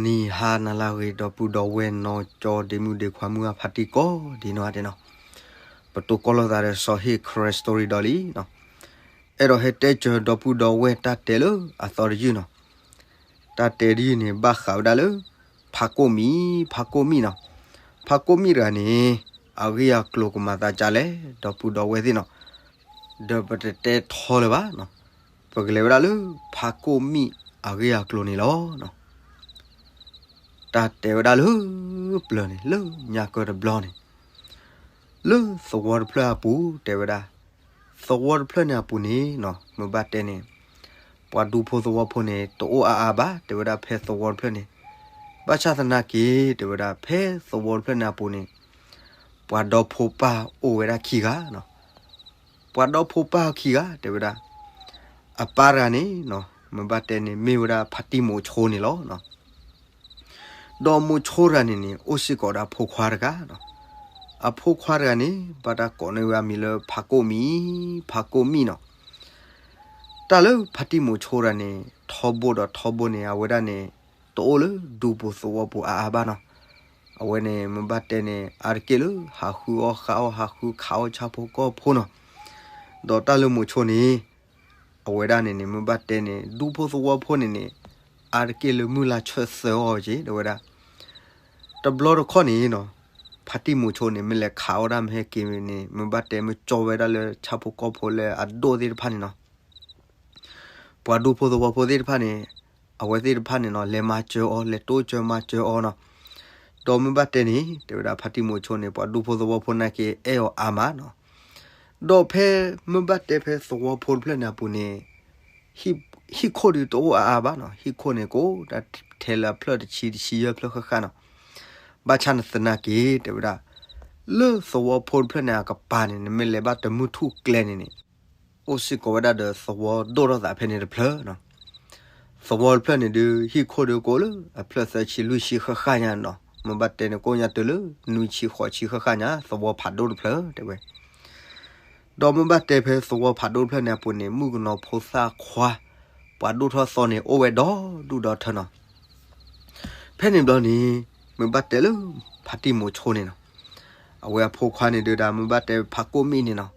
ဂီၤနံၤဟါနၤလၢအဂ့ၤ ဒီပုၢ်ဒီဝဲၢ်နီၢ်ကၠီဒ့မုၣ်ဒ့ခွါမုၢ်အဖါတံၢ်ကိးဒ်နီၢ်ဂၤဒဲးနီၤ, ပတိၢ်ကီၢ်လိာ်သးဒီးစီၤဟ့ၣ် Karen Story ဒီးလံနီၤ, အဲၣ်ဒိးဟဲတဲစၢၤဒီပုၢ်ဒီဝဲၢ်တၢ်တဲလၢအသီတယုၢ်နီၤ, တၢ်တဲတယုၢ်န့ၣ် ဘၣ်ဃးဝဲဒၣ်လၢ ဖါကိၣ်မံၤ, ဖါကိၣ်မံၤနီၤ, ဖါကိၣ်မံၤတဂၤန့ၣ် အဂ့ၢ်အကျိၤကမၤသးဒ်လဲၣ် ဒီပုၢ်ဒီဝဲၢ်သ့ၣ်နီၤ, ဒီးပတတဲထီလၢၤဘၣ်နီၤ, ပကလဲၤဝဲဒၣ်လၢ ဖါကိၣ်မံၤအဂ့ၢ်အကျိၤန့ၣ်လီၤ. တၢ်တဲဝဲဒၣ်လၢပျၢၤန့ၣ် လၢညါကၢတဘျီန့ၣ်, လၢသဝီတဖျၢၣ်အပူၤတဲဝဲဒၣ်, သဝီတဖျၢၣ်န့ၣ်အပူၤန့ၣ်နီၤ မ့ၢ်ဘၣ်တဲန့ၣ်, ပှၤဒူဖိသဝီဖိန့ၣ် တအိၣ်အါအါဘၣ် တဲဝဲဒၣ်ဖဲသဝီတဖျၢၣ်န့ၣ်, ဘၣ်ဆၣ်သနာ်က့ တဲဝဲဒၣ်ဖဲသဝီတဖျၢၣ်န့ၣ်အပူၤန့ၣ်, ပှၤဒီဖိပၢ်အိၣ်ဝဲဒၣ်ခံဂၤနီၤ, ပှၤဒီဖိပၢ်ခံဂၤတဲဝဲဒၣ်, အပၢ်တဂၤန့ၣ်နီၤ မ့ၢ်ဘၣ်တဲန့ၣ် မ့ၢ်ဝဲဒၣ်ဖါတံၢ်မိၤဆိန့ၣ်လီၤ. ဒီးမိၤဆိတဂၤန့ၣ်န့ၣ် အိၣ်စ့ၢ်ကီးဒီးအဖိခွါတဂၤနီၤ, အဖိခွါတဂၤန့ၣ် ဘၣ်တၢ်ကိးန့ၢ်ဝဲအမံၤလၢဖါကိၣ်မံၤ, ဖါကိၣ်မံၤနီၤ, တၢ်လၢဖါတံၢ်မိၤဆိတဂၤန့ၣ် ထီဘိဒီးထီဘိန့ၣ် အဝဲဒၣ်န့ၣ် တအိၣ်လၢဒူပူၤသဝီပူၤအါအါဘၣ်နီၤ, အဝဲန့ၣ် မ့ၢ်ဘၣ်တဲန့ၣ် အါတက့ၢ်လၢဟးဃုအီၣ်ဃုအီ ဟးဃုခးအီၣ်ဆၣ်ဖိကီၢ်ဖိနီၤ, ဒီးတၢ်လၢမိၤဆိန့ၣ် အဝဲဒၣ်န့ၣ်န့ၣ် မ့ၢ်ဘၣ်တဲန့ၣ် ဒူဖိသဝီဖိန့ၣ်န့ၣ် အါတက့ၢ်လၢမုၢ်လၢ်ဆၢသၢအီၤက့ၤ တဲဝဲဒၣ်, တဘျီတခီၣ်န့ၣ်နီၤ, ဖါတံၢ်မိၤဆိန့ၣ် မ့ၢ်လဲၤခးအီၣ်ဒၣ်မ့ၢ်ဟဲက့ၤန့ၣ် မ့ၢ်ဘၣ်တဲမ့ၢ်ကၠီဝဲဒၣ်လၢဆၣ်ဖိကီၢ်ဖိလၢအဒိၣ်သ့ၣ်တဖၣ်န့ၣ်နီၤ, ပှၤဒူဖိသဝီဖိသ့ၣ်တဖၣ်န့ၣ် အဝဲသ့ၣ်တဖၣ်န့ၣ်နီၤ လဲၤမၤစၢၤအီၤ လဲၤတိစၢၤမၤစၢၤအီၤနီၤ, ဒီးမ့ၢ်ဘၣ်တဲန့ၣ် တဲဝဲဒၣ်ဖါတံၢ်မိၤဆိန့ၣ် ပှၤဒူဖိသဝီဖိနာ်က့ အဲၣ်အီၤအါမးနီၤ, ဒီးဖဲမ့ၢ်ဘၣ်တဲဖဲသဝီဖိတဖျၢၣ်န့ၣ်အပူၤန့ၣ် ဟံၣ်ခိၣ်ဒုးတအိၣ်အါအါဘၣ်နီၤ, ဟံၣ်ခိၣ်န့ၣ် ကအိၣ်ဒၣ်ထဲလၢအဖျၢၣ်တဆံတဆံယဲၢ်ဖျၢၣ်ဃၣ်ဃၣ်နီၤ, ဘၣ်ဆၣ်နသနာ်က့ တဲဝဲဒၣ်, လၢသဝီဖိတဖျၢၣ်န့ၣ်အကပၤန့ၣ် နမ့ၢ်လဲၤဘၣ်တမုၢ်ထူၣ်ကျဲန့ၣ်န့ၣ် အိၣ်စ့ၢ်ကီးဝဲဒၣ်ဒီးသဝီဒိၣ်ထီၣ်သးဖဲန့ၣ်တဖျၢၣ်နီၤ, သဝီတဖျၢၣ်န့ၣ်ဒုး ဟံၣ်ခိၣ်ဒုးကအိၣ်လၢအဖျၢၣ်သၢဆံလွံၢ်ဆံဃၣ်ဃၣ်ညါနီၤ, မ့ၢ်ဘၣ်တဲန့ၣ် ကအိၣ်ညါတုၤလၢနွံဆံဃိးဆံဃၣ်ဃၣ်ညါ သဝီဖးဒိၣ်တဖျၢၣ်တဲဝဲ ဒီးမ့ၢ်ဘၣ်တဲဖဲသဝီဖးဒိၣ်တဖျၢၣ်န့ၣ်အပူၤန့ၣ် မုၣ်ကနီၤဖိသၣ်ခွါ ပှၤဒိၣ်ထီၣ်သီန့ၣ် အိၣ်ဝဲဒီဒူၣ်ဒီထၢနီၤ, ဖဲန့ၣ်ဘျီန့ၣ် မ့ၢ်ဘၣ်တဲလၢ ဖါတံၢ်မိၤဆိန့ၣ်နီၤ, အဝဲအဖိခွါန့ၣ်ဒုးဒၣ် မ့ၢ်ဘၣ်တဲဖါကိၣ်မံၣ်န့ၣ်နီၤ,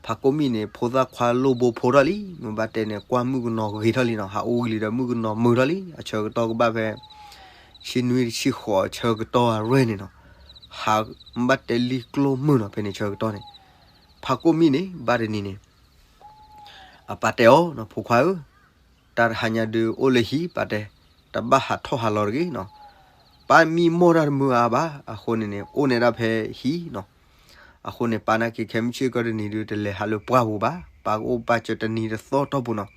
ဖါကိၣ်မံၣ်န့ၣ် ဖိသၣ်ခွါလိၣ်ဘိဖိထီၣ်လံ, မ့ၢ်ဘၣ်တဲန့ၣ် ကွၢ်မုၣ်ကနီၤဂ့ၤထီၣ်လံနီၤ, ဟးအိၣ်ဝံၤလံဒီးမုၣ်ကနီၤမုာ်ထီၣ်လံ, အဆၢကတီၢ်ကဘၣ်ဖဲ ဆံနွံဆံဃိးအဆၢကတီၢ်အရွဲၢ်န့ၣ်နီၤ, ဟးမ့ၢ်ဘၣ်တဲလံကျိၣ်မုၢ်နီၤ, ဖဲန့ၣ်ဆၢကတီၢ်န့ၣ် ဖါကိၣ်မံၣ်န့ၣ် ဘၣ်တနံၤန့ၣ် အပၢ်တဲအီၤနီၤ, ဖိခွါဧၢ, တၢ်တဟါညါဒုးအိၣ်လၢဟံၣ်ပၢ်တဲ, တဘၣ်ဟးထီၣ်ဟးလီၤတဂ့ၤနီၤ, ပၢ်မံမီၢ်တၢ်တမုာ်အါဘၣ်, အဃိန့ၣ်န့ၣ် အိၣ်န့ၢ်ဒၣ်ဖဲဟံၣ်နီၤ, အဃိန့ၣ် ပၢ်နာ်က့ခဲမုၢ်ဆ့ၣ်ကီၢ်တနံၤဒုး တလဲၤဟးလၢပှၢ်ပူၤဘၣ်, ပၢ်ကအိၣ်ပၢ်စၢၤတနံၤတသီတီၢ်ပူၤနီၤ,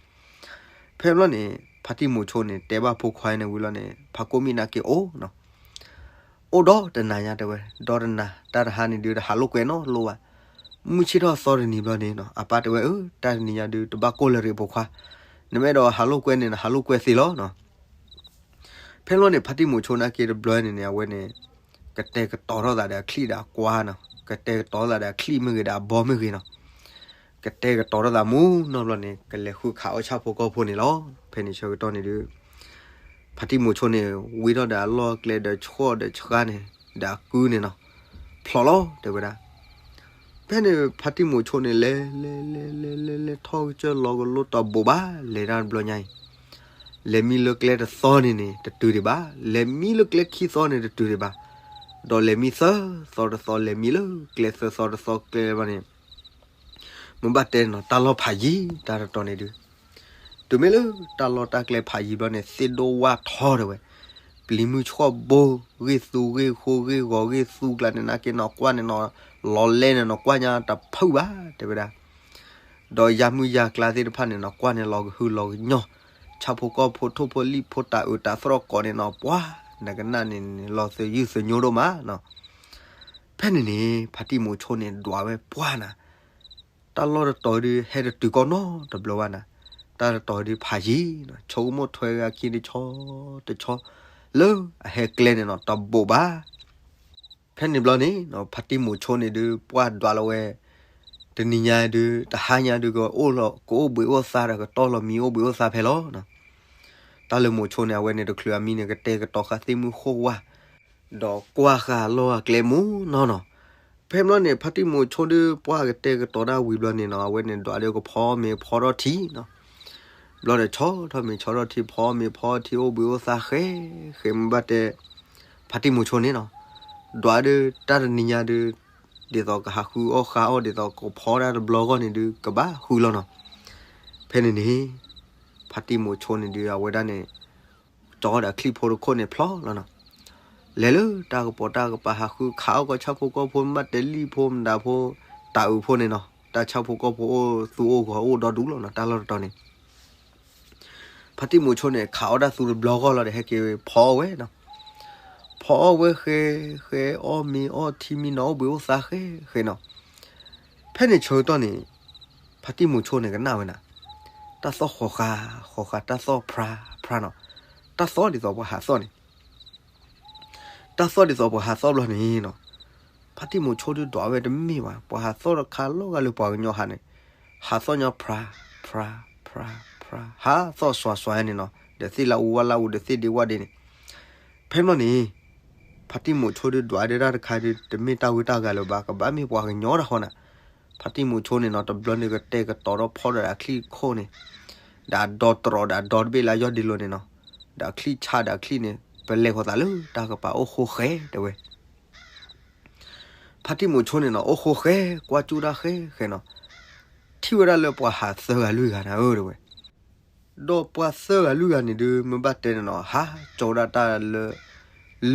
ဖဲဘျီန့ၣ် ဖါတံၢ်မိၤဆိန့ၣ် တဲဘၣ်ဖိခွါန့ၣ်ဝံၤလီၤန့ၣ် ဖါကိၣ်မံၣ်နာ်က့အိၣ်နီၤ အိၣ်ဒီတနၤညါတဲဝဲ, ဒီတနၤ တၢ်တဟါန့ၣ်ဒုးတဟးလိာ်ကွဲနီတလိၣ်ဘၣ်, မုၢ်ဆ့ၣ်ထီၣ်သီတနံၤဘျီန့ၣ်နီၤ, အပၢ်တဲဝဲအၢ တၢ်တနံၤညါဒုးတဘၣ်ကိၢ်လၢၤတဂ့ၤဖိခွါ, နမ့ၢ်အဲၣ်ဒိးဟးလိာ်ကွဲန့ၣ် နဟးလိာ်ကွဲသ့လီၤနီၤ, ဖဲဘျီန့ၣ် ဖါတံၢ်မိၤဆိနာ်က့တဘျီန့ၣ်န့ၣ် အဝဲန့ၣ် ကတဲာ်ကတီၤထီၣ်သးဒီးအချံၣ်ဒီးအကွါနီၤ, ကတဲာ်ကတီၤသးဒီးအချံၣ်မ့ၢ်ဂ့ၤဒီးအဘီမ့ၢ်ဂ့ၤနီၤ ကတဲာ်ကတီၤထီၣ်သးမူနီတဘျီန့ၣ် ကလဲၤဃုခးအီၣ်ဆၣ်ဖိကီၢ်ဖိန့ၣ်လီၤ. ဖဲန့ၣ်ဆၢကတီၢ်န့ၣ်ဒုး ဖါတံၢ်မိၤဆိန့ၣ် ဝံထီၣ်ဒီးအလီၢ်အကျဲဒီးဆှီၣ်ဒီးဆှါန့ၣ် ဒီးအကုန့ၣ်နီၤ ဖျိးလီၤတဲဝဲဒၣ်. ဖဲန့ၣ် ဖါတံၢ်မိၤဆိန့ၣ် လဲၤလဲၤလဲၤလဲၤလဲၤလဲၤထီၣ်ကစၢၢ်လီၤကလိတဘိးဘၣ် လဲၤတၢ်တဘျီညါအံၤ လဲၤမံလၢကျဲတသီန့ၣ်န့ၣ် တတုၤဒံးဘၣ်, လဲၤမံလၢကျဲခံသီန့ၣ် တတုၤဒံးဘၣ်, ဒီးလဲၤမံသၢသီတသီ လဲၤမံလၢကျဲသၢသီတသီကျဲဘၣ်န့ၣ် မ့ၢ်ဘၣ်တဲနီၤ တၢ်လီၢ်ဖးယံၤ တၢ်တတီၤန့ၣ်ဒုး တုၤမ့ၢ်လၢတၢ်လီၢ်တၢ်ကျဲဖးယံၤဘျီန့ၣ် သ့ၣ်ဒိၣ်ဝၣ်ထီတဲဝဲ, ပျံၤမုၢ်ဆှီၣ်ဘိ ဂ့ၢ်သူဂ့ၢ်ဃိဂ့ၢ်ဂီၤဂ့ၢ်သူကျါန့ၣ် နာ်က့နီၤ ကွၢ်န့ၣ်နီၤ လီၤလဲန့ၣ်နီၤ ကွၢ်ညါတဖုၣ်ဘၣ်တဲဝဲဒၣ် ဒီးယါမုၢ်ယါကျါသ့ၣ်တဖၣ်န့ၣ်နီၤ ကွၢ်န့ၣ်လီၤကဟုလီၤကညီၢ်, ဆၣ်ဖိကီၢ်ဖိထိၣ်ဖိလံၣ်ဖိတၤအုးတၤသရီၣ်ကိးန့ၣ်နီၤ ပှၤနကနၣ်န့ၣ်န့ၣ် လီၤသယုၢ်သညိဒိၣ်မးနီၤ. ဖဲန့ၣ်န့ၣ် ဖါတံၢ်မိၤဆိန့ၣ် ဒွးဝဲပှၢ်နၤ, တၢ်လီၢ်တတီၤဒုး ဟဲတတုၤကီၢ်နီတဘျီဘၣ်နၤ, တၢ်တတီၤဒုးဖးယံၤနီၤ ဆိကမိၣ်ထွဲဂၤခံတဆီတဆီ လၢအဟဲကျဲန့ၣ်နီၤ တဘိးဘၣ် ဖဲန့ၣ်ဘျီန့ၣ် ဖါတံၢ်မိၤဆိန့ၣ်ဒုး ပှၢ်ဒွးလီၤဝဲ, တနံၤညါဒုး တဟါညါဒုး ကအိၣ်လီၤ ကအိၣ်ဘှံးအိၣ်သါဒီး ကတီၢ်လီၤမံအိၣ်ဘှံးအိၣ်သါဖဲလီၤနီၤ. တၢ်လၢမိၤဆိန့ၣ် အဝဲန့ၣ်တချုးအမံန့ၣ် ကတဲာ်ကတီၤဃာ်သ့ၣ်မုၢ်ဃိၣ်ဝါ ဒီးကွၢ်ဃာ်အလီၢ်အကျဲမူနီၢ်နီၢ်. ဖဲမ့ၢ်န့ၣ် ဖါတံၢ်မိၤဆိဒုး ပှၢ်ကတဲာ်ကတီၤတၢ်ဝံၤဘျီန့ၣ်နီၢ် အဝဲန့ၣ်ဒွးဒီးကဖီမ့ၤဖီထီၣ်ထံနီၢ်. ဘျီဒီးဆီထီၣ်မ့ၤဆီထီၣ်ထံ ဖီမ့ၤဖီထီၣ်ထံ အိၣ်ဘှံးအိၣ်သါဃဲဃဲ မ့ၢ်ဘၣ်တဲ ဖါတံၢ်မိၤဆိန့ၣ်နီၢ် ဒွးဒီးတၢ်တနံၤညါဒုး ဒ်သိးကဟးဃုအီၣ်ဃါအီၣ် ဒ်သိးကဖီတၢ်တဘျီဂီၢ်န့ၣ်ဒုး ကဘၣ်ဃုလီၤနီၢ်. ဖဲန့ၣ်န့ၣ် ဖါတံၢ်မိၤဆိန့ၣ်ဒုး အဝဲဒၣ်န့ၣ် ကၠီဒီးအချံၣ်ဖိတခိၣ်န့ၣ်ဖျီလီၤနီၢ်. လဲၤလၢတၢ်ကပိာ်တၢ်ကပၤ ဟးဃုခးအီၣ်ကီၢ်ဆၣ်ဖိကီၢ်ဖိ မ့ၢ်ဘၣ်တဲလံၣ်ဖိမတၤဖိ တၤအုးဖိန့ၣ်နီၢ် တၢ်ဆၣ်ဖိကီၢ်ဖိအိၣ်သူအိၣ်ဂီၤအိၣ်ဒီဒူၣ်လီၤနီၢ် တၢ်လီၢ်တတီၤန့ၣ် ဖါတံၢ်မိၤဆိန့ၣ် ခးအီၣ်တၢ်သူတဘျီဂီၢ်လီၤဒီး ဟဲက့ၤဖီအီၣ်ဝဲနီၢ်. ဖီအီၣ်ဝဲဃဲ ဃဲအီၣ်မ့ၤအီထံမံနီၢ် အိၣ်ဘှံးအိၣ်သါဃဲဃဲနီၢ်. ဖဲန့ၣ်ဆၢကတီၢ်န့ၣ် ဖါတံၢ်မိၤဆိန့ၣ်ကနၣ်ဝဲနၤ တၢ်သီၣ်ဃီၤဃာ်ဃီၤဃာ် တၢ်သီၣ်ဖြါဖြါနီၢ်. တၢ်သီၣ်ဒ်သိးပှၤဟးသီၣ်န့ၣ် တၢ်သီၣ်ဒ်သိးပှၤဟးသီၣ်ဘျီန့ၣ်နီၢ် ဖါတံၢ်မိၤဆိဒုးဒွးဝဲတမ့ၢ်ဘၣ် ပှၤဟးသီၣ်တခါလီၤဂာ်လၢပှၤကညီဟးန့ၣ် ဟးသီၣ်ညီဖြါ ဖြါ ဖြါ ဖြါ ဟးသီၣ်စွၤစွၤန့ၣ်နီၢ် ဒီးသ့ၣ်လၢအူဝဲလၢအူ ဒီးသ့ၣ်ဒ့ဝဲဒ့န့ၣ်. ဖဲမ့ၢ်န့ၣ် ဖါတံၢ်မိၤဆိဒုးဒွးဒၣ်တၢ်တခါဒုး တမ့ၢ်တၢ်ဝံတၢ်ဂၤလၢၤဘၣ် ကဘၣ်မ့ၢ်ပှၤကညီတၢ်ဃီနၤ. ဖါတံၢ်မိၤဆိန့ၣ်နီၢ် တဘျီန့ၣ်ကတဲာ်ကတီၤထီၣ်ဖီဒီးအချံၣ်ခိၣ်န့ၣ် ဒီးအဒီတြီဒီးအဒီတဘ့ၣ်လၢအယီၢ်ဒ့လိၤန့ၣ်နီၢ် ဒီးအချံၣ်ဆါဒီးအချံၣ်န့ၣ် ပလဲၤဃီၤသးလၢတၢ်ကပၤအိၣ်ဃိဃဲတဲဝဲ ဖါတံၢ်မိၤဆိန့ၣ်နီၢ် အိၣ်ဃိဃဲ ကွၢ်ကၠူၣ်တၢ်ဃဲဃဲနီၢ် ထံၣ်ဝဲဒၣ်လၢပှၤဟးသၢဂၤလွံၢ်ဂၤနၤဧၢတဲဝဲ. ဒီးပှၤသၢဂၤလွံၢ်ဂၤန့ၣ်ဒုး မ့ၢ်ဘၣ်တဲန့ၣ်နီၢ် ဟးကၠီဝဲဒၣ်တၢ်လၢ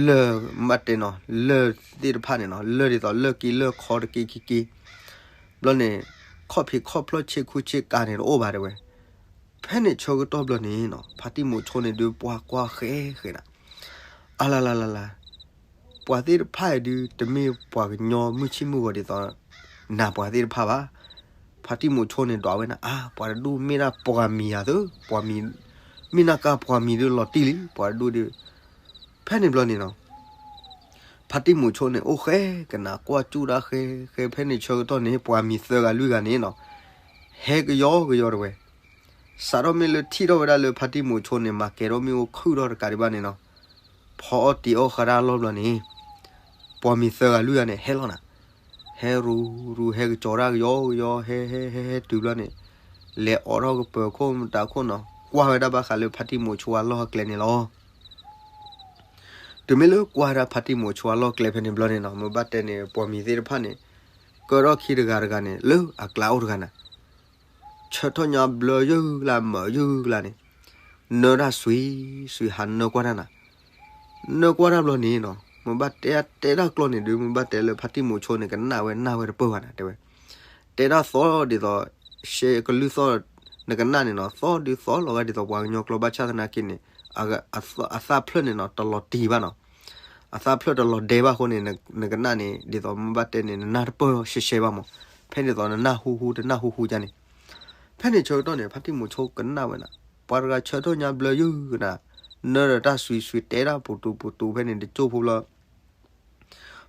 လၢၢ် မ့ၢ်ဘၣ်တဲနီၢ် လၢၢ်သ့ၣ်တဖၣ်န့ၣ်နီၢ် လၢၢ်ဒ်သိးလၢၢ်က့လၢၢ်ခီတက့ခံက့ ဘျီန့ၣ် ခီၣ်ဖံးခီၣ်ဖျီၣ်ဆ့ခူဆ့ကၤန့ၣ်တအိၣ်ဘၣ်တဲဝဲ. ဖဲန့ၣ်ဆၢကတီၢ်ဘျီန့ၣ်နီၢ် ဖါတံၢ်မိၤဆိန့ၣ်ဒုး ပှၤကွၢ်ဃဲဃဲနၤ အလၤလၤလၤလၤ ပှၤသ့ၣ်တဖၣ်အံၤဒုး တမ့ၢ်ပှၤကညီမုၢ်ဆ့ၣ်မုၢ်ဂီၤဒ်သိး နၤပှၤသ့ၣ်တဖၣ်ဘၣ်. ဖါတံၢ်မိၤဆိန့ၣ်ဒွးဝဲနၤ အါ ပှၤတဒူၣ်မ့ၢ်ဒၣ်ပှၤမံၤဧါသၢ ပှၤမံၤ မ့ၢ်နၢ်ကါပှၤမံၤဒုးလီၤတံၢ်လံ ပှၤတဒူၣ်ဒုး. ဖဲန့ၣ်ဘျီန့ၣ်နီၢ် ဖါတံၢ်မိၤဆိန့ၣ် အိၣ်ဃဲကနၤ ကွၢ်ကၠူၣ်တၢ်ဃဲဃဲ ဖဲန့ၣ်ဆၢကတီၢ်န့ၣ် ပှၤမံၤသၢဂၤလွံၢ်ဂၤန့ၣ်နီၢ် ဟဲကယီကယီတဲဝဲ. စးထီၣ်မ့ၢ်လၢထံၣ်ထီၣ်ဝဲဒၣ်လၢဖါတံၢ်မိၤဆိန့ၣ် မၤကဲၤထီၣ်မ့ၣ်အူခုၣ်ထီၣ်တကးဒံးဘၣ်န့ၣ်နီၢ် ဖီအီၣ်တံၤအီၣ်ဃာ်တၢ်အလီၢ်ဘျီန့ၣ် ပှၤမံၤသၢဂၤလွံၢ်ဂၤန့ၣ် ဟဲလီၤနၤ ဟဲရူၤရူၤ ဟဲကကၠီၤတၢ်ကယီကယီ ဟဲဟဲဟဲဟဲတုၤဘျီန့ၣ် လဲၤအိးထီၣ်ကပၢၤခိၣ်မတၤခိၣ်နီၢ် ကွၢ်ဝဲဒၣ်ဘၣ်ဃးလၢဖါတံၢ်မိၤဆိအလီၢ်အကျဲန့ၣ်လီၤ. တုၤမ့ၢ်လၢကွၢ်ဝဲဒၣ်ဖါတံၢ်မိၤဆိအလီၢ်ကျဲဖဲန့ၣ်ဘျီန့ၣ်နီၢ် မ့ၢ်ဘၣ်တဲန့ၣ် ပှၤမံၤသ့ၣ်တဖၣ်န့ၣ် ကၢထီၣ်ခံတဂၤတဂၤန့ၣ် လၢအကျါအိၣ်တဂၤနၤ ဆၢထၢၣ်ညါဘျၢယုၢ်ကလါ မၤယုၢ်ကလါန့ၣ် နၢတၢ်စွံစွံ ဟးနၢကွၢ်တၢ်နၤ နၢကွၢ်တၢ်ဘျီန့ၣ်နီၢ် မ့ၢ်ဘၣ်တဲတဲတၢ်ကျီန့ၣ်ဒုး မ့ၢ်ဘၣ်တဲလၢဖါတံၢ်မိၤဆိန့ၣ် ကနၣ်ဝဲနၢ်ဝဲတပၢၢ်ဘၣ်နၤတဲဝဲ. တဲတၢ်သီဒ်သိး ရှဲကလုၢ်သီၣ် နကနၣ်န့ၣ်နီၢ် သီၣ်ဒုးသီၣ်လီၤဂာ်ဒ်သိးပှၤကညီကျိာ် ဘၣ်ဆၣ်သနာ်က့န့ၣ် အသးဖျၢၣ်န့ၣ်နီၢ် တလီၤတံၢ်ဘၣ်နီၢ် အသးဖျၢၣ်တလီၤဒဲဘၣ်အဃိန့ၣ် နကနၣ်န့ၣ် ဒ်သိးမ့ၢ်ဘၣ်တဲန့ၣ် နနၢ်တပၢၢ်ရှဲရှဲဘၣ်မး ဖဲဒ်သိးနနၢ်ဟူဟူတနၢ်ဟူဟူဒ်န့ၣ်. ဖဲန့ၣ်ဆၢကတီၢ်န့ၣ် ဖါတံၢ်မိၤဆိကနၣ်ဝဲနၤ ပှၤတဂၤဆၢထၢၣ်ညါဘျၢယုၢ်ကနၤ နၢဒီးတၢ်စွံစွံ တဲတၢ်ပူၤတူၤပူၤတူၤ ဖဲန့ၣ်တကၠိၢ်ဖိဘျီ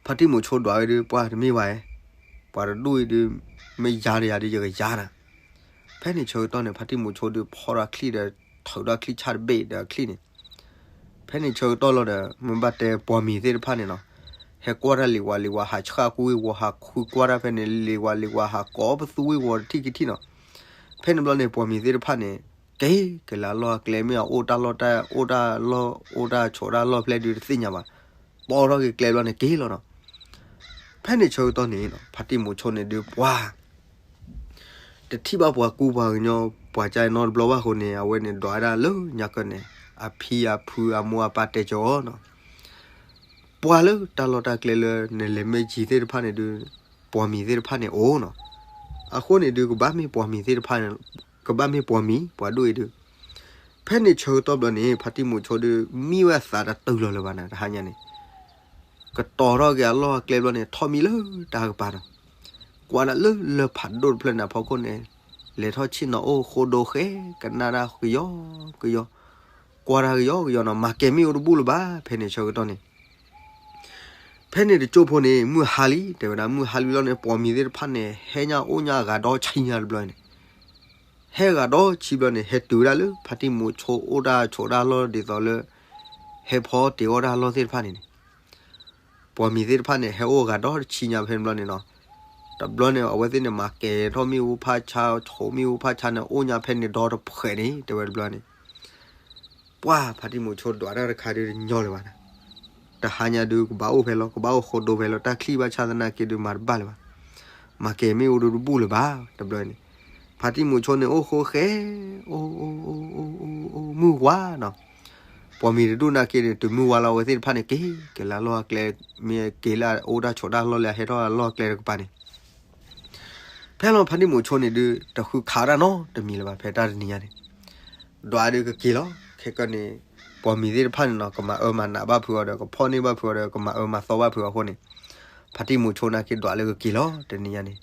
ဖါတံၢ်မိၤဆိဒွးဝဲဒုး ပှၤတမ့ၢ်ဘၣ်ဧါ ပှၤတဒူၣ်အံၤဒုး မ့ၢ်ယါတယၤဒုး ယကယါနၤ. ဖဲန့ၣ်ဆၢကတီၢ်န့ၣ် ဖါတံၢ်မိၤဆိဒုး ဖီထီၣ်ချံၣ်ဒီး ထုးထီၣ်ချံၣ်ဆၣ်တဘ့ၣ်ဒီးအချံၣ်န့ၣ် ဖဲန့ၣ်ဆၢကတီၢ်လီၤဒီး မ့ၢ်ဘၣ်တဲပှၤမံၤသ့ၣ်တဖၣ်န့ၣ်နီၢ် ဟဲကွၢ်တၢ်လံၤဝါလံၤဝါ ဟးဆှၣ်ကွံဝ့ၤဝီၤ ဟးဃုကွၢ်တၢ်ဖဲန့ၣ် လံၤဝါလံၤဝါ ဟးကိးပသူဝ့ၤဝီၤတထံၣ်ကထံၣ်နီၢ်. ဖဲန့ၣ်ဘျီန့ၣ် ပှၤမံၤသ့ၣ်တဖၣ်န့ၣ် က့ၤက့ၤလၢအလီၢ်အကျဲ မ့ၢ်အအိၣ်တၢ်လီၢ်တၢ် အိၣ်တၢ်လီၢ် အိၣ်တၢ်ဆိးတၢ်လီၢ်ဖျဲၣ်ဒုးတသ့ၣ်ညါဘၣ်. ပိာ်ထီၣ်က့ၤကျဲဘျီန့ၣ်က့ၤလီၤနီၢ်. ဖဲန့ၣ်ဆၢကတီၢ်န့ၣ်နီၢ် ဖါတံၢ်မိၤဆိန့ၣ်ဒုးပှၤ တထံၣ်ဘၣ်ပှၤကူပှၤကညီ ပှၤကညီနီတဘျီဘၣ်အဃိန့ၣ် အဝဲန့ၣ်ဒွးဝဲဒၣ်လၢညါကၢန့ၣ် အဖံအဖုအမိၢ်အပၢ်တဲကၠီၤအီၤနီၢ်. ပှၤလၢတၢ်လီၢ်တၢ်ကျဲလၢနလဲၤမ့ၢ်ကံၤသ့ၣ်တဖၣ်န့ၣ်ဒုး ပှၤမံၤသ့ၣ်တဖၣ်န့ၣ်အိၣ်နီၢ်. အဃိန့ၣ်ဒုး ကဘၣ်မ့ၢ်ပှၤမံၤသ့ၣ်တဖၣ်န့ၣ် ကဘၣ်မ့ၢ်ပှၤမံၤ ပှၤဒိၣ်အံၤဒုး. ဖဲန့ၣ်ဆၢကတီၢ်ဘျီန့ၣ် ဖါတံၢ်မိၤဆိဒုး မံဝဲအသးတတုၤလီၤလၢၤဘၣ်နၤ တဟါညါန့ၣ် ကတီၤထီၣ်က့ၤအလီၢ်အကျဲဘျီန့ၣ် ထီၣ်မံလၢတၢ်ကပၤနီၢ်. ကွၢ်ဒၣ်လၢလၢၢ်ဖးဒိၣ်တဖျၢၣ်န့ၣ်အဖီခိၣ်န့ၣ် လဲၤထီၣ်ဆ့ၣ်နီၤအိၣ်ဃိဒိဃဲ ကနၣ်တၢ်ကယီကယီ ကွၢ်တၢ်ကယီကယီနီၢ် မၤကဲၤမ့ၣ်အူတဘူၣ်လၢၤဘၣ် ဖဲန့ၣ်ဆၢကတီၢ်န့ၣ် ဖဲန့ၣ်တကၠိၢ်ဖိန့ၣ် မုၢ်ဟါလံ တဲဝဲဒၣ် မုၢ်ဟါလံလီၤန့ၣ် ပှၤမံၤသ့ၣ်တဖၣ်န့ၣ် ဟဲညါအိၣ်ညါအဂၤဒီဆံညါတဘျီန့ၣ် ဟဲဂၤဒီးဆံဘျီန့ၣ် ဟဲတုၤဝဲဒၣ်လၢဖါတံၢ်မူၤဆိအိၣ်တၢ်ဆိးတၢ်လီၢ်ဒ်သိးလၢ ဟဲဖီတ့ၢ်အီၣ်တၢ်လီၢ်သ့ၣ်တဖၣ်န့ၣ်န့ၣ်, ပှၤမံၤသ့ၣ်တဖၣ်န့ၣ် ဟဲအိၣ်ဂၤဒီးတဆံညါဖဲန့ၣ်ဘျီန့ၣ်နီၤ. တဘျီန့ၣ် အဝဲသ့ၣ်န့ၣ် မၤကဲၤထီၣ်မ့ၣ်အူဖးဆါ ဆိးမ့ၣ်အူဖးဆါန့ၣ် အိၣ်ညါဖဲန့ၣ်ဒီတဖှဲးန့ၣ် တဲဝဲတဘျီန့ၣ် ပှၢ်ဖါတံၢ်မူၤဆိဒွးတၢ်တခါဒုးတညီလၢၤဘၣ်နၤ, တဟါညါဒုးကဘၣ်အိၣ်ဖဲလီၤ ကဘၣ်အိၣ်ဃိဒိဖဲလီၤ တၢ်ချံၣ်ဘၣ်ဆၣ်သနာ်က့ဒုးမၤတဘၣ်လၢၤဘၣ်, မၤကဲၤမ့ၣ်အူဒုးတဘူၣ်လၢၤဘၣ် တဘျီန့ၣ်, ဖါတံၢ်မူၤဆိန့ၣ် အိၣ်ဃိဃဲ အိၣ် အိၣ် အိၣ် အိၣ် အိၣ် မုၢ်ဝါနီၤ, ပှၤမံၤတဒူၣ်နာ်က့န့ၣ် တုၤမုၢ်ဝါလီၤ အဝဲသ့ၣ်တဖၣ်န့ၣ် က့ၤ က့ၤလၢအလီၢ်အကျဲ မ့ၢ်က့ၤလၢအအိၣ်တၢ်ဆိးတၢ်လီၢ်လၢအဟဲထီၣ်အလီၢ်အကျဲတကပၤန့ၣ် ဖဲလီၤဖါတံၢ်မူၤဆိန့ၣ်ဒုး တဃုခးဝဲဒၣ်နီတမံၤလၢၤဘၣ် ဖဲတၢ်တနံၤညါန့ၣ်, ဒွးဒုးကက့ၤလီၤ ခဲကနံၣ်န့ၣ်, ပှၤမံၤသ့ၣ်တဖၣ်န့ၣ်နီၤ ကမၤအၢမၤနးဘၣ်ဖုးအီၤဒီး ကဖီၣ်န့ၢ်ဘၣ်ဖုးအီၤဒီး ကမၤအၢမၤသီဘၣ်ဖုးအီၤအဃိန့ၣ်, ဖါတံၢ်မူၤဆိနာ်က့ဒွးလၢကက့ၤလီၤ တနံၤညါန့ၣ်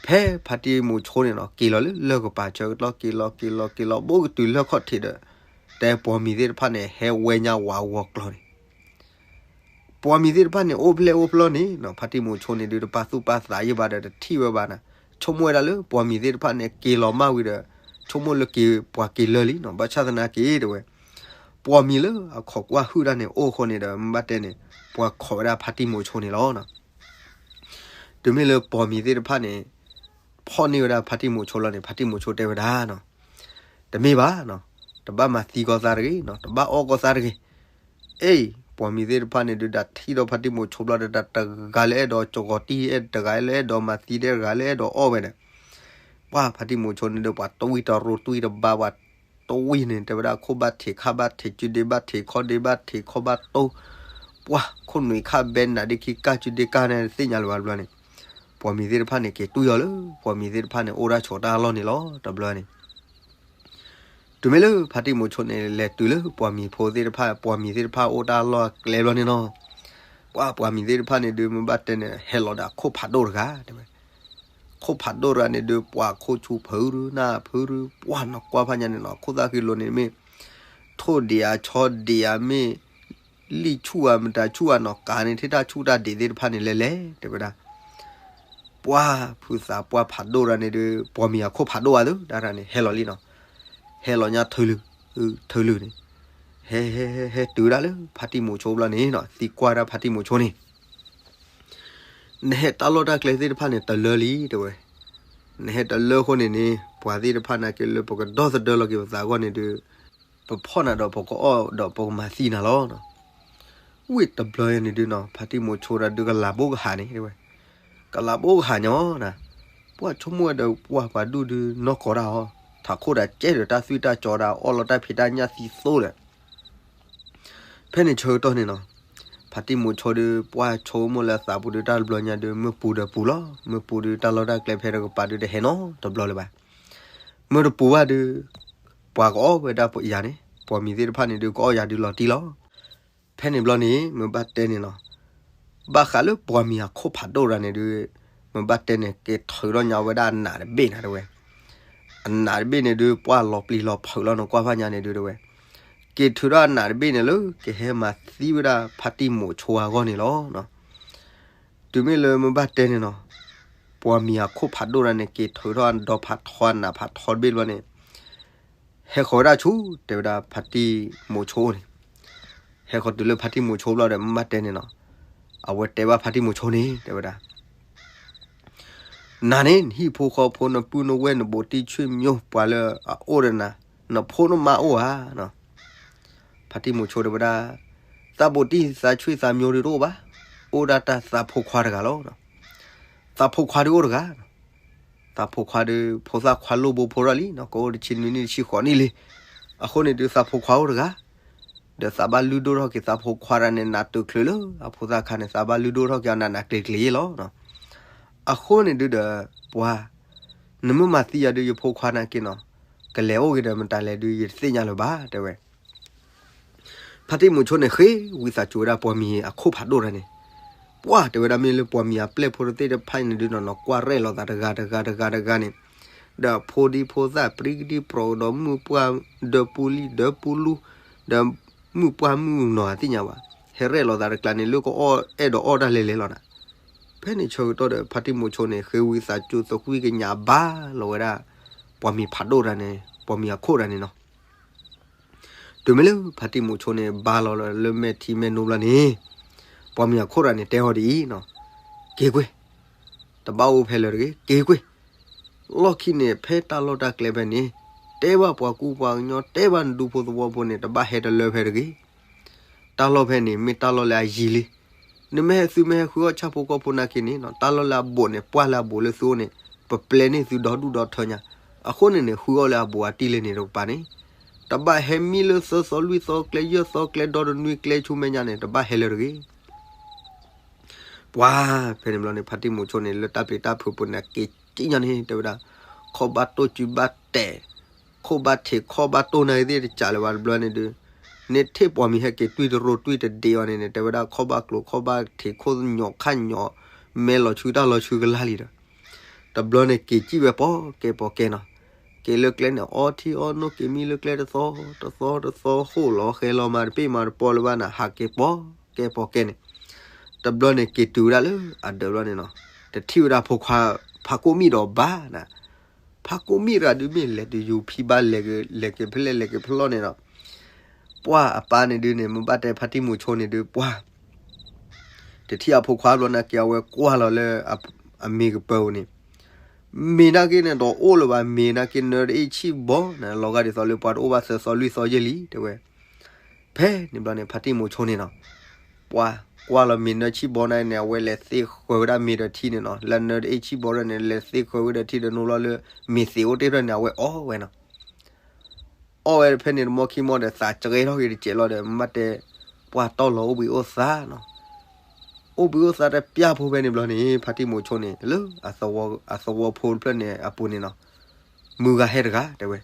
ဖဲဖါတံၢ်မူၤဆိန့ၣ်နီၤ က့ၤလီၤလၢလၢၢ်ကပၤဆၢကတီၢ် က့ၤလီၤ က့ၤလီၤ က့ၤလီၤ ဘိးကတုၤလၢခီၣ်ထံးဒီး တဲပှၤမံၤသ့ၣ်တဖၣ်န့ၣ် ဟဲဝဲညါဝးဂီၤကျီၤန့ၣ် ပှၤမံၤသ့ၣ်တဖၣ်န့ၣ် အိၣ်ဖျဲၣ်အိၣ်ဖျီန့ၣ်နီၤ ဖါတံၢ်မူၤဆိန့ၣ်ဒုး တပာ်သူၣ်ပာ်သးယံာ်ဘၣ်ဒီး တထံၣ်ဝဲဘၣ်နၤ, ဆိကမိၣ်ဝဲဒၣ်လၢပှၤမံၤသ့ၣ်တဖၣ်န့ၣ် က့ၤလီၤမၢ်ဝံၤဒီး ဆိကမိၣ်လၢက့ၤပှၤက့ၤလၢာ်လံနီၤ ဘၣ်ဆၣ်သနာ်က့တဲဝဲ ပှၤမံၤလၢအခီၣ်ကွၢ်ဟုၣ်တၢ်န့ၣ် အိၣ်ဃိန့ၣ်ဒီး မ့ၢ်ဘၣ်တဲန့ၣ် ပှၤခိးဝဲဒၣ်ဖါတံၢ်မူၤဆိန့ၣ်လီၤ. တုၤမ့ၢ်လၢပှၤမံၤသ့ၣ်တဖၣ်န့ၣ် ဖီၣ်န့ၢ်ဝဲဒၣ်ဖါတံၢ်မူၤဆိလီၤန့ၣ် ဖါတံၢ်မူၤဆိတဲဝဲဒၣ်နီၤ, တမ့ၢ်ဘၣ်နီၤ, တဘၣ်မၤသံကီၢ်သးတဂ့ၤနီၤ, တဘၣ်အီၣ်ကီၢ်သးတဂ့ၤ. အ့ၣ် ပှၤမံၤသ့ၣ်တဖၣ်န့ၣ်ဒုး ဒၣ်ထံၣ်ဒီးဖါတံၢ်မူၤဆိဘျီဒီး တဂၤလၢအဲၣ်ဒိးကဂီၤတံၢ် အဲၣ်တဂၤလၢအဲၣ်ဒိးမၤသံ တဂၤလၢအဲၣ်ဒိးအီၣ်ဝဲဒီး ပှၢ်ဖါတံၢ်မူၤဆိန့ၣ်ဒုး ပှၤတွံၢ်တရူးတွံၢ်တဘါ ပှၤတွံၢ်န့ၣ် တဲဝဲဒၣ် ခိၣ်ဘၣ်ထံးခါဘၣ်ထံး ကုဒ့ဘၣ်ထံး ခီၣ်ဒ့ဘၣ်ထံး ခီၣ်ဘၣ်တိၢ်, ပှၢ်ခိၣ်နွံခါဘဲနးဒ့ခံကၢ် ကုဒ့ကၢ်န့ၣ် တသ့ၣ်ညါလၢၤဘၣ်တဘျီန့ၣ်, ပှၤမံၤသ့ၣ်တဖၣ်န့ၣ် က့ၤတွံၢ်အီၤလၢ ပှၤမံၤသ့ၣ်တဖၣ်န့ၣ် အိၣ်တၢ်ဆိးတၢ်လီၢ်န့ၣ်လီၤ တဘျီန့ၣ် တုၤမ့ၢ်လၢဖါတံၢ်မူၤဆိန့ၣ် လဲၤတုၤလၢပှၤမံၤဖိသ့ၣ်တဖၣ် ပှၤမံၤသ့ၣ်တဖၣ်အိၣ်တၢ်လီၢ်အကျဲဘျီန့ၣ်နီၤ, ပှၤ ပှၤမံၤသ့ၣ်တဖၣ်န့ၣ်ဒုး မ့ၢ်ဘၣ်တဲန့ၣ် ဟဲလီၤဒီးအခိၣ်ဖးဒိၣ်တဂၤ တဲဝဲ, ခိၣ်ဖးဒိၣ်တဂၤန့ၣ်ဒုး ပှၤခိၣ်ဆူဖုးဒုး နၢ်ဖုးဒုး ပှၢ်နီၢ်ကွၢ်ဖးညါန့ၣ်နီၤ ခိၣ်သၣ်ဃံလိၤန့ၣ်မ့ၢ် ထိၣ်ဒံးဧါဆီဒံးဧါမ့ၢ် လံၣ်ဆူၣ်ဧါမတၤဆူၣ်ဧါနီၤ ကးန့ၣ်ထံၣ်တၢ်ဆူၣ်တၢ်ဒံးသ့ၣ်တဖၣ်န့ၣ်လဲၤလဲၤ တဲဝဲဒၣ် ပှၢ်ဖုးသးပှၢ်ဖးဒိၣ်တဂၤန့ၣ်ဒုး ပှၤမံၤအခိၣ်ဖးဒိၣ်ဧါသၢ တၢ်တၢ်န့ၣ် ဟဲလီၤလံနီၤ, ဟဲလီၤညါထၢလုာ် ထၢလုာ်န့ၣ်, ဟဲ ဟဲ ဟဲ ဟဲတုၤဝဲဒၣ်လၢဖါတံၢ်မူၤဆိဘျီန့ၣ်နီၤ သံကွၢ်ဒၣ်ဖါတံၢ်မူၤဆိန့ၣ် နဟဲတၢ်လီၢ်တၢ်ကျဲသ့ၣ်တဖၣ်န့ၣ် တလၢလံ တဲဝဲ, နဟဲတလၢအဃိန့ၣ်န့ၣ် ပှၤသ့ၣ်တဖၣ်နာ်က့လၢပကဒီသဒၢလီၤက့ၤပသးအဂီၢ်န့ၣ်ဒုး ပဖီၣ်နၤဒီးပကအီၣ်ဒီးပကမၤသံနၤလီၤ. ဝံၤတဘျီန့ၣ်ဒုးနီၤ ဖါတံၢ်မူၤဆိဒီးဒုးကလးဘိကဟးန့ၣ် တဲဝဲ, ကလးဘိကဟးညီနၤ, ပှၢ်ဆိကမိၣ်ဝဲဒီး ပှၢ်ပှၤဒူၣ်ဒုးနီၢ်ကီၢ်တၢ်အီၣ် ထးခိၣ်တၢ်ကဲဒီးတၢ်သွံၣ်တၢ်ကၠီတၢ်အီၣ်လီၤတၢ်ဖံးတၢ်ညၣ်သံသိဒီး ဖဲန့ၣ်ဆၢကတီၢ်န့ၣ်နီၤ ဖါတံၢ်မူၤဆိဒီး ပှၢ်ဆိကမိၣ်လၢအသးပူၤဒုးတၢ်တဘျီညါဒုး မ့ၢ်ပူၤဒီးပူၤလီၤ မ့ၢ်ပူၤဒုးတၢ်လီၢ်တၢ်ကျဲဖဲတကပၤဒုးတဟဲနီတဘျီလၢၤဘၣ်. မ့ၢ်တပူၤဘၣ်ဒုး ပှၤကအီၣ်ဝဲဒၣ်ယၤန့ၣ် ပှၤမံၤသ့ၣ်တဖၣ်န့ၣ်ဒုး ကအီၣ်ယၤဒုးလီၤတံၢ်လီၤ. ဖဲန့ၣ်ဘျီန့ၣ် မ့ၢ်ဘၣ်တဲန့ၣ်နီၤ ဘၣ်ဃးလၢပှၤမံၤအခိၣ်ဖးဒိၣ်တဂၤန့ၣ်ဒုး မ့ၢ်ဘၣ်တဲန့ၣ် က့ၤထုးထီၣ်ညါဝဲဒၣ်အနးတဘ့ၣ်နၤတဲဝဲ, အနးတဘ့ၣ်န့ၣ်ဒုး ပှၢ်လီၤပျံၤလီၤဖုးလီၤနကွၢ်ဖးညါန့ၣ်ဒုးတဲဝဲ, က့ၤထုးထီၣ်အနးတဘ့ၣ်န့ၣ်လၢ ကဟဲမၤသံဝဲဒၣ်ဖါတံၢ်မူၤဆိအဂီၢ်န့ၣ်လီၤ. တုၤမ့ၢ်လၢမ့ၢ်ဘၣ်တဲန့ၣ်နီၤ ပှၤမံၤအခိၣ်ဖးဒိၣ်တဂၤန့ၣ် က့ၤထုးထီၣ်အဒီဖးထီအနးဖးထီတဘ့ၣ်ဘျီန့ၣ် ဟဲဃီၤဝဲဒၣ်ဆူ တဲဝဲဒၣ်ဖါတံၢ်မူၤဆိန့ၣ်, ဟဲဃီၤတုၤလၢဖါတံၢ်မူၤဆိဘျီဒီး မ့ၢ်ဘၣ်တဲန့ၣ်နီၤ အဝဲတဲဘၣ်ဖါတံၢ်မူၤဆိန့ၣ် တဲဝဲဒၣ် နၤန့ၣ် နဟံၣ်ဖိဃီဖိ နပုၢ်နဝဲၢ် နဘူးတံၢ်ဆွေမျိုး ပှၤလၢအအိၣ်ဒီးနၤ နဖိနမါအိၣ်ဧါ. ဖါတံၢ်မူၤဆိတဲဝဲဒၣ် သးဘူးတံၢ်သးဆွေသးမျိုးဒုးတအိၣ်ဘၣ်, အိၣ်ဒၣ်တၢ်သးဖိခွါတဂၤလီၤ. သးဖိခွါဒုးအိၣ်တဂၤ သးဖိခွါဒုး ဖိသၣ်ခွါလိၣ်ဘိဖိထီၣ်လံနီၤ ကအိၣ်တဆံနွံနံၣ်တဆံဃိးနံၣ်လံ. အဃိန့ၣ်ဒုးသးဖိခွါအိၣ်တဂၤ ဒီးသးဘၣ်လုၢ်ဒိၣ်ထီၣ်က့ၤသးဖိခွါတဂၤန့ၣ် နးတုၤချုးလၢအဖိသၣ်ခါန့ၣ် သးဘၣ်လုၢ်ဒိၣ်ထီၣ်က့ၤအီၤနးနးကျံၤကျံၤယ့ၣ်လီၤ. အဃိန့ၣ်ဒုးဒီး ပှၤ နမ့ၢ်မၤသံယၤဒုးယဖိခွါနာ်က့နီၤ ကလဲၤအိၣ်ဂ့ၤဒီးမတၤလဲၣ်ဒုး ယတသ့ၣ်ညါလၢၤဘၣ် တဲဝဲ ဖါတံၢ်မူၤဆိန့ၣ် ဃ့ဝံသးစူၤဝဲဒၣ်ပှၤမံၤအခိၣ်ဖးဒိၣ်တဂၤန့ၣ်, ပှၢ်တဲဝဲဒၣ်မ့ၢ်လၢပှၤမံၤအပျဲၢ်ဖိတသ့ၣ်တဖၣ်န့ၣ်ဒုးနီၤ ကွၢ်ရဲၣ်လီၤသးတဂၤတဂၤတဂၤတဂၤန့ၣ်, ဒီးဖိဒံဖိသၣ်ပြံကဒံပြံဒီးမုၢ်ပှၢ်ဒီးပူၤလံဒီးပူၤလူၤ, ဒီးမုၢ်ပှၢ်မုၢ်နီၤသ့ၣ်ညါဘၣ်, ဟဲရဲၣ်လီၤသးတကျါန့ၣ် လၢကအဲၣ်ဒိးအီၣ်တၢ်လဲၤလဲၤလီၤနၤ. ဖဲန့ၣ်ဆၢကတီၢ်ဒီး ဖါတံၢ်မူၤဆိန့ၣ် ဃ့ဝံသးစူၤသကွံၢ်ကညးဘါလီၤဝဲဒၣ် ပှၤမံၤဖးဒိၣ်တၢ်န့ၣ် ပှၤမံၤအခိၣ်တၢ်န့ၣ်နီၤ. တုၤမ့ၢ်လၢဖါတံၢ်မူၤဆိန့ၣ် ဘါလီၤလၢမဲာ်ထံမဲာ်နိဘျီန့ၣ်, ပှၤမံၤအခိၣ်တၢ်န့ၣ် တဲအီၤဒ်အံၤနီၤ, က့ၤကွံာ်, တဘၣ်အိၣ်ဖဲလၢၤတဂ့ၤ, က့ၤကွံာ်. လီၢ်ခံန့ၣ် ဖဲတၢ်လီၢ်တၢ်ကျဲဖဲန့ၣ်, တဲဘၣ်ပှၤကူပှၤကညီ တဲဘၣ်နဒူဖိသဝီဖိန့ၣ် တဘၣ်ဟဲတလၢဖဲတဂ့ၤ. တၢ်လီၢ်ဖဲန့ၣ် မ့ၢ်တၢ်လီၢ်လၢအယံၤလံ. နမ့ၢ်ဟဲသုမ့ၢ်ဟဲဃုအီၣ်ဆၣ်ဖိကီၢ်ဖိနာ်က့န့ၣ်နီၤ, တၢ်လီၢ်လၢအဘူးန့ၣ် ပှၢ်လၢအဘူးလၢသုအိၣ်န့ၣ်, ပပျဲန့ၢ်သုဒီဒူၣ်ဒီထၢညါ. အဃိန့ၣ်န့ၣ် ဃုအီၣ်လၢအဘူးအတံၢ်လၢန့ၣ်တကပၤန့ၣ်, တဘၣ်ဟဲမံလၢသၢသီလွံၢ်သီကျဲ ယဲၢ်သီကျဲ ဒီတနွံကျဲဆူမဲာ်ညါန့ၣ် တဘၣ်ဟဲလၢၤတဂ့ၤ. ပှၤဖဲန့ၣ်ဘျီန့ၣ် ဖါတံၢ်မူၤဆိန့ၣ် လၢတၢ်ပျံၤတၢ်ဖုးပူၤန့ၣ် က့ၤကံၣ်ညါန့ၣ် တဲဝဲဒၣ်, ခီၣ်ဘၣ်တိၢ်စုဘၣ်တဲာ်, ခိၣ်ဘၣ်ထံးခီၣ်ဘၣ်တိၢ်နာ်က့သ့ၣ်တစးလၢၤဘၣ်တဘျီန့ၣ်ဒုး, န့ၣ်ထံၣ်ပှၤမံၤဟဲက့ၤတွံၢ်တရိးတွံၢ်တဒ့အီၤန့ၣ်န့ၣ် တဲဝဲဒၣ် ခီၣ်ဘၣ်ကျိၤခီၣ်ဘၣ်ထံးခိၣ်ညိးခၣ်ညိး, မဲလီၤဆူတၢ်လီၤဆူကလၢ်လံဒီး, တဘျီန့ၣ် က့ၤကံၣ်ဝဲပီၤကဲပီၤကဲနီၤ. က့ၤလၢကျဲန့ၣ် အီထံအီနိ က့ၤမံလၢကျဲတသီ, တသီတသီ ဃိၣ်လီၤဃဲလီၤမၤတပ့ၢ်မၤတပီလၢၤဘၣ်န့ၣ် ဟးက့ၤပီၤကဲပီၤကဲန့ၣ်, တဘျီန့ၣ် က့ၤတုၤဝဲဒၣ်လၢအဒၢးဘျီန့ၣ်နီၤ, တထံၣ်ဝဲဒၣ်ဖိခွါဖါကိၣ်မံၣ်ဒီးဘၣ်နၤ. ဖါကိၣ်မံၣ်တဂၤဒုးမ့ၢ်လဲၤတုၤယူၤဖံဘၣ် လဲၤက့ၤဖဲလဲၣ်လဲၤက့ၤဖဲလဲၣ်န့ၣ်နီၤ, ပှၢ်အပၢ်န့ၣ်ဒုးန့ၣ် မ့ၢ်ဘၣ်တဲဖါတံၢ်မူၤဆိန့ၣ်ဒုး ပှၢ် တထံၣ်အဖိခွါဘျီနာ်က့ အဝဲကွၢ်လီၤလၢအမ့ၤကပၢၤပူၤန့ၣ်, မ့ၤနာ်က့န့ၣ်ဒီးအိၣ်လၢၤဘၣ် မ့ၤနာ်က့နၢတအ့ၣ်ဆံၣ်ဘီန့ၣ် လီၤဂာ်ဒ်သိးလၢပှၤတအိၣ်ဘၣ်သၢသီလွံၢ်သီယဲၢ်လံ တဲဝဲ. ဖဲန့ၣ်ဘျီန့ၣ် ဖါတံၢ်မူၤဆိန့ၣ်နီၤ, ပှၤကွၢ်လီၤမ့ၤနၢဆံၣ်ဘီန့ၣ်န့ၣ် အဝဲလဲၤသ့ၣ်ဃၢၤဝဲဒၣ်မ့ၤဒီးထံန့ၣ်နီၤ, လၢနၢတအ့ၣ်ဆံၣ်ဘီန့ၣ် လဲၤသ့ၣ်ဃၢၤဝဲဒီးထံဒီးနိလီၤလၢ မ့ၤသ့ၣ်အိၣ်တ့ၢ်ဖျၢၣ်န့ၣ် အဝဲအီၣ်ဝဲနီၤ. အီၣ်ဝဲဖဲန့ၣ်တမီခံမီဒီး သးစရဲထီၣ်က့ၤတစဲးလီၤဒီး မ့ၢ်ဘၣ်တဲ ပှၤတီၢ်လီၤအိၣ်ဘှံးအိၣ်သါနီၤ. အိၣ်ဘှံးအိၣ်သါတပျၢ်ဖိဖဲန့ၣ်ဘျီန့ၣ် ဖါတံၢ်မူၤဆိန့ၣ် လၢအသဝီဖိတဖျၢၣ်န့ၣ်အပူၤန့ၣ်နီၤ, မုၢ်ဂၤဟဲတဂၤ တဲဝဲ.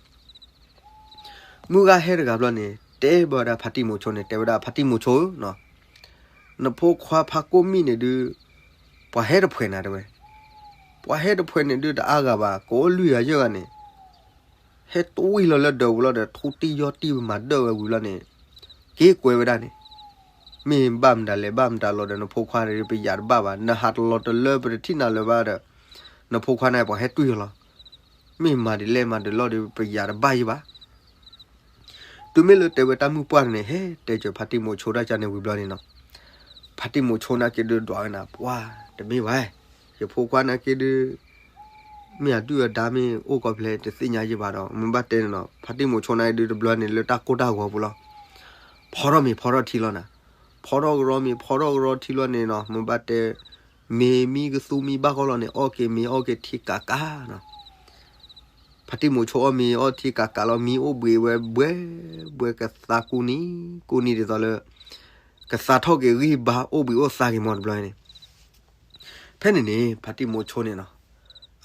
မုၢ်ဂၤဟဲတဂၤဘျီန့ၣ် တဲဘၣ်ဝဲဒၣ်ဖါတံၢ်မူၤဆိန့ၣ် တဲဝဲဒၣ် ဖါတံၢ်မူၤဆိဧၢနီၤ, နဖိခွါဖါကိၣ်မံၣ်န့ၣ်ဒုး ပှၤဟဲတဖှဲးနၤ တဲဝဲ. ပှၤဟဲတဖှဲးန့ၣ်ဒုးတအါဂၤဘၣ် ကအိၣ်လွံၢ်ဂၤယဲၢ်ဂၤန့ၣ် ဟဲတွံၢ်လီၤလၢဒၢးပူၤလီၤဒီး ထူတံၢ်ယီၢ်တံၢ်မၤဒၢၣ်ဝဲဝံၤလီၤန့ၣ်, က့ၤကွဲဝဲဒၣ်န့ၣ်, မ့ၢ်ဘၣ်မတၤလဲၣ်ဘၣ်မတၤလီၤဒီး နဖိခွါန့ၣ်ဒုးပယၤတဘၣ်ဘၣ်, နဟးတလီၤတလၢပတထံၣ်နၤလၢၤဘၣ်ဒီး နဖိခွါန့ၣ်ပှၤဟဲတွံၢ်လီၤ, မ့ၢ်မၤဒ်လဲၣ်မၤဒ်လဲၣ်ဒီး ပယၤတဘၣ်ယဲၢ်ဘၣ်. တုၤမ့ၢ်လၢတဲဝဲတၢ်မုၢ်ပှၢ်န့ၣ် ဟဲတဲစၢၤဖါတံၢ်မူၤဆိတၢ်ကန့ၣ်ဝံၤဘျီန့ၣ်နီၤ, ဖါတံၢ်မူၤဆိနာ်က့ဒုးဒွးဝဲနၤ ပှၤတမ့ၢ်ဘၣ်, ယဖိခွါနာ်က့ဒုး မ့ၢ်အဒုၣ်အဒါမ့ၢ်အိၣ်ကီၢ်ဖျဲးတသ့ၣ်ညါယဲၢ်ဘၣ်ဒီး မ့ၢ်ဘၣ်တဲန့ၣ်နီၤ, ဖါတံၢ်မူၤဆိနာ်က့ဒုးတဘျီန့ၣ်လၢတၢ်ကိၢ်တၢ်ဂီၤပူၤလီၤ. ဖီထီၣ်မ့ၤဖီထီၣ်ထံလီၤနၤ, ဖီထီၣ်ကရီမ့ၤဖီထီၣ်ကရီထံလီၤန့ၣ်နီၤ, မ့ၢ်ဘၣ်တဲ မ့ၤမံကသူမံဘၣ်ကီလီၤန့ၣ် အီၣ်က့ၤမ့ၤအီၣ်က့ၤထံကးကးနီၤ. ဖါတံၢ်မူၤဆိအီၣ်မ့ၤအီၣ်ထံကးကးလီၤ မံအိၣ်ဘှံးဝဲဘှဲဘှဲကသါကူနံၤကူနံၤဒ်သိးလၢ ကသါထီၣ်က့ၤဂံၢ်ဘါအိၣ်ဘှံးအိၣ်သါက့ၤမီၢ်တဘျီန့ၣ်, ဖဲန့ၣ်န့ၣ် ဖါတံၢ်မူၤဆိန့ၣ်နီၤ,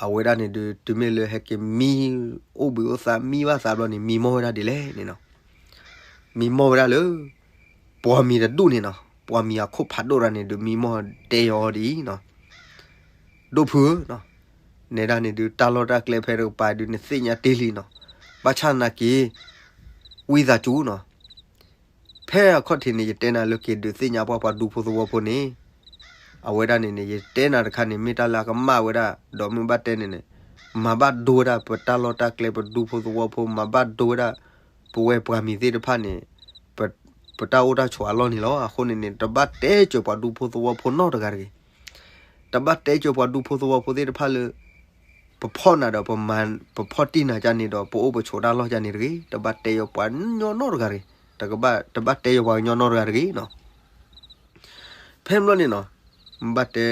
အဝဲဒၣ်န့ၣ်ဒုး တုၤမ့ၢ်လၢဟဲက့ၤမံ အိၣ်ဘှံးအိၣ်သါမံဘၣ်သးဘျီန့ၣ် မံမီၢ်ဝဲဒၣ်ဒ်လဲၣ်န့ၣ်နီၤ, မံမီၢ်ဝဲဒၣ်လၢ ပှၤမံၤတဒူၣ်န့ၣ်နီၤ, ပှၤမံၤအခိၣ်ဖးဒိၣ်တဂၤန့ၣ်ဒုး မံမီၢ်တဲအီၤဒ်အံၤနီၤ, ဒိၣ်ဖုဧၢနီၤ, နဲဒၣ်န့ၣ်ဒုး တၢ်လီၢ်တၢ်ကျဲဖဲတကပၤဒုး နသ့ၣ်ညါတ့ၢ်လံနီၤ, ဘၣ်ဆၣ်သနာ်က့ ဝံသးစူၤနီၤ, ဖဲအခီၣ်ထံးန့ၣ် ယတဲနၤလၢက့ၤဒုးသ့ၣ်ညါပှၤပှၤဒူဖိသဝီဖိန့ၣ်, အဝဲဒၣ်န့ၣ်န့ၣ် ယတဲနၤတခါန့ၣ် မ့ၢ်တၢ်လၢအကမၣ်ဝဲဒၣ် ဒီးမ့ၢ်ဘၣ်တဲန့ၣ်န့ၣ်, မၤဘၣ်ဒိဝဲဒၣ်ပတၢ်လီၢ်တၢ်ကျဲ ပဒူဖိသဝီဖိ မၤဘၣ်ဒိဝဲဒၣ် ပဝဲပှၤမံၤသ့ၣ်တဖၣ်န့ၣ်, ပ ပတၢ်အိၣ်တၢ်ဆိးအလီၢ်န့ၣ်လီၤ. အဃိန့ၣ်န့ၣ် တဘၣ်တဲစၢၤပှၤဒူဖိသဝီဖိနီတဂၤတဂ့ၤ. တဘၣ်တဲစၢၤပှၤဒူဖိသဝီဖိသ့ၣ်တဖၣ်လၢ ပဖီၣ်နၤဒီး ပမၤ ပဖီၣ်တံၢ်နၤကန့ၣ်ဒီး ပအိၣ်ပဆိးတၢ်လီၢ်ကန့ၣ်တဂ့ၤ. တဘၣ်တဲယီၤပှၤကညီနီတဂၤတဂ့ၤ. တကဘၣ် တဘၣ်တဲယီၤပှၤကညီနီတဂၤတဂ့ၤနီၤ. ဖဲဘျီန့ၣ်နီၤ, ဘၣ်တဲ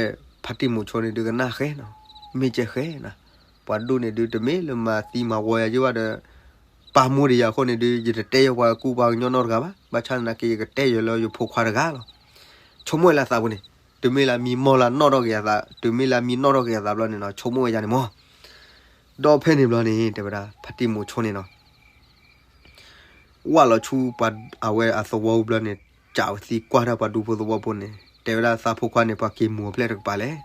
ဖါတံၢ်မူၤဆိန့ၣ်ဒုးကနၣ်ဃဲနီၤ, မ့ၢ်ကဲဃဲနၤ, ပှၤဒူၣ်န့ၣ်ဒုး တမ့ၢ်လၢမၤသံမၤဝီယၤယ့ၢ်ဘၣ်ဒီး ပာ်မူဒံးယၤအဃိန့ၣ်ဒုး ယတတဲယီၤပှၤကူပှၤကညီနီတဂၤဘၣ်. ဘၣ်ဆၣ်သနာ်က့ ယကတဲယီၤလၢယဖိခွါတဂၤလီၤ. ဆိကမိၣ်ဝဲလၢအသးပူၤန့ၣ်, တုၤမ့ၢ်လၢမံမီၢ်လၢနီၢ်ထီၣ်က့ၤအသး, တုၤမ့ၢ်လၢမံနီၢ်ထီၣ်က့ၤအသးဘျီန့ၣ်နီၤ, ဆိကမိၣ်ဝဲယၤန့ၣ်မီၢ်. ဒီးဖဲန့ၣ်ဘျီန့ၣ် တဲဝဲဒၣ် ဖါတံၢ်မူၤဆိန့ၣ်နီၤ ဝၢ်လီၤဆူပှၤအဝဲအသဝီပူၤဘျီန့ၣ်, ကးဝဲသံကွၢ်တၢ်ပှၤဒူဖိသဝီဖိန့ၣ်, တဲဝဲဒၣ်သးဖိခွါန့ၣ် ပှၤက့ၤမူၤအီၤဖျဲၣ်တကပၤလဲၣ်.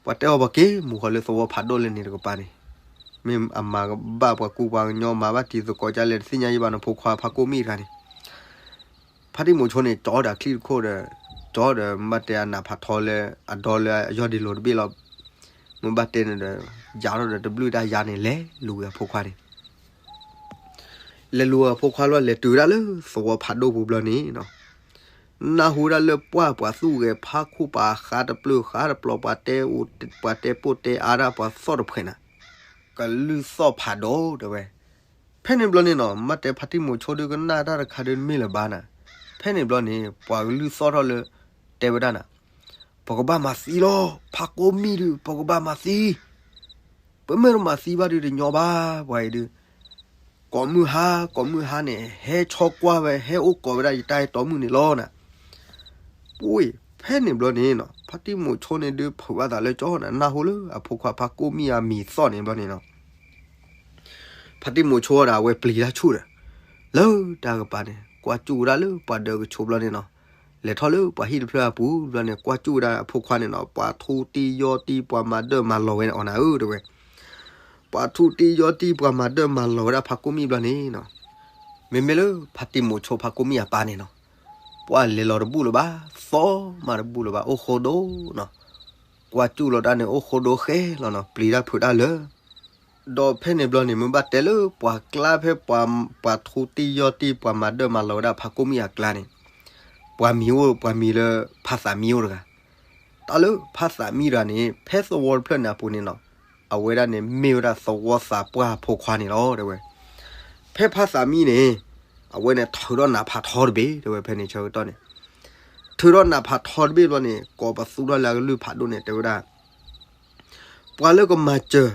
ပှၤတဲအီၤပှၤက့ၤမူၤဃီၤလၢသဝီဖးဒိၣ်လၢန့ၣ်တကပၤန့ၣ်, မ့ၢ်အမၤဘၣ်ပှၤကူပှၤကညီ မၤဘၣ်တံၤသကိးကလဲၣ် တသ့ၣ်ညါယ့ၢ်ဘၣ်နီၤ ဖိခွါဖါကိၣ်မံၣ်တဂၤန့ၣ်. ဖါတံၢ်မူၤဆိန့ၣ် ကၠီဒီးအချံၣ်တခိၣ်ဒီး, ကၠီဒီးမ့ၢ်ဘၣ်တဲအနးဖးထီလၢ အဒီလၢအယီၢ်ဒ့လိၤတဘ့ၣ်လီၤ. မ့ၢ်ဘၣ်တဲန့ၣ်ဒီး ယၤထီၣ်ဒီးတဘျုးတၢ်ယၤန့ၣ် လဲၤလူၤဝဲအဖိခွါန့ၣ် လဲၤလူၤဝဲအဖိခွါလီၤ လဲၤတုၤဝဲဒၣ်လၢသဝီဖးဒိၣ်ပူၤဘျီန့ၣ်နီၤ, နၢ်ဟူဒၣ်လၢပှၢ်ပှၤသူၣ်ဂဲၤဖးခိၣ် ပှၤဃါတပျုာ်ဃါတပျီၤ ပှၤတဲအူ ပှၤတဲပိၢ်တဲအါဒၣ်ပှၤသီၣ်တဖှဲးနၤ, ကလုၢ်သီၣ်ဖးဒိၣ်တဲဝဲ. ဖဲန့ၣ်ဘျီန့ၣ်နီၤ မ့ၢ်တဲဖါတံၢ်မိၤဆိဒုကနၣ်တၢ်တခါဒုမ့ၢ်လၢၤဘၣ်နၤ, ဖဲန့ၣ်ဘျီန့ၣ် ပှၤကလုၢ်သီၣ်ထီၣ်လၢ တဲဝဲဒၣ်နၤ, ပကဘၣ်မၤသံလီၤ ဖးကိးမံၣ်ဒု ပကဘၣ်မၤသံ, ပမ့ၢ်တမၤသံဘၣ်ဒုတညီဘၣ် ပှၤအံၤဒု ကိးမုၢ်ဟါ ကိးမုၢ်ဟါန့ၣ် ဟဲဆီကွၢ်ဝဲ ဟဲအိၣ်ကိးဝဲဒၣ်ယတၢ်အဲၣ်တီမုၣ်န့ၣ်လီၤနၤ. ပှၤ ဖဲန့ၣ်ဘျီန့ၣ်နီၤ ဖါတံၢ်မိၤဆိန့ၣ်ဒုးဖုးဘၣ်သးလၢကၠီနၤ နၢ်ဟူလၢအဖိခွါဖးကိးမံၣ်အမံၤသီၣ်န့ၣ်ဘျီန့ၣ်နီၤ ဖါတံၢ်မိၤဆိဒီးအဝဲပျံၤတၢ်ဆူၣ်ဒီး လၢတၢ်ကပၤန့ၣ် ကွၢ်ကၠူၣ်ဝဲဒၣ်လၢပှၤဒၢးကဆိးဘျီန့ၣ်နီၤ, လဲၤထီၣ်လၢပှၤဟံၣ်တဖျၢၣ်အပူၤဘျီန့ၣ် ကွၢ်ကၠူၣ်ဝဲဒၣ်အဖိခွါန့ၣ်နီၤ ပှၤထူတံၢ်ယီၢ်တံၢ် ပှၤမၤဒၢၣ်မၤလီၤဝဲန့ၣ်အီၤနၤဧၢ တဲဝဲ ပှၤထူတံၢ်ယီၢ်တံၢ် ပှၤမၤဒၢၣ်မၤလီၤဝဲဒၣ်ဖးကိးမံၣ်ဘျီန့ၣ်နီၤ, မ့မ့ၢ်လၢဖါတံၢ်မိၤဆိဖးကိးမံၣ်အပၢ်န့ၣ်နီၤ, ပှၤလဲၤလီၤတဘူၣ်လၢၤဘၣ်, သီမးတဘူၣ်လၢၤဘၣ် အိၣ်ဃိဒိၣ်နီၤ, ကွၢ်ကၠူၣ်လီၤတၢ်န့ၣ် အိၣ်ဃိဒိၣ်ဃဲလီၤနီၤ ပျံၤတၢ်ဖုးတၢ်လၢ ဒီးဖဲန့ၣ်ဘျီန့ၣ် မ့ၢ်ဘၣ်တဲလၢပှၤကျါဖဲ ပှၤထူတံၢ်ယီၢ်တံၢ် ပှၤမၤဒၢၣ်မၤလီၤဝဲဒၣ်ဖးကိးမံၣ်အကျါန့ၣ်, ပှၤမံၤအိၣ် ပှၤမံၤလၢဖါသးမံအိၣ်တဂၤ, တၢ်လၢဖါသးမံတဂၤန့ၣ် ဖဲသဝီတဖျၢၣ်န့ၣ်အပူၤန့ၣ်နီၤ, အဝဲဒၣ်န့ၣ်မ့ၢ်ဝဲဒၣ်သဝီသးပှၢ်ဖိခွါန့ၣ်လီၤ တဲဝဲ. ဖဲဖါသးမံန့ၣ် အဝဲန့ၣ်ထုးထီၣ်နးဖးထီတဘ့ၣ် တဲဝဲ ဖဲန့ၣ်ဆၢကတီၢ်န့ၣ် ထုးထီၣ်နးဖးထီတဘ့ၣ်ဘျီန့ၣ် ကိးပသူထီၣ်လၢအကလုၢ်ဖးဒိၣ်န့ၣ် တဲဝဲဒၣ် ပှၤလၢကမၤစၢၤ,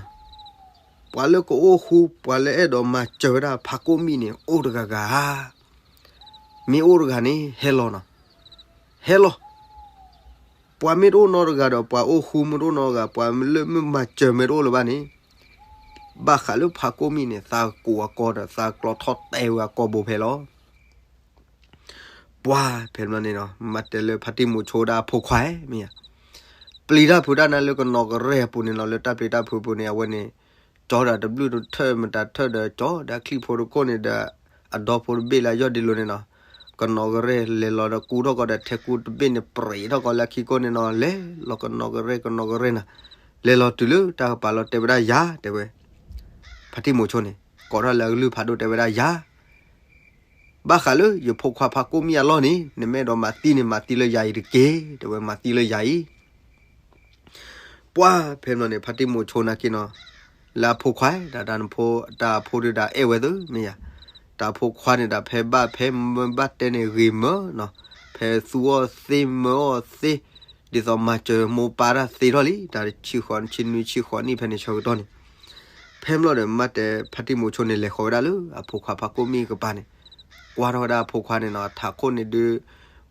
ပှၤလၢကအိၣ်ဃူ ပှၤလၢအဲၣ်ဒိးမၤစၢၤဝဲဒၣ်ဖးကိးမံၣ်န့ၣ် အိၣ်တဂၤဂၤဧါ, မ့ၢ်အိၣ်တဂၤန့ၣ် ဟဲလီၤနီၤ, ဟဲလီၤ. ပှၤမ့ၢ်တအိၣ်နီတဂၤဒီး ပှၤအိၣ်ဃူမ့ၢ်တအိၣ်နီတဂၤ ပှၤလၢမ့ၢ်မၤစၢၤမ့ၢ်တအိၣ်လၢၤဘၣ်န့ၣ်, ဘၣ်ဃးလၢဖးကိးမံၣ်န့ၣ် သးကူးအကီဒီး သးကျီထီၣ်တဲဝဲအကီဘိဖဲလီၤ ပှၤဖဲန့ၣ်နီၤ မ့ၢ်တဲလၢဖါတံၢ်မိၤဆိဒၣ်အဖိခွါဧၢ မ့ၢ်ဧါ, ပျံၤတၢ်ဖုးတၢ်နၤလၢကနီၤကရဲၢ်အပူၤန့ၣ်နီၤ လၢတၢ်ပျံၤတၢ်ဖုးပူၤန့ၣ် အဝဲန့ၣ် ကၠီဒီးတဘျုးတထၢၣ်မတၤထၢၣ်ဒီး ကၠီဒီးအချံၣ်ဖိတခိၣ်န့ၣ်ဒီး အဒီဖိတဘ့ၣ်လၢအယီၢ်ဒ့လိၤန့ၣ်နီၤ, ကနီၤကရဲၢ်လဲၤလီၤဒီးကူထီၣ်ကီးဒီးထဲကူတဘ့ၣ်န့ၣ် ပြံးထီၣ်ကီးလၢအခံကိၣ်န့ၣ်နီၤ လဲၤလီၤကနီၤကရဲၢ်ကနီၤကရဲၢ်နၤ, လဲၤလီၤတုၤလၢတၢ်ကပၤလီၤတဲဝဲဒၣ်ယၤ တဲဝဲ, ဖါတံၢ်မိၤဆိန့ၣ် ကိးထီၣ်လၢအကလုၢ်ဖးဒိၣ်တဲဝဲဒၣ်ယၤ ဘၣ်ဃးလၢယဖိခွါဖးကိးမံၣ်အလီၢ်န့ၣ် နမ့ၢ်အဲၣ်ဒိးမၤသံန့ၣ် မၤသံလၢယၤအံၤတက့ၢ် တဲဝဲ မၤသံလၢယၤအံၤ ပှၤဖဲန့ၣ်န့ၣ် ဖါတံၢ်မိၤဆိနာ်က့နီၤ, လၢအဖိခွါ တၢ်တၢ်နဖိ တၢ်အဖိဒုးဒၣ်အဲၣ်ဝဲသ့မ့ၢ်ယါ, တၢ်အဖိခွါန့ၣ်ဒၣ်ဖဲဘၣ်ဖဲမ့ၢ်ဘၣ်တဲန့ၣ်ဂ့ၤမၢနီၤ, ဖဲသူအီၤသ့မၢအီၤသ့, ဒ်သိးမၤစၢၤမိၢ်ပၢ်တၢ်သ့ထီၣ်လံ တၢ်တဆံဃိးဆံနွံဆံဃိးနံၣ်ဖဲန့ၣ်ဆၢကတီၢ်န့ၣ်, ဖဲမ့ၢ်လီၤဒီးမ့ၢ်တဲဖါတံၢ်မိၤဆိန့ၣ် လဲၤဃီၤဝဲဒၣ်လၢအဖိခွါဖးကိးမံၣ်ကပၤန့ၣ်, ကွၢ်ထီၣ်ဝဲဒၣ်အဖိခွါန့ၣ်နီၤ ထးခိၣ်န့ၣ်ဒုး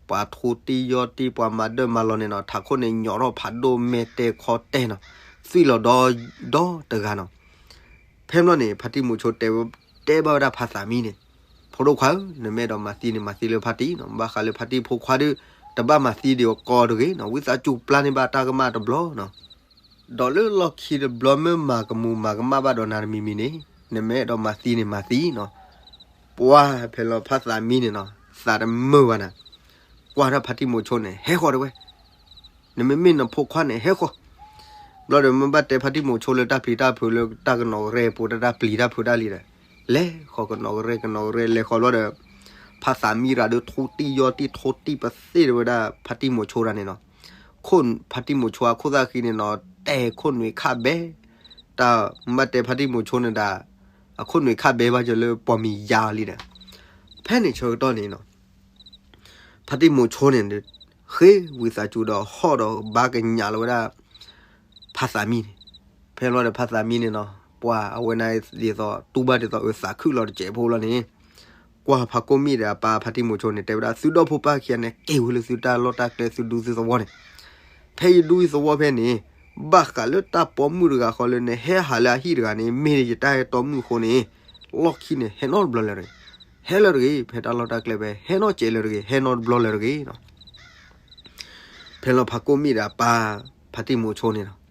ပှၤထူတံၢ်ယီၢ်တံၢ် ပှၤမၤဒၢၣ်မၤလီၤန့ၣ်နီၤ ထးခိၣ်န့ၣ် ညီၣ်ထီၣ်ဖးဒိၣ်မဲာ်တဲာ်ခီတဲာ်နီၤ, သွံၣ်လီၤဒီဒီတဂၤနီၤ. ဖဲမ့ၢ်လီၤန့ၣ် ဖါတံၢ်မိၤဆိတဲဝဲ တဲဘၣ်ဝဲဒၣ်ဖါသးမံန့ၣ်, ဖိဒိၣ်ခွါဧၢ, နမ့ၢ်အဲၣ်ဒိးမၤသံန့ၣ် မၤသံလၢဖါတံၢ်နီၤ, ဘၣ်ဃးလၢဖါတံၢ်ဖိခွါဒုး တဘၣ်မၤသံဒံးအီၤကီတဂ့ၤနီၤ, ဝံသးစူၤပျၢ်န့ၢ်ဘၣ်တၢ်ကမၣ်တဘျီနီၤ. ဒီးလၢလီၢ်ခံတဘျီမ့ၢ်မၤကမူၤမၤကမၣ်ဘၣ်ဒီးနၤတမံၤမံၤန့ၣ်, နမ့ၢ်အဲၣ်ဒိးမၤသံန့ၣ်မၤသံနီၤ. ပှၤဖဲလီၤဖါသးမံန့ၣ်နီၤ, သးတမုာ်ဘၣ်နၤ, ကွၢ်ထီၣ်ဖါတံၢ်မိၤဆိန့ၣ် ဟဲဃီၤတဲဝဲ, နမ့မ့ၢ်နဖိခွါန့ၣ် ဟဲဃီၤ. ဘျီဒီးမ့ၢ်ဘၣ်တဲဖါတံၢ်မိၤဆိလၢတၢ်ပျံၤတၢ်ဖုးလၢတၢ်ကနီၤကရဲၢ်ပူၤ တၢ်တၢ်ပျံၤတၢ်ဖုးတၢ်လံဒီး, လဲၤဃီၤကနီၤကရဲၢ် ကနီၤကရဲၢ် လဲၤဃီၤဘျီဒီး, ဖါသးမံတဂၤဒီး ထူတံၢ်ယီၢ်တံၢ် ထူတံၢ်ပသ့ၣ်တဲဝဲဒၣ် ဖါတံၢ်မိၤဆိတဂၤန့ၣ်နီၤ. ခိၣ် ဖါတံၢ်မိၤဆိအခိၣ်သၣ်ဃံန့ၣ်နီၤ, တဲခိၣ်နွံခၣ်ဘဲ, တၢ်မ့ၢ်ဘၣ်တဲဖါတံၢ်မိၤဆိန့ၣ်ဒၣ်, အခိၣ်နွံခၣ်ဘဲဘၣ်စၢၤလၢပှၤမံၤယါလံဒီး, ဖဲန့ၣ်ဆၢကတီၢ်န့ၣ်နီၤ ဖါတံၢ်မိၤဆိန့ၣ်, ဃ့ဝံသးစူၤဒီးဟီၣ်ဒီးဘါကညးလီၤဝဲဒၣ် ဖါသးမံန့ၣ်, ဖဲလီၤဒီးဖါသးမံန့ၣ်နီၤ, ပှၤအဝဲန့ၣ်ဒ်သိး တူၢ်ဘၣ်ဒ်သိးအသးခုၣ်လီၤတစဲးဖိလီၤန့ၣ်, ကွၢ်ဖးကိးမံၣ်ဒီးအပၢ်ဖါတံၢ်မိၤဆိန့ၣ် တဲဝဲဒၣ် သုဒီဖိပၢ်ခံဂၤန့ၣ် က့ၤဝဲလၢသုတၢ်လီၢ်တၢ်ကျဲ သုဒူသုသဝီန့ၣ်, ဖဲယဒူယသဝီဖဲန့ၣ်, ဘၣ်ဃးလၢတၢ်ပိာ်မုၣ်တဂၤဃီလၢနဟဲဟးလၢအဟံၣ်တဂၤန့ၣ် မ့ၢ်ယတၢ်အဲၣ်တီမုၣ်အဃိန့ၣ်, လီၢ်ခံန့ၣ် ဟဲနီတဘျီလၢၤတဂ့ၤ, ဟဲလၢၤတဂ့ၤ, ဖဲတၢ်လီၢ်တၢ်ကျဲဖဲ ဟဲနီၢ်စဲးလၢၤတဂ့ၤ, ဟဲနီတဘျီလၢၤတဂ့ၤနီၤ. ဖဲလီၤဖးကိးမံၣ်ဒီးအပၢ် ဖါတံၢ်မိၤဆိန့ၣ်လီၤ.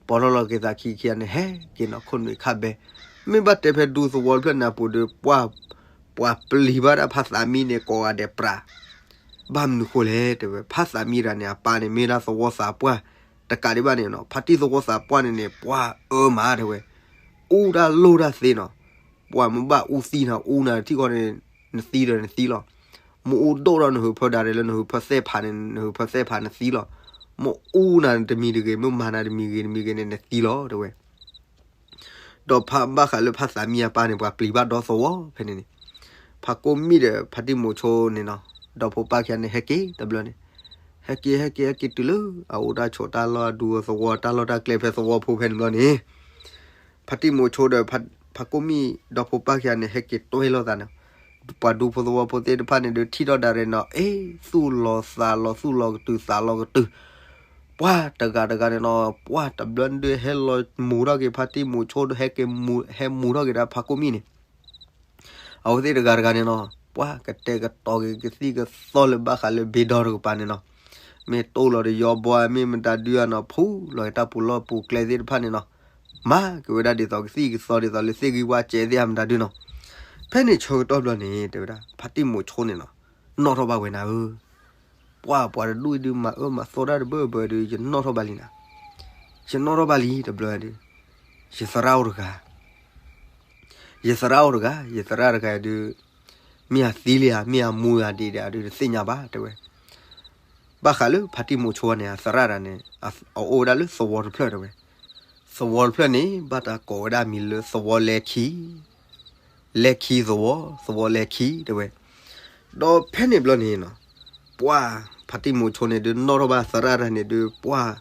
ပိာ်ထီၣ်လီၤက့ၤသးခံခံဂၤန့ၣ် ဟဲက့ၤနီၤ ခိၣ်နွံခၣ်ဘဲ, မ့ၢ်ဘၣ်တဲဖဲဒူသဝီတဖျၢၣ်န့ၣ်အပူၤဒီး ပှၤ, ပှၤပျံၤဘၣ်ဒၣ်ဖါသးမံန့ၣ် ကိးဂၤဒဲးပြး, ဘၣ်မနုၤဃိလဲၣ် တဲဝဲ, ဖါသးမံတဂၤန့ၣ် အပၢ်န့ၣ် မ့ၢ်ဒၣ်သဝီသးပှၢ်, တကးဒံးဘၣ်န့ၣ်နီၤ ဖါတံၢ်သဝီသးပှၢ်န့ၣ်န့ၣ် ပှၢ်အၢမးတဲဝဲ, အူတၢ်လိၢ်တၢ်သ့နီၤ, ပှၢ်မ့ၢ်ဘၣ်အူသံနီၤ အူနၤထံၣ်ဃီန့ၣ် နသံဒီးနသံလီၤ, မ့ၢ်အူဒိၣ်ဒီးနဟုးဖၢဒၣ်ရဲၣ်လၢနဟုးဖၢသဲၣ်ဖးန့ၣ် နဟုးဖၢသဲၣ်ဖးနသံလီၤ, မ့ၢ်အူနၤတမံၤတဂ့ၤ မ့ၢ်မၤနၤတမံၤဂ့ၤတမံၤဂ့ၤန့ၣ် နသံလီၤတဲဝဲ ဒီးဖးဘၣ်ဃးလၢဖါသးမံအပၢ်န့ၣ် ပှၤပျံၤဘၣ်ဒီသဝီဖဲန့ၣ်န့ၣ်, ဖါကိၣ်မံၣ်ဒီးဖါတံၢ်မိၤဆိန့ၣ်နီၤ, ဒီဖိပၢ်ခံဂၤန့ၣ် ဟဲက့ၤတဘျီန့ၣ်, ဟဲက့ၤ ဟဲက့ၤ ဟဲက့ၤတုၤလၢ အအိၣ်တၢ်ဆိးတၢ်လီၢ်အဒူအသဝီ တၢ်လီၢ်တၢ်ကျဲဖဲသဝီဖိဖဲန့ၣ်ဘျီန့ၣ်, ဖါတံၢ်မိၤဆိဒီး ဖါကိၣ်မံၣ်ဒီဖိပၢ်ခံဂၤန့ၣ် ဟဲက့ၤတွဲၢ်လိာ်သးန့ၣ်, ပှၤဒူဖိသဝီဖိသ့ၣ်တဖၣ်န့ၣ်ဒီး ထံၣ်ထီၣ်ဒၣ်ရဲၣ်နီၤ အ့ သူၣ်လီၤသးလီၤ သူၣ်လီၤကတုၤသးလီၤကတုၤ ပှၢ်တဂၤတဂၤန့ၣ်နီၤ ပှၢ်တဘျီဒုးဟဲလီၤမူၤထီၣ်က့ၤ ဖါတံၢ်မိၤဆိဒီး ဟဲက့ၤမူၤ ဟဲမူၤထီၣ်က့ၤဒၣ်ဖါကိၣ်မံၣ်န့ၣ်, အဝဲသ့ၣ်တဂၤတဂၤန့ၣ်နီၤ ပှၢ်ကတဲာ်ကတီၤက့ၤကသံၣ်ကသီလၢဘၣ်ဃးလၢဘ့ဒီတကပၤန့ၣ်နီၤ, မ့ၢ်တိၢ်လီၤတယီဘီ မ့ၢ်မတၤဒုအနီၤ ဖူလီၤက့ၤတၢ်ပူၤလီၢ်ပူၤကျဲသ့ၣ်တဖၣ်န့ၣ်နီၤ, မၤက့ၤဝဲဒၣ်ဒ်သိးကသံၣ်ကသီဒ်သိးလၢသ့ၣ်ဂံၢ်ဝါစဲးသ့ၣ်မတၤဒုနီၤ, ဖဲန့ၣ်ဆၢကတီၢ်ဘျီန့ၣ် တဲဝဲဒၣ် ဖါတံၢ်မိၤဆိန့ၣ်နီၤ, နီၣ်ထီၣ်ဘၣ်ဝဲနၤဧၢ ပှၢ်ပှၤတဒူၣ်အံၤဒုး မၤအၢမၤသီတၢ်တဘၢဘၢဒုး ယနီၣ်ထီၣ်ဘၣ်လံနၤ, ယနီၣ်ထီၣ်ဘၣ်လံတဘျီဒုး, ယသရၣ်အိၣ်တဂၤ, ယသရၣ်အိၣ်တဂၤ, ယသရၣ်တဂၤဒုး, မ့ၢ်အသံလံဧါ မ့ၢ်အမူဧါဒံးဒံးဒုး တသ့ၣ်ညါဘၣ်တဲဝဲ, ဘၣ်ဃးလၢဖါတံၢ်မိၤဆိန့ၣ် အသရၣ်တဂၤန့ၣ်, အအိၣ်ဝဲဒၣ်လၢသဝီတဖျၢၣ်တဲဝဲ, သဝီတဖျၢၣ်န့ၣ် ဘၣ်တၢ်ကိးဝဲဒၣ်မံၤလၢသဝီလဲၤခံ လဲၤခံသဝီ, သဝီလဲၤခံတဲဝဲ, ဒီးဖဲန့ၣ်ဘျီန့ၣ်နီၤ, ပှၢ်ဖါတံၢ်မိၤဆိန့ၣ်ဒုး နီၣ်ထီၣ်ဘၣ်သရၣ်တဂၤန့ၣ်ဒုး ပှၢ်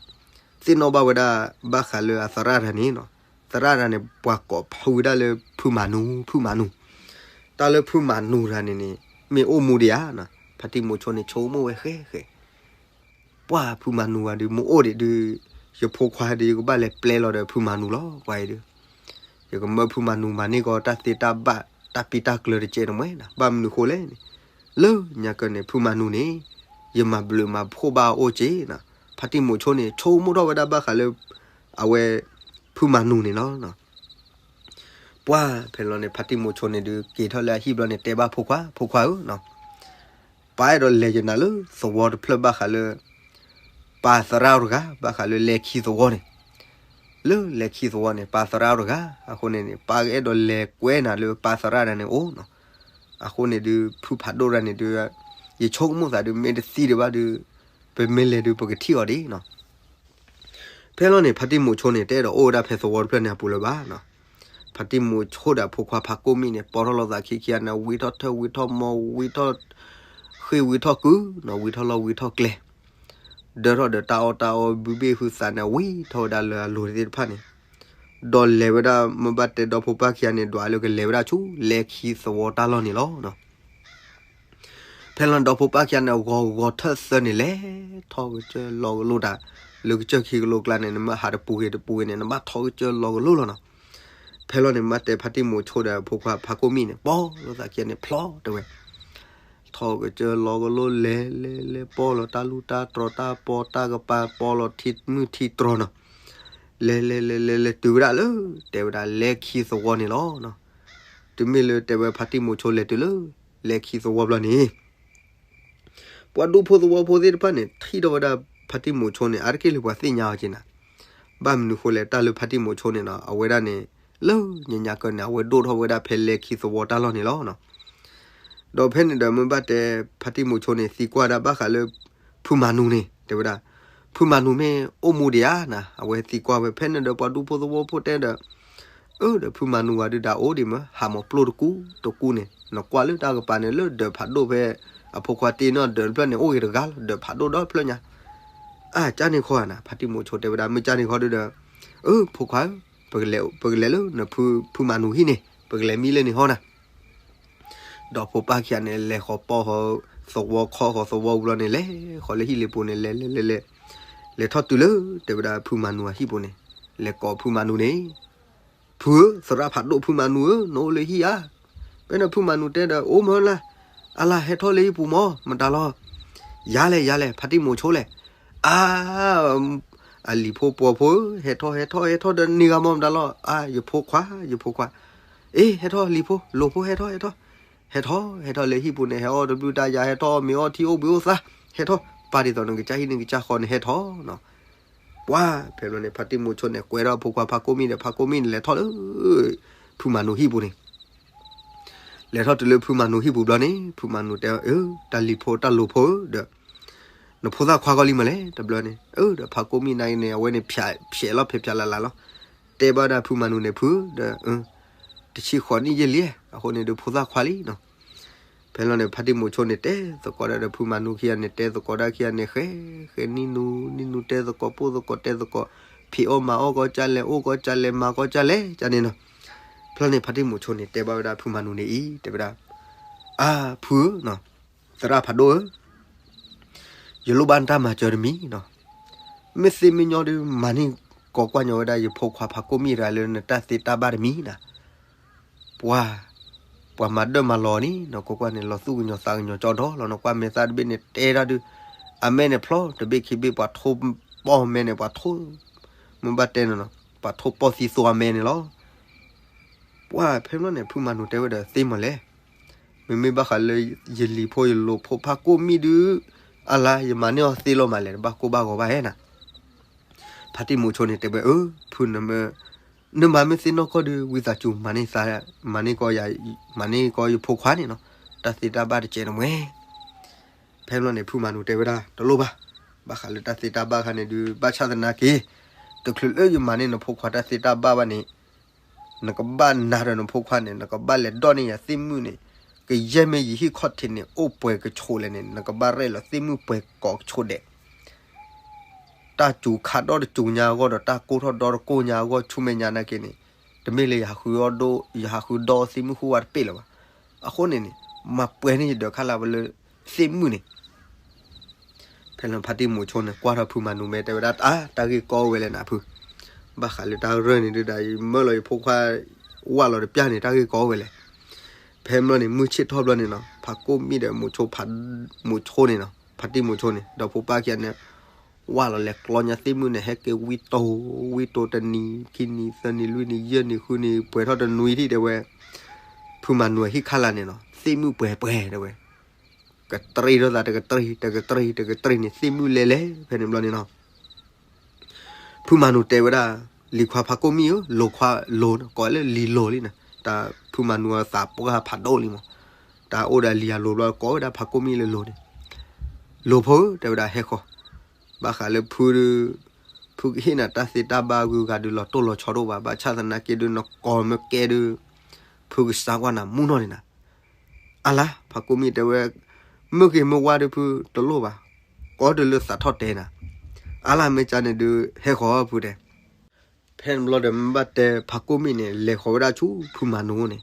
သ့ၣ်နီၣ်ဘၣ်ဝဲဒၣ် ဘၣ်ဃးလၢအသရၣ်တဂၤန့ၣ်နီၤ, သရၣ်တဂၤန့ၣ် ပှၤကိးဖုးဝဲဒၣ်လၢဖုမၤနူၤ ဖုမၤနူၤ, တၢ်လၢဖုမၤနူၤတဂၤန့ၣ်န့ၣ် မ့ၢ်အိၣ်မူဒံးဧါနီၤ, ဖါတံၢ်မိၤဆိန့ၣ် ဆိကမိၣ်ဝဲဃဲဃဲ ပှၢ်ဖုမၤနူၤတဂၤဒုး မ့ၢ်အိၣ်ဒံးဒုး, ယဖိခွါဒုး ယကဘၣ်လဲၤပျဲလီၤဒီးဖုမၤနူၤလီၤ ပှၤအံၤဒုး, ယကမၢဖုမၤနူၤမၤန့ၢ်ကီးတၢ်သ့တၢ်ဘၣ် တၢ်ပံတၢ်ကျၢၤတကဲးတမှဲနီၤ, ဘၣ်မနုၤဃိလဲၣ်န့ၣ်, လၢညါကၢန့ၣ် ဖုမၤနူၤန့ၣ် ယမၤဘျုးမၤဖှိၣ်ဘၣ်အအိၣ်က့နီၤ, ဖါတံၢ်မိၤဆိန့ၣ် ဆိကမိၣ်ထီၣ်ဝဲဒၣ်ဘၣ်ဃးလၢ အဝဲ ဖုမၤနူၤန့ၣ်လီၤ. ပှၢ်ဖဲလီၤန့ၣ် ဖါတံၢ်မိၤဆိန့ၣ်ဒုး က့ၤထီၣ်လၢအဟံၣ်ဘျီန့ၣ် တဲဘၣ်ဖိခွါ, ဖိခွါဧၢ, ပၢ်အဲၣ်ဒိးလဲၤယနၤလၢသဝီတဖျၢၣ်ဘၣ်ဃးလၢ ပၢ်သရၣ်အိၣ်တဂၤ ဘၣ်ဃးလၢလဲၤခံသဝီန့ၣ်, လၢလဲၤခံသဝီန့ၣ် ပၢ်သရၣ်အိၣ်တဂၤ, အဃိန့ၣ်န့ၣ် ပၢ်ကအဲၣ်ဒိးလဲၤကွဲနၤလၢပၢ်သရၣ်တဂၤန့ၣ်အိၣ်နီၤ, အဃိန့ၣ်ဒုး ဖုဖးဒိၣ်တဂၤန့ၣ်ဒုး ယဆိကမိၣ်သးဒုး မ့ၢ်တသံဒံးဘၣ်ဒုး ပမ့ၢ်လဲၤဒုး ပကထံၣ်အီၤဒံးနီၤ. ဖဲလီၤန့ၣ် ဖါတံၢ်မိၤဆိန့ၣ် တအဲၣ်ဒိးအိၣ်ဝဲဒၣ်ဖဲသဝီတဖျၢၣ်န့ၣ်အပူၤလၢၤဘၣ်နီၤ. ဖါတံၢ်မိၤဆိဒီးအဖိခွါဖါကိၣ်မံၣ်န့ၣ် ပိာ်ထီၣ်လိာ်သးခံခံဂၤန့ၣ် ဝံထီၣ်ထၢၣ်ဝံထီၣ်မီ ဝံထီၣ်ဃ့ၢ်ဝံထီၣ်ကုၢ်နီၤ ဝံထီၣ်လီၢ်ဝံထီၣ်ကျဲ ဒၢထီၣ်ဒီးတၢ်အီၣ်တၢ်အီ ဘုဘ့ၣ်ဟုသးန့ၣ် ဝံထီၣ်ဝဲဒၣ်လၢအလိၤသ့ၣ်တဖၣ်န့ၣ်, ဒီးလဲၤဝဲဒၣ် မ့ၢ်ဘၣ်တဲဒီဖိပၢ်ခံဂၤန့ၣ် ဒွးလၢကလဲၤဝဲဒၣ်ဆူလဲၤခံသဝီတၢ်လီၢ်န့ၣ်လီၤ. ဖဲလီၤန့ၣ် ဒီဖိပၢ်ခံဂၤန့ၣ် ဂီၤဂီၤထၢၣ်သၢန့ၣ် လဲၤထီၣ်ကစၢၢ်လီၤကလိတၢ် လၢကစၢၢ်ခံကလိကျါန့ၣ် နမ့ၢ်ဟးတပူၤဂ့ၤတပူၤဂ့ၤန့ၣ် နဘၣ်ထီၣ်ကစၢၢ်လီၤကလိလီၤနီၤ. ဖဲလီၤန့ၣ် မ့ၢ်ဘၣ်တဲဖါတံၢ်မိၤဆိဒီးအဖိခွါဖါကိၣ်မံၣ်န့ၣ် ပိာ်လိာ်သးခံဂၤန့ၣ် ဖျီတဲဝဲ ထီၣ်ကစၢၢ်လီၤကလိလဲၤလဲၤလဲၤ ပိာ်လီၤတၢ်လူၢ်တၢ်တြီၤ တၢ်ပီတၢ်ကပၤ ပိာ်လီၤထံမုၢ်ထံတြီၤနီၤ. လဲၤလဲၤလဲၤလဲၤလဲၤတုၤဝဲဒၣ်လၢ တဲဝဲဒၣ်လဲၤခံသဝီန့ၣ်လီၤ. တုၤမ့ၢ်လၢတဲဝဲဖါတံၢ်မိၤဆိလဲၤတုၤလၢ လဲၤခံသဝီဘျီန့ၣ် ပှၤဒူဖိသဝီဖိသ့ၣ်တဖၣ်န့ၣ် ထံၣ်ထီၣ်ဝဲဒၣ်ဖါတံၢ်မိၤဆိန့ၣ် အါတက့ၢ်လၢပှၤသ့ၣ်ညါအီၤက့ၤနၤ. ဘၣ်မနုၤဃိလဲၣ် တၢ်လၢဖါတံၢ်မိၤဆိန့ၣ်နီၤ အဝဲဒၣ်န့ၣ် လၢညါညါကၢန့ၣ် အဝဲဒိၣ်ထီၣ်ဝဲဒၣ်ဖဲလဲၤခံသဝီတၢ်လီၢ်န့ၣ်လီၤ. ဒီးဖဲန့ၣ်ဒီးမ့ၢ်ဘၣ်တဲ ဖါတံၢ်မိၤဆိန့ၣ် သံကွၢ်ဒၣ်ဘၣ်ဃးလၢ ဖုမၤနူၤန့ၣ် တဲဝဲဒၣ် ဖုမၤနူၤမ့ၢ်အိၣ်မူဒံးဧါနၤ အဝဲသံကွၢ်ဝဲ ဖဲန့ၣ်ဒီးပှၤဒူဖိသဝီဖိတဲဒီး အၢ ဒီးဖုမၤနူၤဝဲဒုးဒၣ်အိၣ်ဒံးမ့ၢ် ဟးမီၤပျိၢ်တကူတကူန့ၣ် နကွၢ်လၢတၢ်ကပၤန့ၣ် လၢဒၢးဖးဒိၣ်ဖဲ အဖိခွါတ့န့ၢ်ဒၢးတဖျၢၣ်န့ၣ် အိၣ်ဂ့ၤတဂၤလီၤ ဒၢးဖးဒိၣ်ဒီဖျၢၣ်ညါ. အါ ကၢ်န့ၣ်ခီဧါနၤ ဖါတံၢ်မိၤဆိတဲဝဲဒၣ် မ့ၢ်ကၢ်န့ၣ်ခီဒုးဒီး အၢ ဖိခွါဧၢ ပကလဲၤလၢနဖု ဖုမၤနူၤဟံၣ်န့ၣ် ပကလဲၤမံလၢန့ၣ်ဟီနၤ ဒီးဖိပၢ်ခံဂၤန့ၣ် လဲၤဃီၤပီၢ်ဃီၤသဝီခီဃီၤသဝီဝံၤလီၤန့ၣ် လဲၤဃီၤလၢဟံၣ်လ့ပူၤန့ၣ် လဲၤလဲၤလဲၤလဲၤ လဲၤထီၣ်တုၤလၢ တဲဝဲဒၣ်ဖုမၤနူၤအဟံၣ်ပူၤန့ၣ် လဲၤကိးဖုမၤနူၤန့ၣ် ဖုဧၢ သရၣ်ဖးဒိၣ်ဖုမၤနူၤဧၢ နအိၣ်လၢဟံၣ်ဧါ. ဖဲန့ၣ်ဖုမၤနူၤတဲဒီး အိၣ်မၢလၢ် အလၢ် ဟဲထီၣ်လၢဟံၣ်ပူၤမၢ မတၤလီၤ. ယၤလဲၣ် ယၤလဲၣ် ဖါတံၢ်မိၤဆိလဲၣ်. အါ အလံၤဖိပှီၤဖိဧၢ ဟဲထီၣ် ဟဲထီၣ် ဟဲထီၣ်ဒီးန့ၢ်ဂၤမၢ မတၤလီၤ. အါ ယဖိခွါ ယဖိခွါ. အ့ ဟဲထီၣ်လံၤဖိ လိၤဖိ ဟဲထီၣ် ဟဲထီၣ် ဟဲထီၣ် ဟဲထီၣ်လၢဟံၣ်ပူၤန့ၣ် ဟဲအီၣ်တဘျုးတၢ်ယၤ ဟဲထီၣ်အီၣ်မ့ၤအီထံအိၣ်ဘှံးအိၣ်သါ ဟဲထီၣ် ပာ်ဒ်သိးနကစၢ်ဟံၣ်နကစၢ်ဃီန့ၣ် ဟဲထီၣ်နီၤ. ပှၤဖဲဘျီန့ၣ် ဖါတံၢ်မူဆိန့ၣ် ကွဲးထီၣ်ဖိခွါဖါကိၣ်မံၣ်ဒီး ဖါကိၣ်မံၣ်န့ၣ် လဲၤထီၣ်လၢ ဖုမၤနူၤဟံၣ်ပူၤန့ၣ် လဲၤထီၣ်တုၤလၢဖုမၤနူၤဟံၣ်ပူၤဘျီန့ၣ် ဖုမၤနူၤတဲ အၢ တၢ်လံၤဖိတၢ်လိၤဖိဧၢ ဒီး နဖိသၣ်ခွါဂီၢ်လံမးလဲၣ် တဘျီန့ၣ် အၢ ဒီးဖါကိၣ်မံၣ်နာ်က့န့ၣ် အဝဲန့ၣ် ဖျဲးလီၤဖဲးဖျဲးလၢ်လၢ်လီၤ တဲဘၣ်ဝဲဒၣ်ဖုမၤနူၤန့ၣ် ဖု ဒီး တဆံဃိးနံၣ်ယဲၢ်လံ အဃိန့ၣ်ဒီးဖိသၣ်ခွါလံနီၤ ဖဲလီၤန့ၣ် ဖါတံၢ်မူဆိန့ၣ် တဲသကိးဒၣ်ဒီးဖုမၤနူၤခံဂၤန့ၣ် တဲသကိးဒၣ်ခံဂၤန့ၣ် ဃဲ ဃဲနံၣ်နူ နံၣ်နူတဲသကိး ပိၢ်သကိး တဲသကိး ဖံးအီၣ်မၤအီၣ်ကီၢ်ကၢ်လဲၣ် အိၣ်ကီၢ်ကၢ်လဲၣ် မၤကီၢ်ကၢ်လဲၣ် ကန့ၣ်နီၤ ဖဲလီၤန့ၣ် ဖါတံၢ်မူဆိန့ၣ် တဲဘၣ်ဝဲဒၣ်ဖုမၤနူၤန့ၣ်အံၤ တဲဝဲဒၣ် အါ ဖုဧၢ သရၣ်ဖးဒိၣ်ဧၢ ယလိၣ်ဘၣ်နတၢ်မၤစၢၤတမံၤနီၤ မ့ၢ်သ့မ့ၢ်ညီဒုး မၤန့ၢ်ကိးကွၢ်ညီဝဲဒၣ်ယဖိခွါဖါကိၣ်မံၣ်တဂၤလၢနတၢ်သ့တၢ်ဘၣ်တမံၤနီၤ ပှၤ ပှၤမၤဒၢၣ်မၤလီၤန့ၣ် နကိးကွၢ်န့ၣ် လီၤသူၣ်ကညီၤသးကညီၤကၠီဒီလီၤ နကွၢ်မဲာ်သၣ်တဘ့ၣ်န့ၣ် တဲတၢ်ဒုး အမဲာ်န့ၣ်ဖျီတဘ့ၣ်ခံဘ့ၣ် ပှၤထိၣ်ပီၢ်မဲာ်န့ၣ် ပှၤထိၣ် မ့ၢ်ဘၣ်တဲနီၤနီၤ ပှၤထိၣ်ပီၢ်သံသိအမဲာ်န့ၣ်လီၤ ပှၤဖဲဘျီန့ၣ် ဖုမၤနူၤတဲဝဲဒီးသ့မးလဲၣ် မ့မ့ၢ်ဘၣ်ဃးလၢယလံၤဖိယလိၤဖိဖါကိၣ်မံၣ်ဒုး အလါ ယမၤန့ၢ်အီၤသ့လီၤမးလဲၣ် တဘၣ်ကိၢ်ဘၣ်ဂီၤဘၣ်ဟဲနၤ ဖါတံၢ်မူဆိန့ၣ် တဲဝဲ အၢ ဖုနမ့ၢ် နမၤမ့ၢ်သ့နီၢ်ကီၢ်ဒုး ဝံသးစူၤ မၤန့ၢ်သး မၤန့ၢ်ကီးယၤ မၤန့ၢ်ကီးယဖိခွါန့ၣ်နီၤ တၢ်သ့တၢ်ဘၣ်တစဲးတမှဲ ဖဲဘျီန့ၣ် ဖုမၤနူၤတဲဝဲဒၣ် တလိၣ်ဘၣ် ဘၣ်ဃးလၢတၢ်သ့တၢ်ဘၣ်ခါန့ၣ်ဒုး ဘၣ်ဆၣ်သနာ်က့ တချုးလၢယမၤန့ၢ်နဖိခွါတၢ်သ့တၢ်ဘၣ်ဘၣ်န့ၣ် နကဘၣ်နၤဒီးနဖိခွါန့ၣ် နကဘၣ်လဲၤဒိးန့ၢ်ယၤသ့ၣ်မုၣ်န့ၣ် ကယဲၢ်မ့ၢ်ယဟံၣ်ခီၣ်ထံးန့ၣ် အိၣ်ပှဲၤကဆိးလဲၣ်န့ၣ် နကဘၣ်ရဲၣ်လီၤသ့ၣ်မုၣ်ပှဲၤကိးကဆိးဒဲး တၢ်စူၤခးဒီတစူၤညါအဂီၢ်ဒီး တၢ်ကိၢ်ထီၣ်ဒီတကိၢ်ညါအဂီၢ် ဆူမဲာ်ညါနာ်က့န့ၣ် တမ့ၢ်လၢယဟးဃုအီၣ်ဒိၣ် ယဟးဃုဒီသ့ၣ်မုၣ်ဃုဝါတပ့ၢ်လၢၤဘၣ်. အဃိန့ၣ်န့ၣ် မၤပှဲၤန့ၢ်ယဒၢးခါလၢ်လၢသ့ၣ်မုၣ်န့ၣ် ဖဲလၢဖါတံၢ်မူၤဆိန့ၣ် ကွၢ်ထီၣ်ဖုမၤနူၤမဲာ် တဲဝဲဒၣ် အါ တၢ်ဂ့ၢ်ကီဝဲလဲၣ်နၤဖု, ဘၣ်ဃးလၢတၢ်ရၢၢ်န့ၣ်ဒုးဒီး ယမၢလီၤယဖိခွါ ဝၢ်လီၤတပျၢ်န့ၣ် တၢ်ဂ့ၢ်ကီဝဲလဲၣ်. ဖဲမၢန့ၣ် မုၢ်ဆ့ၣ်ထီၣ်ဘျီန့ၣ်နီၤ ဖါကိၣ်မံၣ်ဒီးမူၤဆိ မူၤဆိန့ၣ်နီၤ ဖါတံၢ်မူၤဆိန့ၣ် ဒီးဖိပၢ်ခံဂၤန့ၣ် ဝၢ်လီၤလဲၤကျီညါသ့ၣ်မုၣ်န့ၣ် ဟဲက့ၤဝံတိၤ ဝံတိၤတနံၤ ခံနံၤ သၢနံၤ လွံၢ်နံၤ ယဲၢ်နံၤ ဃုနံၤ ပှဲၤထီၣ်တနွံထံၣ်တဲဝဲ ဖုမၤနူၤအဟံၣ်ခါလၢ်န့ၣ်နီၤ သ့ၣ်မုၣ်ပှဲၤပှဲၤတဲဝဲ ကတြံထီၣ်သးတကတြံ တကတြံ တကတြံန့ၣ် သ့ၣ်မုၣ်လဲၤလဲၤ ဖဲန့ၣ်ဘျီန့ၣ်နီၤ ဖုမၤနူၤတဲဝဲဒၣ် လံၤခွါဖါကိၣ်မံၣ်ဧၢ လိၤခွါလိၤ ကိးလၢလံၤလိၤလံနီၤ တၢ်ဖုမၤနူၤအသးပှၢ်ဖးဒိၣ်လံမး တၢ်အိၣ်ဒီးလံၤအလိၤဘျီ ကိးဝဲဒၣ်ဖါကိၣ်မံၣ်လၢလိၤန့ၣ် လိၤဖိဧၢ တဲဝဲဒၣ်ဟဲဃီၤ ဘၣ်ဃးလၢဖုဒုး ဖုကဟ့ၣ်နၤတၢ်သ့တၢ်ဘၣ်ဂုၤဂၤဒုး လီၤတိၢ်လီၤဆီဒိၣ်ဘၣ် ဘၣ်ဆၣ်သနာ်က့ဒုး နကိးမ့ၢ်ကဲဒုး ဖုကစါကွၢ်နၤမူနီၢ်န့ၣ်နၤ အါလါ ဖါကိၣ်မံၣ်တဲဝဲ မုၢ်ဂ့ၤမုၢ်ဝါဒုးဖုတလိၣ်ဘၣ် ကိးတုၤလၢသးထီၣ်တဲနၤ အါလါမ့ၢ်ကန့ၣ်ဒုး ဟဲဃီၤဖုတဲ ဖဲန့ၣ်ဘျီဒီးမ့ၢ်ဘၣ်တဲဖါကိၣ်မံၣ်န့ၣ် လဲၤဃီၤဝဲဒၣ်ဆူဖုမၤနူၤန့ၣ်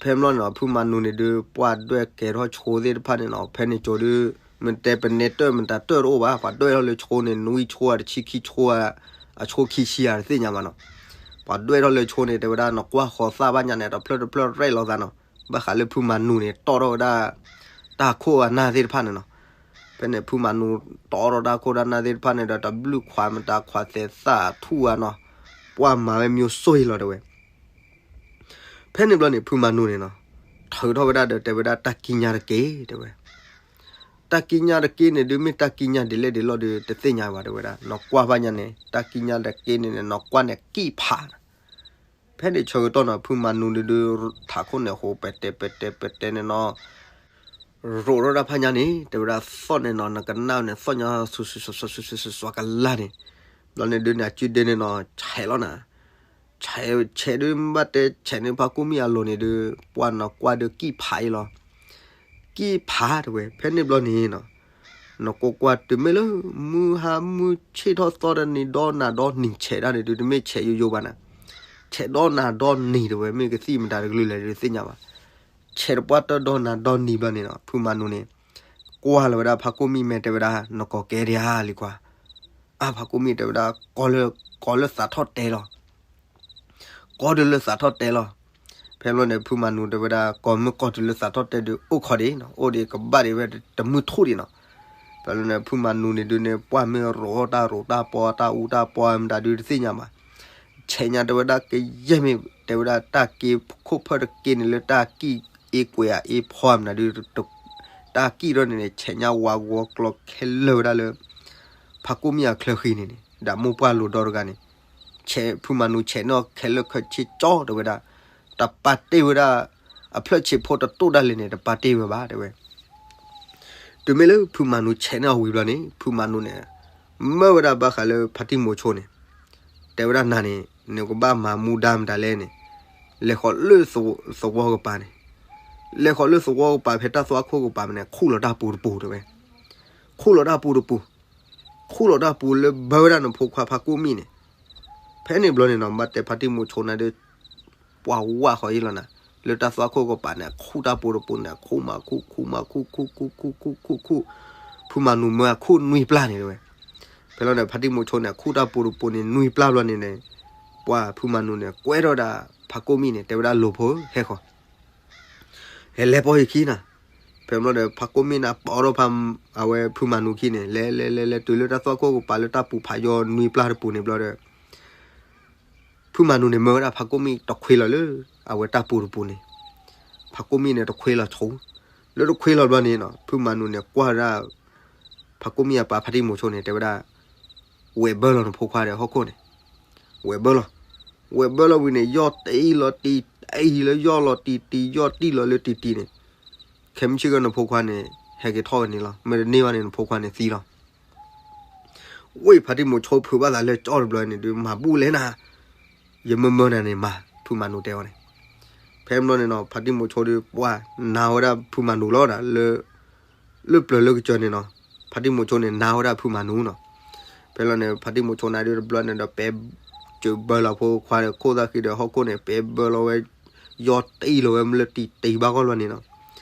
ဖဲန့ၣ်ဘျီန့ၣ်နီၤ ဖုမၤနူၤန့ၣ်ဒုး ပှၢ်ဒွဲၣ်ကဲထီၣ်ဆိသ့ၣ်တဖၣ်န့ၣ်နီၤ ဖဲန့ၣ်ကၠိဒုး မ့ၢ်တဲပနဲတၢၢ်မတၤတၢၢ်တအိၣ်ဘၣ် ပှၤဒွဲၣ်ထီၣ်လၢဆိန့ၣ် နွံဆိဧါ တဆံခံဆိဧါ အဆိခံဆံဧါ တသ့ၣ်ညါဘၣ်နီၤ ပှၤဒွဲၣ်ထီၣ်လၢဆိန့ၣ် တဲဝဲဒၣ် နကွၢ်ဃီၤသၣ်ဘၣ်ညါန့ၣ် တဖျၢၣ်တဖျၢၣ်ရဲၣ်လီၤသးနီၤ ဘၣ်ဃးလၢဖုမၤနူၤန့ၣ် တီၣ်ထီၣ်ဝဲဒၣ် တၢ်ခိၣ်အနၢ်သ့ၣ်တဖၣ်န့ၣ်နီၤ ဖဲန့ၣ် ဖုမၤနူၤတီၣ်ထီၣ်တၢ်ခိၣ်တၢ်နၢ်သ့ၣ်တဖၣ်န့ၣ်ဒီး တဘျုးခွးမတၤခွးသဲးသၣ်ထူၣ်ဧါနီၤ ပှၢ်မၤဝဲမံၤစိၢ်အံၤလီၤတဲဝဲ ဖဲန့ၣ်ဘျီန့ၣ် ဖုမၤနူၤန့ၣ်နီၤ ထုးထီၣ်ဝဲဒၣ်ဒီးတဲဝဲဒၣ် တၢ်ကံးညာ်တက့ၢ်တဲဝဲ တၢ်ကံးညာ်တက့ၢ်န့ၣ်ဒုး မ့ၢ်တၢ်ကံးညာ်ဒ်လဲၣ်ဒ်လဲၣ်ဒုး တသ့ၣ်ညါဘၣ်တဲဝဲဒၣ် နကွၢ်ဘၣ်ညါန့ၣ် တၢ်ကံးညာ်တက့ၢ်န့ၣ်န့ၣ် နကွၢ်န့ၣ်ကံၣ်ဖး ဖဲန့ၣ်ဆၢကတီၢ်နီၤ ဖုမၤနူၤန့ၣ်ဒုး ထးခိၣ်န့ၣ်အဃိ ပဲာ်တဲပဲာ်တဲပဲာ်တဲန့ၣ်နီၤ ရိးထီၣ်တၢ်ဖးညါန့ၣ် တဲဝဲဒၣ်သီၣ်န့ၣ်နီၤ နကနၣ်န့ၣ် သီၣ်ညါ စူစူစူစူစူစူကလါန့ၣ် ဘျီန့ၣ်ဒုးန့ၣ် အကုဒ့န့ၣ်နီၤ ဆဲးလီၤနၤ ဆဲး ဆဲးဒုးမ့ၢ်ဘၣ်တဲ ဆဲးန့ၢ်ဖါကိၣ်မံၣ်အလိၤန့ၣ်ဒုး ပှၢ်နီၤကွၢ်ဒုးကံၣ်ဖးအံၤလီၤ ကံၣ်ဖးတဲဝဲ ဖဲန့ၣ်ဘျီန့ၣ်နီၤ နကွၢ်ကွၢ်တုၤမ့ၢ်လၢ မုၢ်ဟါမုၢ်ဆ့ၣ်ထီၣ်သီတနံၤဒီနၤဒီနံၤဆဲးဒၣ်န့ၣ်ဒုး တမ့ၢ်ဆဲးယိယိဘၣ်နၤ ဆဲးဒီနၤဒီနံၤတဲဝဲ မ့ၢ်ကသံၣ်မတၤတကလုာ်လဲၣ်ဒုးတသ့ၣ်ညါဘၣ် ဆဲးတပှၢ်တၢၢ်ဒီနၤဒီနံၤဘျီန့ၣ်နီၤ ဖုမၤနူၤန့ၣ် ကွၢ်လီၤဝဲဒၣ်ဖါကိၣ်မံၣ်မဲာ်တဲဝဲဒၣ် နကိးကဲဒံးဧါလံၤခွါ အါဖါကိၣ်မံၣ်တဲဝဲဒၣ် ကိးလၢ ကိးလၢသးထီၣ်တဲလီၤ ကိးတုၤလၢသးထီၣ်တဲလီၤ ဖဲဘျီန့ၣ် ဖုမၤနူၤတဲဝဲဒၣ် ကိးမ့ၢ်ကိးတုၤလၢသးထီၣ်တဲဒုး အိၣ်ခိးဒံးနီၤ အိၣ်ဒံးကဘၣ်ဒံးဝဲတမုၢ်ထူၣ်ဒံးနီၤ ဖဲဘျီန့ၣ် ဖုမၤနူၤန့ၣ်ဒုးန့ၣ် ပှၢ်မ့ၢ်ရိးတၢ်ရိးတၢ်ပီတၢ်အူတၢ်ပီမတၤဒုးတသ့ၣ်ညါဘၣ် ဆဲးညါတဲဝဲဒၣ်ကယဲၢ်မ့ၢ် တဲဝဲဒၣ်တၢ်က့ခိၣ်ဖၢၣ်တက့န့ၣ်လၢတၢ်ကံၣ်အ့ကွဲးအ့ဖီမတၤဒုး တၢ်ကံၣ်ထီၣ်န့ၣ်န့ၣ် ဆဲးညါဝါဂီၤကျီခဲလၢာ်ဝဲဒၣ်လၢ ဖါကိၣ်မံၣ်အချၢဃံန့ၣ်န့ၣ် ဒီးမိၢ်ပှၢ်လိၤဒီတဂၤန့ၣ်, ဆဲးဖုမၤနူၤဆဲးန့ၢ်အီၤခဲလၢာ်ခဲဆ့ကၠီတဲဝဲဒၣ်, တပာ်တ့ၢ်ဝဲဒၣ်, အဖျၢၣ်ဆံးဖိတတိၢ်ဒၣ်လဲာ်န့ၣ် တပာ်တ့ၢ်ဝဲဘၣ်တဲဝဲ. တုၤမ့ၢ်လၢဖုမၤနူၤဆဲးန့ၢ်အီၤဝံၤဘျီန့ၣ် ဖုမၤနူၤန့ၣ်, မၢဝဲဒၣ်ဘၣ်ဃးလၢဖါတံၢ်မိၤဆိန့ၣ်, တဲဝဲဒၣ်နၤန့ၣ်, နကဘၣ်မၤမူဒါမတၤလဲၣ်န့ၣ်, လဲၤဃီၤလၢသဝီကပၤန့ၣ်, လဲၤဃီၤလၢသဝီကပၤဖဲတၢ်သွၣ်ခိၣ်ကပၤန့ၣ် ခူၣ်လီၤတၢ်ပူၤတပူၤတဲဝဲ, ခူၣ်လီၤတၢ်ပူၤတပူၤ, ခူၣ်လီၤတၢ်ပူၤလၢဘၢဝဲဒၣ်နဖိခွါဖါကိၣ်မံၣ်န့ၣ်, ဖဲန့ၣ်ဘျီန့ၣ်နီၤ ဘၣ်တဲဖါတံၢ်မိၤဆိန့ၣ်ဒီး ပှၤဝးဃီၤအံၤလီၤနၤ, လၢတၢ်သွၣ်ခိၣ်ကပၤန့ၣ် ခူၣ်တၢ်ပူၤတပူၤန့ၣ် ခူၣ်မၤခူၣ် ခူၣ်မၤခူၣ် ခူၣ်ခူၣ်ခူၣ်ခူၣ်ခူၣ်, ဖုမၤနူၤမၢအခူၣ်နွံပျၢ်န့ၣ်တဲဝဲ. ဖဲလီၤန့ၣ် ဖါတံၢ်မိၤဆိန့ၣ် ခူၣ်တၢ်ပူၤတပူၤန့ၣ် နွံပျၢ်ဘျီန့ၣ်န့ၣ်, ပှၤဖုမၤနူၤန့ၣ် ကွဲထီၣ်ဝဲဒၣ်ဖါကိၣ်မံၣ်န့ၣ် တဲဝဲဒၣ်လိၤဖိဧၢ ဟဲဃီၤ ဟဲလဲၤပိာ်ယခံနၤ. ဖဲမ့ၢ်လီၤဒီး ဖါကိၣ်မံၣ်န့ၣ် ပိာ်ထီၣ်ဖဲ အဝဲဖုမၤနူၤခံန့ၣ် လဲၤလဲၤလဲၤလဲၤတုၤလၢတၢ်သွၣ်ခိၣ်ကပၤလၢတၢ်ပူၤ ဖးယီနွံပျၢ်တပူၤန့ၣ်ဘျီဒီး ဖုမၤနူၤန့ၣ် မၢဝဲဒၣ်ဖါကိၣ်မံၣ်တခွ့လီၤလၢ အဝဲတၢ်ပူၤတပူၤန့ၣ်, ဖါကိၣ်မံၣ်န့ၣ်တခွ့လီၤဆိ, လၢတခွ့လီၤဘျီန့ၣ်နီၤ ဖုမၤနူၤန့ၣ် ကွၢ်ဝဲဒၣ် ဖါကိၣ်မံၣ်အပၢ်ဖါတံၢ်မိၤဆိန့ၣ် တဲဝဲဒၣ် ဝဲၢ်ဘၢလီၤနဖိခွါဒီးဟီၣ်ခိၣ်န့ၣ်, ဝဲၢ်ဘၢလီၤ, ဝဲၢ်ဘၢလီၤဝံၤန့ၣ် ယီၢ်တံၢ်လီၤတံၢ်တံၢ်လၢယီၢ်လီၤတံၢ်တံၢ် ယီၢ်တံၢ်လီၤလၢတံၢ်တံၢ်န့ၣ်, ခဲမုၢ်ဆ့ၣ်ကီးနဖိခွါန့ၣ် ဟဲက့ၤထီၣ်ဝဲန့ၣ်လီၤ. မ့ၢ်တန့ၢ်ဘၣ်န့ၣ် နဖိခွါန့ၣ်သံလီၤ. ဝဲဖါတံၢ်မိၤဆိဖုးဘၣ်သးလၢကၠီတဘျီန့ၣ်ဒီး မၤဘူၣ်လဲၣ်နၤ, ယမၢမၢနၤန့ၣ်မၤ ဖုမၤနူၤတဲအီၤန့ၣ်. ဖဲမ့ၢ်လီၤန့ၣ်နီၤ ဖါတံၢ်မိၤဆိဒီး ပှၢ်နၤဝဲဒၣ်ဖုမၤနူၤလီၤဒီး လၢပျၢၤလၢကစၢၢ်န့ၣ်နီၤ, ဖါတံၢ်မိၤဆိန့ၣ် နၤဝဲဒၣ်ဖုမၤနူၤနီၤ. ဖဲလီၤန့ၣ် ဖါတံၢ်မိၤဆိနၤဒုးတဘျီန့ၣ်ဒီး ပဲစၢၤဘၢလီၤဖိခွါဒီး ခိၣ်သၣ်ဃံဒီးဟီၣ်ခိၣ်န့ၣ် ပဲဘၢလီၤဝဲ ယီၢ်တံၢ်လီၤဝဲမ့ၢ်လၢတံၢ်တံၢ်ဘၣ်ဂီၢ်လီၤန့ၣ်နီၤ.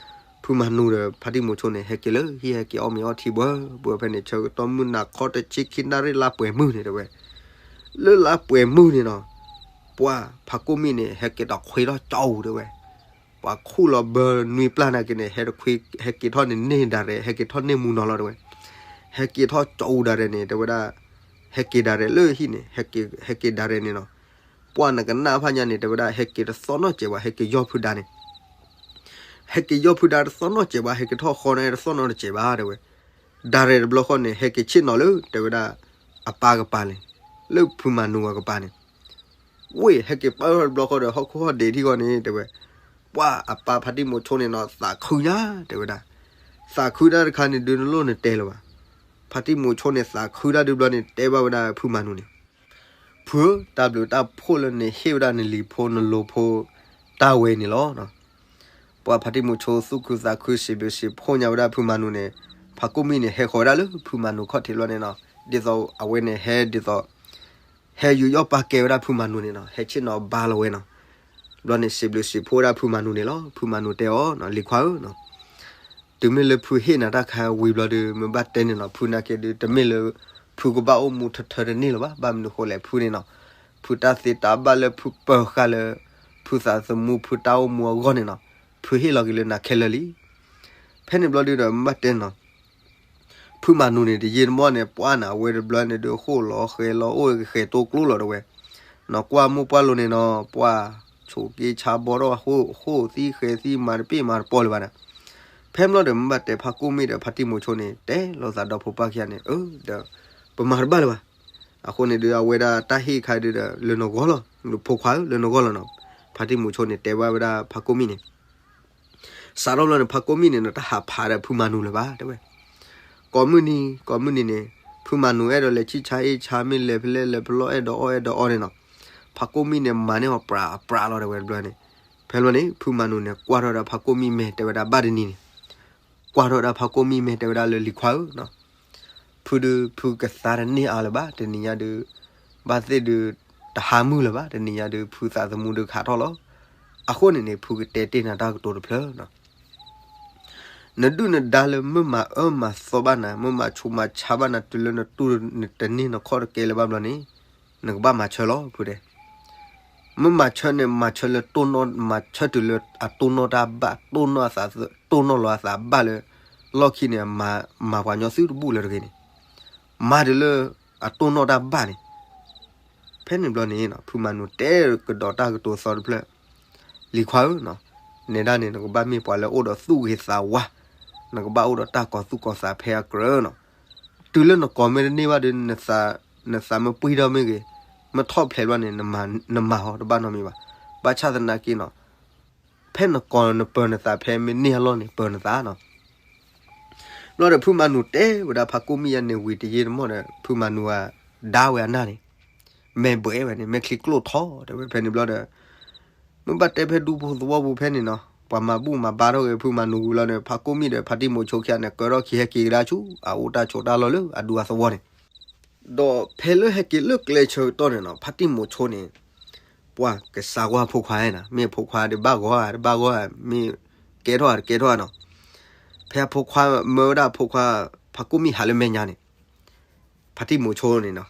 ဖုမၤနူၤဒီးဖါတံၢ်မိၤဆိန့ၣ် ဟဲက့ၤလၢဟံၣ် ဟဲက့ၤအီၣ်မ့ၤအီထံဘှၢဘှၢဖဲန့ၣ် ဆၢကတီၢ်မုၢ်နၤခီတဆံခံနၣ်ရံၣ် လါပှဲၤမုၢ်န့ၣ်တဲဝဲ. လၢလါပှဲၤမုၢ်န့ၣ်နီၤ ပှၢ်ဖါကိၣ်မံၣ်န့ၣ် ဟဲက့ၤတခွ့ထီၣ်ကၠီအူၤတဲဝဲ. ပှၤခူၣ်လီၤဘၢနွံပျၢ်နာ်က့န့ၣ် ဟဲတခွ့ ဟဲက့ၤထီၣ်န့ၣ်န့ၢ်ဒၣ်ရဲၣ် ဟဲက့ၤထီၣ်န့ၢ်မူနီၤလီၤတဲဝဲ. ဟဲက့ၤထီၣ်ကၠီအူၤဒၣ်ရဲၣ်န့ၣ် တဲဝဲဒၣ် ဟဲက့ၤဒၣ်ရဲၣ်လၢဟံၣ်န့ၣ် ဟဲက့ၤဒၣ်ရဲၣ်န့ၣ်နီၤ. ပှၢ်နကနၣ်ဖးညါန့ၣ် တဲဝဲဒၣ် ဟဲက့ၤတသီၣ်နီၣ်စဲးဘၣ် ဟဲက့ၤယီၢ်ဖုဒါန့ၣ် ဟဲက့ၤယီၢ်ဖုဒါတသီၣ်နီၣ်စဲးဘၣ် ဟဲက့ၤထီၣ်ဃီန့ၣ်တသီၣ်နီၣ်တစဲးဘၣ်တဲဝဲ. ဒၣ်ရဲၣ်တဘျီဃီန့ၣ် ဟဲက့ၤဆ့ၣ်နီၤလၢ တဲဝဲဒၣ် အပၢ်ကပၤန့ၣ် လၢဖုမၤနူၤအကပၤန့ၣ် ဝ့ၢ်ဟဲက့ၤပၢၢ်ထီၣ်တဘျီဃီဒီး ဟီၣ်ခိၣ်ဟီၣ်ဒ့ထံဃီန့ၣ် တဲဝဲ ပှၢ်အပၢ်ဖါတံၢ်မိၤဆိန့ၣ်နီၤ သးခုညါ တဲဝဲဒၣ်. သးခုတၢ်တခါန့ၣ်ဒုးနလိၣ်နတဲလၢၤဘၣ်. ဖါတံၢ်မိၤဆိန့ၣ် သးခုတၢ်ဒုးဘျီန့ၣ် တဲဘၣ်ဝဲဒၣ်ဖုမၤနူၤန့ၣ် ဖုဧၢ တၢ်ဘျုးတၢ်ဖှိၣ်လၢနဟ့ၣ်ဝဲဒၣ်နလံၤဖိနလိၤဖိ တၢ်ဝဲန့ၣ်လီၤ. ပှၢ်ဖါတံၢ်မိၤဆိသူၣ်ခုသးခုစံးဘျုးစံးဖှိၣ်ညါဝဲဒၣ်ဖုမၤနူၤန့ၣ် ဖါကိၣ်မံၣ်န့ၣ် ဟဲဃီၤဝဲဒၣ်လၢဖုမၤနူၤခီၣ်ထံးဘျီန့ၣ်နီၤ ဒ်သိးအဝဲန့ၣ်ဟဲဒ်သိး ဟဲယူးယီၣ်ပာ်ကဲဝဲဒၣ်ဖုမၤနူၤန့ၣ်နီၤ ဟဲဆ့ၣ်နီၤဘါလီၤဝဲနီၤ. ဘျီန့ၣ်စံးဘျုးစံးဖှိၣ်ဝဲဒၣ်ဖုမၤနူၤန့ၣ်လီၤ. ဖုမၤနူၤတဲအီၤ လံၤခွါဧၢနီၤ တုၤမ့ၢ်လၢဖုဟ့ၣ်နၤတၢ်ခါဝံၤဘျီဒီး မ့ၢ်ဘၣ်တဲန့ၣ်နီၤ ဖုနာ်က့ဒုး တမ့ၢ်လၢ ဖုကဘၣ်အိၣ်မူထၢထၢတန့ၢ်လၢၤဘၣ်. ဘၣ်မနုၤဃိလဲၣ် ဖုန့ၣ်နီၤ ဖုတၢ်သ့တၢ်ဘၣ်လၢဖုပၢၤဃာ်လၢ ဖုသးသမူဖုတၢ်အိၣ်မူအဂီၢ်န့ၣ်နီၤ ဖုဟ့ၣ်လီၤက့ၤလၢနၤခဲလၢာ်လံ. ဖဲန့ၣ်ဘျီဒုးဒီး မ့ၢ်ဘၣ်တဲနီၤ ဖုမၤနူၤန့ၣ် တယံာ်တမီၢ်န့ၣ် ပှၢ်နၤဝဲတဘျီန့ၣ်ဒုး ဃိၣ်လီၤဃဲၤလီၤအိၣ်ဃဲၤတိကျိလီၤတဲဝဲ. နီၤကွၢ်မိၢ်ပှၢ်လိၤန့ၣ်နီၤ ပှၢ်ဆိးက့ဆါဘီထီၣ် ဃိၣ်သံဃဲၤသံမၤတပ့ၢ်မၤတပီၢ်လၢၤဘၣ်ဒီး ဖဲမ့ၢ်လီၤဒီးမ့ၢ်ဘၣ်တဲဖါကိၣ်မံၣ်ဒီးဖါတံၢ်မိၤဆိန့ၣ် တဲလိာ်သးဒီဖိပၢ်ခံဂၤန့ၣ် အၢ ဒီး ပမၤတဘၣ်လၢၤဘၣ်. အဃိန့ၣ်ဒုး အဝဲဒၣ်တၢ်ဟ့ၣ်ခါဒုးဒီး လၢနဂီၢ်လီၤ ဖိခွါဧၢ လၢနဂီၢ်လီၤနီၤ. ဖါတံၢ်မိၤဆိန့ၣ် တဲဘၣ်ဝဲဒၣ်ဖါကိၣ်မံၣ်န့ၣ် စးထီၣ်ဘျီန့ၣ် ဖါကိၣ်မံၣ်န့ၣ်နီၤ တဟးဖးဒီးဖုမၤနူၤလၢၤဘၣ်တဲဝဲ. ကိးမုၢ်နံၤ ကိးမုၢ်နံၤန့ၣ် ဖုမၤနူၤအဲၣ်ဒိးလဲၤဆံၣ်ဆါအ့ၣ်ဆါ မ့ၢ်လဲၤဖဲလဲၣ်လဲၤဖဲလဲၣ် အဲၣ်ဒိးအီၣ်အဲၣ်ဒိးအီန့ၣ်နီၤ ဖါကိၣ်မံၣ်န့ၣ် မၤန့ၢ်အီၤပြးပြးလီၤတဲဝဲတဘျီန့ၣ်. ဖဲလီၤန့ၣ် ဖုမၤနူၤန့ၣ် ကွၢ်ထီၣ်ဒီးဖါကိၣ်မံၣ်မဲာ်တဲဝဲဒၣ်ဘၣ်တနံၤန့ၣ် ကွၢ်ထီၣ်ဒီးဖါကိၣ်မံၣ်မဲာ်တဲဝဲဒၣ်လၢလံၤခွါဧၢနီၤ ဖုဒုး ဖုကသါတန့ၢ်အါလၢၤဘၣ် တနံၤညါဒုး ဘၣ်သ့ၣ်ဒုး တဟါမုၢ်လၢၤဘၣ် တနံၤညါဒုး ဖုသးသမူဒုးခးထီၣ်လီၤ. အဃိန့ၣ်န့ၣ် ဖုကတဲတ့ၢ်နၤတၢ်ကတိၤတဖျၢၣ်နီၤ နဒုၣ်နဒါလၢမ့ၢ်မၤအၢမၤသီဘၣ်နၤ မ့ၢ်မၤဆူးမၤဆါဘၣ်နၤ တုၤလၢနတူၢ်နတန့ၢ်နခီၣ်တကဲလၢၤဘၣ်ဘျီန့ၣ် နကဘၣ်မၤဆၢလီၤ ဖုတဲ မ့ၢ်မၤဆၢန့ၣ် မၤဆၢလၢတိၢ်နီၣ် မၤဆၢတုၤလၢအတိၢ်နီၣ်တၢ်ဘၣ် တိၢ်နီၣ်အသး တိၢ်နီၣ်လီၤအသးဘၣ်လၢ လီၢ်ခံန့ၣ် မၤပှၤညီသုတဘူၣ်လၢၤတဂ့ၤန့ၣ် မၤတုၤလၢအတိၢ်နီၣ်တၢ်ဘၣ်န့ၣ် ဖဲန့ၣ်ဘျီန့ၣ် ဖုမၤနူၤတဲကဒီးတၢ်ကတိၤသီတဖျၢၣ် လံၤခွါဧၢနီၤ နဲဒၣ်န့ၣ် နကဘၣ်မ့ၢ်ပှၤလၢအိၣ်ဒီးသူၣ်ဂ့ၤသးဝါ နကဘၣ်အိၣ်ဒီးတၢ်ကီၤသူၣ်ကီၤသးဖဲအကြၢးနီၤ တုၤလၢနကီၤမ့ၢ်တန့ၢ်ဘၣ်ဒီး နသး နသးမ့ၢ်ပှံၢ်ထီၣ်မ့ၢ်ဂ့ၤ, မ့ၢ်ထီၣ်ဖျဲးဘျီန့ၣ် နမၤဟီတဘၣ်နီတမံၤဘၣ်. ဘၣ်ဆၣ်သနာ်က့နီၤ, ဖဲနကိးနပၢၤနသး ဖဲမ့ၢ်န့ၢ်အလီၢ်န့ၣ် ပၢၤနသးနီၤ. ဘျီဒီးဖုမၤနူၤတဲဝဲဒၣ်ဖါကိၣ်မံၣ်ယါန့ၣ် ဝံၤတယံာ်တမီၢ်ဒီး ဖုမၤနူၤဧါ ဒါဝဲအနၢ်န့ၣ်, မဲာ်ဘှဲးဝဲန့ၣ် မဲာ်ချံကျိၣ်ထီ တဲဝဲဖဲန့ၣ်ဘျီဒီး မ့ၢ်ဘၣ်တဲဖဲဒူဖိသဝီပူၤဖဲန့ၣ်နီၤ, ပှၤမၤဘူၣ်မၤဘါထီၣ်က့ၤဖုမၤနူၤဝံၤလီၤန့ၣ် ဖါကိၣ်မံၣ်ဒီးဖါတံၢ်မိၤဆိခံဂၤန့ၣ် ကၢထီၣ်ခံဟဲက့ၤကဒါဆူ အအိၣ်တၢ်ဆိးတၢ်လီၢ်လၢအဒူအသဝီန့ၣ်, ဒီးဖဲလၢဟဲက့ၤလၢကျဲဆၢကတီၢ်န့ၣ်နီၤ ဖါတံၢ်မိၤဆိန့ၣ် ပှၤကစးကွၢ်ဖိခွါနီၤ, မ့ၢ်ဖိခွါတဘၣ်ဂီၤဧါ တဘၣ်ဂီၤဧါ, မ့ၢ်ကဲထီၣ်ဧါ တကဲထီၣ်ဧါနီၤ. ဖဲအဖိခွါမၢဝဲဒၣ်အဖိခွါ ဖါကိၣ်မံၣ်ဟးလၢမဲာ်ညါန့ၣ် ဖါတံၢ်မိၤဆိန့ၣ်နီၤ,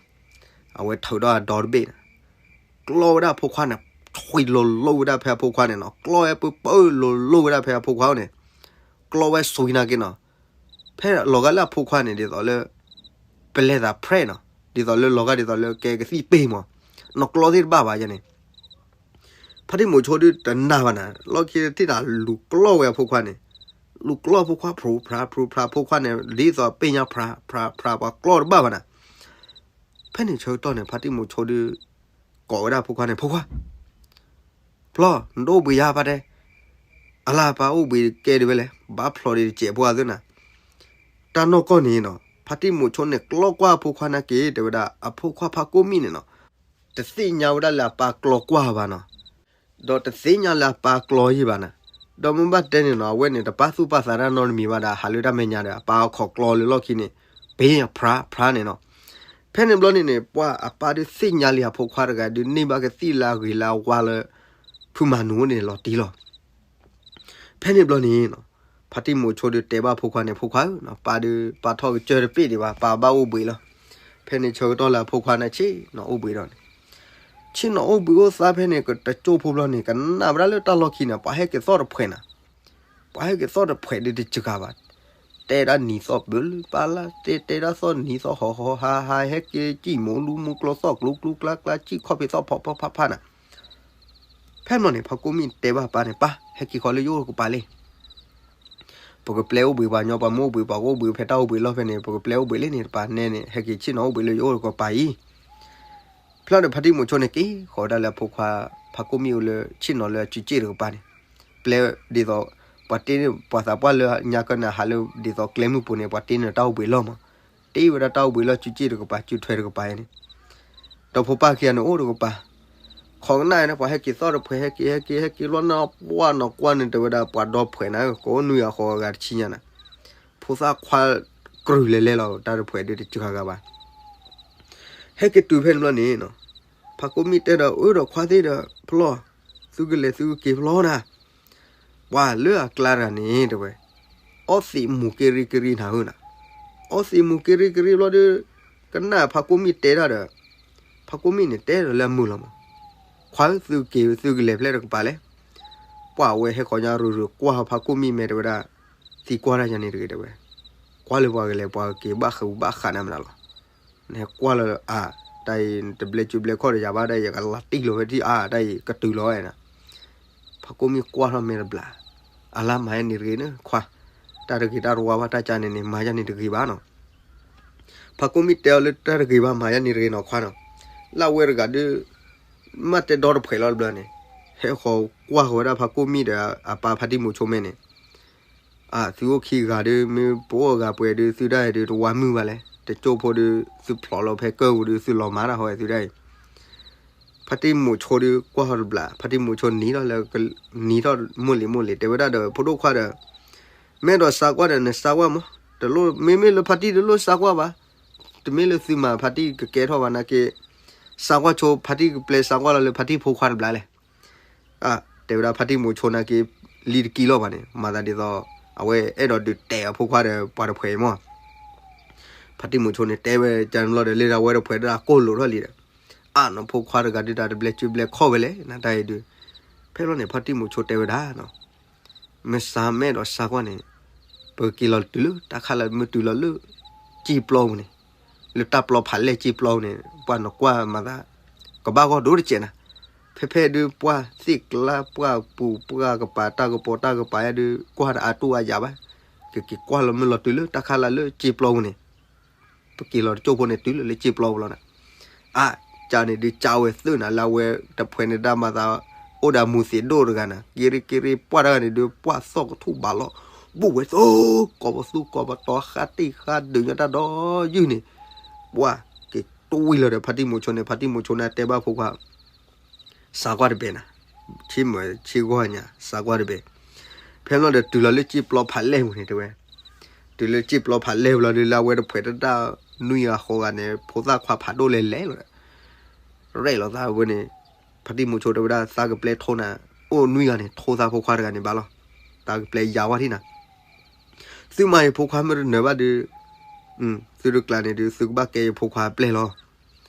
အဝဲထုးထီၣ်အဒီတဘ့ၣ်န့ၣ်, ကျီဝဲဒၣ်အဖိခွါန့ၣ်, ထွံၣ်လိၤလိၤဝဲဒၣ်ဖဲအဖိခွါန့ၣ်နီၤ, ကျီဝဲပၢပၢလိၤလိၤဝဲဒၣ်ဖဲအဖိခွါန့ၣ်, ကျီဝဲစွံနာ်က့နီၤ, ဖဲလီၤဂာ်လၢအဖိခွါန့ၣ် ဒ်သိးလၢ ပလဲၤသးဖြဲးနီၤ, ဒ်သိးလၢလီၤဂာ်ဒ်သိးလၢကဲကသံၣ်ပ့ၢ်မး, နီၢ်ကျီသ့ၣ်တဘၣ်ဘၣ်ယါန့ၣ် ဖါတံၢ်မိၤဆိဒုးတနာ်ဘၣ်နၤ, လီၢ်ခံထံၣ်တၢ်လူၤကျီဝဲအဖိခွါန့ၣ်, လူၤကျီဖိခွါ ဖြူဖြါ ဖြူဖြါ ဖိခွါန့ၣ် ဒ်သိးပ့ၢ်ညါ ဖြါ ဖြါ ဖြါ ပှၤကျီတဘၣ်ဘၣ်နၤ. ဖဲန့ၣ်ဆၢကတီၢ်န့ၣ် ဖါတံၢ်မိၤဆိဒုး ကိးဝဲဒၣ်ဖိခွါန့ၣ် ဖိခွါ ဖျီ နတအိၣ်ဘှံးယါပၢ်တဲ, အလၢပၢ်အိၣ်ဘှံးကဲဒ်ဝဲလဲၣ် ဘၣ်ဖျီဒ်တစဲးဖိအသ့နၤ. တၢ်နီၢ်ကီၢ်န့ၣ်နီၤ ဖါတံၢ်မိၤဆိန့ၣ် ကျီကွၢ်အဖိခွါနာ်က့ တဲဝဲဒၣ် အဖိခွါဖါကိၣ်မံၣ်န့ၣ်နီၤ တသ့ၣ်ညါဝဲဒၣ်လၢအပၢ်ကျီကွၢ်ဘၣ်နီၤ, ဒီးတသ့ၣ်ညါလၢအပၢ်ကျီယံာ်ဘၣ်နၤ, ဒီးမ့ၢ်ဘၣ်တဲန့ၣ်နီၤ အဝဲန့ၣ် တပၢ်သူၣ်ပၢ်သးတၢ်နီတမံၤဘၣ်ဒီး ဟးလၢတၢ်မဲာ်ညါဒီး အပၢ်အခီၣ်ကျီလၢလီၢ်ခံန့ၣ် ပ့ၢ်ဖြါဖြါန့ၣ်နီၤ. ဖဲန့ၣ်ဘျီန့ၣ်န့ၣ် ပှၤအပၢ်ဒုးသ့ၣ်ညါလံအဖိခွါတဂၤဒုးန့ၢ်ဘၣ်ကသံၣ်လၢအဂ့ၤလၢအဝါလၢ ဖုမၤနူၤန့ၣ်လီၤတံၢ်လီၤ. ဖဲန့ၣ်ဘျီန့ၣ်နီၤ ဖါတံၢ်မိၤဆိဒုးတဲဘၣ်ဖိခွါန့ၣ် ဖိခွါဧၢ, ပၢ်ဒုးပၢ်ထီၣ်ကစၢၢ်တပ့ၢ်ဒံးဘၣ် ပၢ်ဘၣ်အိၣ်ဘှံးလီၤ. ဖဲန့ၣ်ဆၢကတီၢ်လၢအဖိခွါန့ၣ်ဆ့ၣ်နီၤအိၣ်ဘှံးဒီးန့ၣ်, ဆ့ၣ်နီၤအိၣ်ဘှံးအိၣ်သါဖဲန့ၣ် ကတကၠိဖိဘျီန့ၣ် ကနၣ်ဝဲဒၣ်လၢတၢ်လီၢ်ခံန့ၣ် ပှၤဟဲက့ၤသီၣ်တဖှဲးနၤ, ပှၤဟဲက့ၤသီၣ်တဖှဲးဒုးတစှၤဘၣ်, တဲဒၣ်နံၤသီၣ်ပၢလၢပၢ်လၢ တဲတဲဒၣ်သီၣ်နံၤသီၣ်ဟီၣ်ဟီၣ်ဟါဟါ ဟဲက့ၤစံၣ်မိၢ်လူမူကျိသီၣ်ကျူကျူကျါကျါ စံၣ်ခီၣ်ဖံးသီၣ်ဖီဖီဖးဖးနၤ. ဖဲန့ၣ်ဘျီန့ၣ် ဖါကိၣ်မံၣ်တဲဘၣ်ပၢ်န့ၣ် ပၢ် ဟဲက့ၤဃီလၢယအိၣ်တကပၤလံ. ပကပျဲအိၣ်ဘှံးပှၤညီ ပှၤမ့ၢ်အိၣ်ဘှံးပှၤကအိၣ်ဘှံးဖဲတၢ်အိၣ်ဘှံးလီၢ်ဖဲန့ၣ် ပကပျဲအိၣ်ဘှံးလံန့ၣ် တပၤနဲန့ၣ် ဟဲက့ၤဆ့ၣ်နီၤအိၣ်ဘှံးလၢယအိၣ်တကပၤအံၤ. ဖျီဒီးဖါတံၢ်မိၤဆိန့ၣ် က့ၤဃီၤဝဲဒၣ်လၢအဖိခွါ ဖါကိၣ်မံၣ်အိၣ်လၢဆ့ၣ်နီၤလၢအစုစ့ၣ်တကပၤန့ၣ်, ပျဲဒ်သိး ပှၤတ့ ပှၤသးပှၢ်လၢညါကနၣ်ဟးလၢဒ်သိးကျဲမုၢ်ပူၤန့ၣ် ပှၤတ့န့ၢ်တၢ်အိၣ်ဘှံးလီၢ်မး, တ့ဝဲဒၣ်တၢ်အိၣ်ဘှံးလီၢ်စုစ့ၣ်တကပၤ စုထွဲတကပၤန့ၣ် ဒီးဖိပၢ်ခံဂၤန့ၣ်အိၣ်တကပၤ, ခိးကနၣ်န့ၣ် ပှၤဟဲက့ၤသီၣ်တဖှဲး ဟဲက့ၤ ဟဲက့ၤ ဟဲက့ၤလီၤနၢ်ပှၢ်နီၢ်ကွၢ်န့ၣ် တဲဝဲဒၣ်ပှၤဒီဖှဲးနၤဧၢ ကိးနွံဂၤဃိးဂၤတဆံညါနၤ, ဖိသၣ်ခွါကြုၢ်လဲၤလဲၤလီၤ တၢ်တဖှဲးဒုးတစှၤဂၤဘၣ်. ဟဲက့ၤတုၤဖဲန့ၣ်ဘျီန့ၣ်နီၤ, ဖါကိၣ်မံၣ်တဲဒီး အၢ ဒီးခွါသ့ၣ်ဒီး ဖျီ သုကလဲၤသုကက့ၤဖျီနၤ ပှၤလၢအကျါတဂၤန့ၣ် တဲဝဲ, အီသံးမူၤက့ရံကရံနၤဧၢနၤ, အီသံးမူၤက့ရံကရံဘျီဒီး ကနၣ်ဖါကိၣ်မံၣ်တဲတၢ်ဒီး ဖါကိၣ်မံၣ်န့ၣ်တဲဒီးလၢအမုာ်လီၤမး, ခွါဧၢ သုက့ၤ သုကလဲၤဖဲတကပၤလဲၣ်. ပှၤဝဲဟဲဃီၤညါရူၤရူၤကွၢ်ဖါကိၣ်မံၣ်မဲာ်တဲဝဲဒၣ်, သံကွၢ်တၢ်ယၤန့ၣ်တဂ့ၤတဲဝဲ, ကွၢ်လၢပှၤကလဲၤပှၤကက့ၤဘၣ်ဃးဘၣ်ဃးနၤမနုၤလီၤ. နဟဲကွၢ်လီၤအါ, တၢ်အံၤ တဘျဲစုဘျဲခီၣ်ဒီးယၤဘၣ်ဒၣ် ယကလီၤတံၢ်လီၤဝဲဒၣ်အါ တၢ်အံၤကတုၤလီၤဝဲနၤ. ဖါကိၣ်မံၣ်ကွၢ်ထီၣ်မဲာ်တဘျီ, အလါမၤယါန့ၣ်တဂ့ၤန့ၣ် ခွါ, တၢ်တဂ့ၤတၢ်တဝါဘၣ်တၢ်ကါန့ၣ်န့ၣ် မၤယါန့ၣ်တဂ့ၤဘၣ်နီၤ. ဖါကိၣ်မံၣ်တဲအီၤလၢတၢ်တဂ့ၤဘၣ် မၤယါန့ၣ်တဂ့ၤနီၤခွါနီၤ. လၢအဝဲတဂၤဒုး မ့ၢ်တဲဒီတဖှဲးလီၤတဘျီန့ၣ်, ဟဲဃီၤကွၢ်ဃီၤဝဲဒၣ်ဖါကိၣ်မံၣ်ဒီးအပၢ်ဖါတံၢ်မိၤဆိမဲာ်န့ၣ် အၢ သုအိၣ်ခံဂၤဒီး မ့ၢ်ပအိၣ်အဂၤပှဲၤဒီး သုဒၣ်အံၤဒီးတဝါမုၢ်ဘၣ်လဲၣ်. တကၠိၢ်ဖိဒီး သုဖျိးလီၤဖဲကၢၢ်ပူၤဒီး သုလီၤမၤတၢ်ဟီသုဒၣ်အံၤ. ဖါတံၢ်မိၤဆိဒီးကွၢ်ထီၣ်တဘျီ, ဖါတံၢ်မိၤဆိနံၤထီၣ်လၢ နံၤထီၣ်မိၢ်လံၤမိၢ်လံၤ တဲဝဲဒၣ်ဒီး ဖိဒိၣ်ခွါဒီး မ့ၢ်အဲၣ်ဒိးစါကွၢ်ဒီး နစါကွၢ်မး, တလိၣ် မ့မ့ၢ်လၢဖါတံၢ်တလိၣ်စါကွၢ်ဘၣ်, တမ့ၢ်လၢသုမၤဖါတံၢ်ကကဲထီၣ်ဘၣ်နာ်က့, စါကွၢ်ဆိ ဖါတံၢ်ကပျဲစါကွၢ်လီၤလၢဖါတံၢ်ဖိခွါတဘျီလဲၣ်. အၢ တဲဝဲဒၣ်ဖါတံၢ်မိၤဆိနာ်က့ လံတကံလီၤဘၣ်န့ၣ် မၤသးဒ်သိး အဝဲအဲၣ်ဒိးဒုးတဲအဖိခွါဒီးပှၤတဖှဲးအံၤမး. ဖါတံၢ်မိၤဆိန့ၣ်တဲဝဲကန့ၣ်ဘျီဒီး လၢဒၣ်ဝဲတဖှဲးဒၣ်ကိၢ်လိာ်ထီၣ်လံဒီး အၢ နဖိခွါတဂၤဒုးတၢ်တဘျဲစုဘျဲခီၣ်ဝဲလဲၣ် နတၢ်အံၤဒုး. ဖဲလီၤန့ၣ် ဖါတံၢ်မိၤဆိတဲဝဲဒၣ် မ့ၢ်စါ မ့ၢ်အဲၣ်ဒိးစါကွၢ်န့ၣ် ပက့ၤလီၤတုၤလၢတၢ်ခါလၢမ့ၢ်တုၤလီၤလၢ က့ပျီပူၤန့ၣ်, လၢတၢ်ပျီဖးလဲၢ်က့ပျီပူၤန့ၣ် ပှၤနကွၢ်မၤသး ကဘၣ်ဂီၢ်ဒိၣ်တစဲးနၤ. ဖဲဖဲဒုးပှၢ်သ့ၣ်ကျါပှၢ်ပူၤပှၢ်ကပၤတၢ်ကပီၤတၢ်ကပၤယါဒုး ကွၢ်တအါတူၢ်အါယၤဘၣ်. ကက့ၤကွၢ်လီၤမ့ၢ်လီၤတုၤလၢတၢ်ခါလၢလၢက့ပျီပူၤန့ၣ် ပက့ၤလီၤတကၠိၢ်ဖိန့ၣ် တုၤလၢလၢက့ပျီပူၤလီၤနၤ. အါ, ကန့ၣ်ဒုးကဝဲသုးနၤ လၢအဝဲတဖှဲးန့ၣ်တၢ်မၤသး အိၣ်ဒီးမူၤသ့ၣ်ဒိၣ်တဂၤနၤ က့ရ့က့ရ့ ပှၢ်တဂၤန့ၣ်ဒုး ပှၢ်သီၣ်ကထူၣ်ဘၣ်လီၤ ဘူးဝဲသိ ကိးပသူကိးပတီၤ ဃါတ့ၢ်ဃါဒုးညါတၢ်ဒီးယုၢ်န့ၣ် ပှၢ်က့ၤတဝံၤလီၤဒီး ဖါတံၢ်မူၤဆိန့ၣ် ဖါတံၢ်မူၤဆိန့ၣ်တဲဘၣ်ဖိခွါ စးကွၢ်တဘဲနၤ, ဆ့မၢဆ့ဂီၢ်ညါ စးကွၢ်တဘဲ, ဖဲလီၤဒီးတုၤလီၤလၢစ့ပျီဖးလဲၢ်ပူၤန့ၣ်တဲဝဲ, တုၤလၢစ့ပျီဖးလဲၢ်ပူၤလီၤဒီး လၢအဝဲတဖှဲးတၢ်နွံဂၤဃိးဂၤန့ၣ် ဖိသၣ်ခွါဖးဒိၣ်လဲၤလဲၤလီၤဒီး ရဲၣ်လီၤသးဝဲန့ၣ်, ဖါတံၢ်မူၤဆိတဲဝဲဒၣ် သးကပျဲထိနၤ, အိၣ်နွံဂၤန့ၣ် ထိသးဖိခွါတဂၤန့ၣ်ဘၣ်လီၤ, သးကပျဲယၤဝဲထံၣ်နၤ, သုမၤယဖိခွါမ့ၢ်တနၢၤဘၣ်ဒီး, သုတကျးန့ၣ်ဒီး သုကဘၣ်ကဲယဖိခွါပျဲၢ်လီၤ.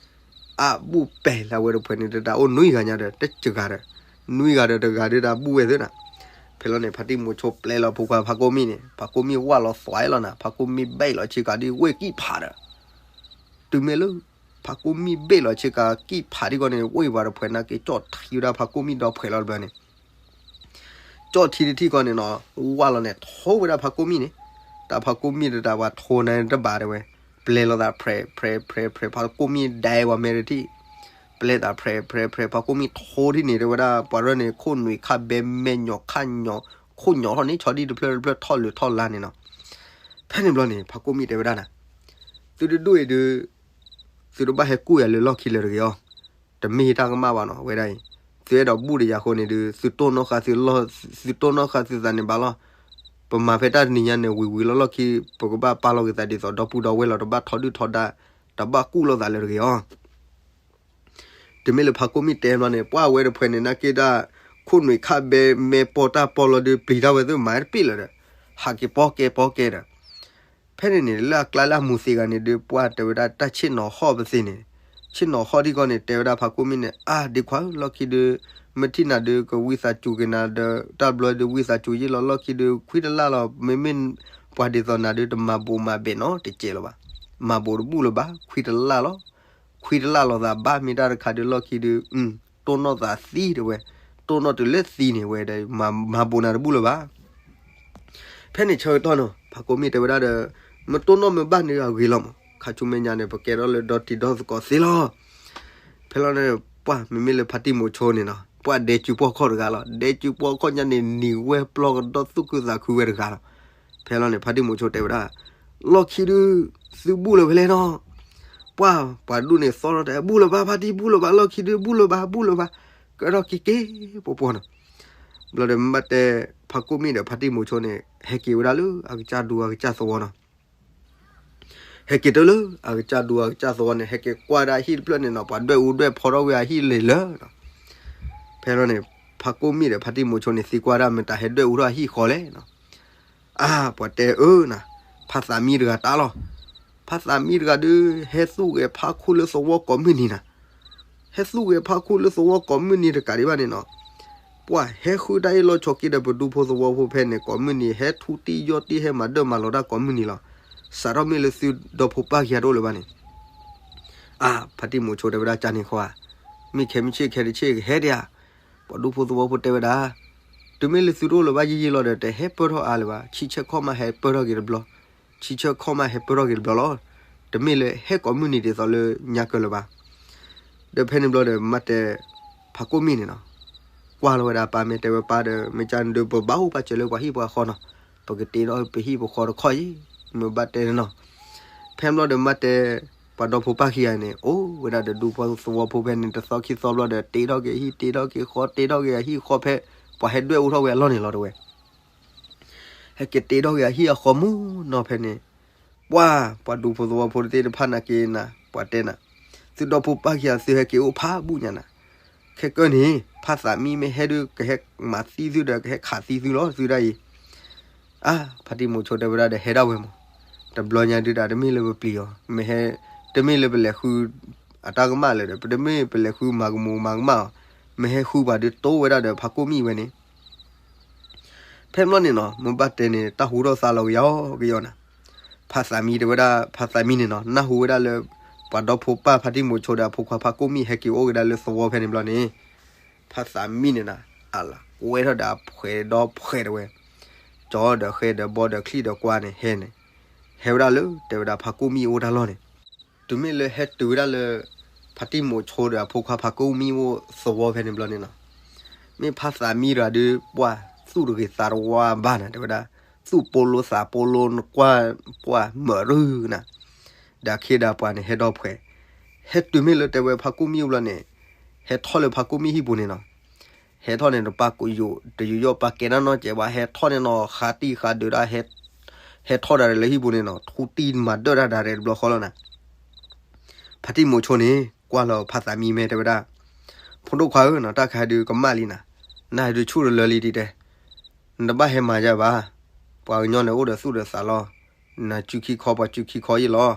အဘူးပဲာ်လၢအဝဲတဖှဲးန့ၣ် တၢ်အိၣ်နွံဂၤညါဒီး တစှၤဂၤဒီး, နွံဂၤဒီးတဂၤဒီးတၢ်ဘူးဝဲသ့နၤ, ဖဲလီၤန့ၣ် ဖါတံၢ်မူၤဆိပျဲလီၤဖိခွါဖါကိၣ်မံၣ်န့ၣ် ဖါကိၣ်မံၣ်ဝၢ်လီၤသွဲလီၤနၤ ဖါကိၣ်မံၣ်ဘ့ၣ်လီၤဆ့ကၤဒ်ဝ့ၢ်ကံၣ်ဖးဒီး, တုၤမ့ၢ်လၢ ဖါကိၣ်မံၣ်ဘ့ၣ်လီၤဆ့ကၤကံၣ်ဖးထံကီၢ်န့ၣ် ဝ့ၢ်ပှၤတဖှဲးနာ်က့ၤကၠီၣ်ထံဝဲဒၣ်ဖါကိၣ်မံၣ်ဒီဖှဲးလီၤတဘျီန့ၣ် ကၠီၣ်ထံတထံၣ်ကီၢ်န့ၣ်နီၤ, ဝၢ်လီၤန့ၣ် ထိဝဲဒၣ်ဖါကိၣ်မံၣ်န့ၣ်, တၢ်ဖါကိၣ်မံၣ်တတးပှၤထိန့ၣ်တဘၣ်တဲဝဲ, ပျဲလီၤသးဖြဲးဖြဲးဖြဲးဖြဲး ဖါကိၣ်မံၣ်ဒဲးဝဲမဲတထံၣ်, ပျဲသးဖြဲးဖြဲးဖြဲး ဖါကိၣ်မံၣ်ထိထံၣ်န့ၣ် တဲဝဲဒၣ် ပှၤရၢၢ်န့ၣ် ခိၣ်နွံခၣ်ဘဲမဲညီၤခၣ်ညီၤ ခိၣ်ညီၤထီၣ်န့ၣ် ဆီဒံၣ်တဖျၢၣ်တဖျၢၣ်ထီၣ်လၢထီၣ်လါန့ၣ်နီၤ, ဖဲန့ၣ်ဘျီန့ၣ် ဖါကိၣ်မံၣ်တဲဝဲဒၣ်နၤ, သုတဒူၣ်အံၤဒီး သုတဘၣ်ဟဲကူၣ်ယၤလၢလီၢ်ခံလၢတဂ့ၤအီၤ, တမ့ၢ်တၢ်ကမၣ်ဘၣ်နီၤ ဝဲဒၣ်အံၤ, သုအဲၣ်ဒိးဘူၣ်ဒီးယၤအဃိန့ၣ်ဒီး သုတိၢ်နီၣ်ဃာ်သုလီၢ်, သုတိၢ်နီၣ်ဃာ်သုသးန့ၣ်ဘၣ်လီၤ, ပမၤဖဲတၢ်တနံၤညါန့ၣ် ဝံၤဝံၤလီၢ်လီၢ်ခံ ပကဘၣ်ပာ်လီၤက့ၤသးဒ်သိးဒီပုၢ်ဒီဝဲၢ်လီၤ တဘၣ်ထီဒုၣ်ထီဒါ, တဘၣ်ကူၣ်လိာ်သးလၢတဂ့ၤအီၤ တမ့ၢ်လၢဖါကိၣ်မံၣ်တဲဘျီန့ၣ် ပှၢ်ဝဲတဖှဲးန့ၣ် နာ်က့ၤဒၣ် ခိၣ်နွံခၣ်ဘဲမဲပီၢ်တၢ်ပီၢ်လီၤဒီး ပျံၤတၢ်ဝဲသ့ၣ်မၤတပ့ၢ်လၢၤဒီး ဟးက့ၤပီၢ်ကဲပီၢ်ကဲဒီး, ဖဲန့ၣ်န့ၣ် လၢအကျါလၢအမူၤသ့ဂၤန့ၣ်ဒီး ပှၢ်တဲဝဲဒၣ်တၢ်ဆ့ၣ်နီၤဟီၣ်ပသ့န့ၣ်, ဆ့ၣ်နီၤဟီၣ်ထံကီၢ်န့ၣ် တဲဝဲဒၣ်ဖါကိၣ်မံၣ်န့ၣ် အါ ဒ့ခွါဧၢ လီၢ်ခံဒီး မ့ၢ်ထံၣ်နၤဒီး ကဝံသးစူၤက့ၤနၤဒီး တၢ်ဘျီဒီးဝံသးစူၤယ့ၢ်လီၤ လီၢ်ခံဒီး ခွံတလၢ်လီၤ မ့မ့ၢ်ပှၤဒ်သိးနၤဒီး တမၤဘိးမၤဘဲးနီတစဲးလၢၤဘၣ်, မၤဘိးတဘူၣ်လၢၤဘၣ် ခွံတလၢ်လီၤ ခွံတလၢ်လီၤသးဘၣ် မ့ၢ်တၢ်တခါဒီးလီၢ်ခံဒီး တိၢ်နီၣ်သးသံတဲဝဲ, တိၢ်နီၣ်တုၤလၢသံန့ၣ်ဝဲဒီး မၤဘိးနၤတဘူၣ်လၢၤဘၣ်. ဖဲန့ၣ်ဆၢကတီၢ်နီၤ ဖါကိၣ်မံၣ်တဲဝဲဒၣ်ဒီး မ့ၢ်တိၢ်နီၣ်မ့ၢ်ဘၣ်န့ၣ်အဂ့ၤလီၤမး ခါဆူမဲာ်ညါန့ၣ် ပကဲထီၣ်လၢဒီတံၤဒီသကိးသ့လီၤ. ဖဲလီၤန့ၣ် ပှၢ်မ့မ့ၢ်လၢဖါတံၢ်မူၤဆိန့ၣ်နီၤ ပှၢ်ဒဲစုပှီၢ်ခီၣ်တဂၤလီၤ ဒဲစုပှီၢ်ခီၣ်ညါန့ၣ် နံၤဝဲပျီကဒီသူၣ်ခုသးခုဝဲတဂၤလီၤ. ဖဲလီၤန့ၣ် ဖါတံၢ်မူၤဆိတဲဝဲဒၣ် လီၢ်ခံဒု သုဘူၣ်လၢၤဖဲလဲၣ်နီၤ. ပှၢ်ပှၤဒူၣ်န့ၣ်သီထီၣ်တဲ ဘူၣ်လၢၤဘၣ် ဖါတံၢ်ဘူၣ်လၢၤဘၣ် လီၢ်ခံဒု ဘူၣ်လၢၤဘၣ် ဘူၣ်လၢၤဘၣ် ကဲထီၣ်က့ၤက့ၤပှီၢ်ပှီၢ်နီၤ. ဘျီဒီးမ့ၢ်ဘၣ်တဲ ဖါကိၣ်မံၣ်ဒီးဖါတံၢ်မူၤဆိန့ၣ် ဟဲက့ၤဝဲဒၣ်လၢအကစၢ်ဒူအကစၢ်သဝီနီၤ ဟဲက့ၤတုၤလၢအကစၢ်ဒူအကစၢ်သဝီန့ၣ် ဟဲက့ၤကွၢ်ဒၣ်ဟံၣ်တဖျၢၣ်န့ၣ်နီၤ ပှၤဒွဲၣ်အူဒွဲၣ်ဖီထီၣ်ဝဲအဟံၣ်လံလၢာ်နီၤ. ဖဲလီၤန့ၣ် ဖါကိၣ်မံၣ်ဒီးဖါတံၢ်မူၤဆိန့ၣ် သံကွၢ်ဒၣ်မတၤဟဲဒွဲၣ်အူထီၣ်အဟံၣ်ဃီလဲၣ်နီၤ. အါ ပှၤတဲအၢနၤ ဖါသးမံတဂၤတၢ်လီၤ. ဖါသးမံတဂၤဒု ဟဲသူၣ်ဂဲၤဖးခိၣ်လၢသဝီကိးမုၢ်နံၤနၤ ဟဲသူၣ်ဂဲၤဖးခိၣ်လၢသဝီကိးမုၢ်နံၤတကးဒံးဘၣ်န့ၣ်နီၤ ပှၤဟဲဃုတၢ်အ့ၣ်လိာ်ဆိးက့ဒီးပဒူဖိသဝီဖိဖဲန့ၣ် ကိးမုၢ်နံၤ ဟဲထူတံၢ်ယီၢ်တံၢ် ဟဲမၤဒၢၣ်မၤလီၤတၢ်ကိးမုၢ်နံၤလီၤ. စးထီၣ်မ့ၢ်လၢသုဒီဖိပၢ်ခံဂၤတအိၣ်လၢၤဘၣ်န့ၣ် အါ ဖါတံၢ်မူၤဆိတဲဝဲဒၣ် ကန့ၣ်ဃီဧါ, မ့ၢ်ခဲမုၢ်ဆ့ၣ်ခဲတဆ့ၣ်ကဟဲဒံးဧါ. ပှၤဒူဖိသဝီဖိတဲဝဲဒၣ် တုၤမ့ၢ်လၢသုတအိၣ်လၢၤဘၣ်ယံာ်ယံာ်လီၤဒီး တဟဲပၢၢ်ထီၣ်အါလၢၤဘၣ်, ဆံဆဲခီၣ်မးဟဲပၢၢ်ထီၣ်က့ၤတဘျီ, ဆံဆဲခီၣ်မးဟဲပၢၢ်ထီၣ်က့ၤတဘျီလီၤ. တမ့ၢ်လၢဟဲကိးမုၢ်နံၤဒ်သိးလၢညါကၢလၢၤဘၣ်. ဒီးဖဲန့ၣ်ဘျီဒီး မ့ၢ်တဲ ဖါကိၣ်မံၣ်န့ၣ်နီၤ ကွၢ်လီၤဝဲဒၣ်ပၢ်မ့ၢ်တဲဝဲပၢ်ဒီး မ့ၢ်ကန့ၣ်ဒီး ပဘၣ်အိၣ်ပာ်စၢၤလၢပှၤဟံၣ်ပှၤဃီနီၤ, ပကတ့ထီၣ်ပဟံၣ်ပဃီတခီအံၤ, မ့ၢ်ဘၣ်တဲန့ၣ်နီၤ. ဖဲဘျီဒီးမ့ၢ်တဲ ပှၤဒီဖိပၢ်ခံဂၤန့ၣ် အိၣ်ဝဲဒၣ်ဒီးဒူဖိသဝီဖိဖဲန့ၣ် တသီခံသီဘျီဒီး တ့ထီၣ်က့ၤအဟံၣ် တ့ထီၣ်က့ၤဃီ တ့ထီၣ်က့ၤအဟံၣ်ဃီဖဲ ပှၤဟဲဒွဲၣ်အူထီၣ်ဝဲအလီၢ်န့ၣ်လီၤတဝဲ ဟဲက့ၤတ့ထီၣ်က့ၤအဟံၣ်အဃီမုၢ်နီၤဖဲန့ၣ်, ပှၢ် ပှၤဒူဖိသဝီဖိတသ့ၣ်တဖၣ်နာ်က့ၤနၤ ပှၤတဲနၤ, သုဒီဖိပၢ်ခံဂၤသုဟဲက့ၤအိၣ်ဖးဘူၣ်ညါနၤ, ခဲကၢန့ၣ် ဖါသးမံမ့ၢ်ဟဲဒုး ကဟဲမၤသံသုဒီး ကဟဲခးသံသုလီၤ သုဒၣ်အံၤ. အါ ဖါတံၢ်မူၤဆိတဲဝဲဒၣ်ဒီး ဟဲဒၣ်ဝဲမး, တဘျီညါဒုးတၢ် တမ့ၢ်လၢပပျံၤအီၤ, မ့ၢ်ဟဲ, တမ့ၢ်လၢပလဲၤဃု အတၢ်ကမၣ်လၢၤဒီး တမ့ၢ်ပလဲၤဃုမၤကမူၤမၤကမၣ်အီၤ, မ့ၢ်ဟဲဃုပှၤဒုးတိဝဲဒၣ်ဒီးဖါကိၣ်မံၣ်ဝဲန့ၣ် ဖဲဘျီန့ၣ်နီၤ မ့ၢ်ဘၣ်တဲန့ၣ် တၢ်ဟူထီၣ်သါလီၤကယီကယီနၤ, ဖါသးမံတဲဝဲဒၣ် ဖါသးမံန့ၣ်နီၤ နၢ်ဟူဝဲဒၣ်လၢ ပှၤဒီဖိပၢ်ဖါတံၢ်မူၤဆိဒီးအဖိခွါဖါကိၣ်မံၣ်ဟဲက့ၤအိၣ်က့ၤဒၣ်လၢသဝီဖဲန့ၣ်ဘျီန့ၣ်, ဖါသးမံန့ၣ်နၤ အလၤကွဲထီၣ်ဒီးအဖှဲးဒီဖှဲးတဝဲ, ကၠီဒီးဃဲဒီးဘီဒီးချံၣ်ဒီးကွါန့ၣ်ဟဲန့ၣ်, ဟဲဝဲဒၣ်လၢတဲဝဲဒၣ်ဖါကိၣ်မံၣ်အိၣ်တၢ်လီၢ်န့ၣ်, တုၤမ့ၢ်လၢဟဲတုၤဝဲဒၣ်လၢ ဖါတံၢ်မိၤဆိဒီးအဖိခွါဖါကိၢ်မံအိၣ်သဝီဖဲန့ၣ်ဘျီန့ၣ်နီၤ, မ့ၢ်ဖါသးမံရၤဒုး ပှၢ်သူၣ်တဂ့ၤသးတဝါဘၣ်နၤ တဲဝဲဒၣ်, သူၣ်ပိလိသးပိလိ နကွၢ်ပှၢ်မၢရုနၤ, ဒီးအခ့ဒီးပှၤန့ၣ်ဟဲဒီဖှဲး, ဟဲတုၤမ့ၢ်လၢတဲဝဲဖါကိၢ်မံအိၣ်ဘျီန့ၣ်, ဟဲထီၣ်လၢဖါကိၢ်မံဟံၣ်ပူၤန့ၣ်နီၤ, ဟဲထီၣ်န့ၣ် တပာ်ကယိာ်တယိာ်ယီၣ် ပာ်ကဲဒၣ်နီၢ်ကဲးဘၣ် ဟဲထီၣ်န့ၣ်နီၤ ဃါတံၢ်ဃါဒုးဒၣ်, ဟဲထီၣ်ဒၣ်လဲာ်လၢဟံၣ်ပူၤန့ၣ်နီၤ ထူတံၢ်မၤဒၢၣ်တၢ်ဒၣ်ရဲၣ်တဘျီဃီလီၤနၤ, ဖါတံၢ်မိၤဆိန့ၣ် ကွၢ်လီၤဖါသးမံမဲတဲဝဲဒၣ်, ဖိဒိၣ်ခွါဧၢနီၤ တၢ်ခါဒုးကမၣ်လံနၤ, နဟဲဒုးဆူၣ်တလၢလံဒ်တဲ, နတဘၣ်ဟဲမၤယၤဘၣ်, ပှၤကညီန့ၣ်အိၣ်ဒီးသူၣ်ဒီးသးလီၤ, နစုခံခီပှၤစုခံခီယ့ၢ်လီၤ,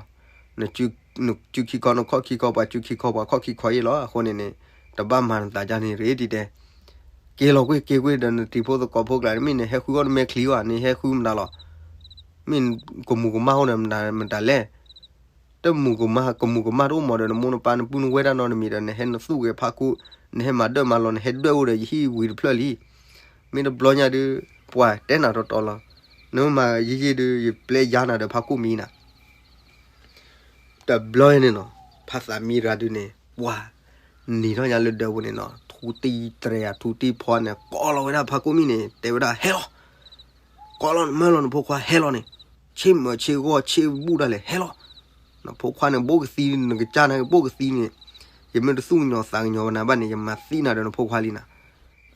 နစုခံခီနခီၣ်ခံခီပှၤစုခံခီပှၤခီၣ်ခံခီယ့ၢ်လီၤ အဃိန့ၣ်န့ၣ်, တဘၣ်မၤနသးဒ်န့ၣ်ရ့ဒ်တဲ, က့ၤလီၤကွ့ၢ်က့ၤကွ့ၢ်ဒီးနတံၤဖိသကိးဖိကျါန့ၣ် မ့ၢ်နဟဲဃုအီၣ်နမဲာ်ချံအီၤ နဟဲဃုမတၤလီၤ, မ့ၢ်ကမူၤကမၣ်အိၣ်ဒီးမတၤလဲၣ် တမူၤကမၣ် ကမူၤကမၣ်တအိၣ်မးဒီး နမိၢ်နပၢ်နပုၢ်နဝဲၢ်တၢ်နီတမံၤဒီး နဟဲနသူၣ်ဂဲၤဖါခိၣ်, နဟဲမၤဒၢၣ်မၤလီၤ နဟဲဒွဲၣ်အိၣ်ဒီးယဟံၣ်ဝံၤတဖျၢၣ်လံ. မ့ၢ်တဘျီညါဒုး ပှၤတဲနၤတီတီလီၤ. နမ့ၢ်မၤယံာ်ယံာ်ဒုး ယပျဲယါနၤဒီးဖါခိၣ်မံနၤ တဘျီန့ၣ်နီၤ, ဖါသးမံရၤဒုးန့ၣ် ပှၤနံၤထီၣ်ညါလၢဒၢးပူၤန့ၣ်နီၤ, ထူတံၢ်တြဲၤ ထူတံၢ်ဖီန့ၣ် ကိးလီၤဝဲဒၣ်ဖါကိၣ်မံန့ၣ် တဲဝဲဒၣ် ဟဲလီၤ, ကိးလီၤနမၢလီၤနဖိခွါ ဟဲလီၤန့ၣ်, ဆ့မၢဆ့ဂီၢ်ဆ့ဘူၣ်ဒၣ်လဲာ် ဟဲလီၤ. နဖိခွါန့ၣ် ဘိၣ်ကသံ နကစၢ်န့ၣ် ဘိၣ်ကသံန့ၣ်, ယမ့ၢ်တသူၣ်ကညီၤသးကညီၤနၤဘၣ်န့ၣ် ယမၤသံနၤဒီးနဖိခွါလံနၤ.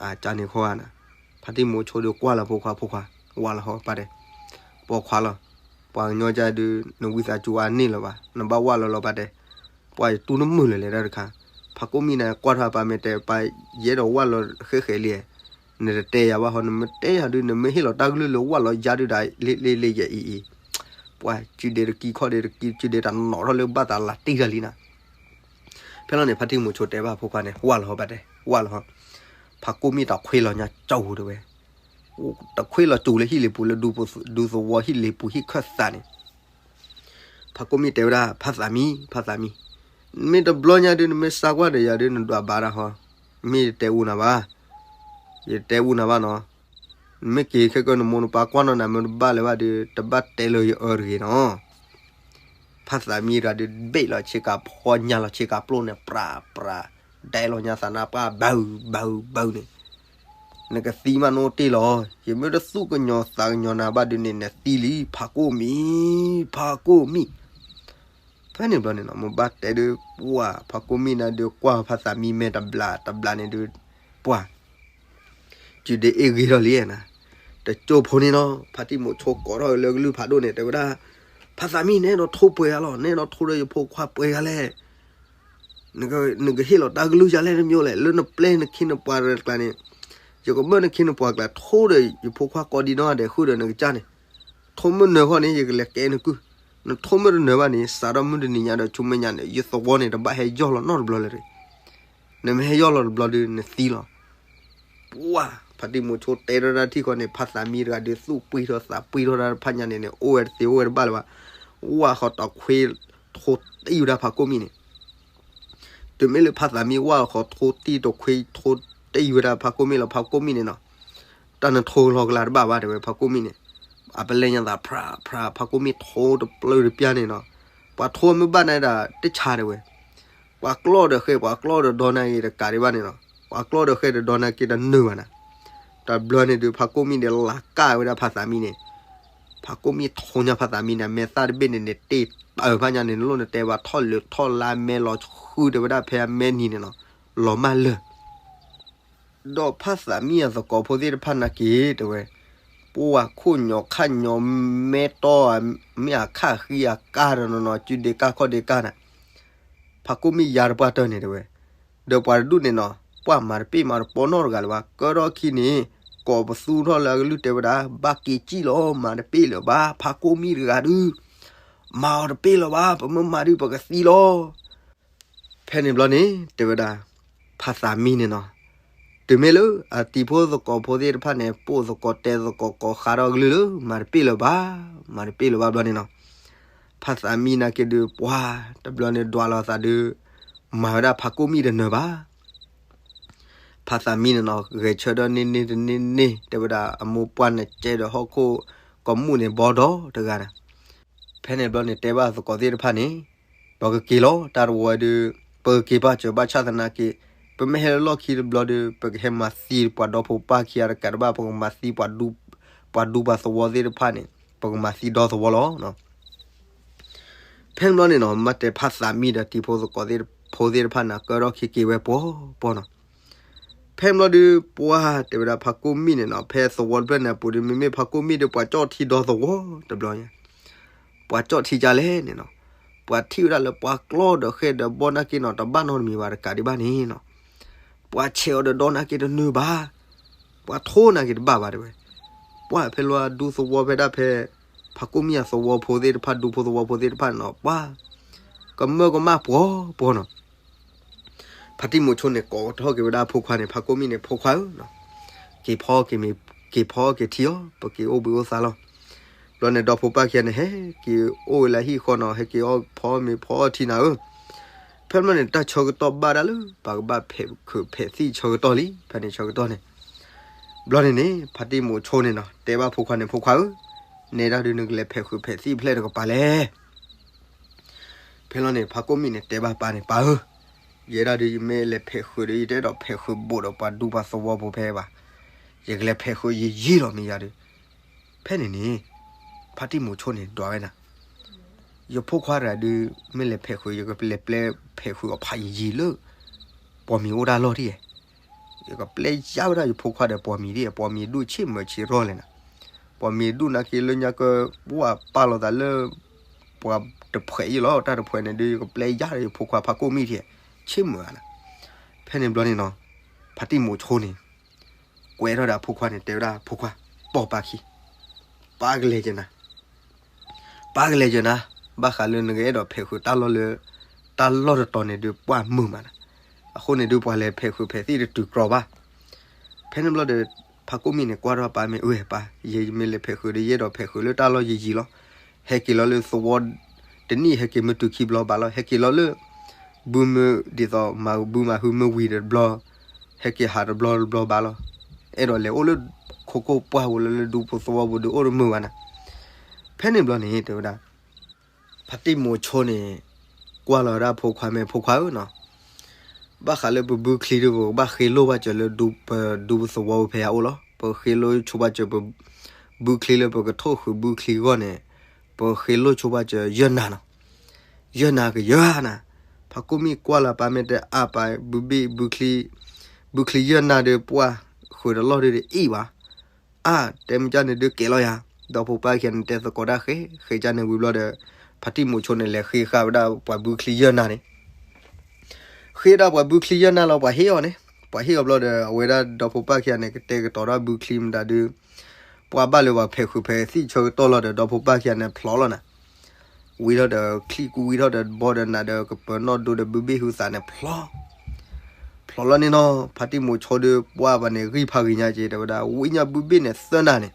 အကန့ၣ်ခီဂၤနၤ, ဖါတံၢ်မိၤဆိဒီးကွၢ်လီၤဖိခွါ, ဖိခွါ, ဝၢ်လီၤဟီ ပၢ်တဲ, ပိာ်ခွါလီၤ, ပှၤကညီကဒုး နဝံသးစူၤအါန့ၢ်လၢၤဘၣ်, နဘၣ်ဝၢ်လီၤလီၤပၢ်တဲ, ပှၤယတူၢ်နမုာ်လၢၤလဲၣ်တၢ်တခါ, ဖါကိၣ်မံန့ၣ် ကွၢ်ထီၣ်ပၢ်မဲာ်တဲ ပၢ်ယအဲၣ်ဒိးဝၢ်လီၤဃဲဃဲလံ, နတတဲယၤဘၣ်ဟီ နမ့ၢ်တဲယၤဒုး နမ့ၢ်ဟ့ၣ်လီၤတၢ်ကလုၢ်လၢဝၢ်လီၤယါဒုးဒၣ် လ့လ့လ့ယဲအံၤအံၤ, ပှၤစုဒ့တကံခီၣ်ဒ့တကံ စုဒ့တၢ်နီၣ်ထီၣ်လၢဘၣ်သးလၤတံၢ်တၢ်လံနၤ. ဖဲလီၤန့ၣ် ဖါတံၢ်မိၤဆိတဲဘၣ်ဖိခွါန့ၣ် ဝၢ်လီၤဟီ ပၢ်တဲ, ဝၢ်လီၤဟီ, ဖါကိၣ်မံတၢ်ခွ့လီၤညါကၠီဝူၤတဲဝဲ, တခွ့လီၤကၠူၤလၢဟံၣ်လ့ပူၤလၢ ဒူသဝီဟံၣ်လ့ပူၤဟံၣ်ခၢၣ်သးန့ၣ်, ဖါကိၣ်မံတဲဝဲဒၣ် ဖါသးမံ ဖါသးမံ, မ့ၢ်တဘျီညါဒုး နမ့ၢ်စါကွၢ်ဒီးယၤဒုး နဒွးဘၣ်ဒၣ်ဟီ, မ့ၢ်ယတဲအူနၤဘၣ်, ယတဲအူနၤဘၣ်နီၤ, နမ့ၢ်က့ၤခဲကၢၢ် နမိၢ်နပၢ်ကွၢ်နီၢ်နၤ မ့ၢ်တဘၣ်လၢၤဘၣ်ဒုး တဘၣ်တဲလၢယအၢတဂ့ၤနီၤ. ဖါသးမံရၤဒုး ဘ့ၣ်လီၤဆ့ကၤဖီ ညၣ်လီၤဆ့ကၤပျိၢ်န့ၣ် ပြးပြး, ဒဲလီၤညါသးနါပှၢ် ဘၢဘၢဘၢန့ၣ်, နကသံမးနိတ့ၢ်လီၤ, ယမ့ၢ်တသူၣ်ကညီၤသးကညီၤနၤဘၣ်ဒုးန့ၣ် နသံလံ ဖါကိၣ်မံ, ဖါကိၣ်မံ. ဖဲန့ၣ်ဘျီန့ၣ်နီၤ မိၢ်ဘၣ်တဲဒုး ပှၢ် ဖါကိၣ်မံနၤဒုး ကွၢ်ဖါသးမံမဲာ်တဘျးတဘျးန့ၣ်ဒုး ပှၢ် စုဒ့အ့ၣ်ဂ့ၤထီၣ်လံနၤ, တကၠိဖိန့ၣ်နီၤ ဖါတံၢ်မိၤဆိကိးထီၣ်လၢကလုၢ်ဖးဒိၣ်န့ၣ် တဲဝဲဒၣ်, ဖါသးမံ နအဲၣ်ဒိးထိပှဲၤဂၤလီၤ, နအဲၣ်ဒိးထိဒီးယဖိခွါပှဲၤဂၤလဲၣ်, နကဟ့ၣ်လီၤတၢ်ကလုၢ်ယၤလဲၣ်တမံၤလဲၣ်, လၢနပျဲနခ့နပှၤတကျါန့ၣ်, ယကမၢနခ့နပှၤကျါ ထိဒီးယဖိခွါကိးဒံနီၢ်ဂၤဒဲး ဃုာ်ဒီးနကစၢ်န့ၣ်, ထိမ့ၢ်နၢၤဃီန့ၣ် ယကလဲၤကဲနကုၢ်, နထိမ့ၢ်တနၢၤဘၣ်န့ၣ် စးထီၣ်မုၢ်တနံၤညါဒီး ဆူမဲာ်ညါန့ၣ် ယသဝီန့ၣ် တဘၣ်ဟဲယီၢ်လီၤနီတဘျီလၢၤတဂ့ၤ, နမ့ၢ်ဟဲယီၢ်လီၤတဘျီဒုး နသံလီၤ. ပှၢ် ဖါတံၢ်မိၤဆိတဲထီၣ်တၢ်ထံၣ်ဃီန့ၣ် ဖါသးမံတဂၤဒုး သူၣ်ပှံၢ်ထီၣ်သးပှံၢ်ထီၣ်တၢ်တဖၣ်ညါန့ၣ်န့ၣ် အိၣ်ဝဲတသ့အိၣ်ဝဲတဘၣ်လၢၤဘၣ်, ဝၢ်ဃီတခွ့ထိတံၢ်ဝဲဒၣ်ဖါကိၣ်မံန့ၣ် တုၤမ့ၢ်လၢဖါသးမံဝၢ်လီၤဃီထိတံၢ်တခွ့ထိတံၢ်ဝဲဒၣ်ဖါကိၣ်မံလီၤ ဖါကိၣ်မံန့ၣ်နီၤ, တၢ်နထိကလီကလါတဘၣ်ဘၣ်တဲဝဲဖါကိၣ်မံန့ၣ်, အပလဲညါသးဖြးဖြး ဖါကိၣ်မံထိတပျၢၢ်တပျၢ်န့ၣ်နီၤ, ပှၤထိမ့ၢ်ဘၣ်နၤဒၣ်တၢ်ဆါတဲဝဲ, ပှၤကျီၢ်ဒီးဃဲ ပှၤကျီၢ်ဒီးဒီနၤဂ့ၤတကးဒံးဘၣ်န့ၣ်နီၤ, ပှၤကျီၢ်ဒီးဃဲဒီးဒီနၤက့ၤတနၢၤဘၣ်နၤ, တဘျီန့ၣ်ဒုး ဖါကိၣ်မံဒီးလၤကၢ်ဝဲဒၣ်ဖါသးမံန့ၣ်, ဖါကိၣ်မံထိညါဖါသးမံန့ၣ် မဲာ်သၣ်တဘ့ၣ်န့ၣ်န့ၣ် တ့ၢ်တၢ်ဖါညါန့ၣ် နလိၣ်နတဲဘၣ်ထီၣ်လၢထီၣ်လါမဲာ်လီၤ ဃုတဲဝဲဒၣ်ဖဲအမဲာ်နံၤန့ၣ်နီၤ, လီၤမၢ်လၢာ် ဒီးဖါသးမံအသကိးဖိသ့ၣ်တဖၣ်နာ်က့ၤတဲဝဲ, ပှၤခိၣ်ညီခါညီ မဲာ်တီၢ်မ့ၢ်အခါဃံအကါဒီးနီၤနီၤ စုဒ့ကါခီၣ်ဒ့ကါနၤ, ဖါကိၣ်မံယါတပှၢ်တၢၢ်န့ၣ်တဲဝဲ, ဒီးပှၤတဒူၣ်န့ၣ်နီၤ ပှၤမၤတပ့ၢ်မၤတပီနီတဂၤလၢၤဘၣ် ကၢထီၣ်ခံန့ၣ်, ကိးပသူထီၣ်လၢအကလုၢ်တဲဝဲဒၣ် ဘၣ်က့ၤစံၣ်လီၤ မၤတပ့ၢ်လၢၤဘၣ် ဖါကိၣ်မံတဂၤဒုး, မၤအီၤတပ့ၢ်လၢၤဘၣ် ပမ့ၢ်မၤဒုးပကသံလီၤ ဖဲန့ၣ်ဘျီန့ၣ် တဲဝဲဒၣ်, ဖါသးမံန့ၣ်နီၤ, တုၤမ့ၢ်လၢအတံၤဖိသကိးဖိသ့ၣ်တဖၣ်န့ၣ် ပိာ်သကိးတဲသကိးကိးဃးထီၣ်ကလုၢ်လၢ မၤတပ့ၢ်လၢၤဘၣ်, မၤတပ့ၢ်လၢၤဘၣ်ဘျီန့ၣ်နီၤ, ဖါသးမံနာ်က့ၤဒုး ပှၤတဘျီန့ၣ်ဒွးလီၤသးဒုး, မၤဝဲဒၣ်ဖါကိၣ်မံတနၢၤဘၣ် ဖါသးမံန့ၣ်နီၤ ဂဲၤဆၢထၢၣ်န့ၢ်န့ၢ်တန့ၢ်န့ၢ် တဲဝဲဒၣ်အမိၢ်ပှၢ်နကဲဒီးဟီၣ်ခိၣ်ကမူၣ်န့ၣ်ဘီဒီးတဂၤန့ၣ်, ဖဲန့ၣ်ဘျီန့ၣ်တဲဘၣ်သကိးသ့ၣ်တဖၣ်န့ၣ်, ဒီးကက့ၤလီၤ တၢ်တဝီဒုး ပက့ၤဘၣ်စၢၤဘၣ်ဆၣ်သနာ်က့ ပမ့ၢ်ဟဲလၢလီၢ်ခံတဘျီဒီး ပကဟဲမၤသံပှၤဒီဖိပၢ်ခံဂၤတကးတဘၣ် ပကမၤသံပှၤဒူ ပှၤဒူပှၤသဝီသ့ၣ်တဖၣ်န့ၣ် ပကမၤသံဒီသဝီလီၤ. ဖဲန့ၣ်ဘျီန့ၣ်နီၤ မၤတဲဖးသးမံဒီးတံၤဖိသကိးသ့ၣ်ဖိသ့ၣ်တဖၣ်န့ၣ် ကၢထီၣ်ခံက့ၤဝဲပှီၤပှီၤနီၤ. ဖဲန့ၣ်ဘျီဒီး ပှၤတဲဝဲဒၣ်ဖးကိၢ်မံၣ်န့ၣ်နီၤ ဖဲသဝီတဖျၢၣ်န့ၣ်အပူၤဒီး မ့မ့ၢ်ဖးကိၢ်မံၣ်ဒီး ပှၤကၠီၣ်ထံဒီသဝီတဘျီညါ ပှၤကၠီၣ်ထံကလဲၣ်န့ၣ်နီၤ, ပှၤထံၣ်ဝဲဒၣ်လၢပှၤကျီဒီးဃဲၢ်ဒီးဘီၣ်နာ်က့နီၤ တဘၣ်နီတမံၤဘၣ်တကးဒံးဘၣ်န့ၣ်နီၤ, ပှၤဆဲးအီၤဒီးဒီနာ်က့တနုာ်ဘၣ်, ပှၤထိနာ်က့တဘၣ်ဘၣ်တဲဝဲ, ပှၤဖဲလီၤဒူသဝီဖဲဒၣ်ဖဲ ဖးကိၢ်မံၣ်အသဝီဖိသ့ၣ်တဖၣ် ဒူဖိသဝီဖိသ့ၣ်တဖၣ်န့ၣ်နီၤ ပှၤ ကမၢကမၣ်ပှီၤပှီၤနီၤ. ဖါတံၢ်မိၤဆိန့ၣ် ကိးထီၣ်က့ၤဝဲဒၣ်ဖိခွါန့ၣ် ဖးကိၢ်မံၣ်န့ၣ် ဖိခွါဧၢ, က့ၤဖီက့ၤမ့ၤ က့ၤဖီက့ၤထံအီၤ ပက့ၤအိၣ်ဘှံးအိၣ်သါလီၤ. ဘျီန့ၣ် ဒီဖိပၢ်ခံဂၤန့ၣ် ဟဲက့ၤအိၣ်ဝဲလၢဟံၣ်ဃီနီၤ ဟဲက့ၤအီၣ်ဖီမ့ၤဖီအီၣ်ထံနၤဧၢ. ဖဲမ့ၢ်န့ၣ် တၢ်ဆၢကတီၢ်ဘၣ်ဒၣ်လၢ ပှၤကဘၣ်ဖဲးခုးဖဲးသံၣ်ဆၢကတီၢ်လံ ဖဲန့ၣ်ဆၢကတီၢ်န့ၣ်. ဘျီန့ၣ်န့ၣ် ဖါတံၢ်မိၤဆိန့ၣ်နီၤ တဲဘၣ်ဖိခွါန့ၣ် ဖိခွါဧၢ, နဲဒၣ်ဒုးနကလဲၤဖဲးခုးဖဲးသံၣ်ဖျဲၣ်တကပၤလဲၣ်. ဖဲလီၤန့ၣ် ဖါကိၢ်မံၣ်န့ၣ် တဲဘၣ်ပၢ်န့ၣ် ပၢ်ဧၢ, ယဲဒၣ်ဒုးယမ့ၢ်လဲၤဖဲးဃုာ်ဒီး ယတအဲၣ်ဒိးဖဲးဃုာ်ဘိးဒီးပှၤဒူပှၤသဝီဖိဖဲဘၣ်, ယကလဲၤဖဲးဃုာ်ယယံာ်လီၤမ့ၢ်ယၤဒီး, ဖဲန့ၣ်န့ၣ် ဖါတံၢ်မိၤဆိန့ၣ် ဒွးဝဲဒၣ်, ယဖိခွါတဂၤဒုး မ့ၢ်လဲၤဖဲးဃုာ် ယကလဲၤပျဲဖဲးဃုာ်အီၤဖးယံာ်ယံာ်လၢ ပှၤမံၤအိၣ်တၢ်လီၢ်ဒ်ဧါ. ယကပျဲယါဝဲဒၣ်ယဖိခွါဒီးပှၤမံၤဒ် ပှၤမံၤဒူၣ်ဆ့ၣ်မုာ်ဆံးရီၣ်လဲၣ်နၤ, ပှၤမံၤဒူၣ်နာ်က့လၢညါက ပှၤပာ်လီၤသးလၢ ပှၤတဖှဲးအံၤလီၤ တၢ်တဖှဲးန့ၣ်ဒုး ယကပျဲယါဒီးယဖိခွါဖါကိၢ်မံၣ်ထံး ဆ့ၣ်မုာ်ဧါနၤ. ဖဲန့ၣ်ဘျီန့ၣ်နီၤ ဖါတံၢ်မိၤဆိန့ၣ် ကွဲးထီၣ်ဒီးအဖိခွါန့ၣ် တဲဝဲဒၣ် ဖိခွါ, ပိာ်ပၢ်ခံ, ပၢ်ကလဲၤကနၤ ပၢ်ကလဲၤကနၤ, ဘၣ်ဃးလၢနကအဲၣ်ဒိးဖဲးဃုာ်တၢ်လီၢ်လၢ တၢ်လီၢ်တတီၤန့ၣ်ဒုး ပှၢ်မုာ်မးနၤ, အဃိန့ၣ်ဒုး ပှၤလဲၤဖဲးဃုာ်ဖဲးသံၣ်တတုၤကြီဘၣ်. ဖဲန့ၣ်ဘျီဒီး ဖါကိၢ်မံၣ်န့ၣ် ကွၢ်ထီၣ်ပၢ်မ့ၢ်အၢပၢ်, ယဲယမ့ၢ်လဲၤဖဲးဃုာ်ဒီး ယအဲၣ်ဒိးဖဲးဃုာ်လၢတၢ်လီၢ်ယံာ်ယံာ်လီၤ. ဟဲက့ၤလီၤလၢသဝီ တနံၣ်ဟဲက့ၤမ့ၢ်တုၤခံဘျီဘၣ်လီၤ. ဟဲက့ၤလီၤလၢ ဘုမ့ၢ်ဒ်သိးမၤဘုမၤဟုမ့ၢ်ဝံၤတဘျီ ဟဲက့ၤဟးတဘျီတဘျီဘၣ်လီၤ. အဲၣ်ဒိးလဲၤအိၣ်လၢ ခိခိၣ်ပှၢ်ပူၤလၢ လၢဒူဖိသဝီပူၤဒီး အိၣ်တမုာ်ဘၣ်နၤ. ဖဲန့ၣ်ဘျီန့ၣ် တဲဝဲဒၣ် ဖါတံၢ်မိၤဆိန့ၣ် ကွၢ်လီၤဝဲဒၣ်ဖိခွါမ့ၢ် ဖိခွါဧၢနီၤ, ဘၣ်ဃးလၢပဘုချံဒီး ပကဘၣ်ဃ့လိၢ်ဘၣ်စၢၤလၢ ပဒူပသဝီပူၤဖဲအအိၣ်လီၤ. ပဃ့လိၢ်ဆိဘၣ်စၢၤပ ဘုချံလၢပကထိၣ်ဃုာ်ဘုချံအဂီၢ်န့ၣ် ပဃ့လိၢ်ဆိဘၣ်စၢၤယဲၢ်နၤနီၤ. ယဲၢ်နၤကယဲၢ်နၤ, ဖါကိၢ်မံၣ်ကွၢ်လီၤပၢ်မ့ၢ်တဲအါပၢ် ဘုဘ့ၣ် ဘုချံယဲၢ်နၤဒီး ပှၢ်ဃုာ်တလီၢ်ဒီးတအ့ၣ်ဘၣ် အါ တဲမ့ၢ်ကၢ်န့ၣ်ဒုးကဲလီၤယၤ, ဒီဖိပၢ်ခံဂၤန့ၣ် တဲသကိးတၢ်ဃဲ ဃဲကၢ်န့ၣ်ဝံၤဘျီဒီး ဖါတံၢ်မိၤဆိန့ၣ် လဲၤဃ့ဃာ်ဝဲဒၣ်ပှၤဘုချံယဲၢ်နၤန့ၣ်, ဃ့ဒၣ်ပှၤဘုချံယဲၢ်နၤလီၤ ပှၤဟ့ၣ်အီၤန့ၣ်, ပှၤဟ့ၣ်အီၤဘျီဒီး အဝဲဒၣ်ဒီဖိပၢ်ခံဂၤန့ၣ် ကတဲာ်ကတီၤထီၣ်ဘုချံမတၤဒုး ပှၢ်ဘၣ်လၢပှၤဖဲးဃုာ်ဖဲးသံၣ်ဆၢကတီၢ်လီၤဒီး ဒီဖိပၢ်ခံဂၤန့ၣ် ဖျိးလီၤနၤ ဝံထီၣ်ဒီးချံၣ်ကူဝံထီၣ်ဒီးဘီဒီးနးဒီးကပၢၤနီၣ်ဒိဒီးဘုဘ့ၣ်ဟုသးန့ၣ်ဖျိး, ဖျိးလီၤန့ၣ်နီၤ, ဖါတံၢ်မိၤဆိဒီးပှၢ်ဘၣ်န့ၣ် ဂံၢ်ဖးဂ့ၤညါက့ၤ တဲဝဲဒၣ် ဝံညါဘုဘ့ၣ်န့ၣ်သၢနၤန့ၣ်,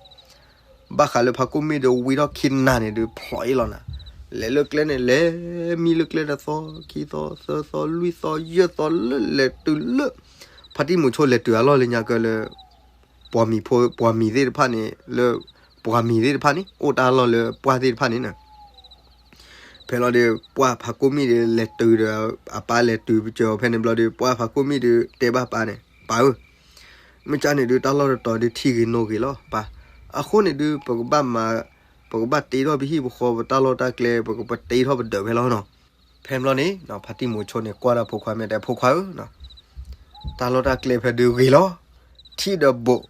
ဘၣ်ဃးလၢဖါကိၢ်မံၣ်ဒီးဝံထီၣ်ခံနၤန့ၣ်ဒီးဖျိးအ့ၣ်လီၤနၤ, လဲၤလၢကျဲန့ၣ် လဲၤမံလၢကျဲတသီ ခံသီ သၢသီ လွံၢ်သီ ယဲၢ်သီလၢလဲၤတုၤလၢ ဖါတံၢ်မိၤဆိလဲၤတုၤအလီၢ်လၢညါကၢလၢ ပှၤမံၤဖိ ပှၤမံၤသ့ၣ်တဖၣ်န့ၣ် လၢ ပှၤမံၤသ့ၣ်တဖၣ်န့ၣ် အိၣ်တၢ်လီၢ်လၢပှၢ်သ့ၣ်တဖၣ်န့ၣ်နၤ, ဖဲလီၤဒီး ပှၢ်ဖါကိၢ်မံၣ်ဒီးလဲၤတုၤဒီး အပၢ်လဲၤတုၤပစၢၤအီၤဖဲန့ၣ်ဘျီဒီး ပှၢ်ဖါကိၢ်မံၣ်ဒီးတဲဘၣ်ပၢ်န့ၣ် ပၢ်ဧၢ, မ့ၢ်ကၢ်န့ၣ်ဒုးတၢ်လီၢ်တတီၤဒုးထံၣ်ဂ့ၤနိၣ်ဂ့ၤလီၤ ပၢ်, အဃိန့ၣ်ဒုး ပကဘၣ်မၤ ပကဘၣ်တ့ထီၣ်ပဟံၣ်ပဃီပတၢ်လီၢ်တၢ်ကျဲ ပကပတ့ထီၣ်ပဒၢးဖဲလီၤနီၤ. ဖဲဘျီန့ၣ် ဖါတံၢ်မိၤဆိန့ၣ် ကွၢ်ဒီးဖိခွါမ့ၢ်တဲ ဖိခွါဧၢ, တၢ်လီၢ်တၢ်ကျဲဖဲဒုးဂ့ၤလီၤ, ထံဒီးဘိး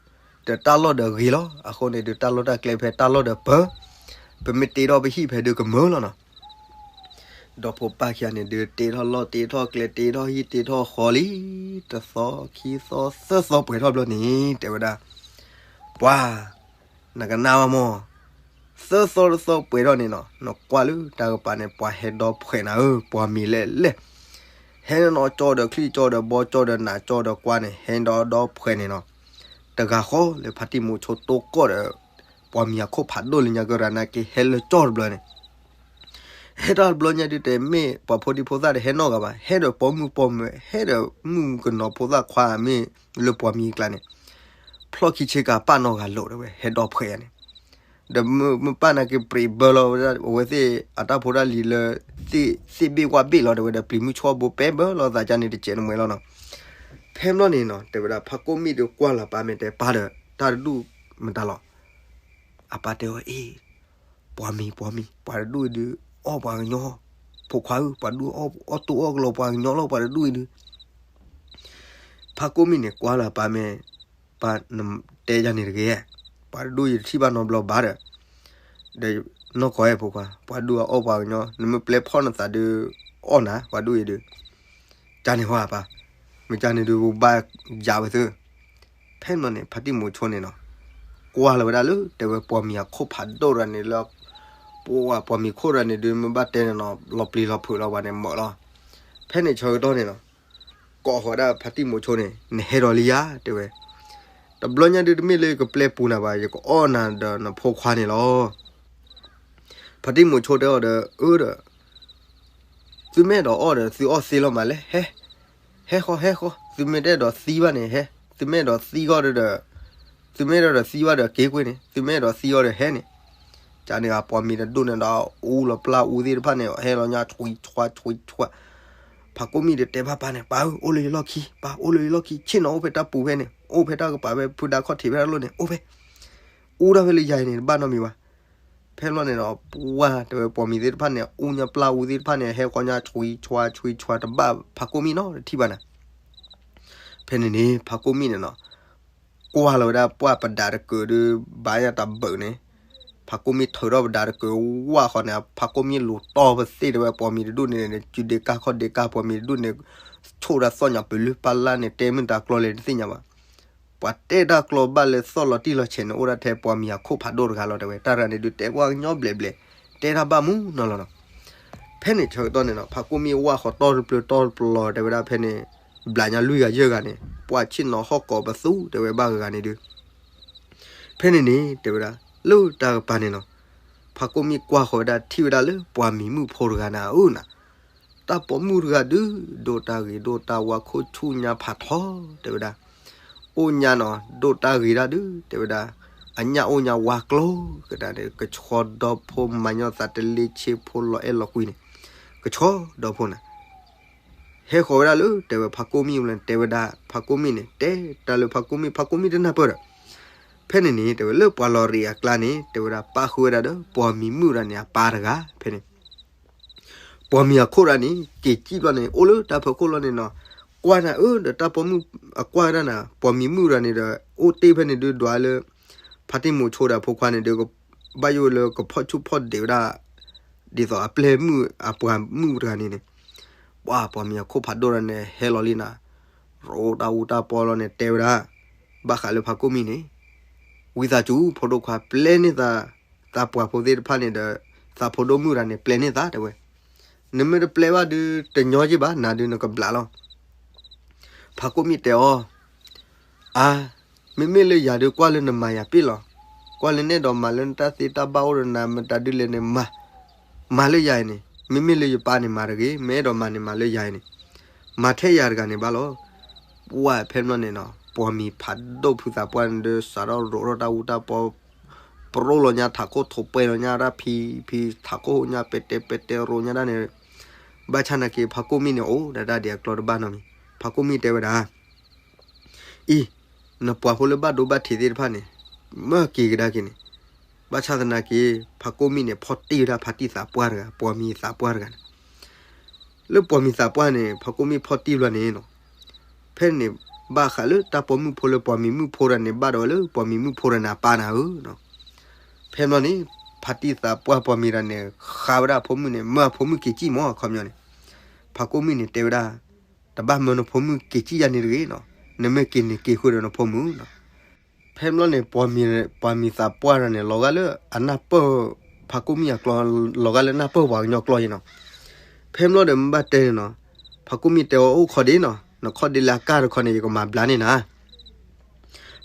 ဒီးတၢ်လီၢ်ဒီးဂ့ၤလီၤ, အဃိန့ၣ်ဒုးတၢ်လီၢ်တၢ်ကျဲဖဲတၢ်လီၢ်ဒီးပၢၤ, ပမ့ၢ်တ့ထီၣ်ပဟံၣ်ဖဲဒုးကမၢလီၤနီၤ. ဒီဖိပၢ်ခံဂၤန့ၣ်ဒုး တ့ထီၣ်လီၢ်တ့ထီၣ်ကျဲတ့ထီၣ်ဟံၣ်တ့ထီၣ်ဃီလံ, တသီခံသီသၢသီပှဲၤထီၣ်ဘျီန့ၣ် တဲဝဲဒၣ်, ပှၢ် နကနၣ်ဝဲမၢ်, သၢသီတသီပှဲၤထီၣ်န့ၣ်နီၤ နကွၢ်လၢတၢ်ကပၤန့ၣ် ပှၤဟဲဒီဖှဲးနၤဧၢ, ပှၤမံၤလဲၣ်လဲၣ်, ဟဲနီၤကၠီဒီးချံၣ်ကၠီဒီးဘီကၠီဒီးနးကၠီဒီးကွၢ်န့ၣ် ဟဲဒီဒီဖှဲးန့ၣ်နီၤ, တဂၤဃီလၢဖါတံၢ်မိၤဆိတိၢ်ကီၢ်ဒီး ပှၤမံၤအခိၣ်ဖးဒိၣ်လၢညါကရၤနာ်က့ ဟဲလၢကၠီတဘျီန့ၣ် ဟဲတၢ်တဘျီညါဒုးတဲ မ့ၢ်ပှၤဖိဒံဖိသၣ်တဟဲနီတဂၤဘၣ်, ဟဲဒီးပိာ်မုၣ်ပိာ်မၢၤ ဟဲဒီးမုၣ်ကနီၤဖိသၣ်ခွါမ့ၢ်လၢပှၤမံၤအကျါန့ၣ်, ဖျီၣ်ခံဆ့ကၤပၢ်နီတဂၤလိာ်တဲဝဲ ဟဲဒီဖှဲးယၤန့ၣ်, ဒီးမ့ၢ်ပၢ်နာ်က့ၤပြံးဘၢလီၤဝဲဒၣ် အဝဲသ့ၣ်အတၢ်ဖိတၢ်လံၤလၢ သ့ၣ်ဘ့ၣ်ဝၣ်ဘ့ၣ်လီၤ တဲဝဲဒီး ပျံၤမုၢ်ဆီဘိပဲဘၢလီၤသးကန့ၣ် တစဲးတမှဲလီၤနီၤ. ဖဲဘျီန့ၣ်နီၤ တဲဝဲဒၣ် ဖးကိၣ်မံၣ်ဒီးကွၢ်လီၤပၢ်မဲာ်တဲ ပၢ်ဒီး တၢ်တဒူၣ်မတၤလီၤ. အပၢ်တဲအီၤ အ့ၣ် ပှၤမံၤ ပှၤမံၤ ပှၤတဒူၣ်အံၤဒုး အီၣ်ပှၤကညီ, ဖိခွါဧၢ, ပှၤဒူၣ်အီၣ်တိၢ်အီၣ်ကလီပှၤကညီလီၤ ပှၤတဒူၣ်အံၤဒုး. ဖးကိၣ်မံၣ်န့ၣ် ကွၢ်လီၤပၢ်မဲာ် ပၢ်တဲယၤန့ၣ်တဂ့ၤ, ပှၤတဒူၣ်အံၤတထံၣ်ဘၣ်နီတဘျီဘၣ်ဒီး, ဒီးနီၢ်ကီၢ်အဲၣ်ဖိခွါ ပှၤဒူၣ်အီၣ်ပှၤကညီ နမ့ၢ်ပျဲဖီၣ်နသးဒုး အီၣ်နၤ ပှၤဒူၣ်အံၤဒုး. ကန့ၣ်ဟီဧါပၢ်, မ့ၢ်ကန့ၣ်ဒုး ပဘၣ်ယၤဝဲသု. ဖဲန့ၣ်န့ၣ် ဖါတံၢ်မိၤဆိန့ၣ်နီၤ ကွၢ်လီၤဝဲဒၣ်လၢ တဲဝဲပှၤမံၤအခိၣ်ဖးဒိၣ်တဂၤန့ၣ်လၢ ပှၤမံၤခိၣ်တဂၤန့ၣ်ဒုး မ့ၢ်ဘၣ်တဲန့ၣ်နီၤ လီၤပျံၤလီၤဖုးလီၤပှၤန့ၣ်မၢလီၤ. ဖဲန့ၣ်ဆၢကတီၢ်န့ၣ်နီၤ ကိးဃီၤဝဲဒၣ်ဖါတံၢ်မိၤဆိန့ၣ် နဟဲဒီးလံယၤ တဲဝဲ, တဘျီညါဒုးတမ့ၢ်လၢယကပျဲပူၤနၤဘၣ် ယကအီၣ်နၤဒီးနဖိခွါန့ၣ်လီၤ. ဖါတံၢ်မိၤဆိတဲအီၤဒီး အၢဒီး သုမ့ၢ်အဲၣ်ဒိးအီၣ်ဒီး သုအီၣ်သ့လီၤမးလဲၣ်, ဟဲ, ဟဲဃီ ဟဲဃီ, သုမ့ၢ်တအဲၣ်ဒိးသံဘၣ်န့ၣ် ဟဲ, သုမ့ၢ်အဲၣ်ဒိးသံဂီၢ်ဒီး, သုမ့ၢ်အဲၣ်ဒိးသံဘၣ်ဒီးက့ၤကွံာ်န့ၣ်, သုမ့ၢ်အဲၣ်ဒိးသံဂီၢ်ဒီးဟဲန့ၣ်. ကန့ၣ်ပှၤမံၤတဒူၣ်န့ၣ်ဒီး အူလီၤပျၢ်အူသ့ၣ်တဖၣ်န့ၣ် ဟဲလီၤညါဆွံဆွါဆွံဆွါ. ဖးကိၣ်မံၣ်ဒီးတဲဘၣ်ပၢ်န့ၣ် ပၢ်ဧၢ အိၣ်လၢယလီၢ်ခံ, ပၢ်အိၣ်လၢယလီၢ်ခံ, ဆ့ၣ်နီၤအိၣ်ဖဲတၢ်ပူၤဖဲန့ၣ်, အိၣ်ဖဲတၢ်ကပၤဖဲဖုဒါခီၣ်ထံးဖဲတၢ်လိၣ်န့ၣ် အိၣ်ဖဲ အူဒၣ်ဖဲလၢယၤအံၤန့ၣ် တဘၣ်နီတမံၤဘၣ်. ဖဲဘျီန့ၣ်ဒီး ပှၤတဲဝဲပှၤမံၤသ့ၣ်တဖၣ်န့ၣ် အူညါပျၢ်အူသ့ၣ်တဖၣ်န့ၣ် ဟဲဃီညါဆွံဆွါဆွံဆွါ တဘၣ်ဖးကိၣ်မံၣ်နီတထံၣ်ဘၣ်နၤ. ဖဲန့ၣ်န့ၣ် ဖးကိၣ်မံၣ်န့ၣ်နီၤ ကွၢ်လီၤဝဲဒၣ်ပှၢ်ပဒးတကုးဒီး ဘၣ်ယၤတၢ်ဘၢးန့ၣ်, ဖးကိၣ်မံၣ်ထုးထီၣ်ပဒးတကုးဝၢ်ဃီန့ၣ် ဖးကိၣ်မံၣ်လူၤတီၢ်ပသ့ၣ် တဲဝဲပှၤမံၤတဒူၣ်န့ၣ် စုဒ့ကၢ်ခီၣ်ဒ့ကၢ် ပှၤမံၤတဒူၣ်န့ၣ် ဆိၣ်ဒၣ်သီၣ်ညါပလုၢ်ပၢ်လၢ်န့ၣ် တဲမုၢ်တၢ်ကျီလဲၣ်တသ့ၣ်ညါဘၣ်. ပှၤတဲတၢ်ကျီဘၣ်လၢသီၣ်လီၤတံၢ်လီၤဆဲးန့ၣ် အိၣ်ဒၣ်ထဲပှၤမံၤအခိၣ်ဖးဒိၣ်တဂၤလီၤ တဲဝဲ. တၢ်တဂၤန့ၣ်ဒုး တဲပှၤကညီဘျဲးဘျဲး, တဲတၢ်ဘၣ်မူနီၤလီၤနီၤ. ဖဲန့ၣ်ဆၢကတီၢ်န့ၣ်နီၤ ဖးကိၣ်မံၣ်ဝၢ်ဃီတီၢ်တပျၢၤတီၢ်တပျီၤ တဲဝဲဒၣ်ဖဲန့ၣ် ဘျးညါလွံၢ်ဂၤယဲၢ်ဂၤန့ၣ် ပှၢ်ဆ့ၣ်နီၤဟီၣ်ကိးပသူ တဲဝဲဘၣ်ဂၤဂၤန့ၣ်ဒုး ဖဲန့ၣ်န့ၣ် တဲဝဲဒၣ် လၢတၢ်ကပၤန့ၣ်နီၤ ဖးကိၣ်မံၣ်ကွၢ်ဃီၤဝဲဒၣ်ထံၣ်ဝဲဒၣ်လၢပှၤမံၤမုၣ်ဖိတဂၤန့ၣ် အၢနၤ, တၢ်ပိာ်မုၣ်တဂၤဒုး ဒိၣ်တၢ်ဂ့ၤဒိၣ်တၢ်ဝါခိၣ်ဆူညါဖးထီ တဲဝဲဒၣ်, အိၣ်ညါနီၤ ဒိၣ်တၢ်ဂ့ၤဒၣ်ဒုး တဲဝဲဒၣ်, အညၣ်အိၣ်ညါဝါကျိၤကဒါဒီး ကဆီဒီဖိမၤညီသးတလ့ဆ့ဖိလီၤအဲၣ်လီၤကွံန့ၣ်, ကဆီဒီဖိန့ၣ် ဟဲဃီၤဝဲဒၣ်လၢ တဲဝဲဖးကိၣ်မံၣ်ဝဲလၢ တဲဝဲဒၣ် ဖးကိၣ်မံၣ်န့ၣ် တဲတၢ်လၢဖးကိၣ်မံၣ် ဖးကိၣ်မံၣ်တနၢ်ပၢၢ်ဒီး, ဖဲန့ၣ်န့ၣ် တဲဝဲလၢပှၤလီၤရံးအကျါန့ၣ် တဲဝဲဒၣ်ပၣ်ဃုာ်ဝဲဒၣ်ဒီး ပှၤမံၤမုၣ်တဂၤန့ၣ် အပၢ်တဂၤ ဖဲန့ၣ် ပှၤမံၤအခိၣ်တဂၤန့ၣ် က့ၤစံၣ်ဘျီန့ၣ် အိၣ်လၢတၢ်ဖီခိၣ်လီၤန့ၣ်နီၤ, ကွၢ်နၤအၢ ဒီးတၢ်ပိာ်မုၣ်အကွၢ်ဝဲဒၣ်နၤ ပှၤမံၤမုၣ်တဂၤန့ၣ်ဒီး အိၣ်တ့ၢ်ဖဲန့ၣ်ဒုးဒွးလၢ ဖါတံၢ်မိၤဆိဒီးအဖိခွါန့ၣ်ဒီး ဘၣ်ယိၣ်လၢကဖီၣ်ဆူၣ်ဖီၣ်ဒံးဝဲဒၣ် ဒ်သိးအပျဲၢ်မုၣ်အပှၤမုၣ်တဂၤန့ၣ်န့ၣ်, ပှၤပှၤမံၤအခိၣ်ဖးဒိၣ်တဂၤန့ၣ် ဟဲလီၤလံနၤ, ရိတၢ်အူတၢ်ပီလီၤန့ၣ် တဲဝဲဒၣ် ဘၣ်ဃးလၢဖးကိၣ်မံၣ်န့ၣ်, ဝံသးစူၤ ဖိဒိၣ်ခွါ ပျဲန့ၢ်သး သးပှၢ်ဖိသ့ၣ်တဖၣ်န့ၣ်ဒီး သးဖိဒိၣ်မုၣ်တဂၤန့ၣ် ပျဲန့ၢ်သး တဲဝဲ, နမ့ၢ်တပျဲဘၣ်ဒုး တညီက့ဘၣ် နၤဒုးနကဘျးလီၤ. ဖးကိၣ်မံၣ်တဲအီၤ အါ, မ့မ့ၢ်လၢယၤဒုးကွၢ်လၢနမၤယၤပ့ၢ်လီၤ, ကွၢ်လၢနအဲၣ်ဒိးမၤလၢနတၢ်သ့တၢ်ဘၣ်အိၣ်ဒီးနၤ မတၤဒုးလဲၣ်န့ၣ်မၤ, မၤလၢယၤအံၤန့ၣ်, မ့မ့ၢ်လၢယပၢ်န့ၣ်မၤတဂ့ၤ, မ့ၢ်အဲၣ်ဒိးမၤန့ၣ်မၤလၢယၤအံၤန့ၣ်, မၤထဲယၤတဂၤန့ၣ်ဘၣ်လီၤ. ပှၢ်ဖဲဘျီန့ၣ်နီၤ ပှၤမံၤဖးဒိၣ်ဖုသးပှၢ်န့ၣ်ဒီး စးထီၣ်ရိးထီၣ်တၢ်အူတၢ်ပီ ပရိလီၤညါထးခိၣ်ထိးပှဲၤလီၤညါတၢ်ဖံးဖံး ထးခိၣ်ဟူးညါပဲတဲပဲတဲရိညါတၢ်န့ၣ်, ဘၣ်ဆၣ်နာ်က့ ဖးကိၣ်မံၣ်န့ၣ် အိၣ်ဒၣ်တၢ်ဒံးအကျီတဘၣ်နီတမံၤ, ဖးကိၣ်မံၣ်တဲဝဲဒၣ် အံၤ, နပှၤဖိလၢဘၣ်ဒိဘၣ်ထံးသ့ၣ်တဖၣ်န့ၣ်, မၢက့ၤကဒါက့ၤန့ၣ်, ဘၣ်ဆၣ်သနာ်က့ ဖးကိၣ်မံၣ်န့ၣ် ဖီၣ်တံၢ်ဝဲဒၣ်ဖါတံၢ်သးပှၢ်တဂၤ ပှၤမံၤသးပှၢ်တဂၤန့ၣ်, လၢပှၤမံၤသးပှၢ်န့ၣ် ဖးကိၣ်မံၣ်ဖီၣ်တံၢ်ဘျီန့ၣ်နီၤ, ဖဲန့ၣ် ဘၣ်ဃးလၢတၢ်ပိာ်မုၣ်ဖိလၢပှၤမံၤမုၣ်ဖိတဂၤန့ၣ် ဘၣ်ဒိဝဲလၢပှၤမံၤမုၣ်ဖိတဂၤန့ၣ်အပၢ်နၤဧၢနီၤ, ဖဲဘျီန့ၣ် ဖါတံၢ်သးပှၢ်ပှၤမံၤတဂၤန့ၣ် ဃးဝဲဒၣ်အဖိမုၣ်န့ၣ် မၢအဖိမုၣ်က့ၤစံၣ်မၢ်အခီပညီန့ၣ်, ဖးကိၣ်မံၣ်န့ၣ်တဲဝဲဒၣ် တဘၣ်မၢနဖိမုၣ်က့ၤစံၣ်ယၤန့ၣ်တဂ့ၤနီၤ, နမ့ၢ်က့ၤန့ၣ်က့ၤဃုာ်ဒီးနဖိမုၣ်နီၤ, ဖဲဘျီန့ၣ် ပှၤမံၤသးပှၢ်တဂၤန့ၣ် လီၤဂာ်လၢအနၢ်ပၢၢ်ဖးကိၣ်မံၣ်အကျီ, လီၤဂာ်လၢနၢ်ပၢၢ်ပှၤကညီကျီယဲနီၤ, ဖဲဘျီဒီးမ့ၢ်ဘၣ်တဲန့ၣ်နီၤ, ဖးကိၣ်မံၣ်တဲအီၤအိၣ်ခီဒ့နီၤ, နခီဒ့လၢအကၢ်တခီန့ၣ် ယကမၤဘျါန့ၢ်နၤ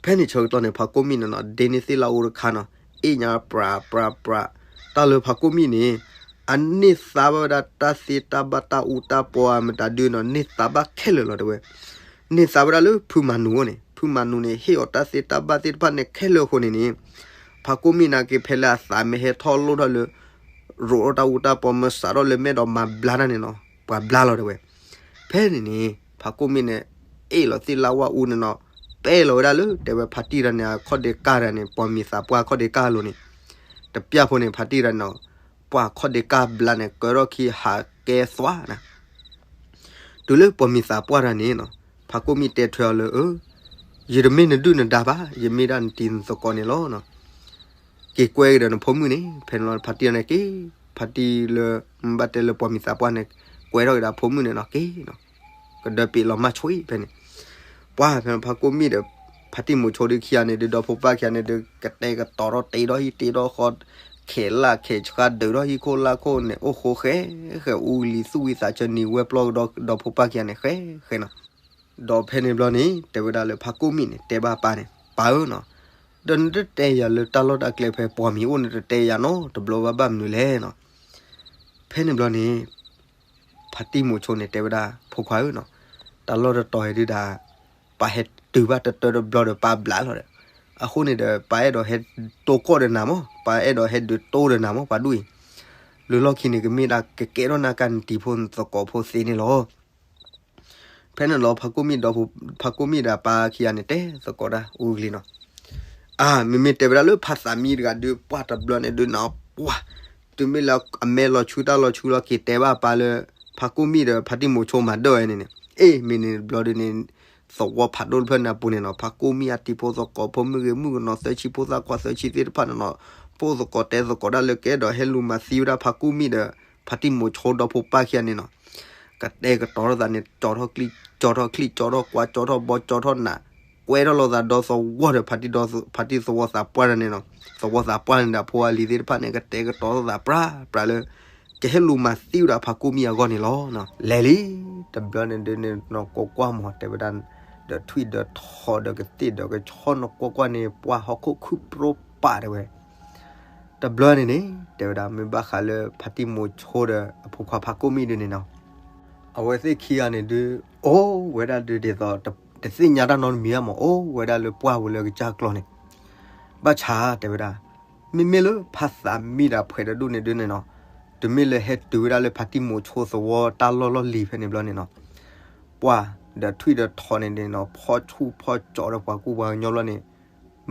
ဖဲန့ၣ်ဆၢကတီၢ်န့ၣ် ဖးကိၣ်မံၣ်န့ၣ်နီၤ ဒ့န့ၢ်သ့ၣ်လၢအအိၣ်တခါနီၤ, အ့ၣ်ညါပြးပြးပြး, တၢ်လၢဖးကိၣ်မံၣ်န့ၣ် အန့ၢ်သါဘၣ်ဝဲဒၣ်တၢ်သ့တၢ်ဘၣ်တၢ်အူတၢ်ပီအမတၤဒုနီၤ န့ၢ်သါဘၣ်ခဲလၢာ်လီၤတဲဝဲ, န့ၢ်သါဝဲဒၣ်လၢဖုမၤနူၤအအိၣ်န့ၣ် ဖုမၤနူၤန့ၣ် ဟ့ၣ်အီၤတၢ်သ့တၢ်ဘၣ်သ့ၣ်တဖၣ်န့ၣ်ခဲလၢာ်အဃိန့ၣ်န့ၣ်, ဖါကိၣ်မံၣ်န့ၣ်က့ၤ ဖဲလၢအသးမ့ၢ်ဟဲထီၣ်လိၣ်ထီၣ်လၢ ရိးထီၣ်တၢ်အူတၢ်ပီ မ့ၢ်စးထီၣ်လၢမဲာ်ဒီးမၤဘျါတၢ်န့ၣ်နီၤ, ပှၤဘျါလီၤတဲဝဲ. ဖဲန့ၣ်န့ၣ် ဖါကိၣ်မံၣ်န့ၣ် အ့ၣ်လီၤသ့ၣ်လၢဝါအူန့ၣ်နီၤ, ပဲလီၤဝဲဒၣ်လၢ တဲဝဲ ဖါတံၢ်တဂၤန့ၣ် အခီၣ်ဒ့ကၢ်တဂၤန့ၣ် ပိာ်မုၣ်သးပှၢ်အခီၣ်ဒ့ကၢ်အလိၤန့ၣ်, တပျၢ်ဖိန့ၣ် ဖါတံၢ်တဂၤန့ၣ်နီၤ, ပှၤအခီၣ်ဒ့ကၢ်ဘျါန့ၣ် ကၢထီၣ်ခံဟးကဲသွါနၤ တုၤလၢပိာ်မုၣ်သးပှၢ်တဂၤန့ၣ်နီၤ, ဖါကိၣ်မံၣ်တဲထွဲအီၤလၢ အၢ ယတမ့ၢ်နဒုၣ်နဒါဘၣ်, ယမ့ၢ်ဒၣ်နတံၤနသကိးန့ၣ်လီၤ. က့ၤကွဲက့ၤဒီးနဖိမုၣ်န့ၣ်, ဖဲန့ၣ်လီၤ ဖါတံၢ်န့ၣ်က့ၤ, ဖါတံၢ်လၢ ဘၣ်တဲလၢပိာ်မုၣ်သးပှၢ်န့ၣ် ကွဲထီၣ်က့ၤဒီးအဖိမုၣ်န့ၣ်နီၤ, က့ၤနီၤ, ကဒၢပ့ၤလီၤမၢ်ဆွံဖဲန့ၣ်. ပှၤဖဲန့ၣ် ဖါကိၣ်မံၣ်ဒီး ဖါတံၢ်မိၤဆိဒုးခံဂၤန့ၣ်ဒုး ဒီဖိပၢ်ခံဂၤန့ၣ်ဒုး ကတဲာ်ကတီၤထီၣ်တ့ထီၣ်ဟံၣ်တ့ထီၣ်ဃီ, ခဲလၢာ်ခဲဆှါဒုးထီၣ်ဟံၣ်ခိၣ်လၢခိၣ်န့ၣ် အိၣ်ဃိဃဲဃဲ အူလံၤသူၣ်ဝံသးစၢၤနံၤဝဲပျီကဒီး ဒီဖိပၢ်ခံဂၤန့ၣ် ဃဲဃဲနီၤ. ဒီးဖဲန့ၣ်ဘျီန့ၣ် တဲဝဲဒၣ်လၢဖါကိၣ်မံၣ်န့ၣ် တဲဘၣ်ပၢ်န့ၣ်, ပၢ်ဧၢနီၤ, ဒီးနတတဲယၤလၢတၢ်လီၢ်တၢ်ကျဲဖဲပှၤမံၤအိၣ်န့ၣ် တတဲယၤနီတဘျီဘၣ် ဘၣ်မနုၤလဲၣ်နီၤ. ဖဲန့ၣ်ဘျီန့ၣ် ဖါတံၢ်မိၤဆိန့ၣ် တဲဝဲဒၣ် ဖိခွါဧၢနီၤ, တၢ်လီၢ်တတီၤအံၤဒုးဒၣ် ပၢ်ဟဲတုၤဘၣ်တတၢတဘျီဒီးပၢ်ဘျးလီၤဒီး, အဃိန့ၣ်ဒီး ပၢ်အဲၣ်ဒိးဟဲတိၢ်ကီၢ်ဒီးနၤမး, ပၢ်အဲၣ်ဒိးဟဲဒုးတိၢ်ဒီးနၤမး ပှၤဒူၣ်အံၤ, လၢလီၢ်ခံန့ၣ် ကမ့ၢ်ဒၣ်ကကဲထီၣ်နၤကနတံၤဖိနသကိးဖိသ့န့ၣ်လီၤ. ဖဲန့ၣ်လီၤ ဖါကိၣ်မံၣ်ဒီး ဖါကိၣ်မံၣ်ဒီးပၢ်ခံဂၤန့ၣ် တဲသကိးတၢ်အူကလံၤနီၤ, အါ မ့မ့ၢ်တဲဝဲဒၣ်လၢဖါသးမံတဂၤဒုး ပှၢ်တဘျီန့ၣ်ဒုးနီၤ ပှၢ်, တုၤမ့ၢ်လၢအမဲာ်လီၤဆူတၢ်လီၤဆူလီၤ က့ၤတဲဘၣ်ပၢ်လၢ ဖါကိၣ်မံၣ်ဒီးဖါတံၢ်မိၤဆိမၤဒၢၣ်ဝဲန့ၣ်န့ၣ်, အ့ၣ် မ့ၢ်န့ၣ်တဘျီဒုးန့ၣ် သဝီဖးဒိၣ်တဖျၢၣ်န့ၣ်အပူၤန့ၣ်နီၤ ဖါကိၣ်မံၣ်အတံၤဖိသကိးဖိမုၣ်ဂ့ၤမုၣ်ကနီၤ သၢဆံဖိသၣ်ခွါသၢဆံသ့ၣ်တဖၣ်န့ၣ်နီၤ, ဖိသကိးတဲသကိးဒၣ်လၢကအဲၣ်ဒိးဟဲလူၤမၤသံဝဲဒၣ်ဖါကိၣ်မံၣ်ဒီး ဖါတံၢ်မိၤဆိဒီဖိပၢ်ခံဂၤန့ၣ်နီၤ, ကတဲာ်ကတီၤထီၣ်သးန့ၣ် ကၠီထီၣ်ချံၣ် ကၠီထီၣ်ချံၣ် ကၠီထီၣ်ကွါ ကၠီထီၣ်ဘီ ကၠီထီၣ်နး, ကွဲထီၣ်လိာ်သးဒီသဝီဒီး ဖါတံၢ်သဝီသးပှၢ်တဂၤန့ၣ်နီၤ, သဝီသးပှၢ်န့ၣ်ဒီး ဖိအလံၤသ့ၣ်တဖၣ်န့ၣ် ကတဲာ်ကတီၤထီၣ်သးပြၢ်ပြၢ်လၢ ကဟဲလူၤမၤသံဝဲဒၣ်ဖါကိၣ်မံၣ်အဂီၢ်န့ၣ်လီၤ. လဲၤလံ တဘျီန့ၣ်ဒုးန့ၣ် နီၢ်ကွၢ်ကွၢ်မး တဲဝဲဒၣ်, ဒီးထွံၣ်ဒီးထိးဒီးကသ့ၣ်ဒီးကဆီနီၢ်ကွၢ်ကွၢ်န့ၣ် ပှၢ်ဟီၣ်ခိၣ်ခုၣ်ပြိပာ်တဲဝဲ တဘျီန့ၣ်န့ၣ် တဲဝဲဒၣ် မ့ၢ်ဘၣ်ဃးလၢဖါတံၢ်မိၤဆိဒီးအဖိခွါဖါကိၣ်မံၣ်ဒုးန့ၣ်နီၤ, အဝဲသ့ၣ်ခံဂၤန့ၣ်ဒုး အိၣ်ဝဲဒၣ်ဒုးဒ်သိး တသ့ၣ်ညါတၢ်နီတမံၤဘၣ်မး အိၣ်ဝဲဒၣ်လၢပှၢ်ပူၤလၢကစၢ်ကျီန့ၣ်, ဘၣ်ဆၣ်တဲဝဲဒၣ် မ့မ့ၢ်လၢဖါသးမံဒီးဖှဲးတဒူၣ်န့ၣ်ဒုးန့ၣ်နီၤ, တုၤမ့ၢ်လၢဟဲတုၤဝဲဒၣ်လၢဖါတံၢ်မိၤဆိသဝီတၢ်လီၢ်လီၢ်လံၤဖဲန့ၣ်ဘျီန့ၣ်နီၤ, ပှၢ်ဒီးထွံၣ်ဒီးထိးန့ၣ်ဒုးနီၤ ဖီၣ်ဆူၣ်ဖီၣ်ကၠီဒီးပှၤကူပှၤကညီဘျီန့ၣ်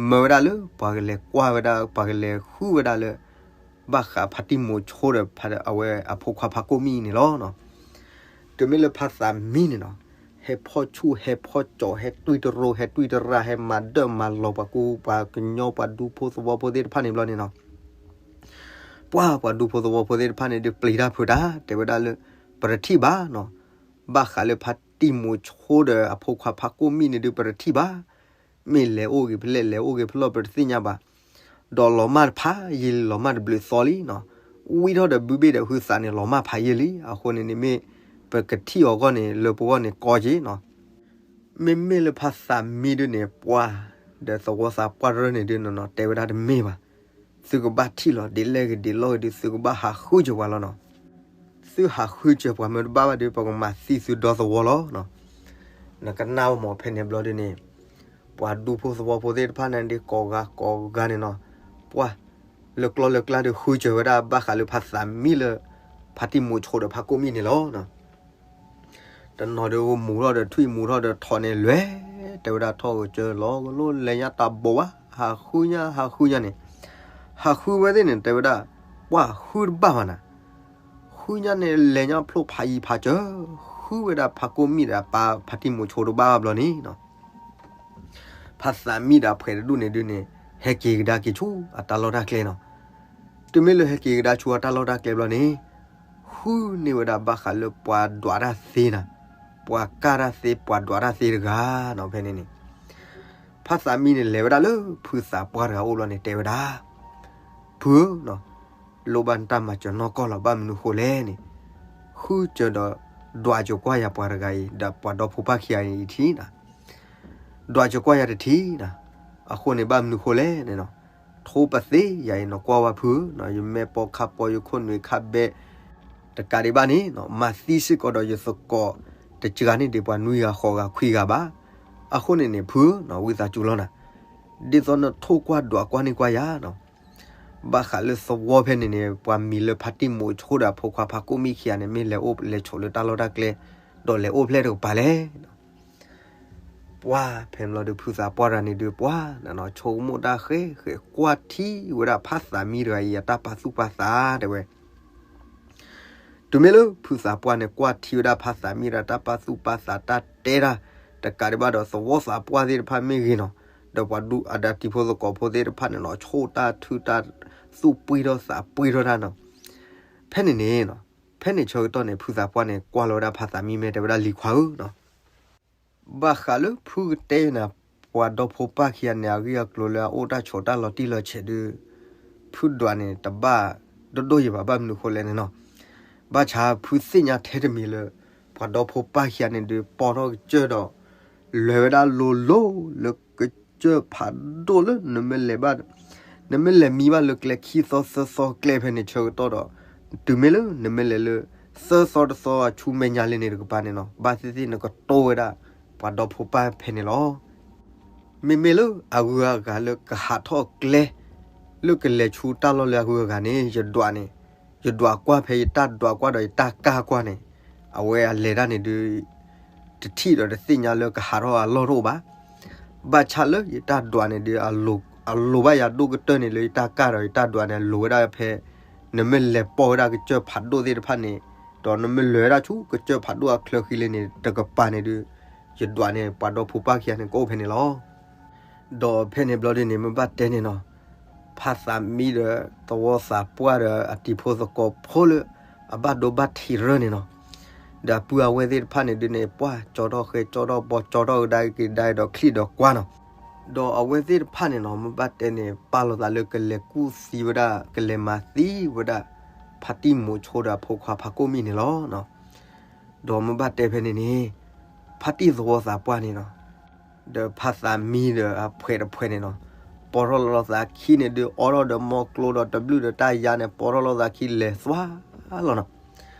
မၢဝဲဒၣ်လၢ ပှၤကလဲၤကွၢ်ဝဲဒၣ် ပှၤကလဲၤဃုဝဲဒၣ်လၢ ဘၣ်ဃးဖါတံၢ်မိၤဆိဒီး အဝဲအဖိခွါဖါကိၣ်မံၣ်န့ၣ်လီၤ. တုၤမ့ၢ်လၢဖါသးမံန့ၣ်နီၤ, ဟဲဖီၣ်ဆူၣ် ဟဲဖီၣ်ကၠီ ဟဲတွံၢ်တရူး ဟဲတွံၢ်တရၢ် ဟဲမၤဒၢၣ်မၤလီၤပှၤကူပှၤကညီ ပှၤဒူဖိသဝီဖိသ့ၣ်တဖၣ်န့ၣ်ဘျီန့ၣ်နီၤ, ပှၢ်ပှၤဒူဖိသဝီဖိသ့ၣ်တဖၣ်န့ၣ်ဒုးပျံၤတၢ်ဖုးတၢ် တဲဝဲဒၣ်လၢ ပတထံၣ်ဘၣ်နီၤ, ဘၣ်ဃးလၢဖါတံၢ်မိၤဆိဒီးအဖိခွါဖါကိၣ်မံၣ်န့ၣ်ဒုး ပတထံၣ်ဘၣ်, မ့ၢ်လဲၤအိၣ်ဂ့ၤဖဲလဲၣ် လဲၤအိၣ်ဂ့ၤဖဲလဲၣ် ပတသ့ၣ်ညါဘၣ်, ဒီးလီၤမၢ်တဖးယံာ်လံ လီၤမၢ်တဘျုးသီလံနီၤ, ဝံထီၣ်ဒီးဘုဘ့ၣ်ဒီးဟုသးန့ၣ် လီၤမၢ်ဖးယံာ်လံ, အဃိန့ၣ်န့ၣ်မ့ၢ် ပကထံၣ်အီၤအဂီၢ်န့ၣ် လၢပဂီၢ်န့ၣ်ကီက့ၤနီၤ. မ့မ့ၢ်လၢဖါသးမံဒုးန့ၣ် ပှၢ်ဒီးသဝီသးပှၢ်တရၢန့ၣ်ဒုးနီၤနီၤ တဲဝဲဒၣ်တမ့ၢ်ဘၣ်, သုကဘၣ်ထံၣ်လီၤ ဒ်လဲၣ်ဂ့ၤဒ်လဲၣ်ဂ့ၤဒုး သုကဘၣ်ဟးဃုစၢၤပှၤလီၤနီၤ, သုဟးဃုစၢၤပှၤမ့ၢ်တဘၣ်ဘၣ်ဒီး ပကမၤသံသုဒီသဝီလီၤ. နကနၣ်မး ဖဲန့ၣ်ဘျီဒုးန့ၣ် ပှၤဒူဖိသဝီဖိသ့ၣ်တဖၣ်န့ၣ်ဒုး ကိးဂၤကိးဂၤန့ၣ်နီၤ, ပှၢ်လၢကျီၢ်လၢကျါဒုးဃုစၢၤဝဲဒၣ် ဘၣ်ဃးလၢဖါသးမံလၢ ဖါတံၢ်မိၤဆိဒီးဖါကိၣ်မံၣ်န့ၣ်လီၤ. တနီၤဒုးမူၤထီၣ်ဒီးထွံၣ် မူၤထီၣ်ဒီးထိးန့ၣ် လဲၤတဲဝဲဒၣ်ထီၣ်ကစၢၢ်လီၤကလိ လဲၤညါတၢ်ဘိးဘၣ် ဟးဃုညါ ဟးဃုညါန့ၣ်, ဟးဃုဝဲသ့ၣ်န့ၣ် တဲဝဲဒၣ် ပှၢ်ဃုတဘၣ်ဘၣ်နၤ, ဃုညါန့ၣ် လဲၤညါဖျိဖးယံၤဖးစၢၤ ဃုဝဲဒၣ်ဖါကိၣ်မံၣ်ဒီးပၢ်ဖါတံၢ်မိၤဆိတဘၣ်ဘၣ်ဘျီန့ၣ်နီၤ ဖါသးမံဒီးဖှဲးတဒူၣ်န့ၣ်ဒုးန့ၣ် ဟဲက့ၤကဒါက့ၤဆူအတၢ်လီၢ်တၢ်ကျဲနီၤ. တုၤမ့ၢ်လၢဟဲက့ၤကဒါဆူအတၢ်လီၢ်တၢ်ကျဲဘျီန့ၣ် ဃုန့ၢ်ဝဲဒၣ်ဘၣ်ဃးလၢပှၤဒွးတၢ်သ့နၤ, ပှၤကၢ်တၢ်သ့ ပှၤဒွးတၢ်သ့တဂၤနီၤ ဖဲန့ၣ်န့ၣ် ဖါသးမံန့ၣ် လဲၤဝဲဒၣ်လၢဖုသးပှၢ်တဂၤအိၣ်ဘျီန့ၣ် တဲဝဲဒၣ်, ဖုဧၢ, လိၣ်ဘၣ်နတၢ်မၤစၢၤနီၢ်ကီၢ်လီၤ ဘၣ်မနုၤဃိလဲၣ်န့ၣ်, ဃုစၢၤဒီး ဒွးစၢၤကွၢ်ယၤပှၤတဂၤအံၤ ဒီးပှၤဒီဖိပၢ်ခံဂၤအံၤအထံနၤ, ဒွးစၢၤကွၢ်ယၤတထံနၤ, အဃိန့ၣ်ဘၣ်မနုၤဃိလဲၣ်န့ၣ်နီၤ, ထိပသ့ယၤအံၤနီၤ ကွၢ်ဝဲဖုဧၢ, ယမဲာ်ပိာ်ခါပိာ် ယခိၣ်နူာ်ခါဘဲ တကးဒံးဘၣ်န့ၣ်နီၤ မၤသံစ့ၢ်ကီးဒီးယသကိးတစှၤန့ၣ်ဒံးပှၤနွံဂၤဃိးဂၤခွံဂၤဘၣ်. အဃိန့ၣ်န့ၣ် ဖုဧၢ, ဝံသးစူၤလီၤနၤ, ဒ်သိးနထိၣ်ကွၢ်ဒွးကွၢ်န့ၢ်ကွၢ်ယၤနီၤ, ဘၣ်ဃးလၢသဝီဖဲန့ၣ်န့ၣ် ပှၤမံၤလၢဖါတံၢ်မိၤဆိဒီးအဖိခွါဖါကိၣ်မံၣ်ခံဂၤန့ၣ် မ့ၢ်လဲၤအိၣ်လဲၤဆိးလၢတၢ်လီၢ်တၢ်ကျဲ, ဒီးလဲၤအိၣ်ဖျဲၣ်တကပၤလဲၣ်. ပှၤဖဲမ့ၢ်လီၤဒုး ဖုသးပှၢ်တဂၤန့ၣ်ဒုး ပှၤနီၢ်နီၢ်ဆိကမိၣ်တၢ်ဃဲဃဲ ကွၢ်ထံဝဲဒၣ်ဖါသးမံတဂၤအံၤအတၢ်ပာ်သူၣ်ပာ်သးတဲဝဲ တုၤမ့ၢ်လၢဖုသးပှၢ်န့ၣ် ကွၢ်ထံဝဲဒၣ်ဖါသးမံဒီးတၢ်ပာ်သူၣ်ပာ်သးတၢ်တဲတၢ်, တကးဒံးဘၣ်ဒီးသဝီသးပှၢ်သ့ၣ်တဖၣ်မ့ၢ်ဂ့ၤနီၤ, ဒီးပှၤဒူအတံၤဖိသကိးဖိသ့ၣ်တဖၣ်န့ၣ်နီၤ ဆိၣ်တၢ်ထုတၢ်သူၣ်ပှံၢ်ထီၣ်သးပှံၢ်ထီၣ်တၢ်နီၤ. ဖဲန့ၣ်န့ၣ်နီၤ, ဖဲန့ၣ်ဆၢကတီၢ်န့ၣ် ဖုသးပှၢ်န့ၣ် ကွၢ်လီၤဝဲဒၣ်ဖါသးမံ မ့ၢ်တဲဝဲဒၣ် လံၤခွါဧၢနီၤ ဘၣ်ဃးလၢဖုကတဲနၤ ပှၤဒီဖိပၢ်ခံဂၤန့ၣ် အဂ့ၢ်အကျိၤလၢအအိၣ်တၢ်ဆိးတၢ်လီၤတံၢ်လီၤဆဲးဒုး ဖုဒွးန့ၣ် တဘၣ်ဒိၣ်ဒိၣ်ယံၤဘၣ် ဘၣ်မနုၤဃိလဲၣ်န့ၣ်နီၤ. ဘၣ်ဆၣ်ဖုသ့ၣ်ညါထဲတမံၤလၢ ပှၤဒီဖိပၢ်ခံဂၤန့ၣ်ဒုး ပိာ်ထီၣ်ကစၢၢ်ဒီး လဲၤဝဲဒၣ်လိၤလိၤလၢကစၢၢ်ဖးဒိၣ်လၢ နမ့ၢ်လဲၤဘၣ် နမ့ၢ်လဲၤမံဘၣ်လၢကျဲခံသီသၢသီကျဲဖဲန့ၣ်ဆၢကတီၢ်ဒီး တုၤမ့ၢ်လၢနမ့ၢ်လဲၤလၢ သၢသီတသီအဆူမဲာ်ညါလံန့ၣ်တကပၤန့ၣ်နီၤ ဘၣ်သ့ၣ်သ့ၣ်နကတိၢ်ဝဲဒၣ် ပှၤဒီဖိပၢ်ဖဲန့ၣ်လီၤ. မ့မ့ၢ်လၢအဂုၤအဂၤလၢကဟးထီၣ်ကျဲ လၢကလဲၤဆူတၢ်လီၢ်လၢအဂုၤအဂၤန့ၣ် ယဒွးန့ၣ် ယဒွးကွၢ်ဖဲယတၢ်ဒွးကွၢ်ဒီးယတၢ်ကၢ်ကွၢ်န့ၣ် အဝဲအလဲၤတၢ်န့ၣ်ဒုး တထံၣ်ဒီးတသ့ၣ်ညါလၢကဟးထီၣ်အလီၢ်တအိၣ်ဘၣ်. ဘၣ်ဆၣ်လၢယတၢ်ဒွးန့ၣ်ဒုး အလိၤဘၣ်ယၤဒိၣ်ကတၢၢ်န့ၣ် လၢယတၢ်ကၢ်ဒီးယတၢ်ဒွးန့ၣ် လိၤဝဲဒၣ်ဖဲ နမ့ၢ်လဲၤပိာ်ဝဲဒၣ်ကစၢၢ်ဖးဒိၣ်သ့ၣ်တဖၣ်န့ၣ် ဒီးနမ့ၢ်လဲၤဝဲဒၣ်ဆူကစၢၢ်ဖးဒိၣ်အချၢဃံလံန့ၣ် တကပၤန့ၣ်ဒုး ယဒွးန့ၣ် ပှၤဒီဖိပၢ်ခံဂၤန့ၣ် ကအိၣ်ဖဲန့ၣ်လီၤ. ဒီးဖဲန့ၣ်ဘျီဒ်န့ၣ် မ့ၢ်ဘၣ်တဲန့ၣ်နီၤ, ဖါသးမံဒီးသဝီသးပှၢ်ဒီးအတံၤဖိသကိးဖိလၢ အဘၣ်ဒိဘၣ်ထံးရၢန့ၣ်နီၤ, ဒီးအပုၢ်အဝဲၢ်သ့ၣ်တဖၣ်န့ၣ်ဒုးန့ၣ် ပှၤကၠီထီၣ်ဃဲကၠီထီၣ်ဘီ ကၠီထီၣ်ကဒါက့ၤဒါဒီးချံၣ်ဒီးကွၢ်နီၤ. ဒီးအဝဲသ့ၣ်တဖၣ်န့ၣ်နီၤ မ့ၢ်ဘၣ်တဲန့ၣ် ပာ်လီၤသးလၢကလဲၤကူၣ်သံဝဲဒၣ် ကလဲၤမၤသံဝဲဒၣ် ဖါတံၢ်မိၤဆိဒီးအဖိခွါဖါကိၣ်မံၣ်န့ၣ်လီၤ. ဒီးမ့ၢ်ဘၣ်တဲဖဲန့ၣ်န့ၣ် ဖါတံၢ်သဝီသးပှၢ်န့ၣ်နီၤ ဒီးဖါသးမံဒီးအဖှဲးတဖှဲးန့ၣ်နီၤ, ပိာ်ထီၣ်လီၤသးခံန့ၣ်ဒုး အီထီၣ်ဒီးမီကျိဒီးတဘျုးဒီးတၢ်ယါန့ၣ် ပိာ်ထီၣ်လီၤသးခံလဲၤသွါလီၤနီၤ.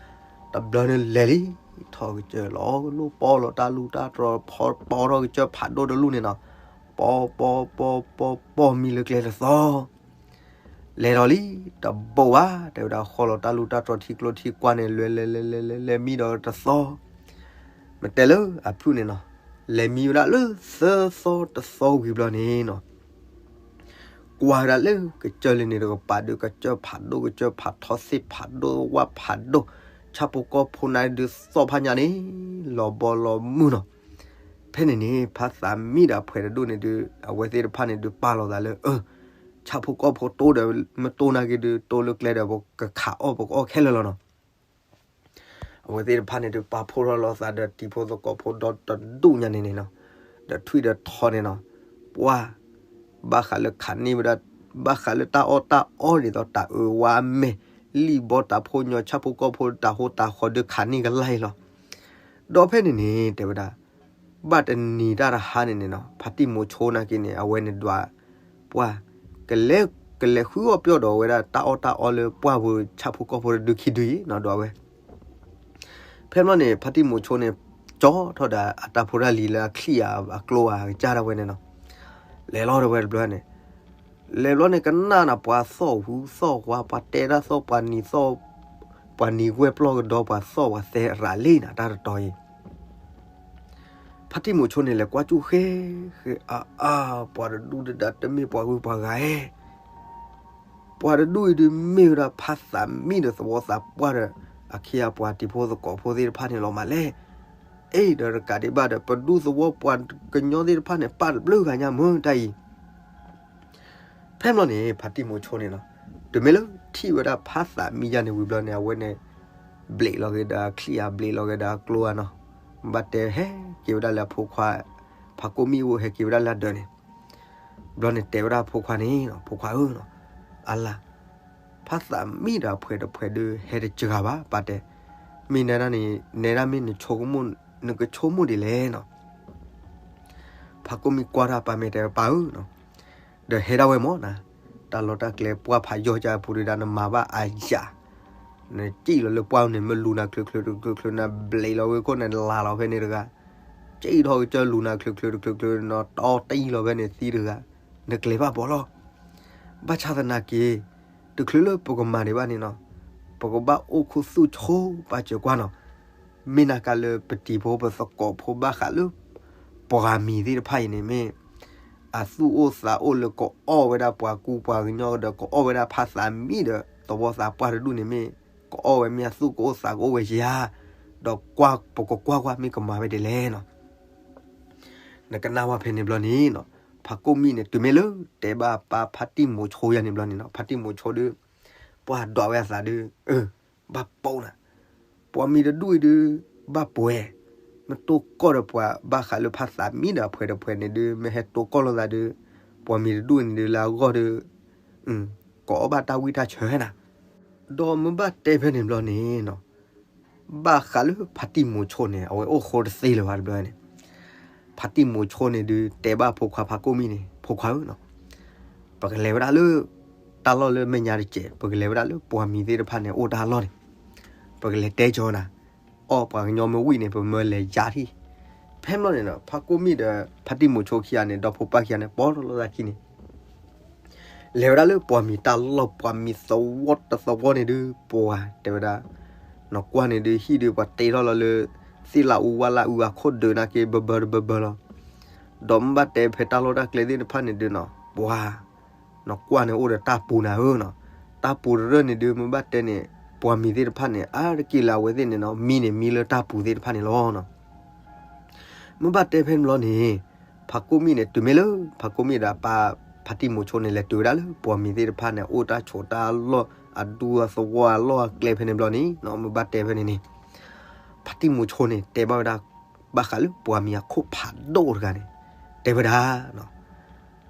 တဘျီန့ၣ်လဲၤလံ ထီၣ်ကစၢၢ်လီၤ လိၣ်ပိာ်လီၤတၢ်လူၢ်တၢ်တြီၤ ပိာ်ထီၣ်ကစၢၢ်ဖးဒိၣ်တလူၢ်န့ၣ်နီၤ, ပိာ်ပိာ်ပိာ်ပိာ်ပိာ်မံလၢကျဲတသီ လဲၤဒီးလံ တဘိးဘၣ် တဲဝဲဒၣ် ဃီလီၤတၢ်လူၢ်တၢ်တြီၤထံကျိထံကွၢ်န့ၣ် လဲၤလဲၤလဲၤလဲၤလဲၤလဲၤမံဒီးတသီ, မ့ၢ်တဲလၢအဖုၣ်န့ၣ်နီၤ, လဲၤမံဝဲဒၣ်လၢသၢသီတသီဝံၤဘျီန့ၣ်နီၤ, ကွၢ်ဝဲဒၣ်လၢကစၢၢ်လၢန့ၣ်တကပၤဒီး ကစၢၢ်ဖးဒိၣ် ကစၢၢ်ဖးထီသ့ၣ်ဖးဒိၣ် ဝၣ်ဖးဒိၣ်, ဆၣ်ဖိကီၢ်ဖိန့ၣ်ဒုးသီၣ်ဖးညါန့ၣ် လီၤဘီလီၤမုၢ်နီၤ. ဖဲန့ၣ်န့ၣ် ဖါသးမံဒီးအဖှဲးတဒိၣ်န့ၣ်ဒုး အဝဲသ့ၣ်တဖၣ်န့ၣ်ဒုးပာ်လီၤသးလၢ အၢ ဆၣ်ဖိကီၢ်ဖိတိၢ်ဒီးမ့ၢ်တိၢ်နာ်က့ဒုး တိၢ်လၢကျဲဒီး ပကခးအီၣ်ပကအီၣ်ခဲလၢာ်လီၤနီၤ. အဝဲသ့ၣ်တဖၣ်န့ၣ်ဒုး ပာ်ဖှိၣ်ထီၣ်လီၤသးဒီးတံၤဖိသကိးဖိဒီတဒူၣ်ညါန့ၣ်န့ၣ်နီၤ, ဒီးထွံၣ်ဒီးထီန့ၣ်နီၤ, ပှၤ ဘၣ်ဃးလၢခးန့ၢ်ဝဲဒၣ် ဘၣ်ဃးလၢတၢ်အီၣ်တၢ်အီဒ်သိးတၢ်အၢဝါအမဲာ် လံၣ်ဘီတၢ်ဖိညီ ဆၣ်ဖိကီၢ်ဖိတၢ်ဟိတၢ်ဃီ ဒုးခးန့ၢ်ကလါအံၤလီၤ. ဒီးဖဲန့ၣ်န့ၣ် တဲဝဲဒၣ် ဘၣ်တနံၤတၢ်တဟါန့ၣ်န့ၣ်နီၤ ဖါတံၢ်မိၤဆိနာ်က့န့ၣ် အဝဲန့ၣ်ဒွး ပှၤ ကလဲၤ ကလဲၤဃုအီၣ်ပျီၢ်ဒီးဝဲဒၣ်တၢ်အီၣ်တၢ်အီလၢပှၢ်ပူၤ ဆၣ်ဖိကီၢ်ဖိတဒုခံဒုအံၤနီၤ ဒီးအဝဲ ဖဲမ့ၢ်န့ၣ် ဖါတံၢ်မိၤဆိန့ၣ် ကၠီထီၣ်ဒီးအတၢ်ဖိတၢ်လံၤလၢအချံၣ်ဧါ အကျိဧါ ကစၢ်ဒၣ်ဝဲန့ၣ်နီၤ, လဲၤလီၤဒီးဝဲတဘျီန့ၣ် လဲၤဘျီန့ၣ် ကနၣ်နၤ ပှၤသီၣ်ဟူသီၣ်ဝါ ပှၤတဲတၢ်သီၣ် ပှၤနံၤသီၣ် ပှၤနံၤဝဲပျီၢ်ကဒီး ပှၤသီၣ်ပှၤသဲရၤလံနၤ တၢ်တတီၤအံၤ ဖါတံၢ်မိၤဆိန့ၣ် လဲၤကွၢ်ကၠူၣ်ဃဲ ဃဲအါအါ ပှၤတဒူၣ်တဒါ တမ့ၢ်ပှၤဂုၤပှၤဂၤဧဲ ပှၤတဒူၣ်အံၤဒုးမ့ၢ်ဝဲဒၣ်ဖါသးမံဒီးသဝီသးပှၢ်ဒီး အခ့အပှၤတံၤဖိသကိးဖိသ့ၣ်တဖၣ်န့ၣ်လီၤမးလဲၣ်. အ့ၣ် ဒီးတကးဒံးဘၣ်ဒီး ပဒူၣ်သဝီပှၤကညီသ့ၣ်တဖၣ်န့ၣ် ပာ်တဘျုးဂၤညါမ့ၢ်တၢ်အံၤ ဖဲမ့ၢ်န့ၣ် ဖါတံၢ်မိၤဆိန့ၣ်နီၤ တုၤမ့ၢ်လၢထံၣ်ဝဲဒၣ်ဖါသးမံယါန့ၣ်ဝံၤဘျီန့ၣ် အဝဲန့ၣ် ဘျ့းလီၤက့ၤဒီးအချံၣ်ဧါ ဘျ့းလီၤက့ၤဒီးအကျိဧါနီၤ, ဘၣ်တဲဟဲက့ၤဝဲဒၣ်လၢအဖိခွါ ဖါကိၣ်မံၣ်အိၣ် ဟဲက့ၤဝဲဒၣ်လၢအဒၢးန့ၣ် ဘျီန့ၣ်တဲဝဲဒၣ်အဖိခွါန့ၣ်နီၤ ဖိခွါဧၢနီၤ အလၤ ဖါသးမံဒီးအဖှဲးတဖှဲးဒုး ဟဲတစှၤဘၣ် ပၢ်တဲ, မ့ၢ်နဲဒၣ်န့ၣ် နဲဒၣ်မ့ၢ်နဆိကမိၣ် နကဆိကမိၣ်ဒ်လဲၣ်နီၤ. ဖါကိၣ်မံၣ်ကွၢ်တၢ်ပၢ်မ့ၢ်တဲပၢ်ဧၢနီၤ, ဒီးဟဲဒၣ်ဝဲမ့ၢ်နၤ, တၢ်လီၢ်တၢ်ကျဲပှၢ်ဖးယိာ်ကၢအပူၤဒုးဒၣ် နမၤဘၣ်အယၣ်, နစံၣ်လီၤလၢပှၢ်န့ၣ် မ့ၢ်လူၤနၤချုးချုးတချုးချုး နဘျံးလီၤဝဲခိၣ် နလၤလီၤဖဲန့ၣ်တဂၤ, စံၣ်ထီၣ်ကစၢၢ်လူၤနၤချုးချုးတချုးချုး နတီတံၢ်လီၤဖဲန့ၣ်သံတဂၤ, နကျဲၤဘၣ်ဘီလီၤ. ဘၣ်ဆၣ်သနာ်က့ တချုးလၢပကမၤဒံးဘၣ်န့ၣ်နီၤ, ပကဘၣ်အိၣ်ခူသူၣ်ဆိပာ်စၢၤကွၢ်နီၤ, မ့ၢ်နၤကးလၢပတံၤဖိပသကိးဖိဘၣ်ဃးလၢ ပှၤမံၤသ့ၣ်တဖၣ်အံၤန့ၣ်မ့ၢ် အသူၣ်အိၣ်သးအိၣ်လၢကအီၣ်ဝဲဒၣ်ပှၤကူပှၤကညီဒီး ကအီၣ်ဝဲဒၣ်ဖးသးမံဒီး သဝီသးပှၢ်တဒူၣ်န့ၣ်မ့ၢ် ကအီၣ်ဝဲမ့ၢ်အသူၣ်ကအိၣ်သးကအိၣ်ဝဲဧါ, ဒီးကွၢ်ပကကွၢ်ကွၢ်မ့ၢ်ကမၤဝဲဒ်လဲၣ်နီၤ. နကနၣ်ဝဲဖဲန့ၣ်ဘျီန့ၣ်နီၤ, ဖးကိၣ်မံၣ်န့ၣ် တုၤမ့ၢ်လၢတဲဘၣ်ပၢ်ဖါတံၢ်မိၤဆိယၤန့ၣ်ဘျီန့ၣ်နီၤ, ဖါတံၢ်မိၤဆိဒီး ပှၤဒွးဝဲအသးဒီး ဘၣ်ပိာ်နၤ, ပှၤမံၤတဒူၣ်အံၤဒီး ဘၣ်ပှဲၤ, မ့ၢ်တိၢ်ကီၢ်ဒီးပှၤဘၣ်ဃးလၢဖးသးမံဒီးအဖှဲးတဖှဲးန့ၣ်ဒီး မ့ၢ်ဟဲတိၢ်ကီၢ်လိာ်သးဒီး ပှၤမံၤတဒူၣ်န့ၣ်ဒီးလၢအဂီၢ်ဒီး ကအီၣ်ဘၣ်တၢ်ဝံၣ်တၢ်ဆၢနၤ, ဒီးမ့ၢ်ဘၣ်တဲဖဲန့ၣ်ဘျီန့ၣ်နီၤ, ဘၣ်ဃးလၢဖါတံၢ်မိၤဆိန့ၣ် အဝဲအိၣ်ဃိတသ့လၢၤဘၣ်တဘျီန့ၣ်, ဖါတံၢ်မိၤဆိန့ၣ်ဒီး တဲဘၣ်ဖိခွါဖးကိၣ်မံၣ်န့ၣ် ဖိခွါဧၢနီၤ, ပကလဲၤဝဲဒၣ်လၢ တၢ်လီၢ်လၢမဲာ်ညါတစဲး, ပကလဲၤဝဲဒၣ်လၢပှၤမံၤသ့ၣ်တဖၣ်န့ၣ် အိၣ်တၢ်လီၢ်န့ၣ်, ပကလဲၤတဲကၠီနၤ, အီၣ်ပှၤကညီမ့ၢ်ဝံၣ်န့ၣ် ပမၢလဲၤယါထံၣ်, ဖဲဘျီန့ၣ်နီၤ ဖါကိၣ်မံၣ်ဒီးဖါတံၢ်မိၤဆိခံဂၤန့ၣ် ဒီဖိပၢ်ခံဂၤန့ၣ် ပိာ်ထီၣ်လိာ်သးခံန့ၣ် လဲၤဝဲဒၣ်လၢပှၤမံၤတၢ်လီၢ် ပှၤမံၤသဝီတသဝီန့ၣ်ဒီး ပှၤတဲဝဲဒၣ်, နကွၢ်န့ၣ်ဒီး ဟံၣ်ဒီးပှၤတ့ထီၣ်လီၤလၢ သ့ၣ်လၢအူဝါလၢအူအခိၣ်ဒုးနာ်က့ ဘၢဘၢတဘၢဘၢလီၤ. ဒီးမ့ၢ်ဘၣ်တဲဖဲတၢ်လီၢ်တၢ်ကျဲသ့ၣ်တဖၣ်န့ၣ်ဒီးနီၤ ပှၤ နကွၢ်န့ၣ်အိၣ်ဒီးတၢ်ပူၤနၤဧၢနီၤ, တၢ်ပူၤတရၢၣ်န့ၣ်ဒီး မ့ၢ်ဘၣ်တဲန့ၣ် ပှၤမံၤသ့ၣ်တဖၣ်န့ၣ် အါတက့ၢ်လၢအဝဲသ့ၣ်န့ၣ်နီၤ မံန့ၣ်မံလၢတၢ်ပူၤသ့ၣ်တဖၣ်န့ၣ်လီၤနီၤ. မ့ၢ်ဘၣ်တဲဖဲန့ၣ်ဘျီန့ၣ် ဖးကိၣ်မံၣ်န့ၣ် တုၤမ့ၢ်လၢ ဖးကိၣ်မံၣ်ဒီးအပၢ်ဖါတံၢ်မိၤဆိန့ၣ် လဲၤတုၤဝဲဒၣ်လၢပှၤမံၤသ့ၣ်တဖၣ်န့ၣ် အိၣ်တၢ်ဆိးတၢ်လီၢ် အဒူအသဝီအလီၢ်အကျဲဖဲန့ၣ်ဘျီန့ၣ်နီၤ မ့ၢ်ဘၣ်တဲဖဲန့ၣ်န့ၣ် ဖါတံၢ်မိၤဆိန့ၣ် တဲဘၣ်ဝဲဒၣ် ဘၣ်ဃးလၢပှၤမံၤအခိၣ်ဖးဒိၣ်တဂၤန့ၣ် တဲဝဲဒၣ်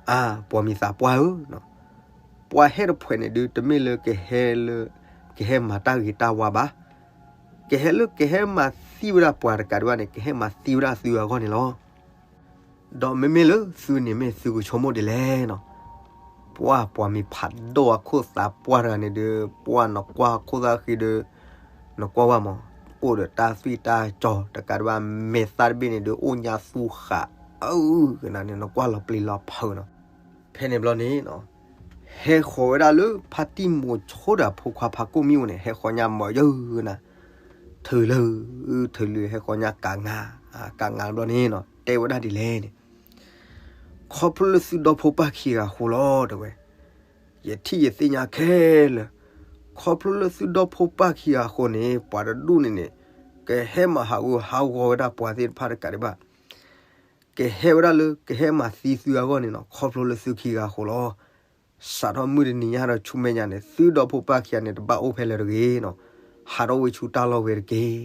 အါ ပှၤမံၤသးပှၢ်ဧၢ, ပှၤဟဲတဖှဲးန့ၣ်ဒုး တမ့ၢ်လၢကဟဲလၢ ကဟဲမၤတၢ်ဂ့ၤတၢ်ဝါဘၣ်. ကဟဲလၢကဟဲမၤသံဝဲဒၣ်ပှၤတကးဒံးဘၣ်န့ၣ် ကဟဲမၤသံဝဲဒၣ်သုအဂီၢ်န့ၣ်လီၤ. ဒီးမ့မ့ၢ်လၢသုန့ၣ်မ့ၢ်သုကဆိကမိၣ်ဒ်လဲၣ်နီၤ. ပှၤ ပှၤမံၤဖးဒိၣ်အခိၣ်သးပှၢ်တဂၤန့ၣ်ဒီး ပှၤနကွၢ်အခိၣ်သၣ်ဃံဒီး နကွၢ်ဝဲမး အိၣ်ဒီးတၢ်သွံၣ်တၢ်စီၤတကးဒံးဘၣ် မဲာ်သၣ်တဘ့ၣ်န့ၣ်ဒီး အိၣ်ညါသူဃာ်အုကနၤန့ၣ် နကွၢ်လီၤပျံၤလီၤဖုးနီၤ. ဖဲန့ၣ်ဘျီန့ၣ်နီၤ ဟဲဃီၤဝဲဒၣ်လၢဖါတံၢ်မိၤဆိဒီးအဖိခွါဖးကိၣ်မံၣ်အိၣ်န့ၣ် ဟဲဃီၤညါမၤယုာ်ကနၤ ထုးလၢ ထုးလၢဟဲဃီၤညါကးငါ ကးငါဘျီန့ၣ်နီၤ တဲဝဲဒၣ်ဒ်လဲၣ်န့ၣ် ခီဖျိလၢသုဒီဖိပၢ်ခံဂၤအဃိလီၤ တဲဝဲ. ယထံၣ်ယသ့ၣ်ညါခဲလၢာ် ခီဖျိလၢသုဒီဖိပၢ်ခံဂၤအဃိန့ၣ် ပှၤတဒူၣ်န့ၣ်န့ၣ် ကဟဲမၤဟးဂူာ်ဟးဂီၤဝဲဒၣ်ပှၤသ့ၣ်တဖၣ်တကးဒံးဘၣ် ကဟဲဝဲဒၣ်လၢကဟဲမၤသံသုအဂီၢ်န့ၣ်နီၤ ခီဖျိလၢသုခံဂၤအဃိလီၤ. စးထီၣ်မုၢ်တနံၤညါဒီးဆူမဲာ်ညါန့ၣ် သုဒီဖိပၢ်ခံဂၤန့ၣ် တဘၣ်အိၣ်ဖဲလဲၣ်တဂ့ၤနီၤ ဟးထီၣ်ဝဲဆူတၢ်လီၢ်ဝဲတက့ၢ်.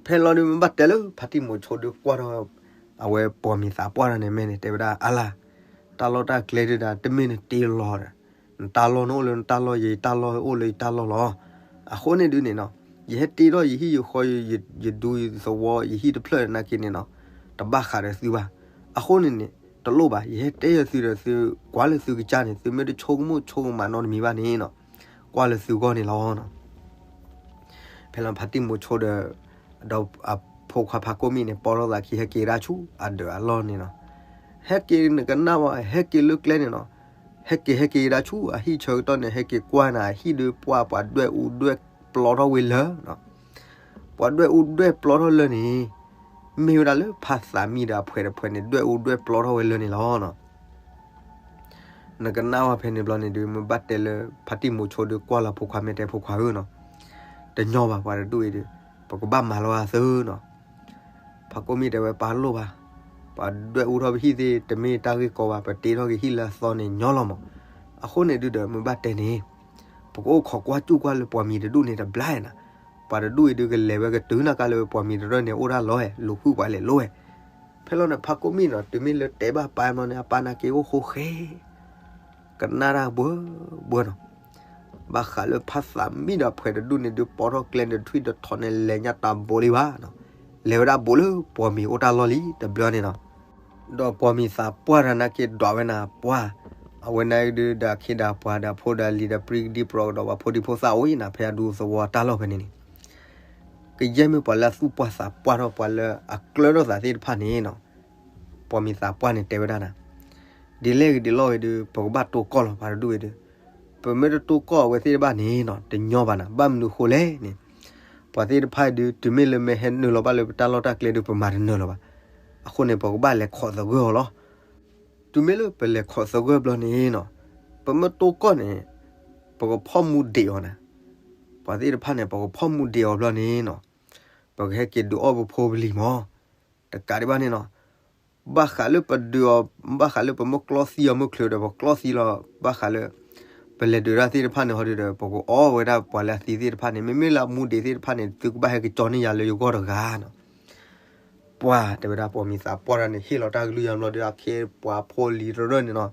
ဖဲလီၤဒုး မ့ၢ်ဘၣ်တဲလၢဖါတံၢ်မိၤဆိဒီးကွၢ်ထီၣ် အဝဲပှၤမံၤသးပှၢ်တဂၤန့ၣ်မဲာ်န့ၣ် တဲဝဲဒၣ်အါလါ တၢ်လီၢ်တၢ်ကျဲဒုးဒၣ် တမ့ၢ်နတ့လီၤဒီး နတၢ်လီၢ်န့ၣ်အိၣ်လၢနတၢ်လီၢ် ယတၢ်လီၢ်အိၣ်လၢယတၢ်လီၢ်လီၤ. အဃိန့ၣ်ဒုးန့ၣ်နီၤ ယဟဲတ့ထီၣ်ယဟံၣ်ယဃီ ယဒူယသဝီ ယဟံၣ်တဖျၢၣ်နာ်က့န့ၣ်နီၤ တဘၣ်ဃးဒီးသုဘၣ်. အဃိန့ၣ်န့ၣ် တလိၣ်ဘၣ် ယဟဲတဲယသုဒီးသု ကွၢ်လၢသုကစၢ်န့ၣ် သုမ့ၢ်တဆိကမိၣ်ဆိကမးနီတမံၤဘၣ်န့ၣ်နီၤ ကွၢ်လၢသုဂီၢ်န့ၣ်လီၤ. ဖဲလီၤဖါတံၢ်မိၤဆိဒီး ဒီးအဖိခွါဖးကိၣ်မံၣ်န့ၣ် ပိာ်ထီၣ်သးခံဟဲက့ၤဒၣ်ဆူအဒၢးအလီၢ်န့ၣ်နီၤ ဟဲက့ၤနကနၣ်ဝဲ ဟဲက့ၤလၢကျဲန့ၣ်နီၤ ဟဲက့ၤဟဲက့ၤဒၣ်ဆူအဟံၣ်ဆၢကတီၢ်န့ၣ် ဟဲက့ၤကွၢ်နၤအဟံၣ်ဒီး ပှၤ ပှၤဒွဲၣ်အူဒွဲၣ်ပျီထီၣ်ဝဲလၢ ပှၤဒွဲၣ်အူဒွဲၣ်ပျီထီၣ်လၢန့ၣ် မ့ၢ်ဝဲဒၣ်လၢဖါသးမံဒီးအဖှဲးတဖှဲးန့ၣ် ဒွဲၣ်အူဒွဲၣ်ပျီထီၣ်ဝဲလၢန့ၣ်လီၤ. နကနၣ်ဝဲဖဲန့ၣ်ဘျီန့ၣ်ဒုး မ့ၢ်ဘၣ်တဲလၢ ဖါတံၢ်မိၤဆိဒီးကွၢ်လီၤဖိခွါ မ့ၢ်တဲဖိခွါဧၢနီၤ တညီဘၣ်ပှၤတဒူၣ်အံၤဒီး ပကဘၣ်မၤလီၤအသးနီၤ. ဖးကိၣ်မံၣ်တဲဝဲ ပာ်လိၣ်ဘၣ် ပှၤဒွဲၣ်အူထီၣ်ပဟံၣ်သ့ၣ် တမ့ၢ်တၢ်ဂ့ၢ်ကီဘၣ် ပတ့ထီၣ်က့ၤဟံၣ်လၢအသီန့ၣ်ညီလီၤမး. အဃိန့ၣ်ဒုးဒီး မ့ၢ်ဘၣ်တဲန့ၣ် ပကအိၣ်ခိးကွၢ်စူၣ်ကွၢ်လၢပှၤမံၤတဒူၣ်န့ၣ်တဘျီနီၤ. ပှၤတဒူၣ်အံၤဒုးကလဲၤဝဲကတုၤနၤကါလၢပှၤမံၤတရၢၣ်န့ၣ် အိၣ်တၢ်လီၢ် လူၤဃုပှၤလဲၤလိၤဝဲ. ဖဲလီၤန့ၣ် ဖးကိၣ်မံၣ်နီၤ တုၤမ့ၢ်လၢတဲဘၣ်ပၢ်ဘျီန့ၣ် အပၢ်နာ်က့အိၣ်ဃိဃဲ ကနၣ်တၢ်ဘှၢဘှၢနီၤ. ဘၣ်ဃးလၢဖါသးမံဒီးအဖှဲးတဒူၣ်န့ၣ်ဒုး ပိာ်ထီၣ်ကျဲန့ၣ် ထွံၣ်တထီၣ်န့ၣ် လဲၤညါတၢ်ဘိးလံဘၣ်နီၤ. လဲၤဝဲဒၣ်ဘူးလၢပှၤမံၤအိၣ်တၢ်လီၢ်လံတဘျီန့ၣ်နီၤ. ဒီးပှၤမံၤသးပှၢ်တဂၤနာ်က့ဒွးဝဲနၤပှၢ်, အဝဲန့ၣ်ဒုးဒီးအခ့ဒီးပှၤဒီးဖိဒီးလံၤဒီးပြံကဒံပြံကဒီး ပှၤဖိဒံဖိသၣ်အိၣ်အံၤနၤ ဖဲအဒူသဝီတၢ်လီၢ်ဖဲန့ၣ်န့ၣ် ကယဲၢ်မ့ၢ်ပှၤလၢအသူၣ်ပှၢ်သးပှၢ်ထီၣ် ပှၤလၢအကျၢၤထီၣ်သးသ့ၣ်တဖၣ်န့ၣ်နီၤ. ပှၤမံၤသးပှၢ်န့ၣ်တဲဝဲဒၣ်နၤ, ဒ်လဲၣ်ဂ့ၤဒ်လဲၣ်ဂ့ၤဒီး ပကဘၣ်တိၢ်ကီၢ်လီၤ ပှၤတဒူၣ်အံၤဒီး, ပမ့ၢ်တတိၢ်ကီၢ်အဝဲသ့ၣ်တဖၣ်န့ၣ်နီၤ တညီဘၣ်နၤ, ဘၣ်မနုၤဃိလဲၣ်န့ၣ်, ပှၤသ့ၣ်တဖၣ်ဒုး တုၤမ့ၢ်လၢမ့ၢ်ဟဲနုာ်လီၤဘၣ်လၢပတၢ်လီၢ်တၢ်ကျဲဒုး ပမၤတနၢၤလၢၤဘၣ်. အဃိန့ၣ် ပကဘၣ်လဲၤခိးသဂၢၢ်အီၤလီၤ. တုၤမ့ၢ်လၢပလဲၤခိးသဂၢၢ်ဘျီန့ၣ်နီၤ, ပမ့ၢ်တိၢ်ကီၢ်န့ၣ် ပကဖီၣ်မူဒံးအီၤနၤ. ပှၤသ့ၣ်တဖၣ်န့ၣ် ပကဖီၣ်မူဒံးအီၤဘျီန့ၣ်နီၤ, ပကဟဲက့ၤဒုးအီၣ်ပဖိပလံၤမး. တကးဒံးဘၣ်န့ၣ်နီၤ, ဘၣ်ဃးလၢပဒုးအီၤ, ဘၣ်ဃးလၢပမ့ၢ်ကျီသံအီၤမ့ၢ်ချုးဒီး ပကျီသံလီၤ, ဘၣ်ဃးလၢ ပလဲၤဒုးတၢ်သ့ၣ်တဖၣ်န့ၣ် ဟီဒုးဒီး ပကအီၣ်ဝဲဒၣ်ပှၤလၢအသံသ့ၣ်တဖၣ်န့ၣ်, မ့မ့ၢ်လၢအမူဒံးသ့ၣ်တဖၣ်န့ၣ် သုကဘၣ်ဟဲက့ၤကၠီန့ၢ်ယၤလၢယဂီၢ်တဂၤနီၤ. ပှၤတဲဝဲဒၣ် ပှၤမံၤသးပှၢ်တဂၤန့ၣ် ဟ့ၣ်လီၤတၢ်ကလုၢ်ယါဘျီဒီး အခ့ပှၤဖိလံၤတရၢၢ်န့ၣ်နီၤ,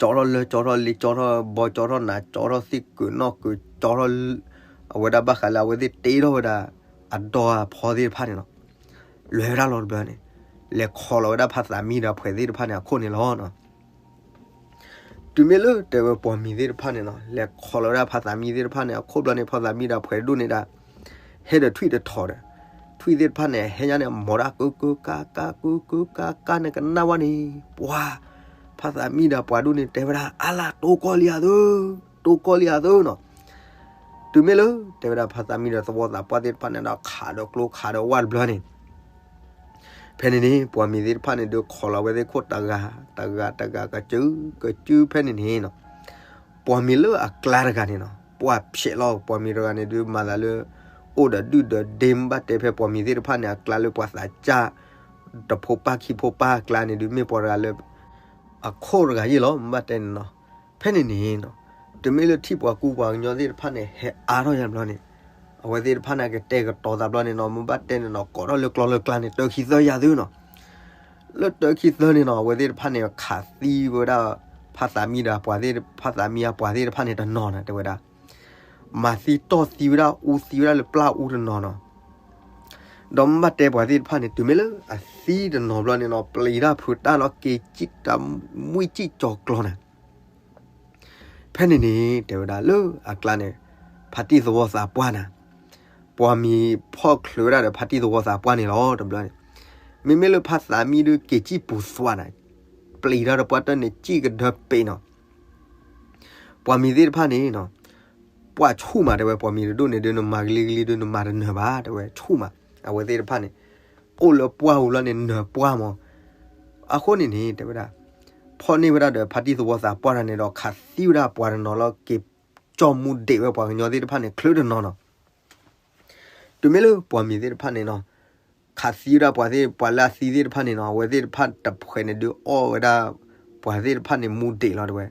ကၠီထီၣ်လၢ ကၠီထီၣ်လ့ ကၠီထီၣ်ဘီ ကၠီထီၣ်နး ကၠီထီၣ်သ့ၣ်ကုာ်နီၢ်ကုာ် ကၠီထီၣ် အဝဲဒၣ်ဘၣ်ဃးလၢအဝဲသ့ၣ်တ့ထီၣ်ဝဲဒၣ် အဒီအဖီသ့ၣ်တဖၣ်န့ၣ်နီၤ, လဲၤဝဲဒၣ်လီၤတဘျီန့ၣ်, လဲၤခိးလီၤဝဲဒၣ်ဖါသးမံဒီးအပှဲၤသ့ၣ်တဖၣ်န့ၣ်အခိၣ်န့ၣ်လီၤ. တုၤမ့ၢ်လၢတဲဝဲပှၤမံၤသ့ၣ်တဖၣ်န့ၣ်နီၤ, လဲၤခိးလီၤဝဲဒၣ်ဖါသးမံသ့ၣ်တဖၣ်န့ၣ် အခိၣ်ဘျီန့ၣ် ဖါသးမံဒီးအပှဲၤဒိၣ်န့ၣ်ဒၣ် ဟဲဒီးထွံၣ်တထီၣ်ဒီး, ထွံၣ်သ့ၣ်တဖၣ်န့ၣ် ဟဲညါန့ၣ် မိးဒၣ်ကုကုကါကါကုကုကါကါန့ၣ်ကနၣ်ဝဲန့ၣ်, ပှၤ ဖါသးမံဒီးပှၤဒိၣ်န့ၣ်တဲဝဲဒၣ် အါလၢတိၢ်ကီၢ်လံဧါသု, တိၢ်ကီၢ်လံဧါသုနီၤ. တုၤမ့ၢ်လၢ တဲဝဲဒၣ်ဖါသးမံဒီးသဝီသးပှၢ်သ့ၣ်တဖၣ်န့ၣ်ဒီး ခးဒီးကျိခးဒီးဝၣ်တဘျီန့ၣ် ဖဲန့ၣ်န့ၣ် ပှၤမံၤသ့ၣ်တဖၣ်န့ၣ်ဒုး ခိးလီၤဝဲသ့ၣ်ခိၣ်တဂၤ တဂၤ တဂၤ ကစု ကစု ဖဲန့ၣ်န့ၣ်နီၤ, ပှၤမံၤလၢအကျါတဂၤန့ၣ်နီၤ ပှၢ်ဖျဲးလီၤ. ပှၤမံၤတဂၤန့ၣ်ဒုး မၤသးလၢ အိၣ်ဒီးဒုၣ်ဒီးဒ့ ဘၣ်တဲဖဲပှၤမံၤသ့ၣ်တဖၣ်န့ၣ် အကျါလၢပှၤသးစၢ် တဖိပၢ်ခံဖိပၢ်အကျါန့ၣ်ဒုး မ့ၢ်ပှၤတဂၤလၢ အခိၣ်တဂၤယ့ၢ်လီၤ ဘၣ်တဲန့ၣ်နီၤ. ဖဲန့ၣ်န့ၣ်နီၤ တုၤမ့ၢ်လၢထံၣ်ပှၤကူပှၤကညီသ့ၣ်တဖၣ်န့ၣ် ဟဲအါထီၣ်ယါဘျီန့ၣ် အဝဲသ့ၣ်တဖၣ်န့ၣ် ကတဲာ်ကတီၤသးဘျီန့ၣ်နီၤ မ့ၢ်ဘၣ်တဲန့ၣ်နီၤ ကိးထီၣ်လၢကျီလၢကျါန့ၣ် တၢခံသၢယၤသုနီၤ. လၢတၢခံသၢန့ၣ်နီၤ အဝဲသ့ၣ်တဖၣ်န့ၣ် ခးသံဝဲဒၣ် ဖါသးမံဒီးပှၤသ့ၣ် ဖါသးမံအပှၤသ့ၣ်တဖၣ်န့ၣ်တနီၤနီၤ တဲဝဲဒၣ် မၤသံတီၢ်သံဝဲဒၣ်အူသံဝဲဒၣ်လၢပျၢ်အူတနီၤနီၤ. ဒီးမ့ၢ်ဘၣ်တဲပှၤသ့ၣ်တဖၣ်န့ၣ် တုၤမ့ၢ်လၢအသံတနီၤဘျီန့ၣ်နီၤ ပျံၤတၢ်ဖုးတၢ်လီၤက့ၤကံၣ်တၢ်မုၢ်ကံၣ်ကၠီၤကျီနၤ. ဖဲန့ၣ်န့ၣ် တဲဝဲဒၣ်လၢအကျါန့ၣ် ဖါတံၢ်သဝီသးပှၢ်နၤ ပှၤမံၤဖီၣ်ချုးဝဲဒၣ်ဒီးဖါတံၢ်သဝီသးပှၢ်န့ၣ်လီၤ တဘျီန့ၣ်. မ့မ့ၢ်လၢဖါသးမံဒုးက့ၤကံၣ်ပူၤသွးနၤ ပျံၤတၢ်တပှၢ်တၢၢ်န့ၣ် ကံၣ်ကဒၢပ့ၤနီၤ ပှၤမံၤသ့ၣ်တဖၣ်န့ၣ်နီၤ ပှၢ်ဆူၣ်မး တဲဝဲ ပှၤမံၤတဒိၣ်န့ၣ်ဒုး နမၤကလံကလံဒုး နမၤတနၢၤဘၣ် တဲဝဲ ဆူၣ်မး. အဝဲသ့ၣ်တဖၣ်န့ၣ် အိၣ်လၢပှၢ်ပူၤလီၤန့ၣ် နၢၤပှၢ်မး. အဃိန့ၣ်န့ၣ် တဲဝဲဒၣ် ဖီၣ်န့ၢ်ဝဲဒၣ်ဒီးဖါတံၢ်သဝီသးပှၢ်တၢ်န့ၣ်ဒီး ခးသံဝဲဒၣ်ပှၤတနီၤလီၤ က့ၤကၠီၣ်မူဒံးဝဲပှၤကညီသ့ၣ်တဖၣ်န့ၣ် ချုးတနီၤနီၤ. တုၤမ့ၢ်လၢပှၤမံၤသ့ၣ်တဖၣ်န့ၣ်နီၤ ခးသံဝဲဒၣ်ပှၤသ့ၣ် ပှၤလၢအသံသ့ၣ်တဖၣ်န့ၣ်နီၤ အဝဲသ့ၣ်တဖၣ်တဖှဲးန့ၣ်ဒုးအီၣ်ဝဲဒၣ် ပှၤသ့ၣ်တဖၣ်န့ၣ်မူဒံးလီၤ တဲဝဲ.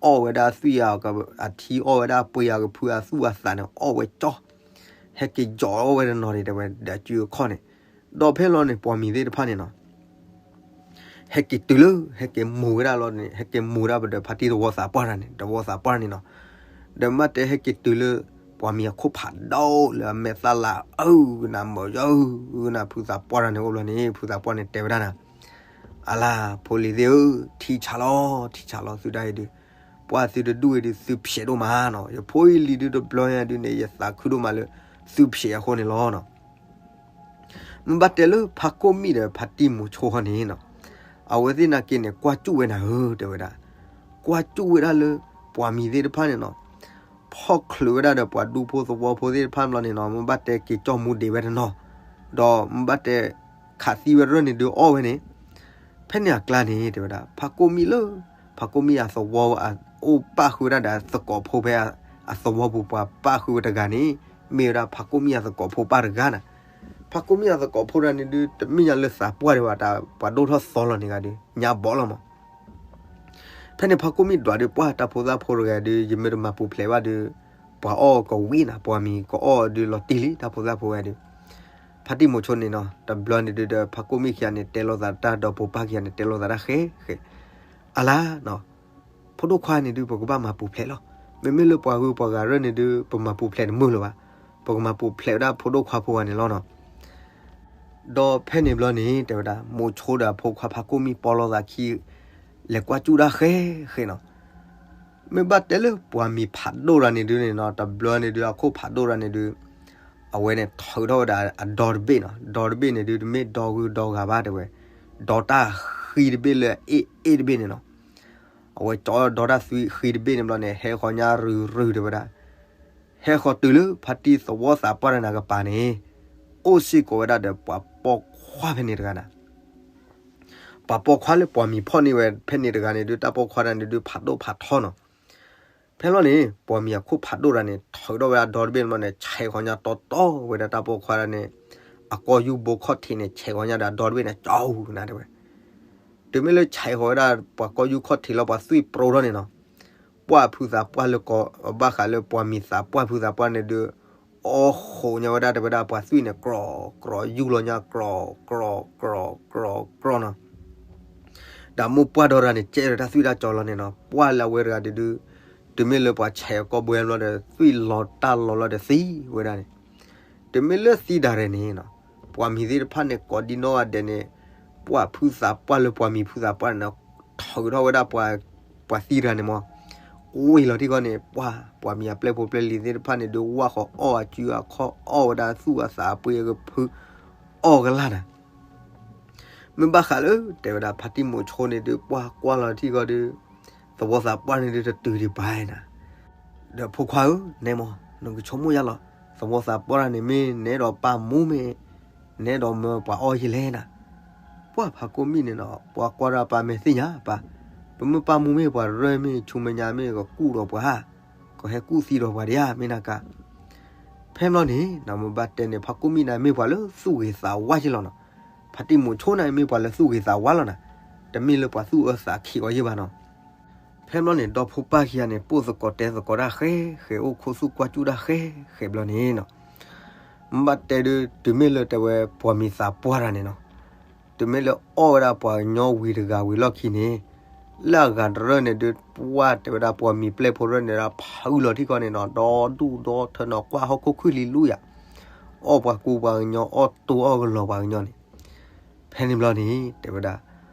အီၣ်ဝဲဒၣ်သွံၣ်အထံ အီၣ်ဝဲဒၣ်ပှ့ၤအကဖုအသူၣ်အသးန့ၣ် အီၣ်ဝဲကၠီ ဟဲက့ၤယီၤအီၣ်ဝဲတနီၤန့ၣ် တဲဝဲ ဒီးစုအခီၣ်န့ၣ် ဒီးဖဲလီၤန့ၣ် ပှၤမံၤသ့ၣ်တဖၣ်န့ၣ်နီၤ ဟဲက့ၤတုၤလၢ ဟဲက့ၤမိၤဝဲဒၣ်လီၤန့ၣ် ဟဲက့ၤမိၤဒၣ်ပဒီးဖါတံၢ်သဝီသးပှၢ်တၢ်န့ၣ် သဝီသးပှၢ်န့ၣ်နီၤ. ဒီးမ့ၢ်တဲဟဲက့ၤတုၤလၢ ပှၤမံၤအခိၣ်ဖးဒိၣ်လၢအမဲာ်သၣ်လၤအုၣ်ကနၤ မၢယၤအုၣ်ကနၤ ဖုသးပှၢ်တၢ်န့ၣ်အိၣ်ဘျီန့ၣ် ဖုသးပှၢ်န့ၣ်တဲဝဲဒၣ်နၤ အလၤ ဖိလံၤသ့ၣ်ဧၢ, ထံဆးလီၤ ထံဆးလီၤ သုဒၣ်အံၤဒုး ပှၢ်သုတဒူၣ်အံၤဒုး သုဖျဲးဒိၣ်မးနီၤ. ယဖိယလံၤဒုးတဘျီညါဒုးန့ၣ် ယသးခုဒိၣ်မးလၢ သုဖျဲးအဃိန့ၣ်လီၤနီၤ. မ့ၢ်ဘၣ်တဲလၢဖါကိၣ်မံၣ်ဒီးဖါတံၢ်မိၤဆိဟီန့ၣ်နီၤ အဝဲသ့ၣ်နာ်က့န့ၣ် ကွၢ်ကၠူၣ်ဝဲနၤဧၢ တဲဝဲဒၣ်. ကွၢ်ကၠူၣ်ဝဲဒၣ်လၢ ပှၤမံၤသ့ၣ်တဖၣ်န့ၣ်နီၤ ဖီၣ်ချုးဝဲဒၣ်ဒီးပှၤဒူဖိသဝီဖိသ့ၣ်တဖၣ်ဘျီန့ၣ်နီၤ မ့ၢ်ဘၣ်တဲက့ၤကၠီၣ်မူဒံးဝဲတနီၤ ဒီးမ့ၢ်ဘၣ်တဲ ခးသံဝဲတရၢၢ်န့ၣ်ဒုးအီၣ်ဝဲန့ၣ် ဖဲန့ၣ်အကျါန့ၣ် တဲဝဲဒၣ် ဖါကိၣ်မံၣ်လၢ ဖါကိၣ်မံၣ်အသဝီ အိၣ်ပၣ်ဃုာ်ဝဲဒၣ်ဒီးသကိးဖိဖဲအသဝီပူၤ ပှၤပၣ်ဃုာ်ဝဲတဂၤန့ၣ် မ့ၢ်ဝဲဒၣ်ဖါကိၣ်မံၣ်အသကိးဖိပၢ်တဂၤနၤ. ဖါကိၣ်မံၣ်အသကိးဖိတဂၤန့ၣ်ဒုး တမ့ၢ်ညါလၢသးပှၢ်ဒံးဘၣ် တၢ်ပှၤဒိၣ်ထီၣ်သီလီၤန့ၣ်ဂၤဒုး ညါဘီလီၤမး ဖဲန့ၣ်ဖါကိၣ်မံၣ်ဒွးဒုး ပှၢ်တၢ်ဖိသၣ်ဖိတဂၤဒုး ယမ့ၢ်တမၤပူၤဖျဲးဘၣ်ဒုး ပှၤအီၣ်ကဝံၤနၤ ပှၤမံၤကအီၣ်ဒုးလီၤတံၢ်လံ တၢ်ဖိသၣ်ဖိဝဲဒုး ဖါတံၢ်မိၤဆိန့ၣ်နီၤ တဘျီန့ၣ်ဒုးဒီး ဖါကိၣ်မံၣ်ခံဂၤန့ၣ် တဲလိာ်သးတၢ်ဒီးပိာ်ပၢ်ခံဂၤန့ၣ် တဲလိာ်သးတၢ်ဃဲဃဲ အလၤ ဖိဒိၣ်ခွါန့ၣ်ဒုး ပကဘၣ်မၤပူၤဖျဲးလီၤ. မ့မ့ၢ်လၢပှၤဂုၤပှၤဂၤရၢၢ်န့ၣ်ဒုး ပမၤပူၤဖျဲးတမုာ်လၢၤဘၣ်. ပကမၤပူၤဖျဲးဝဲဒၣ်ဖိဒိၣ်ခွါဖိဝဲန့ၣ်လီၤနီၤ. ဒီးဖဲန့ၣ်ဘျီန့ၣ် တဲဝဲဒၣ် မိၤဆိဒီးအဖိခွါဖါကိၣ်မံၣ်ပီလိာ်သးခံ လဲၤကွၢ်ကၠူၣ်ဒၣ်ဃဲဃဲနီၤ. မ့ၢ်ဘၣ်တဲလၢပှၤမံၤဖးဒိၣ်တဂၤန့ၣ်ဒုးန့ၣ်နီၤ တဘျီန့ၣ်ဒုး အခိၣ်ဖးဒိၣ်တဂၤန့ၣ်ဒုး အဝဲန့ၣ်ထုးထီၣ်ဝဲဒၣ်အဒီတဘ့ၣ်နီၤ. ဒီတဘ့ၣ်န့ၣ်ဒုး တမ့ၢ်ဒီဂုၤဒီဂၤဘၣ်တဲဝဲ, ဒီတၢ်ဃံတဘ့ၣ်လၢအအ့ၣ်အ့ၣ်တဘ့ၣ်န့ၣ်နီၤ. အဝဲကၠီဒီတၢ်သွံၣ်ဃံတဘ့ၣ်န့ၣ်ဘျီန့ၣ် ဟဲဃီၤညါရုၢ်ရုၢ်တဲဝဲဒၣ်, ဟဲဃီၤတုၤလၢဖါတံၢ်သဝီသးပှၢ်တဂၤန့ၣ်အကပၤန့ၣ်, အိၣ်စ့ၢ်ကီးဝဲဒၣ်ဒီးပှၤပိာ်ခွါဖဲန့ၣ်တဂၤန့ၣ် ပှၤပိာ်ခွါလၢပှၤမံၤဖီၣ်န့ၢ်ဝဲဖဲန့ၣ်တဂၤန့ၣ်ဒုး တၢ်ပိာ်ခွါတဂၤန့ၣ်ဒုး ဖးဒိၣ်ဖးထီနီၤ. ဖဲန့ၣ်ဘျီန့ၣ် ပှၤမံၤအခိၣ်ဖးဒိၣ်တဂၤန့ၣ် ထုးထီၣ်ဝဲဒၣ်ဒီတဘ့ၣ်န့ၣ်ဘျီန့ၣ် ဆဲးဃီၤညါတီတီဝဲဒၣ်တၢ်ပိာ်ခွါတဂၤန့ၣ် အကီၢ်ယူၢ်ဘိခီၣ်ထံးန့ၣ် ဆဲးဃီၤညါဒီးဒီတဘ့ၣ်န့ၣ် ကၠီနၤတဲဝဲ. တုၤမ့ၢ်လၢဆဲးဃီၤဝဲဒၣ်ပှၤကီၢ်ယူၢ်ခီၣ်ထံးလီၤ ပှၤသွံၣ်ပြီထီၣ်န့ၣ်နီၤ, ပှၢ်ဖုသးပှၢ်လၢကီး ဘၣ်ဃးလၢပှၤမံၤသးပှၢ်ဖုသးပှၢ်န့ၣ်ဒုး အီၣ်ဃိးညါဝဲဒၣ်တဲဝဲဒၣ်ပှၤသွံၣ်န့ၣ် ကြီးကြီးယူၢ်လီၤညါ ကြီးကြီးကြီးကြီးကြီးနီၤ. ဒီးမိၢ်ပှၢ်ဒီတဂၤန့ၣ် ကဲဒီးတၢ်သွံၣ်တၢ်ကၠီလီၤန့ၣ်နီၤ, ပှၢ်လၢအဝဲတဂၤဒုးဒုး, တုၤမ့ၢ်လၢပှၤဆဲးအကီၢ်ဘှဲဘျီဒီး သွံၣ်လီၤတၢ်လီၤလီၤဒီးသံဝဲဒၣ်န့ၣ်, တုၤမ့ၢ်လၢသံဒၣ်ရဲၣ်န့ၣ်နီၤ, ပှၤမံၤသ့ၣ်တဖၣ်န့ၣ် ကိးဒံနီၢ်ဂၤဒဲးန့ၣ်, ပှၢ်ဖုသးပှၢ်လၢပှၤမံၤဖုသးပှၢ်န့ၣ်နီၤ, ထုးထီၣ်ဝဲဒၣ် ပှၤသံတဂၤန့ၣ်မး, ကွံာ်လီၤထံၣ်ဃီန့ၣ် ပှၢ်ပှၤမံၤအပျဲၢ်ဖိပျဲၢ်လံၤသ့ၣ်တဖၣ်န့ၣ်ဒုး ဝၢ်ဃီၤအီၣ်အစုအခီၣ် အီၣ်ဝဲဒၣ်သူၣ်အသးအပှ့ၤအကဖု အီၣ်ကလၢ်နၤ. မ့ၢ်ဘၣ်ဃးလၢ တဲဝဲဒၣ်ဖါတံၢ်မိၤဆိန့ၣ်ဒုး ပှၢ်ကွၢ်လီၤထံၣ်ဃီဒီး သဝီသးပှၢ်န့ၣ်ဒုးတတုၤဒံးဘၣ်နၤ. ဒီးဖိခွါဧၢ, နဲမး, နကဆိကမိၣ်ယါလီၤ, သဝီသးပှၢ်န့ၣ်မ့ၢ်နအဲၣ်ဒိးပာ်မူမ့ၢ်, နအဲၣ်ဒိးမၢပှၤအီၣ်ယလဲၣ်နၤ. ပှၢ်ဖါကိၢ်မံၣ်န့ၣ်နီၤ, ပှၤကွၢ်ဒၣ်ပာ်မဲာ်သ့ၣ်ညါပၢ်, ပမ့ၢ်ပာ်မူမ့ၢ်ပှၤရၢမ့ၢ်ဆူမဲာ်ညါမ့ၢ်ကကူၣ်ဒီးပှၤဧါ, ကဟဲကူၣ်သံဒီးပှၤဒံးဧါ မ့ၢ်နၤကါ. ဖဲန့ၣ်ဘျီန့ၣ် နမ့ၢ်ဘၣ်တဲန့ၣ် ဖါကိၢ်မံၣ်န့ၣ်မ့ၢ်ပှၤလၢသူၣ်ဂ့ၤသးဝါက့လီၤနီၤ. ဖါတံၢ်မိၤဆိန့ၣ်မ့ၢ်ပှၤလၢသူၣ်ဂ့ၤသးဝါလီၤနၤ, တမ့ၢ်လၢပှၤသူၣ်အၢသးခံးအီၤယဲၢ်ဘၣ်နီၤ. ဖဲန့ၣ်ဘျီန့ၣ် ဒီဖိပၢ်ခံဂၤန့ၣ် ပိၢ်သကိးတဲသကိးတၢ်ဃဲဃဲ အိၣ်ခိၣ်သူၣ်ကွၢ်စူၣ်တၢ်ဃဲဃဲဘျီန့ၣ်နီၤ. မ့ၢ်ဘၣ်တဲဒုး တုၤမ့ၢ်လၢတဲဝဲပှၤမံၤသးပှၢ်တဂၤန့ၣ်နီၤ, တုၤမ့ၢ်လၢအီၣ်ဝဲဒၣ်ပှၤကညီဝံၤတဂၤဝံၤလီၢ်ခံန့ၣ်, လၢအဂၤတရၢၢ်န့ၣ်ဒုး ပှၢ်တဲဝဲဒၣ်ပှၤမံၤပျဲၢ်ဖိတရၢၢ်န့ၣ်ဒီး ဖုလီၤထံၣ်ဃီန့ၣ်နီၤ, ဒီဒူၣ်ဒီထၢနီၤ ကွၢ်ဟီၣ်ခိၣ်ခုၣ်လံလူယၤ, အီၣ်ပှၤကူပှၤကညီ အီၣ်တိၢ်အီၣ်ကလီၤပှၤကညီန့ၣ်. ဖဲန့ၣ်ဘျီန့ၣ် တဲဝဲဒၣ်,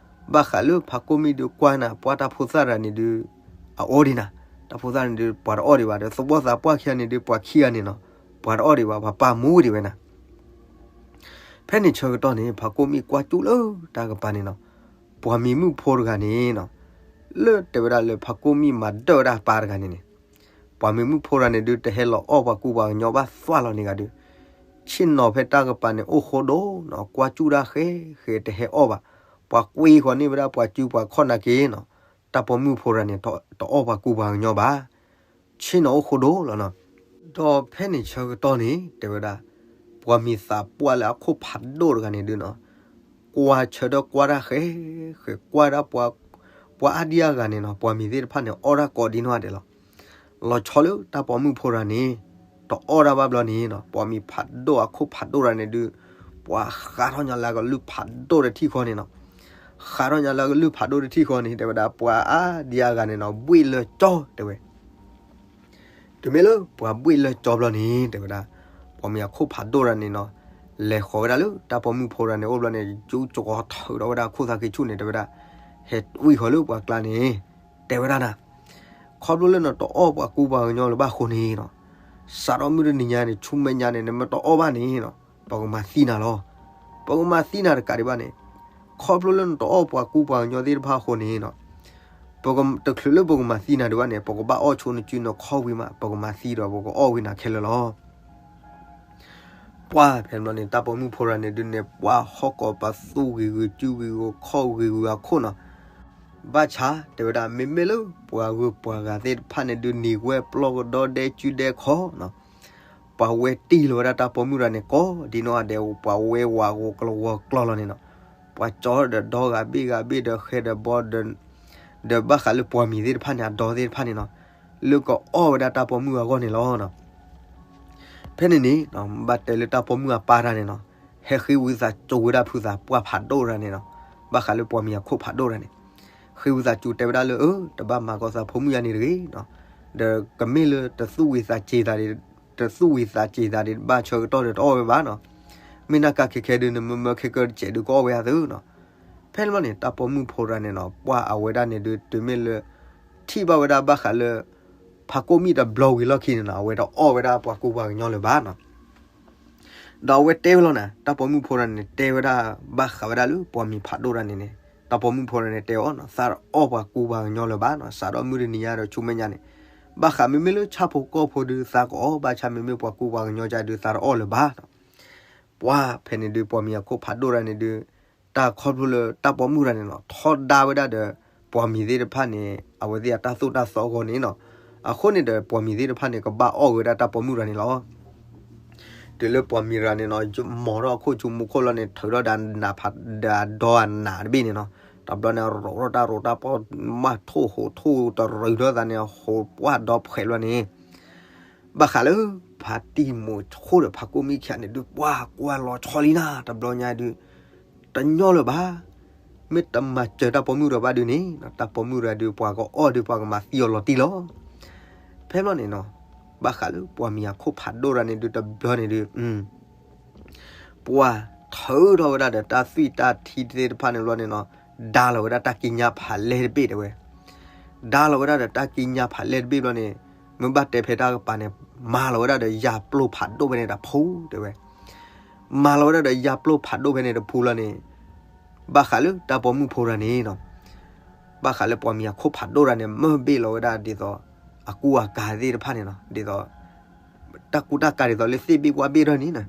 ဘၣ်ဃးလၢဖါကိၢ်မံၣ်ဒုးကွၢ်နၤ ပှၢ်တၢ်ဖိသၣ်တဂၤန့ၣ်ဒုး အအိၣ်ဒံးနၤ, တၢ်ဖိသၣ်န့ၣ်ဒုး ပှၤတအီၣ်ဒံးဘၣ်ဒီး သဝီသးပှၢ်ခံဂၤန့ၣ်ဒုး ပှၤခံဂၤန့ၣ်နီၤ, ပှၤတအီၣ်ဒံးဘၣ် ပှၤပာ်မူဒံးဝဲနၤ. ဖဲန့ၣ်ဆၢကတီၢ်န့ၣ် ဖါကိၢ်မံၣ်ကွၢ်စူၣ်လၢတၢ်ကပၤန့ၣ်နီၤ, ပှၤမံၤမုၣ်ဖိတဂၤန့ၣ်နီၤ, လၢတဲဝဲဒၣ်လၢဖါကိၢ်မံၣ်မၤဒၢၣ်ဝဲဒၣ်ပၢ်တဂၤန့ၣ်န့ၣ်, ပှၤမံၤမုၣ်ဖိတဂၤန့ၣ်ဒုး တဟဲလီၤအီၣ်ပှၤကူပှၤကညီဘၣ်သွၣ်လီၤန့ၣ်ဂၤဒုး, ဆ့ၣ်နီၤဖဲတၢ်ကပၤန့ၣ်အိၣ်ဃိဒိၣ်နီၤ, ကွၢ်စူၣ်တၢ်ဃဲဃဲတဟဲအီၣ်ဘၣ်, ပှၤကွံဃီၤန့ၢ်ဝဲဒၣ်ပှၤစုပှၤခီၣ်နာ်က့နီၤ, တၢ်ပိာ်မုၣ်ဖိတဂၤန့ၣ် တအီၣ်ပှၤကူပှၤကညီဘၣ်. ဆ့ၣ်နီၤအိၣ်ဃိဒိၣ်လီၤနီၤ. ဒီးဖဲန့ၣ်ဆၢကတီၢ်န့ၣ် တဲဝဲဒၣ်, ပှၤမံၤသးပှၢ်လၢအခိၣ်ဖးဒိၣ်တဂၤန့ၣ်ဒုးနီၤ, ကွၢ်ဆၢထၢၣ်ကွၢ်တၢ်ဃဲဃဲ ကွၢ်ဒၣ်ပှၤ, ပှၤအါဒံအါဂၤန့ၣ်နီၤ, ပှၤမံၤသ့ၣ်တဖၣ်န့ၣ် အီၣ်တၢ်ကိးဒံနီၢ်ဂၤဒဲးလီၤ. လီၤဆီလၢတၢ်ပိာ်မုၣ်ဖိတဂၤန့ၣ် တအီၣ်တၢ်ဘၣ်ဘျီန့ၣ်နီၤ, ပှၤမံၤဖးဒိၣ်အခိၣ်ဖးဒိၣ်တဂၤန့ၣ်ဒုး, ပှၤဃးထီၣ်ညါလၢအကလုၢ်ဖးဒိၣ်တထံၣ်ဃီန့ၣ်နီၤ. ဃးထီၣ်ညါလၢအကလုၢ်ဖးဒိၣ်တထံၣ်ဃီန့ၣ် တဲဝဲဒၣ် ပှၤအါဒံအါဂၤန့ၣ်နီၤ ဘှ့ၣ်လၢကၠီတဲဝဲ. တုၤမ့ၢ်လၢပှၤဘှ့ၣ်လၢကၠီဘျီန့ၣ် တဲဝဲဒၣ်, ပှၤမံၤအခိၣ်ဖးဒိၣ်တဂၤန့ၣ်နီၤ, လဲၤဃီၤဝဲဒၣ်လၢတၢ်ပိာ်မုၣ်ဖိတဂၤန့ၣ်အိၣ်ဘျီန့ၣ် ယူကီၤထုးထီၣ်ဝဲဒၣ်ခိၣ်သၣ်ခံဆူၣ်န့ၣ် တဲဝဲဒၣ်, ဟဲဝံၣ်ဃီၤလၢပှၤကျါန့ၣ် တဲဝဲဒၣ်နၤ, ခီဖျိလၢနတအီၣ်ပှၤကူပှၤကညီလၢၤဘၣ်အဃိန့ၣ်နီၤ, စးထီၣ်မုၢ်တနံၤညါန့ၣ် ဆူမဲာ်ညါန့ၣ် နမ့ၢ်တအီၣ်ဘၣ်န့ၣ်နီၤ, ပကမၤသံနၤလီၤ. ပကမၤသံနၤတကးဒံးဘၣ်န့ၣ်, ခီဖျိလၢနတအီၣ်ပှၤကူပှၤကညီသ့ၣ်တဖၣ်အဃိန့ၣ်နီၤ, ပက, တချုးလၢပကမၤသံနၤဒံးဘၣ်န့ၣ် ပကဘၣ်အီၣ်ဆိနစုနခီၣ်ဝံၤမး ပကမၤသံဒီးပကအီၣ်ဝံၤနၤခဲလၢာ်လီၤ. ပှၢ်ဖဲန့ၣ်ဘျီန့ၣ် တၢ်ပိာ်မုၣ်ဖိတဂၤန့ၣ်ဒုးန့ၣ် ပှၢ်ဟီၣ်ကိးပသူဂ့ၤဂ့ၤ စုဂ့ၤဂ့ၤ ခီၣ်ဂ့ၤဂ့ၤအခိၣ်နီၤ, ဘၣ်ဆၣ်တဲဝဲဒၣ် မ့မ့ၢ်လၢပှၤဂုၤပှၤဂၤသ့ၣ်တဖၣ်န့ၣ်ဒုး နံၤဝဲပျီကဒီဒဲစုဒဲခီနီၤ, ပှၤဝဲတံၢ်လီၤဝဲဒၣ်တၢ်ပိာ်မုၣ်တဂၤန့ၣ် ကိးဒံနီၢ်ဂၤဒဲး ပှၤဝဲဝးဂီၤကလီၤဝီၤကျီလီၤန့ၣ်နီၤ, ပှၤကၠီဒီးဒီဂၤဘ့ၣ်ဂၤဘ့ၣ်ဒီးဃဲဒီးဘီ ဒီးဘၣ်ဃးလၢပှၤမံၤသ့ၣ်တဖၣ်န့ၣ် အဒီသ့ၣ်တဖၣ်န့ၣ်နီၤ, လၢကအီၣ်ဝဲဒၣ်တၢ်ပိာ်မုၣ်အဂီၢ်န့ၣ်လီၤ. ဖဲန့ၣ်န့ၣ် ဘၣ်တဲလၢတၢ်ပိာ်မုၣ်အပၢ်တဂၤန့ၣ်နီၤ, ဟဲဃ့ဝံသးစူၤဝဲဒၣ်ဖုသးပှၢ်ဖးဒိၣ်တဂၤန့ၣ်နီၤ, ဘၣ်ဃးလၢပှၤမံၤအခိၣ်ဖးဒိၣ်တဂၤန့ၣ်, ဃ့ဝံသးစူၤတဲဝဲဒၣ်လၢ အၢ တဘၣ်မၤကီးသးဖိမုၣ်ယါန့ၣ်တဂ့ၤနီၤ, ဒီးကမ့ၢ်လၢတသူၣ်ဝံသးစူၤသးဒ်, တသူၣ်ဝံသးစူၤသးဒ်တဘၣ်ဆၢကတီၢ်ဒီးတအီၣ်ဝဲဘၣ်နီၤ, မ့ၢ်နၢ်ကါခဲခဲဒုး နမ့မၢခဲကၢတစဲးဒုးကအီၣ်ဝဲအသးနီၤ. ဖဲန့ၣ်ဘျီန့ၣ် တၢ်ပိာ်မုၣ်ဖိတဂၤန့ၣ်နီၤ ပှၢ်အဝဲဒၣ်န့ၣ်ဒုး တုၤမ့ၢ်လၢ ထံၣ်ဘၣ်ဝဲဒၣ်ဘၣ်ဃးလၢ ဖါကိၢ်မံၣ်တဘျီဝံၤလီၢ်ခံန့ၣ်နီၤ အဝဲတအီၣ်ဝဲဒၣ်ပှၤကူပှၤကညီလၢၤဘၣ်နီၤ. ဒီးအဝဲတဲဝဲလီၤနၤ တၢ်ပိာ်မုၣ်ဖိတဂၤန့ၣ် တဲဝဲဒၣ်ဘၣ်ဃးဝဲဒၣ်လၢပှၤမံၤဖးဒိၣ်တဂၤန့ၣ်န့ၣ်, တၢ်ပိာ်မုၣ်ဖိန့ၣ်တဲအီၤနီၤ, သးတအီၣ်ပှၤကူပှၤကညီလၢၤဘၣ်နီၤ, စးထီၣ်မုၢ်တနံၤညါဒီးဆူမဲာ်ညါန့ၣ်, ဘၣ်ဃးမ့မ့ၢ်လၢဆၣ်ဖိကီၢ်ဖိဒုးသးကအီၣ်, ဘၣ်ဆၣ်မ့မ့ၢ်ပှၤကူပှၤကညီကဒုးသးတအီၣ်လၢၤဘၣ်နီၤ. ပှၤဖဲန့ၣ်ဒုးပှၤမံၤအခိၣ်ဖးဒိၣ်တဂၤန့ၣ်ဒုး, တၢ်ခီဖျိလၢတၢ်ပိာ်မုၣ်တဂၤန့ၣ်နီၤ ထီဒါဝဲဒၣ်ဒီး ပှၤမံၤသ့ၣ်တဖၣ်န့ၣ် အဝဲသ့ၣ်အတၢ်သိၣ်တၢ်သီအဂီၢ်န့ၣ်နီၤ, အဃိန့ၣ်ဒီးပှၤမံၤသ့ၣ်တဖၣ်န့ၣ် ကဘၣ်အီၣ်က့ၤဝဲဒၣ်တၢ်ပိာ်မုၣ်တဂၤန့ၣ်လီၤ. တုၤလၢပှၤမံၤတဂၤန့ၣ်နီၤ မိာ်ထီၣ်အခိၣ်ဆူမူခိၣ်လီၤန့ၣ် ထုးထီၣ်ဒီးနးဖး ဒီးအဒီအနးတဘ့ၣ်န့ၣ်နီၤ, တဘျီန့ၣ် ရိးထီၣ်တၢ်ရိးတၢ်ပီၢ် မၤထိၣ်ဟိးထိၣ်တရူးထီၣ်သးန့ၣ် ဟိးပှၢ်ဒီဖှဲးဘျီန့ၣ် ဘၣ်ဃးလၢ ဖါတံၢ်မိၤဆိဒီးဖါကိၣ်မံၣ်ခံဂၤန့ၣ်ဒုး ပှၤကွၢ်လီၤဆီလံနၤ တဘျီညါဒုး, တညီလၢၤဘၣ်, မ့ၢ်တမၤစၢၤတၢ်ပိာ်မုၣ်ဒီးဘၣ်ဒုးန့ၣ် တၢ်ပိာ်မုၣ်တဂၤဒုး ပှၤကအီၣ်ဒုး ပှၤကမၤသံအီၤလီၤတံၢ်လီၤ. ဖဲဘျီန့ၣ်နီၤ, ဘၣ်ဃးလၢပှၤမံၤအခိၣ်ဖးဒိၣ်တဂၤန့ၣ်ဒုး တဘျီန့ၣ်ဒုး ပှၤထုးထီၣ်ဝဲဒၣ်ဒီးတၢ်သွံၣ်တၢ်ထံသ့ၣ်တဖၣ်န့ၣ်ဘျီန့ၣ်နီၤ, ဒါလီၤဝဲဒၣ်တၢ်ကံးညာ်ဖးလဲၢ်တဘ့ၣ်တဲဝဲ, ဒါလီၤဝဲဒၣ်ဒီးတၢ်ကံးညာ်ဖးလဲၢ်တဘ့ၣ်ဘျီန့ၣ်, မ့ၢ်ဘၣ်တဲဖဲတၢ်ကပၤန့ၣ် မၤလီၤဝဲဒၣ်ဒီးယၤပျိၢ်ဖးဒိၣ်ဖဲန့ၣ်တဖုတဲဝဲ, မၤလီၤဝဲဒၣ်ဒီးယၤပျိၢ်ဖးဒိၣ်ဖဲန့ၣ်တဖုလီၤန့ၣ်, ဘၣ်ဃးလၢတၢ်ပိာ်မုၣ်ဖိတဂၤန့ၣ်နီၤ ဘၣ်ဃးလၢပှၤမံၤအခိၣ်ဖးဒိၣ်တဂၤန့ၣ် မၢဘ့ၣ်လီၤဝဲဒၣ်ဒ်သိး အကူအကၤသ့ၣ်တဖၣ်န့ၣ်နီၤ, ဒ်သိး တၢ်ကူတၢ်ကၤဒ်သိးလၢသ့ၣ်ဘ့ၣ်ဝၣ်ဘ့ၣ်ထီၣ်န့ၣ်နီၤ,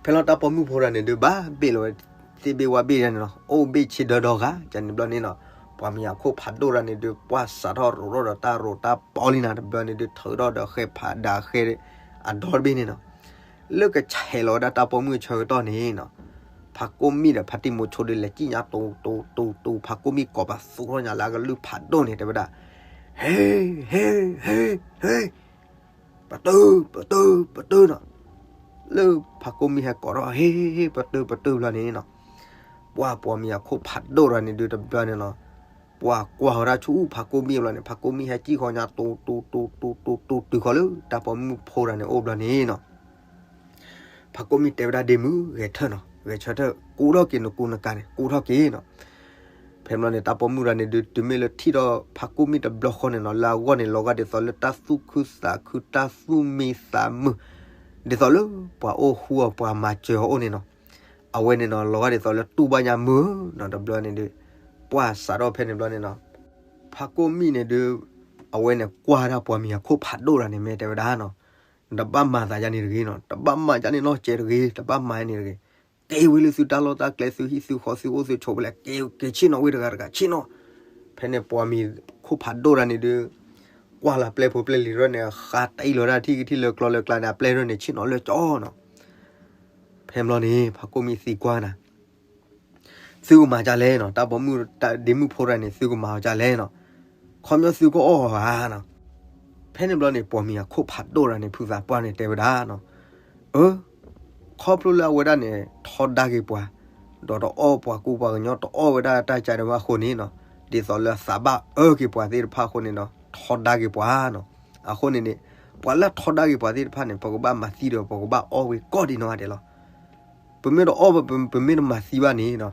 ဖဲလီၤတၢ်ပိာ်မုၣ်ဖိတဂၤန့ၣ်ဒုး ဘၣ်ဘ့ၣ်လီၤဝဲသ့ၣ်ဘ့ၣ်ဝၣ်ဘ့ၣ်န့ၣ်နီၤ, အိၣ်ဘ့ၣ်ဆ့ဒၢဒီဂၤန့ၣ်ဘျီန့ၣ်နီၤ, ပှၤမံၤအခိၣ်ဖးဒိၣ်တဂၤန့ၣ်ဒုး ပှၣ်စးထီၣ်ရိးထီၣ်ဒီးတၢ်ရိးတၢ်ပီၢ်လံနၤ တဘျီန့ၣ်ဒုး ထုးထီၣ်ဒီးဃဲဖးဒၣ်ဃဲအဒီတဘ့ၣ်န့ၣ်နီၤ လၢကဆဲးလီၤဝဲဒၣ်တၢ်ပိာ်မုၣ်အဆၢကတီၢ်န့ၣ်နီၤ, ဖါကိၣ်မံၣ်ဒီးဖါတံၢ်မိၤဆိဒုး လဲၤကံၣ်ညါတူတူတူတူ ဖါကိၣ်မံၣ်ကိးပသူထီၣ်ညါလၢအကလုၢ်ဖးဒိၣ်န့ၣ် တဲဝဲဒၣ်, ဟ့, ဟ့, ဟ့, ဟ့, ပတု, ပတု, ပတုနီၤ, လၢဖါကိၣ်မံၣ်ဟဲကိးထီၣ် ဟ့, ဟ့, ဟ့, ပတု, ပတုဘျီန့ၣ်နီၤ, ပှၤပိာ်မံၤအခိၣ်ဖးဒိၣ်တဂၤန့ၣ်ဒုး တဘျီန့ၣ်နီၤ, ပှၤကွၢ်ဝဲဒၣ်ဆူဖါကိၣ်မံၣ်ဘျီန့ၣ် ဖါကိၣ်မံၣ်ဟဲကံၣ်ဃီညါတူတူတူတူတူ တုၤဃီလၢတၢ်ပိာ်မုၣ်ဖိတဂၤန့ၣ်အိၣ်ဘျီန့ၣ်နီၤ ဖါကိၣ်မံၣ်တဲဝဲဒၣ် ဒ့မုၣ် ဂဲၤဆၢထၢၣ်နီၤ, ဂဲၤဆၢထၢၣ် ကူထီၣ်က့ၤနကူနကၤန့ၣ် ကူထီၣ်က့ၤနီၤ, ဖဲဘျီန့ၣ် တၢ်ပိာ်မုၣ်တဂၤန့ၣ်ဒုး တုၤမ့ၢ်လၢထံၣ်ဒီးဖါကိၣ်မံၣ်တဘျီဃီန့ၣ်နီၤ လၢအဂီၢ်န့ၣ် လီၤဂာ်ဒ်သိးလၢတၢ်သူၣ်ခုသးခု တၢ်သူၣ်မံသးမုာ်, ဒ်သိးလၢပှၤအိၣ်ဃူအီၤ ပှၤမၤစၢၤအီၤအိၣ်န့ၣ်နီၤ, အဝဲန့ၣ်နီၤ လီၤဂာ်ဒ်သိးလၢတူၢ်ဘၣ်ညါမုာ်နီၤ တဘျီန့ၣ်ဒုး, ပှၢ်စးထီၣ်ဖဲန့ၣ်ဘျီန့ၣ်နီၤ, ဖါကိၣ်မံၣ်န့ၣ်ဒုး, အဝဲန့ၣ်ကွၢ်ဒၣ်ပှၤမံၤအခိၣ်ဖးဒိၣ်တဂၤန့ၣ် မ့ၢ်တဲဝဲဒၣ်နီၤ, နတဘၣ်မၤသးယါန့ၣ်တဂ့ၤနီၤ, တဘၣ်မၤယါန့ၣ်နီတစဲးတဂ့ၤ, တဘၣ်မၤယါန့ၣ်တဂ့ၤ, က့ၤဝံၤလၢသုတၢ်လီၢ်တၢ်ကျဲ သုဟံၣ်သုဃီ သုအိၣ်သုဆိးဖဲလဲၣ်, က့ၤ, က့ၤဆ့ၣ်နီၤဝံၤတဂၤတဂၤဆ့ၣ်နီၤ, ဖဲန့ၣ်ပှၤမံၤခိၣ်ဖးဒိၣ်တဂၤန့ၣ်ဒုး, ကွၢ်လၢပျဲၢ်ဖိပျဲၢ်လံၤရၢၢ်န့ၣ် ဃါတအံၣ်လီၤဝဲဒၣ်ထံၣ်ကထံၣ်လၢကျီလၢကျါန့ၣ် အပျဲၢ်ရၢၢ်န့ၣ် ဆ့ၣ်နီၤလၢကၠီနီၤ, ဖဲဘျီန့ၣ် ဖါကိၣ်မံၣ်သံကွၢ်နၤ သုကမၤဒ်လဲၣ်နီၤ, တၢ်ပိာ်မုၣ် ဒ့မုၣ်ဖိတဂၤန့ၣ် သုကမၤအီၤဒ်လဲၣ်နီၤ, ခီပညီသုကအီၣ်ဧါနီၤ, ဖဲန့ၣ်ဘျီန့ၣ် ပှၤမံၤအခိၣ်ဖးဒိၣ်တဂၤန့ၣ် ဖုသးပှၢ်န့ၣ်တဲဝဲဒၣ်နီၤ, အၢ, ခီဖျိလၢအဝဲဒၣ်န့ၣ် ထီဒါက့ၤပှၤ, ဒီးတအီၣ်ပှၤကူပှၤကညီ တအီၣ်ဝဲဒၣ်တၢ်ကါဒံးဘၣ်အဃိန့ၣ်နီၤ, ဒ်သိးလၢသးဘၣ်အၢက့ၤပှၤသ့ၣ်တဖၣ်အဃိန့ၣ်နီၤ ထီဒါက့ၤပှၤနီၤ, အဃိန့ၣ်န့ၣ် ပှၤလၢထီဒါက့ၤပှၤသ့ၣ်တဖၣ်န့ၣ် ပကဘၣ်မၤသံဒီး ပကဘၣ်အီၣ်ဝဲကိးဒံးနီၢ်ဂၤဒဲးလီၤ. ပမ့ၢ်တအီၣ်ဘၣ် ပမ့ၢ်တမၤသံဘၣ်န့ၣ်နီၤ,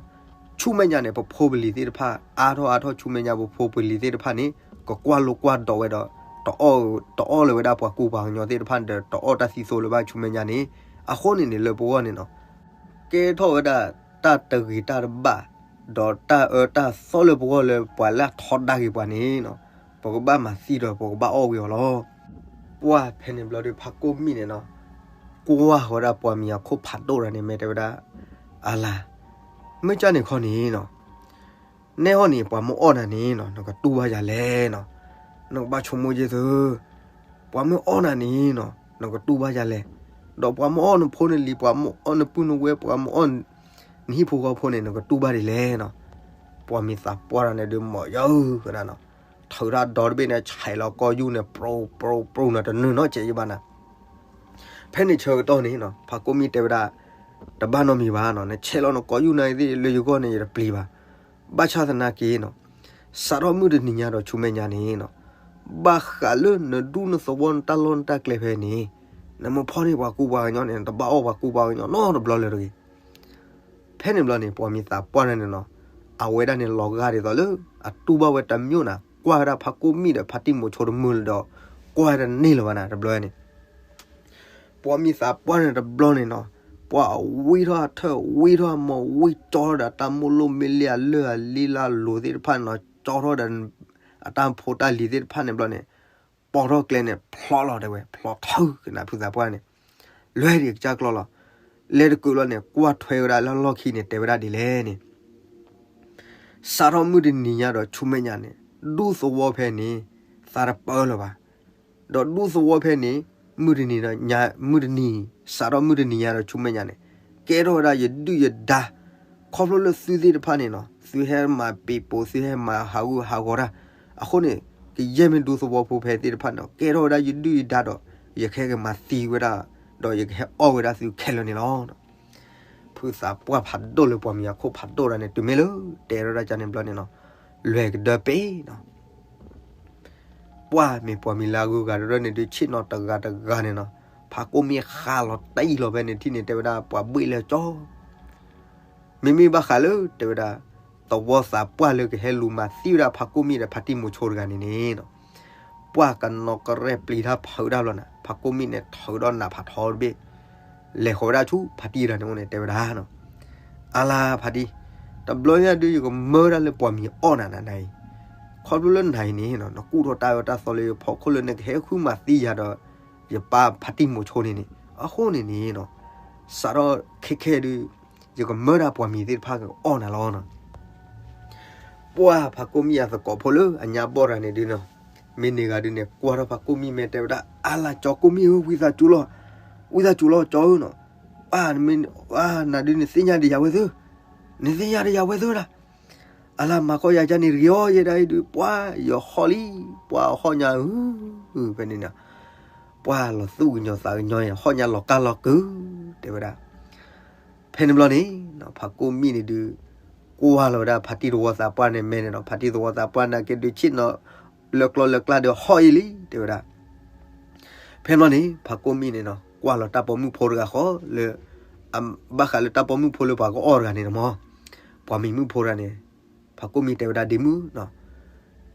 ဆူမဲာ်ညါန့ၣ် ပဖိပလံၤသ့ၣ်တဖၣ် အါထီၣ်အါထီၣ် ဆူမဲာ်ညါပဖိပလံၤသ့ၣ်တဖၣ်န့ၣ် ကကွၢ်လိကွၢ်ဒိးဝဲဒီး တအီၣ်လၢၤဝဲဒၣ်ပှၤကူပှၤကညီသ့ၣ်တဖၣ်ဒီး တအီၣ်တၢ်သံသိလၢၤဘၣ် ဆူမဲာ်ညါန့ၣ်, အဃိန့ၣ်န့ၣ် လၢပဂီၢ်န့ၣ်နီၤ ကဲထီၣ်ဝဲဒၣ်တၢ်တဂ့ၤတၢ်တဘၣ် ဒီးတၢ်အၢတၢ်သီလၢပဂီၢ်လၢပှၤလၢအထီဒါက့ၤပှၤန့ၣ်နီၤ, ပကဘၣ်မၤသံဒီး ပကဘၣ်အီၣ်ဝဲအီၤလီၤ. ပှၢ်ဖဲန့ၣ်ဘျီဒီး ဖါကိၣ်မံၣ်န့ၣ်နီၤ ကွၢ်ဃီၤဒၣ်ပှၤမံၤအခိၣ်ဖးဒိၣ်တဂၤန့ၣ် မ့ၢ်တဲဝဲဒၣ်, အလၤ, မ့ၢ်ကၢ်န့ၣ်ခီန့ၣ်နီၤ နဲဟီန့ၣ် ပှၤမ့ၢ်အီၣ်နၤန့ၣ်နီၤ နကတူၢ်ဘၣ်ယၤလဲၣ်နီၤ, နကဘၣ်ဆိကမိၣ်က့ၤသု, ပှၤမ့ၢ်အီၣ်နၤန့ၣ်နီၤ နကတူၢ်ဘၣ်ယၤလဲၣ်, ဒီးပှၤမ့ၢ်အီၣ်နဖိနလံၤ ပှၤမ့ၢ်အီၣ်နပုၢ်နဝဲၢ် ပှၤမ့ၢ်အီၣ်နဟံၣ်ဖိဃီဖိန့ၣ် နကတူၢ်ဘၣ်ဒ်လဲၣ်နီၤ, ပှၤမံၤသးပှၢ်တဂၤန့ၣ်ဒုး မၤယၤအုၣ်ကဒါနီၤ, ထုးထီၣ်ဒီတဘ့ၣ်န့ၣ် ဆဲးလီၤကီၢ်ယူၢ်န့ၣ် ပြူပြူပြူနီၤ တနုာ်နီတစဲးယဘၣ်နၤ ဖဲန့ၣ်ဆၢကတီၢ်န့ၣ်နီၤ ဖါကိၣ်မံၣ်တဲဝဲဒၣ်, တဘၣ်နီတမံၤဘၣ်နီၤ, နဆဲးလီၤနကီၢ်ယူၢ်နၤသ့ၣ်လၢယဂီၢ်န့ၣ် ယတပျံၤဘၣ်. ဘၣ်ဆၣ်သနာ်က့နီၤ, စးထီၣ်မုၢ်တနံၤညါဒီးဆူမဲာ်ညါန့ၣ်နီၤ, ဘၣ်ဃးလၢနဒူၣ်နသဝီနတၢ်လီၢ်နတၢ်ကျဲဖဲန့ၣ်, နမ့ၢ်ဖီၣ်န့ၢ်ပှၤကူပှၤကညီန့ၣ် နတဘၣ်အီၣ်ပှၤကူပှၤကညီနီတဘျီလၢၤတဂ့ၤ. ဖဲန့ၣ်ဘျီန့ၣ် ပှၤမံၤသးပှၢ်န့ၣ်နီၤ, အဝဲဒၣ်န့ၣ်လီၤဂာ်ဒ်သိးလၢ အတူၢ်ဘၣ်ဝဲတမံၤနၤ, ကွၢ်ဝဲဒၣ်ဖါကိၣ်မံၣ်ဒီးဖါတံၢ်မိၤဆိတမုာ်လၢၤဒီး ကွၢ်ဝဲတန့ၢ်လၢၤဘၣ်နၤ တဘျီန့ၣ် ပှၤမံၤသးပှၢ်န့ၣ်တဘျီန့ၣ်နီၤ, ပှၢ်ဝံထီၣ်အထၢၣ် ဝံထီၣ်အမိၢ် ဝံကၠီထီၣ်ဒီးတၢ်မိၢ်လိၣ်မ့ၢ်လ့ၣ်အလၢၢ်အလံလၢအလိၤသ့ၣ်တဖၣ်န့ၣ်နီၤ, ကၠီထီၣ်ဒီး အတၢ်ဖိတၢ်လံၤသ့ၣ်တဖၣ်န့ၣ်ဘျီန့ၣ်, ပိာ်ထီၣ်ကျဲန့ၣ် ဖျိလီၤတဲဝဲ, ဖျိထီၣ်ကနၣ်ဖုသးပှၢ်န့ၣ်, လဲၤဒံးကစၢ်ကျီလီၤ. လဲၤတကုာ်လီၤန့ၣ် ကွၢ်ထွဲဝဲဒၣ်လၢလီၢ်ခံန့ၣ် တဲဝဲဒၣ်ဒ်လဲၣ်န့ၣ် စးထီၣ်မုၢ်တနံၤညါဒီးဆူမဲာ်ညါန့ၣ်, ဒူသဝီဖဲန့ၣ် သးတပၢလၢၤဘၣ်. ဒီးဒူသဝီဖဲန့ၣ် မုၢ်တနံၤဒီးညါ, မုၢ်တနံၤ, စးထီၣ်မုၢ်တနံၤညါဒီးဆူမဲာ်ညါန့ၣ် ကဲထီၣ်ဝဲဒၣ်ယဒုၣ်ယဒါ, ခီဖျိလၢသုသ့ၣ်တဖၣ်န့ၣ်နီၤ, သုဟဲမၤပ့ၤပိာ် သုဟဲမၤဟးဂူာ်ဟးဂီၤတၢ်, အဃိန့ၣ် ကယဲၢ်မ့ၢ်ဒူသဝီဖိဖဲသ့ၣ်တဖၣ်န့ၣ် ကဲထီၣ်ဝဲဒၣ်ယဒုၣ်ယဒါဒီး ယကဟဲက့ၤမၤသံဝဲဒၣ်, ဒီးယကဟဲအီၣ်ဝဲဒၣ်သုခဲလၢာ်န့ၣ်လီၤ. ဖုသးပှၢ်ဖးဒိၣ်လၢပှၤမံၤအခိၣ်ဖးဒိၣ်ဒၣ်န့ၣ် တုၤမ့ၢ်လၢ တဲထီၣ်ဒၣ်ကန့ၣ်ဘျီန့ၣ်နီၤ, လွဲၢ်ကဒၢပ့ၤနီၤ ပှၢ်မ့ၢ်ပှၤမံၤလၢအဂုၤအဂၤတရၢၣ်န့ၣ်ဒုး ဆ့ၣ်နီၤတဂၤတဂၤန့ၣ်နီၤ, ဖးကိၣ်မံၣ်ဃးလီၤတံၢ်လီၤဖဲန့ၣ်ထံၣ်န့ၣ် တဲဝဲဒၣ်ပှၤဘှ့ၣ်လၢကၠီ မ့မ့ၢ်ဘၣ်ဃးလၢ တဲဝဲဒၣ် သဝီသးပှၢ်လၢကဟဲလူၤမၤသံဝဲဒၣ်ဖးကိၣ်မံၣ်ဒီးဖါတံၢ်မိၤဆိတဂၤန့ၣ်န့ၣ်နီၤ, ပှၢ်ကနီၤကရဲၣ်ပျံၤတၢ်ဖုးဒၣ်ဘျီန့ၣ် ဖးကိၣ်မံၣ်န့ၣ် ထုးဒီးနးဖးထီတဘ့ၣ် လဲၤဃီၤဝဲဒၣ်ဆူဖါတံၢ်တဂၤန့ၣ်အိၣ်န့ၣ် တဲဝဲဒၣ်နီၤ, အါလါဖါတံၢ်, တဘျီညါဒုး ယကမၢဒၣ်လၢပှၤမံၤအီၣ်နၤနၤနၤအံၤ, ခီဖျိလၢနၤအံၤန့ၣ်နီၤ နကူၣ်ထီၣ်တၢ်အၢတၢ်သီလၢယဖီခိၣ်လၢနကဟဲဃုမၤသံယၤဒီး ယပၢ်ဖါတံၢ်မိၤဆိန့ၣ်န့ၣ်, အဃိန့ၣ်န့ၣ်နီၤ စးထီၣ်ခဲခဲဒုး ယကမၢဒၣ်ပှၤမံၤသ့ၣ်တဖၣ်ကအီၣ်နၤလီၤနီၤ. ပှၢ်ဖးကိၣ်မံၣ်အသကိးဖိလၢအညါဘီၣ်တဂၤန့ၣ်ဒုးနီၤ, မ့ၢ်န့ၢ်ဂၤဒုးန့ၣ် ကွၢ်ထီၣ်ဖးကိၣ်မံၣ်မ့ၢ်တဲဝဲဒၣ် အါလါကၠီကိၣ်မံၣ်ဧၢ ဝံသးစူၤလီၤ, ဝံသးစူၤလီၤကၠီဧၢနီၤ, အါ နၤဒုးနသ့ၣ်ညါဒံးယၤဝဲသ့ၣ်, နသ့ၣ်ညါဒံးယၤဝဲသ့ၣ်ဒၣ်, အါလါမၤကီၢ်ယၤကန့ၣ်တဂ့ၤအီၤ ယဲဒၣ်အံၤဒုး ပှၢ်ယဟီၣ်လံ, ပှၢ်အဟီၣ်ညါဧၢ, ဖဲန့ၣ်နီၤ ပှၢ်လီၤသူၣ်ကညီၤသးကညီၤ ဟီၣ်ညါလီၤကၢ်လီၤကုၤ တဲဝဲဒၣ်. ဖဲန့ၣ်ဘျီန့ၣ် ဖးကိၣ်မံၣ်န့ၣ်ဒုး ကွၢ်လီၤဝဲဒၣ်ဖါတံၢ်သဝီသးပှၢ်န့ၣ်မဲာ်န့ၣ်ဒီး ဖါတံၢ်သဝီသးပှၢ်နာ်က့ဒုး ဆ့ၣ်နီၤလၢကျီလၢကျါဒီးဟီၣ်အံၤလံ တဲဝဲဒၣ်. ဖဲန့ၣ်ဘျီန့ၣ် ဖးကိၣ်မံၣ်န့ၣ်နီၤ ကွၢ်လီၤတၢ်ပိာ်မုၣ်ဖိတဂၤဃီလၢ ဘၣ်ဃးလၢတၢ်ပိာ်မုၣ်ဖိလၢပှၤကအီၣ်တဂၤန့ၣ်မ့ၢ် ပှၤမံၤမုၣ်ဖိတဂၤန့ၣ် ဖးကိၣ်မံၣ်တဲဝဲဒၣ်ဒ်မုၢ်နီၤ,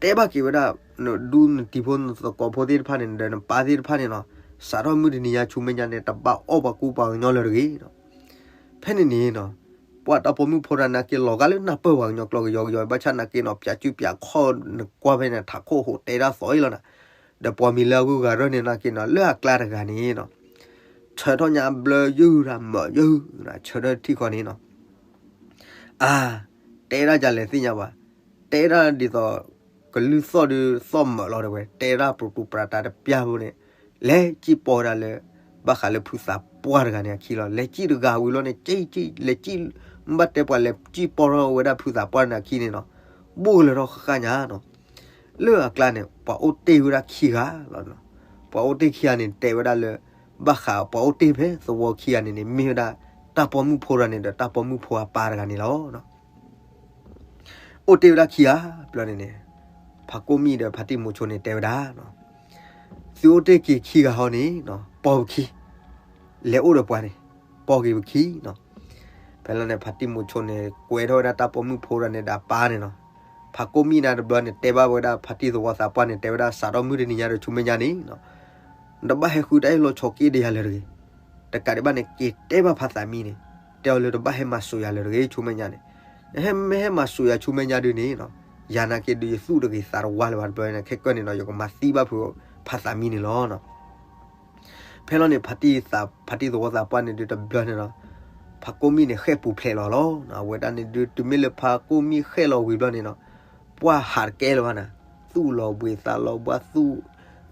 တဲဘၣ်က့ၤဝဲဒၣ် နဒူနတံၤဖိနသကိးဖိသ့ၣ်တဖၣ်န့ၣ် ဒီးနပၢ်သ့ၣ်တဖၣ်န့ၣ်နီၤ, စးထီၣ်မုၢ်တနံၤညါဆူမဲာ်ညါန့ၣ် တဘၣ်အီၣ်ပှၤကူပှၤကညီလၢၤတဂ့ၤနီၤ. ဖဲန့ၣ်န့ၣ်နီၤ ပှၢ်တၢ်ပိာ်မုၣ်ဖိတဂၤနာ်က့လီၤဂာ်လၢနၢ်ပၢၢ်ပှၤကညီကျိာ်ကယီကယီ ဘၣ်ဆၣ်နာ်က့နီၤ ပၠးကုပၠးခီၣ်နကွၢ်ဖဲန့ၣ် ထးခိၣ်ဟိးတဲတၢ်သီအံၤလီၤနီၤ, ဒီးပှၤမံၤလၢအဂုၤအဂၤတရၢၣ်န့ၣ်နာ်က့နီၤ လၢအကျါတဂၤန့ၣ်နီၤ ဆၢထီၣ်ညါဘျၢယုၢ်တၢ်မၢယုၢ် ဆၢထၢၣ်ထံၣ်ဃီန့ၣ်နီၤ အါ တဲဒၣ်ယၤလဲၤသ့ၣ်ညါဘၣ်, တဲဒၣ်ဒ်သိး ကလုၢ်သီၣ်ဒုးသီၣ်မၢးလီၤတဲဝဲ တဲဒၣ်ပြူၤပြူၤပြၤတၤတပျၢ်ဖိန့ၣ်, လဲၤစံၣ်ပိာ်ဝဲဒၣ်လၢ ဘၣ်ဃးလၢဖုသးပှၢ်တဂၤန့ၣ်အခံလီၤ. လဲၤစံၣ်တဂၤဝံၤလီၤန့ၣ် စံၣ်စံၣ် လဲၤစံၣ် ဘၣ်တဲပှၤလဲၤစံၣ်ပိာ်ထီၣ်ဝဲဒၣ်ဖုသးပှၢ်န့ၣ်အခံန့ၣ်နီၤ, ဘိၣ်ကလၢၤထီၣ်ဃၣ်ဃၣ်ညါနီၤ လၢအကျါန့ၣ် ပှၤအိၣ်တ့ၢ်ဝဲဒၣ်ခံဂၤလီၤ. ပှၤအိၣ်တ့ၢ်ခံဂၤန့ၣ် တဲဝဲဒၣ်လၢ ဘၣ်ဃးပှၤအိၣ်တ့ၢ်ဖဲသဝီခံဂၤန့ၣ်န့ၣ် မ့ၢ်ဝဲဒၣ် တၢ်ပိာ်မုၣ်ဖိတဂၤန့ၣ်ဒီး တၢ်ပိာ်မုၣ်ဖိအပၢ်တဂၤန့ၣ်လီၤ. အိၣ်တ့ၢ်ဝဲဒၣ်ခံဂၤ ဘျီန့ၣ်န့ၣ် ဖးကိၣ်မံၣ်ဒီးဖါတံၢ်မိၤဆိန့ၣ်တဲဝဲဒၣ် သုအိၣ်တ့ၢ်က့ၤခံဂၤဟီန့ၣ် ပိာ်ပခံ လဲၤအိၣ်ဒီးပှၤန့ၣ် ပိာ်က့ၤပခံနီၤ. ဖဲလီၤန့ၣ် ဖါတံၢ်မိၤဆိန့ၣ် ကွဲထီၣ်ဝဲဒၣ်တၢ်ပိာ်မုၣ်ဖိတဂၤန့ၣ်ဒီးအပၢ်န့ၣ်နီၤ. ဖးကိၣ်မံၣ်န့ၣ်တဘျီန့ၣ် တဲဘၣ်ဝဲဒၣ်ဖါတံၢ်သဝီသးပှၢ်န့ၣ် တဲဝဲဒၣ် စးထီၣ်မုၢ်တနံၤညါဒီးဆူမဲာ်ညါန့ၣ်နီၤ နတဘၣ်ဟဲဃုတၢ်အ့ၣ်လိာ်ဆိးက့ဒီးယၤလၢၤတဂ့ၤ. တကးဒံးဘၣ်န့ၣ် က့ၤတဲဘၣ်ဖါသးမံန့ၣ် တဲအီၤလၢတဘၣ်ဟဲမၤစိာ်ယၤလၢၤတဂ့ၤ ဆူမဲာ်ညါန့ၣ်. နဟဲမ့ၢ်ဟဲမၤစိာ်ယၤဆူမဲာ်ညါဒုးန့ၣ်နီၤ ယၤနာ်က့ဒုးယသူၣ်တဂ့ၤသးတဝါလၢၤဘၣ်တဘျီန့ၣ် ခဲကၢၢ်န့ၣ်နီၤ ယကမၤသံဘၣ်ဖုးဖါသးမံန့ၣ်လီၤနီၤ. ဖဲလီၤန့ၣ် ဖါတံၢ်သဝီသးပှၢ်န့ၣ်ဒုးတဘျီန့ၣ်နီၤ ဖးကိၣ်မံၣ်န့ၣ် ဃဲၣ်ပူၤဖျဲးလီၤလီၤ. အဝဲဒၣ်န့ၣ်ဒုး တုၤမ့ၢ်လၢဖးကိၣ်မံၣ်ဃဲၣ်လီၤဝံၤဘျီန့ၣ်နီၤ ပှၢ်ဟးတကဲလၢၤဘၣ်န့ၣ် သူၣ်လီၤဘှံးသးလီၤဘှါ သူၣ်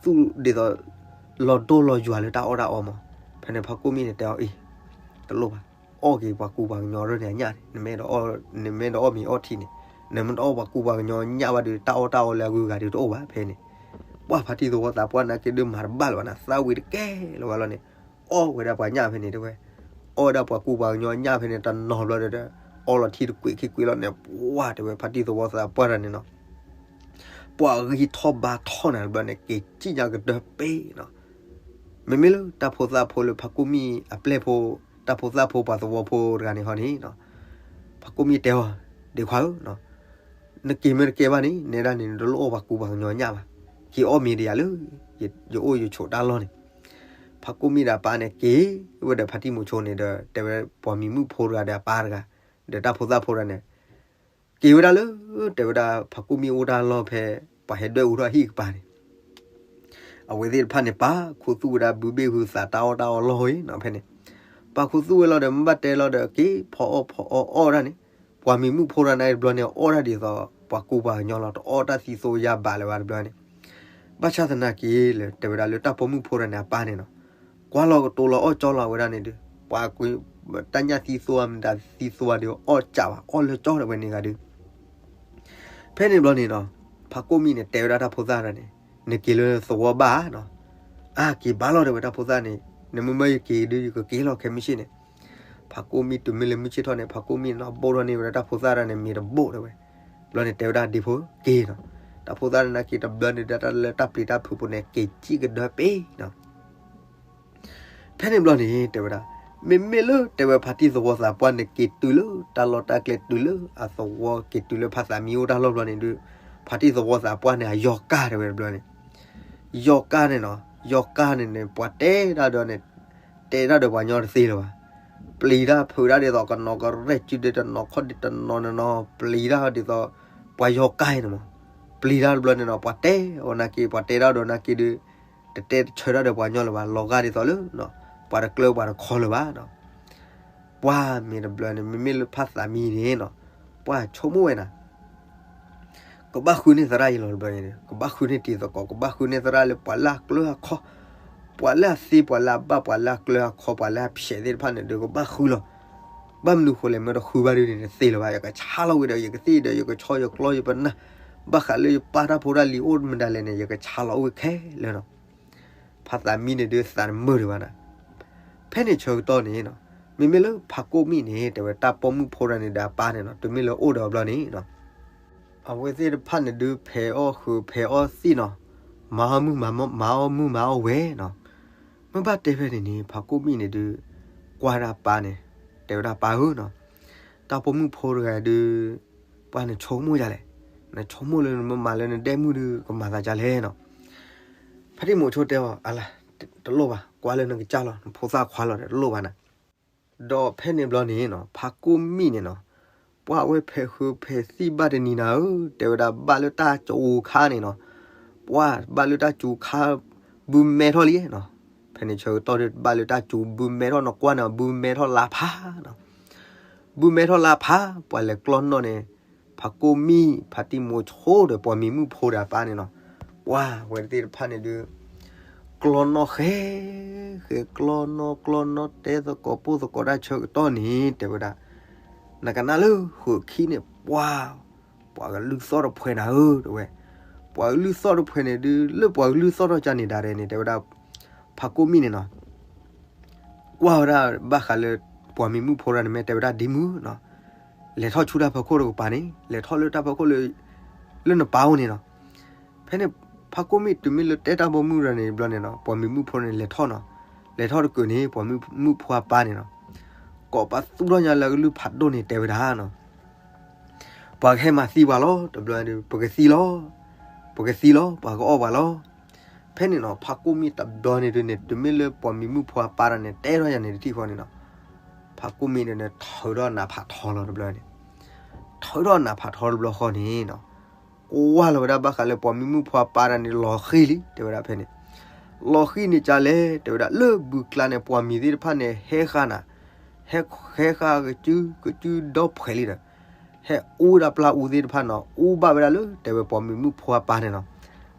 သူၣ်ဒ်သိး လီၤဒိၣ်လီၤယွၤလၢတၢ်အီၣ်တၢ်အီမး. ဖဲန့ၣ်ဖးကိၣ်မံၣ်န့ၣ်တဲအီၤအံၤ တလိၣ်ဘၣ် အီၣ်က့ၤပှၤကူပှၤကညီရၢၢ်န့ၣ်အညၣ်န့ၣ် နမ့ၢ်တအီၣ်မ့ၤအီထံန့ၣ် နမ့ၢ်တအီၣ်ပှၤကူပှၤကညီညၣ်ဘၣ်ဒီး တၢ်အီၣ်တၢ်အီလၢအဂုၤအဂၤဒုးတအိၣ်ဘၣ်ဖဲန့ၣ်. ပှၢ်ဖါတံၢ်သဝီသးပှၢ်နာ်က့ဒုးမၤတဘၣ်လၢၤဘၣ်န့ၣ် သးဝံၤတကဲလၢၤဘၣ်လီၤန့ၣ် အီၣ်ဝဲဒၣ်ပှၤညၣ်ဖဲန့ၣ်တဲဝဲ အီၣ်ဝဲဒၣ်ပှၤကူပှၤကညီညၣ်ဖဲန့ၣ် တနီၤဘျီဒီး အီလီၤထံတကွံာ်ခံကွံာ်လီၤန့ၣ် ပှၢ်တဲဝဲဖါတံၢ်သဝီသးပှၢ်တဂၤန့ၣ်နီၤ ပှၢ်ဂံၢ်ထီၣ်ဘါထီၣ်နၤတဘျီန့ၣ် က့ၤစံၣ်ညါကတၢၢ်ပ့ၤနီၤ. မ့မ့ၢ်လၢတၢ်ဖိသၣ်ဖိလၢဖးကိၣ်မံၣ်အပျဲၢ်ဖိ တၢ်ဖိသၣ်ဖိပှၤသဝီဖိတဂၤန့ၣ်ဟီန့ၣ် ဖးကိၣ်မံၣ်တဲအီၤ ဒ့ခွါဧၢ နက့ၤမ့ၢ်တကဲဘၣ်န့ၣ် နဲဒၣ်န့ၣ် နတလိၣ်အီၣ်ပှၤကူပှၤကညီညၣ်ဘၣ်. က့ၤအီၣ်မ့ၤဒီးယၤလၢ ယအိၣ်ယဆိးတၢ်လီၢ်န့ၣ်. ဖးကိၣ်မံၣ်ဒီးအပၢ်န့ၣ်က့ၤဝဲဒီးဖါတံၢ်မိၤဆိန့ၣ်ဒီး တဲဝဲပှၤမံၤမုၣ်ဖိတဂၤဒီးအပၢ်တဂၤ ဒီးတၢ်ဖိသၣ်ဖိတဂၤန့ၣ် က့ၤဝဲဒၣ်လၢ တဲဝဲဒၣ်ဖးကိၣ်မံၣ်အိၣ်တၢ်လီၢ်ဖဲ ပှၤဟဲဒွဲၣ်အူထီၣ်ဟံၣ်ကပၤန့ၣ် အဝဲသ့ၣ်တဖၣ်န့ၣ် ပာ်ခူသူၣ်ဝဲဒၣ်ဘုဘ့ၣ်ဟုသးတၢ်အီၣ်တၢ်အီလီၢ်ဝဲနီၤဖဲန့ၣ် ပာ်ခူသူၣ်ဝဲလီၤဒီး မ့ၢ်ဘၣ်တဲလီၤဒီး က့ၤဖီအီၣ်ဖီအီၣ်အီၣ်ဒၣ်န့ၣ် ပှၤမံၤမုၣ်ဖိတဂၤန့ၣ်တဘျီန့ၣ် အီၣ်ဒၣ်ဒ်သိး ပှၤကူပှၤကညီလီၤ တအီၣ်တၢ်သံသိယါဘးလၢၤဘၣ်တဘျီန့ၣ် ဘၣ်ဆၣ်သနာ်က့လၢ တဲဝဲဒၣ်လၢတၢ်ပိာ်မုၣ်ဖိတဂၤန့ၣ်အပၢ်န့ၣ်နီၤ ကွၢ်လီၤကတိၤလီၤအီၣ်ကၠီလီၤဝဲဒၣ်န့ၣ်ဒီး ပှၤကွံာ် တၢ်ညၣ်သံသိမတၤသံသိဒီးအီၣ်ကးဘၣ် အီၣ်လၢကၠီဒီးဝဲန့ၣ်ဂၤဒီး ဖဲန့ၣ်ဘျီန့ၣ်နီၤ ဖးကိၣ်မံၣ်န့ၣ် တဲဝဲဒၣ်တၢ်ဖိသၣ်တဂၤန့ၣ် နက့ၤလၢသဝီဘၣ်နီၤ အါက့ၤဘၣ်လီၤတဲဝဲတၢ်ဖိသၣ်န့ၣ် နမ့မ့ၢ်ယက့ၤဒုး ယကက့ၤလီၤခဲမုၢ်ဆ့ၣ်န့ၣ် ဖးကိၣ်မံၣ်တုၤမ့ၢ်လၢမုၢ်ဆ့ၣ်ထီၣ်န့ၣ် ဖးကိၣ်ထီၣ်န့ၢ်ဝဲဒၣ်တၢ်ဖိသၣ်တဂၤန့ၣ် မ့ၢ်တဘိၣ်တဲဝဲ ဘျီန့ၣ်တဲဝဲဒၣ်ဒ့ဖိက့ၤနီၤ တၢ်ဖိသၣ်တဂၤန့ၣ်က့ၤတဘျီန့ၣ်ဒီးတၢ်လၢတၢ်ပျံၤတၢ်ဖုးပူၤန့ၣ် က့ၤစံၣ်ကဒၢပ့ၤနီၤ ဖဲန့ၣ်ဘျီန့ၣ် တဲဝဲဒၣ် မ့မ့ၢ်လၢတဲဝဲဖါတံၢ်သဝီသးပှၢ်န့ၣ် က့ၤတုၤလၢတၢ်လီၢ်တၢ်ကျဲတုၤလၢအသဝီ က့ၤတုၤလၢဖါသးမံအိၣ်တၢ်လီၢ်ဘျီန့ၣ်ဒုး ဖါတံၢ်သဝီသးပှၢ်န့ၣ် အယီၤကၢ်တဲဝဲတဘျီန့ၣ် ယီၤကၢ်န့ၣ်နီၤ ယီၤကၢ်န့ၣ်န့ၣ် ပှၤတဲတၢ်ဒီးန့ၣ် တဲတၢ်ဒီးပှၤညီတသ့လၢၤဘၣ် ပျံၤတၢ်ဖုးတၢ်ဒ်သိးကနီၤကရဲၣ်စုဒ်တနီၤခီၣ်ဒ်တနီၤန့ၣ်နီၤ ပျံၤတၢ်ဒ်သိး ပှၤယီၤကၢ်အံၤန့ၣ်မး ပျံၤတၢ်တဘျီန့ၣ်နီၤ ပှၤတဲအီၤနာ်က့ ပှၤတဲတၢ်ဒီးနာ်က့ဒုး တတဲတဆၢတၢ်ဒီးပှၤညီလၢၤဘၣ် လီၤဂာ်ဒ်သိးလၢ ပှၤတကျၢပှၤတခီလၢၤဘၣ်နီၤ ပှၤမ့ၢ်တဘျီန့ၣ် မ့မ့ၢ်လၢဖါသးမံန့ၣ်နီၤ ပှၤဆိကမိၣ်ဝဲနၤ ကဘၣ်ဃုန့ၢ်သရၣ်အံၤလီၤတဘျီန့ၣ် ကဘၣ်ဃုန့ၢ်တံၤသကိး ကဘၣ်ဃုန့ၢ်သရၣ်လၢပှၤလၢအကျၢၤအခီ ပှၤလၢအသ့ ပှၤလၢအဘၣ် ပှၤလၢအကျၢၤအခီ ပှၤလၢအဖျဲးသ့ၣ်တဖၣ်န့ၣ်ဒီး ကဘၣ်ဃုလီၤ ဘၣ်မနုၤဃိလဲၣ် မ့ၢ်တဃုဘၣ်ဒုးန့ၣ် တသ့လၢၤဘၣ် ယကဆါလီၤဝံၤဒီး ယကသ့ၣ်ဒီး ယကဆီယကျီယပနၢ် ဘၣ်ဃးလၢယပၢ်တၢ်ဖိတၢ်လံၤအိၣ်မနုၤလဲၣ်န့ၣ် ယကဆါလီၤအိၣ်ဝံၤခဲလၢာ်နီၤ ဖါသးမံန့ၣ်ဒုးသးတမုာ်ဒံးဘၣ်နၤ ဖဲန့ၣ်ဆၢကတီၢ်န့ၣ်နီၤ မ့မ့ၢ်လၢဖါကိၣ်မံၣ်န့ၣ် တဲဝဲတၢ်ပိာ်မုၣ်ဖိတဂၤန့ၣ်ဒီးအပၢ်န့ၣ်နီၤ တုၤမ့ၢ်လၢအိၣ်ဒီးအဘျီန့ၣ်နီၤ အဝဲသ့ၣ်တဖၣ်န့ၣ်ဒုး ဖဲးအီၣ်ဃုာ်ဖဲးအီၣ်သံၣ်နီၤ မၤအီၣ်မုၢ်မၤအီၣ်မုၢ်မၤအီၣ်ဝဲနီၤ မ့ၢ်ဘၣ်တဲဖဲန့ၣ်န့ၣ် ဖါကိၣ်မံၣ်န့ၣ်ဒုး ကွၢ်ဒၣ်ပၢ်န့ၣ် တဲဝဲဒၣ်ပၢ်ဧၢနီၤ တၢ်ပိာ်မုၣ်ဖိတဂၤဒုး ပှၤနဆိကမိၣ်ဒ်လဲၣ်, နဆိကမိၣ်လၢနမ့ၢ်မၤလၢနဒဲမုၣ်ဒုး ကမၤသးဒ်လဲၣ်နီၤ. ဖါတံၢ်မိၤဆိတဲအီၤ, အလၤ, တလိၣ်ဘၣ်, ကွၢ်လၢနကစၢ်လီၤ, နဖိသၣ်ခွါလီၤဒီး တလိၣ်ဘၣ်နၤ. ဒီးဖဲန့ၣ်ဘျီန့ၣ်နီၤ ဖါကိၣ်မံၣ်န့ၣ်နီၤ ပှၢ်ဝဲဖဲးဃုဖဲးသံၣ်ဘၣ်တနံၤနၤဧၢ, တဲဝဲဒၣ် ဘၣ်လၢတၢ်စူၤခါန့ၣ်နီၤ, ပှၢ်ဘၣ်လၢတၢ်စူၤခါ ဘုမဲထီၣ်လံနီၤ. ဖဲန့ၣ်ဆၢကတီၢ်ဒုး ဘၣ်လၢတၢ်စူၤဘုမဲထီၣ်နီၤ, ကွၢ်န့ၣ် ဘုမဲထီၣ်လါဖးနီၤ. ဘုမဲထီၣ်လါဖး ပှၤလဲၤကျီနီၣ်န့ၣ် ဖါကိၣ်မံၣ် ဖါတံၢ်မိၤဆိဒီး ပှၤမံၤမုၣ်ဖိဒီးအပၢ်န့ၣ်နီၤ, ပှၢ်ဝဲသ့ၣ်တဖၣ်န့ၣ်ဒုး ကျီနီၣ်ဃဲ ဃဲကျီနီၣ်ကျီနီၣ် တဲသကိးပိၢ်သကိးတၢ်ဆၢကတီၢ်န့ၣ် တဲဝဲဒၣ် နကနၣ်လၢဃုာ်ခံန့ၣ် ပှၢ် ပှၤကလုၢ်သီၣ်တဖှဲးနၤဧၢ တဲဝဲ, ပှၤကလုၢ်သီၣ်တဖှဲးန့ၣ်ဒုး လၢပှၤကလုၢ်သီၣ်ထီၣ်ကၢ်န့ၣ်ဒၣ်ရဲၣ်န့ၣ် တဲဝဲဒၣ် ဖါကိၣ်မံၣ်န့ၣ်နီၤ ကွၢ်ဝဲဒၣ်ဘၣ်ဃးလၢ ပှၤမံၤမုၣ်ဖိတဂၤန့ၣ် မ့ၢ်တဲဝဲဒၣ်ဒ်မုၢ်နီၤ, လဲၤထီၣ်ဆူတၢ်ဖီခိၣ်တကပၤန့ၣ် လဲၤထီၣ်လၢတၢ်ဖီခိၣ်လၢ လၢနပၢ်အိၣ်န့ၣ်နီၤ. ဖဲန့ၣ် ဖါကိၣ်မံၣ်တုၤမ့ၢ်လၢတဲတၢ်ပိာ်မုၣ်တဂၤန့ၣ်ဘျီန့ၣ်နီၤ ပှၤမံၤမုၣ်ဖိန့ၣ်လဲၤထီၣ်နီၤ, လဲၤထီၣ်တကုာ်န့ၣ် ပှၤမံၤမုၣ်ဖိအပၢ်န့ၣ်နီၤ ကိးပသူထီၣ်ညါလၢအကလုၢ်ဖးဒိၣ်န့ၣ် တဲဝဲဒၣ်နီၤ ပှၤကဟဲမၤသံပှၤလီၤ တဘျီဒုး ပကသံလီၤ, ပကသံလီၤ ပှၤကအီၣ်ပှၤလီၤ. ဖဲန့ၣ်နီၤ ဖါကိၣ်မံၣ်တဘျီန့ၣ်ဒုးန့ၣ် တုၤမ့ၢ်လၢပှၤမံၤမုၣ်ဖိအပၢ်တဂၤန့ၣ် တဲထီၣ်ယၤန့ၣ်တထံၣ်ဃီန့ၣ်နီၤ ဖါကိၣ်မံၣ်န့ၣ်န့ၣ် ထုးထီၣ်နးဖးထီလီၤတဘျီန့ၣ်, ထုးထီၣ်နးဖးထီတဘျီဃီန့ၣ်နီၤ ကွၢ်လီၤဝဲဒၣ်ဘၣ်ဃးလၢပှၤမံၤမုၣ်ဖိအပၢ်တဂၤန့ၣ် လီၤဃံၤလံ တဲဝဲဒၣ်ဖဲန့ၣ်, လီၤဃံၤန့ၣ်ကလဲၣ် တဲဝဲဒၣ်လၢဘုကျါန့ၣ် ပှၤမံၤသ့ၣ်တဖၣ်န့ၣ် ဟဲဃာ်နၤ, ဟဲ ဟဲဃာ်ကစု ကစုဒီဖှဲးလံဒီး ဟဲအူဒၣ်ပျၢ်အူသ့ၣ်တဖၣ်နီၤ အူဘၣ်ဝဲဒၣ်လၢ တဲဝဲပှၤမံၤမုၣ်ဖိအပၢ်န့ၣ်နီၤ,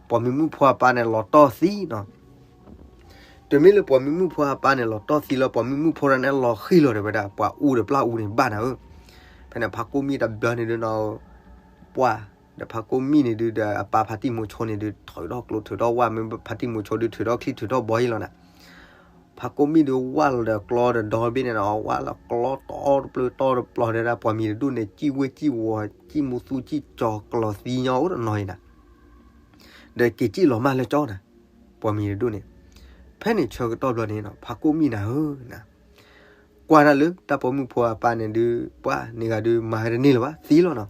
ပှၤမံၤမုၣ်ဖိအပၢ်န့ၣ် လီၤတီၢ်သံနီၤ တုၤမ့ၢ်လၢပှၤမံၤမုၣ်ဖိအပၢ်န့ၣ် လီၤတီၢ်သံလၢပှၤမံၤမုၣ်ဖိတဂၤန့ၣ် လီၤဃံၤလီၤ တဲဝဲဒၣ် ပှၤအူဒီးပျၢ်အူန့ၣ် ဘၣ်နၤဧၢ. ဖဲန့ၣ် ဖါကိၣ်မံၣ်တဘျီန့ၣ်ဒုးနီၤ ပှၢ် ဒီးဖါကိၣ်မံၣ်န့ၣ်ဒုးဒီး အပၢ်ဖါတံၢ်မိၤဆိန့ၣ်ဒုး ထုးထီၣ်ကျိထုးထီၣ်ဝၣ် မ့ၢ်ဖါတံၢ်မိၤဆိဒုး ထုးထီၣ်ချံထုးထီၣ်ဘီအံၤလီၤနၤ ဖါကိၣ်မံၣ်ဒုးဝၣ်လီၤဒီးကျီဒီးဒီဘ့ၣ်န့ၣ်နီၤ ဝၣ်လီၤကျီတီတပျၢၤတီတပျီၤဒီး ပှၤမံၤတဒူၣ်န့ၣ် စံၣ်ဝ့စံၣ်ဝီၤ စံၣ်မူသူစံၣ်ကၠီၤကျီၤသံညီအိၣ်တနီၤအံၤနၤ ဒီးက့ၤစံၣ်လီၤမၢ်လၢကၠီနၤ ပှၤမံၤတဒူၣ်န့ၣ်. ဖဲန့ၣ်ဆၢကတီၢ်ဘျီန့ၣ်နီၤ ဖါကိၣ်မံၣ်နၤဧၢနၤ ကွၢ်ဒၣ်လၢတၢ်ပိာ်မုၣ်ဖိအပၢ်န့ၣ်ဒုး ပှၢ်န့ၣ်ဂၤဒုး မၤတန့ၢ်လၢၤဘၣ် သံလီၤနီၤ.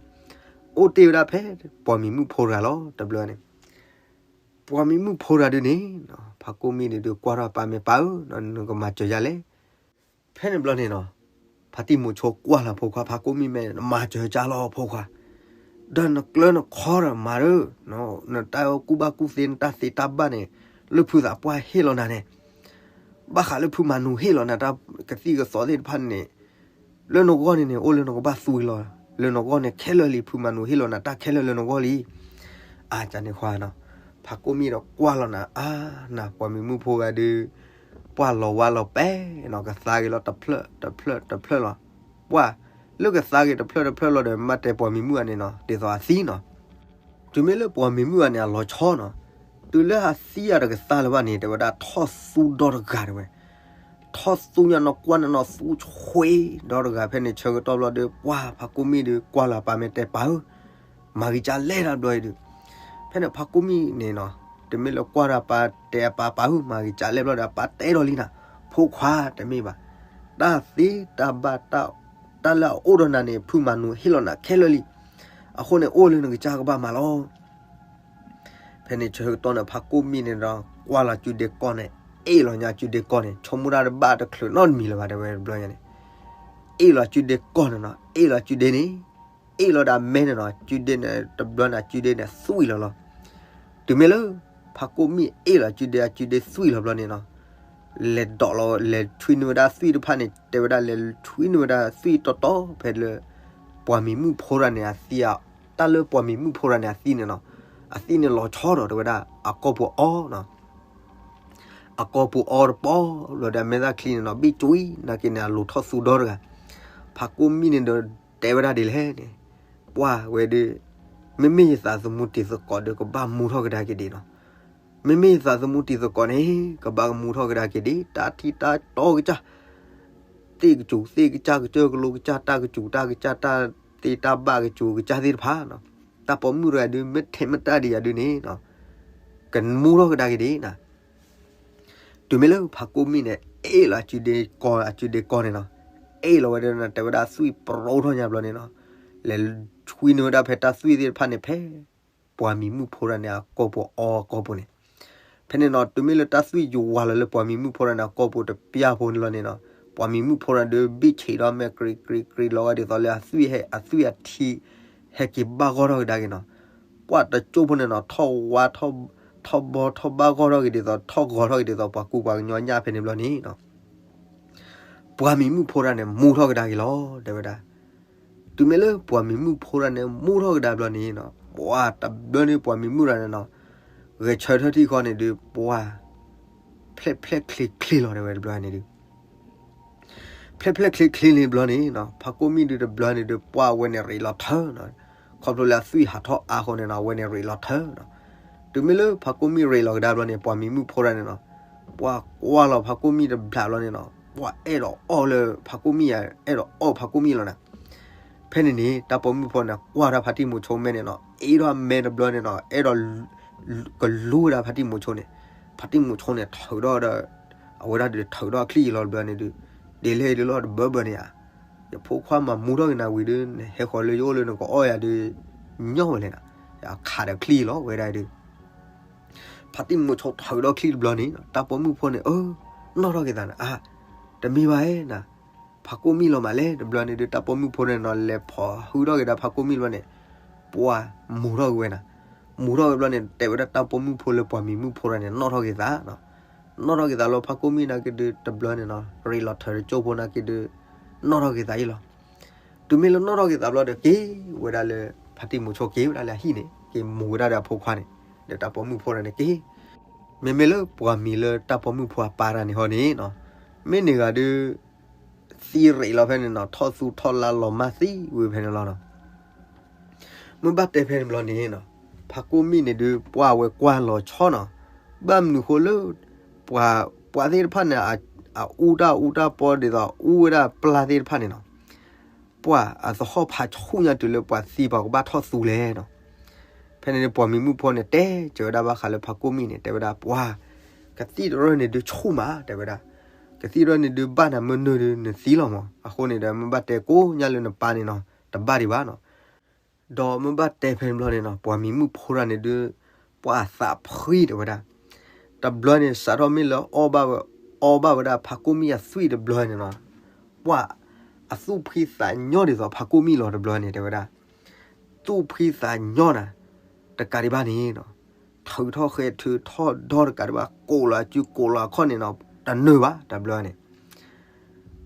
အိၣ်တ့ၢ်ဝဲဒၣ်ဖဲ ပှၤမံၤမုၣ်ဖိတဂၤလီၤ တဘျီန့ၣ် ပှၤမံၤမုၣ်ဖိတဂၤဒုန့ၣ်, ဖါကိၣ်မံၣ်န့ၣ်ဒုးကွၢ်ထီၣ်အပၢ်မ့ၢ်, ပၢ်ဧၢ, နကမၤစၢၤယၤလဲၣ်. ဖဲန့ၣ်ဘျီန့ၣ်နီၤ, ဖါတံၢ်မူၤဆိကွၢ်လီၤဖိခွါ, ဖါကိၣ်မံၣ်မ့ၢ် နမၤစၢၤကၢ်လီၤဖိခွါ, ဒီးနကျၢနခီဒီးမၤဒီး, နတၢ်ကူၣ်ဘၣ်ကူၣ်သ့ နတၢ်သ့တၢ်ဘၣ်န့ၣ်, လၢဖုသးပှၢ်ဟ့ၣ်လီၤနၤန့ၣ်, ဘၣ်ဃးလၢဖုမၤနူၤဟ့ၣ်လီၤနၤတၢ်ကသံၣ်ကသီသ့ၣ်တဖၣ်န့ၣ်, လၢနဂီၢ်န့ၣ်န့ၣ် အိၣ်လၢနကဘၣ်သူလီၤ, လၢနဂီၢ်န့ၣ်ခဲလၢာ်လံ, ဖုမၤနူၤဟ့ၣ်လီၤနၤတၢ်ခဲလၢာ်လၢနဂီၢ်လံ. အါန့ၣ်ခွါနီၤ, ဖါကိၣ်မံၣ်ဒီးကွၢ်လီၤနၤ, အါနၤ ပှၤမံၤမုၣ်ဖိဂၤဒုး, ပှၢ်လီၤဝါလီၤပဲနီၤ, ကသါက့ၤလီၤတဖျၢၣ်တဖျၢၣ်တဖျၢၣ်လီၤ. ပှၢ်လၢကသါက့ၤတဖျၢၣ်တဖျၢၣ်လီၤဒီး မ့ၢ်ဘၣ်တဲပှၤမံၤမုၣ်ဧါန့ၣ်နီၤ, ဒ်သိးအသံနီၤ, တုၤမ့ၢ်လၢပှၤမံၤမုၣ်ဧါန့ၣ် အလီၤဆီနီၤ, တုၤလၢအသံအတကသါလၢၤဘၣ်န့ၣ် တဲဝဲဒၣ်ထီၣ်သူဒီတဂၤတဲဝဲ, ထီၣ်သူညါနီၤ, ကွၢ်နနီၤ, သူဆှ့ဒီတဂၤ. ဖဲန့ၣ်ဆၢကတီၢ်ဘျီဒီး ပှၢ်ဖါကိၣ်မံၣ်ဒီးကွၢ်လီၤအပၢ်မ့ၢ်တဲပၢ်ဧၢ, မၤဂ့ၤကၢ်လဲၣ်တၢ်ဘျီအံၤဒုး. ဖဲန့ၣ်ဖါကိၣ်မံၣ်န့ၣ်နီၤ, တမ့ၢ်လၢကွၢ်ဒီးအပၢ်တဲအပၢ်, ပၢ်ဧၢ မၤဂ့ၤကၢ်လဲၣ်ဘျီဒီး အပၢ်တဲဒီးလံနၤ, ဖိခွါတမ့ၢ်ဘၣ်, တၢ်သ့တၢ်ဘၣ်တၢ်, တၢ်လၢအအိၣ်ဒီးနၤန့ၣ် ဖုမၤနူၤဟ့ၣ်လီၤနၤခဲလၢာ်လံ. အဃိန့ၣ် အိၣ်လၢနကစၢ်ကဘၣ်မၤလီၤ. ဖဲန့ၣ်ဆၢကတီၢ်န့ၣ် ဖါကိၣ်မံၣ်န့ၣ်ဒီး ကွၢ်လီၤစုဒ့ကီၢ်န့ၣ်, အ့ၣ်လီၤညါစုဒ့ကီၢ်န့ၣ်, ဆိကမိၣ်တၢ်တဘၣ်တချုးနီတမံၤလၢၤဘၣ် တဲဝဲတဘျီညါန့ၣ်, အ့ၣ်လီၤစုဒ့ကီၢ်န့ၣ်နီၤ, အ့ၣ်လီၤစုဒ့န့ၣ်, အ့ၣ်လီၤဒၣ်မဲန့ၣ်နီၤ, စုဒ့န့ၣ် တဘျီန့ၣ် စုဒ့န့ၣ်သွံၣ်လီၤလီၤ. တုၤမ့ၢ်လၢ ဖါကိၣ်မံၣ်အ့ၣ်လီၤစုဒ့ အစုဒ့သွံၣ်လီၤဘျီန့ၣ်နီၤ, လဲၤဒိးလီၤ လဲၤဆွံနုာ်ဝဲဒၣ်သွံၣ်တဖၣ်န့ၣ်, တဲဝဲဒၣ်လဲၤဆွံနုာ်ဝဲဒၣ်သွံၣ်တီတီဖဲလၢ ပှၤမံၤမုၣ်ဖိတဂၤန့ၣ်အသံ, တၢ်လၢပှၤမံၤမုၣ်ဖိတဂၤန့ၣ်အသံန့ၣ်နီၤ, အသံန့ၣ်လီၤဆီဒီး တဲဝဲဒၣ်အကိာ်ပူၤအီနီၤ, အကိာ်ပူၤအီတပီဘျီဒီး အမဲာ်သၣ်ချံန့ၣ်နီၤ ဘံၣ်ကွံာ်နာ်က့န့ၣ် အလိၤထီၣ်သူဒီတဂၤ. ဖါကိၣ်မံၣ်န့ၣ်ဒီး တဲဝဲဒၣ်ဒ်လဲၣ်န့ၣ်, ပှၢ်ဝဲဒုး, မ့မ့ၢ်ယသးသမူတံၤသကိးဒီး ကဘၣ်မူထီၣ်ကဒါက့ၤဒံးနီၤ. မ့မ့ၢ်ယသးသမူတံၤသကိးန့ၣ် ကဘၣ်ကမူထီၣ်ကဒါက့ၤဒံး, တၢ်ထံၣ်တၢ်တီကစၢ်, သ့ၣ်ကစူၤသ့ၣ်ကစၢ်, ကစၢၢ်ကလိကစၢ်, တၢ်ကစူၤတၢ်ကစၢ်, တၢ်သ့တၢ်ဘၣ်ကစူၤကစၢ်သ့ၣ်တဖၣ်နီၤ, တၢ်ပိာ်မုၣ်တဂၤဒုး မ့ၢ်ထဲမ့ၢ်တၢ်ဒံးယၤဒုးန့ၣ်နီၤ, ကမူထီၣ်ကဒါက့ၤဒံးနီၤ. တုၤမ့ၢ်လၢဖါကိၣ်မံၣ်န့ၣ် အ့ၣ်လီၤအစုဒ့ကီၢ်, အစုဒ့ကီၢ်န့ၣ်နီၤ, အ့ၣ်လီၤဝဲဒၣ် တဲဝဲဒၣ်သွံၣ်ပရိထီၣ်ညါဘျီန့ၣ်နီၤ, လဲၤဆွံနုာ်ဝဲဒၣ်ဖဲတၢ်သွံၣ်သ့ၣ်တဖၣ်န့ၣ် ဖဲပှၤမံၤမုၣ်ဖိတဂၤန့ၣ် အကိာ်ပူၤအီအကိာ်ပူၤန့ၣ်. ဖဲန့ၣ်နီၤ တုၤမ့ၢ်လၢတၢ်သွံၣ်ယဝၤလီၤလၢပှၤမံၤမုၣ်ဖိတဂၤန့ၣ် အကိာ်ပူၤတပျၢ်ဖိန့ၣ်လီၤန့ၣ်နီၤ, ပှၤမံၤမုၣ်ဖိတဂၤဒုး ဘံၣ်ဆံးဒီးမဲာ်ကြံးကြံးကြံးလီၤဝဲ ဒ်သိးလၢအသွံၣ်ဟဲ အသွံၣ်အထံ ဟဲက့ၤဘၣ်ဂီၢ်ထီၣ်ကဒါက့ၤနီၤ. ပှၢ်တကၠိဖိန့ၣ်နီၤ ထီၣ်ဝါ ထီၣ်ဘီ ထီၣ်ဘၣ်ဂီၢ်ထီၣ်က့ၤဒ်သိး ထီၣ်ဂီၤထီၣ်က့ၤဒ်သိး ပှၤကူပှၤကညီညၣ်ဖဲန့ၣ်ဘျီန့ၣ်နီၤ, ပှၤမံၤမုၣ်ဖိတဂၤန့ၣ် မူထီၣ်ကဒါက့ၤလီၤ တဲဝဲဒၣ်. တုၤမ့ၢ်လၢပှၤမံၤမုၣ်ဖိတဂၤန့ၣ် မူထီၣ်ကဒါဘျီန့ၣ်နီၤ, ပှၢ်တဘျီန့ၣ် ပှၤမံၤမုၣ်တဂၤန့ၣ်နီၤ, ဂဲၤဆၢထၢၣ်ထံၣ်ဃီန့ၣ်ဒုး ပှၢ် ဖျဲၣ်ဖျဲၣ်ချ့ချ့လီၤ တဲဝဲတဘျီန့ၣ်ဒုး ဖျဲၣ်ဖျဲၣ်ချ့ချ့န့ၣ်ဘျီန့ၣ်နီၤ, ဖါကိၣ်မံၣ်ဒုးတဘျီန့ၣ်ဒုး ပှၢ်ဝဲန့ၣ်ရ့းလီၤထၢနီၤ, ခီဖျိလၢအသွံၣ်ဟးထီၣ်အါဃိန့ၣ်နီၤ အဝဲန့ၣ်ရ့းလီၤထၢနီၤ. တုၤမ့ၢ်လၢဖါကိၣ်မံၣ်ရ့းလီၤကဒါဘျီန့ၣ် ပှၤမံၤမုၣ်ဖိတဂၤန့ၣ်နီၤ, ပှၢ်ကွၢ်လီၤဖါကိၣ်မံၣ်တဘျီဘျီန့ၣ်နီၤ, ပှၢ်အဲၣ်ဒိးအီၣ်လၢဖါကိၣ်မံၣ်ယါ, အဲၣ်ဒိးအီၣ်ဖါကိၣ်မံၣ်လီၤနၤ. ဖဲန့ၣ်န့ၣ် တၢ်ပိာ်မုၣ်ဖိန့ၣ် ကွၢ်တၢ်ဖါတံၢ်မူၤဆိမဲန့ၣ်နီၤ, အ့ၣ်ထီၣ်အမဲတဘျီန့ၣ်နီၤ, အဲၣ်ဒိး ကလူဝဲဒၣ်ဖါတံၢ်မူၤဆိန့ၣ်, ဖါတံၢ်မူၤဆိန့ၣ် ထုးဒီးဒီး အဝဲဒၣ်ဒုးထုးဒီးအချံၣ်အံၤလီၤတဘျီန့ၣ်ဒုး, ဒ်လဲၣ်ဒ်လဲၣ်တဘၢဘၢန့ၣ်ဧါ, ယဖိခွါမၤမူထီၣ်က့ၤနၤဝံၤဒုး နဟဲဃီၤလၢယအိၣ်လၢနကအီၣ်ယၤဒုး ညီဝဲလဲၣ်နၤ, ယခးဒီးချံၣ်အံၤလီၤ ဝဲဒၣ်ဒုး ဖါတံၢ်မူၤဆိထုးဒီးချံၣ်တဘျီန့ၣ် တၢ်ပိာ်မုၣ်ဖိန့ၣ် အၢ နီၣ်ထီၣ်က့ၤသးန့ၣ် အါ တမ့ၢ်ဘၣ်ဧါနၤ, ဖါကိၣ်မံၣ်လီၤမးလဲၣ် တဘျီန့ၣ်ဒုး တၢ်ပိာ်မုၣ်ဖိန့ၣ်နီၤ လဲၤဖီၣ်ဟုထီၣ်က့ၤဒီးဖါကိၣ်မံၣ်တဘျီန့ၣ်, ပှၢ်မူၤထီၣ်က့ၤဝဲနၤ, မူၤထီၣ်က့ၤဘျီန့ၣ် တဲဝဲဒၣ်တၢ်ပိာ်မုၣ်ဖိလၢပှၤမံၤမုၣ်ဖိတဂၤန့ၣ် နီၣ်ထီၣ်က့ၤသး နီၣ်ထီၣ်က့ၤသးလီၤ ဖါကိၣ်မံၣ်နာ်က့ဒုး တဘျီန့ၣ်နီၤ ရ့းလီၤထၢတကၠိၢ်ဖိနာ်က့ဒုး နီၣ်ထီၣ်က့ၤသးအံၤလီၤ. တုၤမ့ၢ်လၢနီၣ်ထီၣ်က့ၤသးဘျီဒီးက့ၤဝဲဒၣ်လၢ ဖါတံၢ်မူၤဆိက့ၤဝဲဒၣ်လၢအဟံၣ်န့ၣ် က့ၤမူၤဝဲဒၣ်ဒီးအဖိခွါန့ၣ်, ဒီးတၢ်ပိာ်မုၣ်ဖိတဂၤန့ၣ်က့ၤ, မ့မ့ၢ်လၢပှၤမံၤလၢတၢ်ပိာ်မုၣ်ဖိအပၢ်တဂၤန့ၣ်ဟီန့ၣ်နီၤ, မ့ၢ်န့ၢ်ဂၤဒုး သံရ့းလီၤဖဲန့ၣ်နီၤ ထီၣ်သူထီၣ်လါလီၤမၢ်သံဝံၤဖဲန့ၣ်လီၤနီၤ. မ့ၢ်ဘၣ်တဲဖဲန့ၣ်ဘျီန့ၣ်နီၤ ဖါကိၣ်မံၣ်န့ၣ်ဒုး ပှၢ်ဝဲကွၢ်လီၤဆီနီၤ, ဘၣ်မနုၤဃိလၢ ပှၤ ပှၤသ့ၣ်တဖၣ်န့ၣ် အအူတၢ်အူတၢ်ပီဒ်သိးအူဝဲဒၣ်ပျၢ်သ့ၣ်တဖၣ်န့ၣ်နီၤ, ပှၢ်အသဟီၣ်ဖးဆူၣ်ညါတုၤလၢပှၤသံပှၤကဘၣ်ထီၣ်သူလဲၣ်နီၤ. ဖဲန့ၣ်ပှၤမံၤမုၣ်ဖိန့ၣ် တဲစၢၤဝဲဒၣ်ဘၣ်ဃးလၢဖါကိၣ်မံၣ်န့ၣ် တဲဝဲဒၣ်ပှၢ် ကသံၣ်တရၢၢ်န့ၣ်ဒုးဆူၣ်မး တဲဝဲဒၣ်, ကသံၣ်တရၢၢ်န့ၣ်ဒုးဘၣ်နၤမ့ၢ်နၢၤဒုးနသံလီၤမး, အဃိန့ၣ်ဒီးမ့ၢ်ဘၣ်တဲကိးညါလၢနပၢ်န့ၣ်နီၤ တဘၣ်ဒံးဘၣ်နီၤ. ဒီးမ့ၢ်ဘၣ်တဲဖဲန့ၣ်ဘျီန့ၣ်နီၤ ပှၤမံၤမုၣ်ဖိတဂၤန့ၣ်ဒုး ပှၤသးဖှံတဲဝဲဒၣ်. တဘျီန့ၣ် စးထီၣ်မ့ၢ်လၢအီၣ်ဘၣ်ဝဲ, အီဘၣ်ဝဲဒၣ်ဖးကိၣ်မံၣ်အသွံၣ်တဘျီန့ၣ်နီၤ, ပှၤအသူၣ်ဖှံသးညီဒ်သိးဖးကိၣ်မံၣ်လီၤတဘျီန့ၣ် တဲဝဲဒၣ်. သူၣ်ဖှံသးညီနၤ တကးဒံးဘၣ်န့ၣ်နီၤ, ထုးထီၣ်ဃဲထုးထီၣ်ဒီတကးဒံးဘၣ် ကိးလီၤအစုကိးလီၤအခီၣ်န့ၣ်နီၤ, တနၢၤဘၣ်တဘျီန့ၣ်.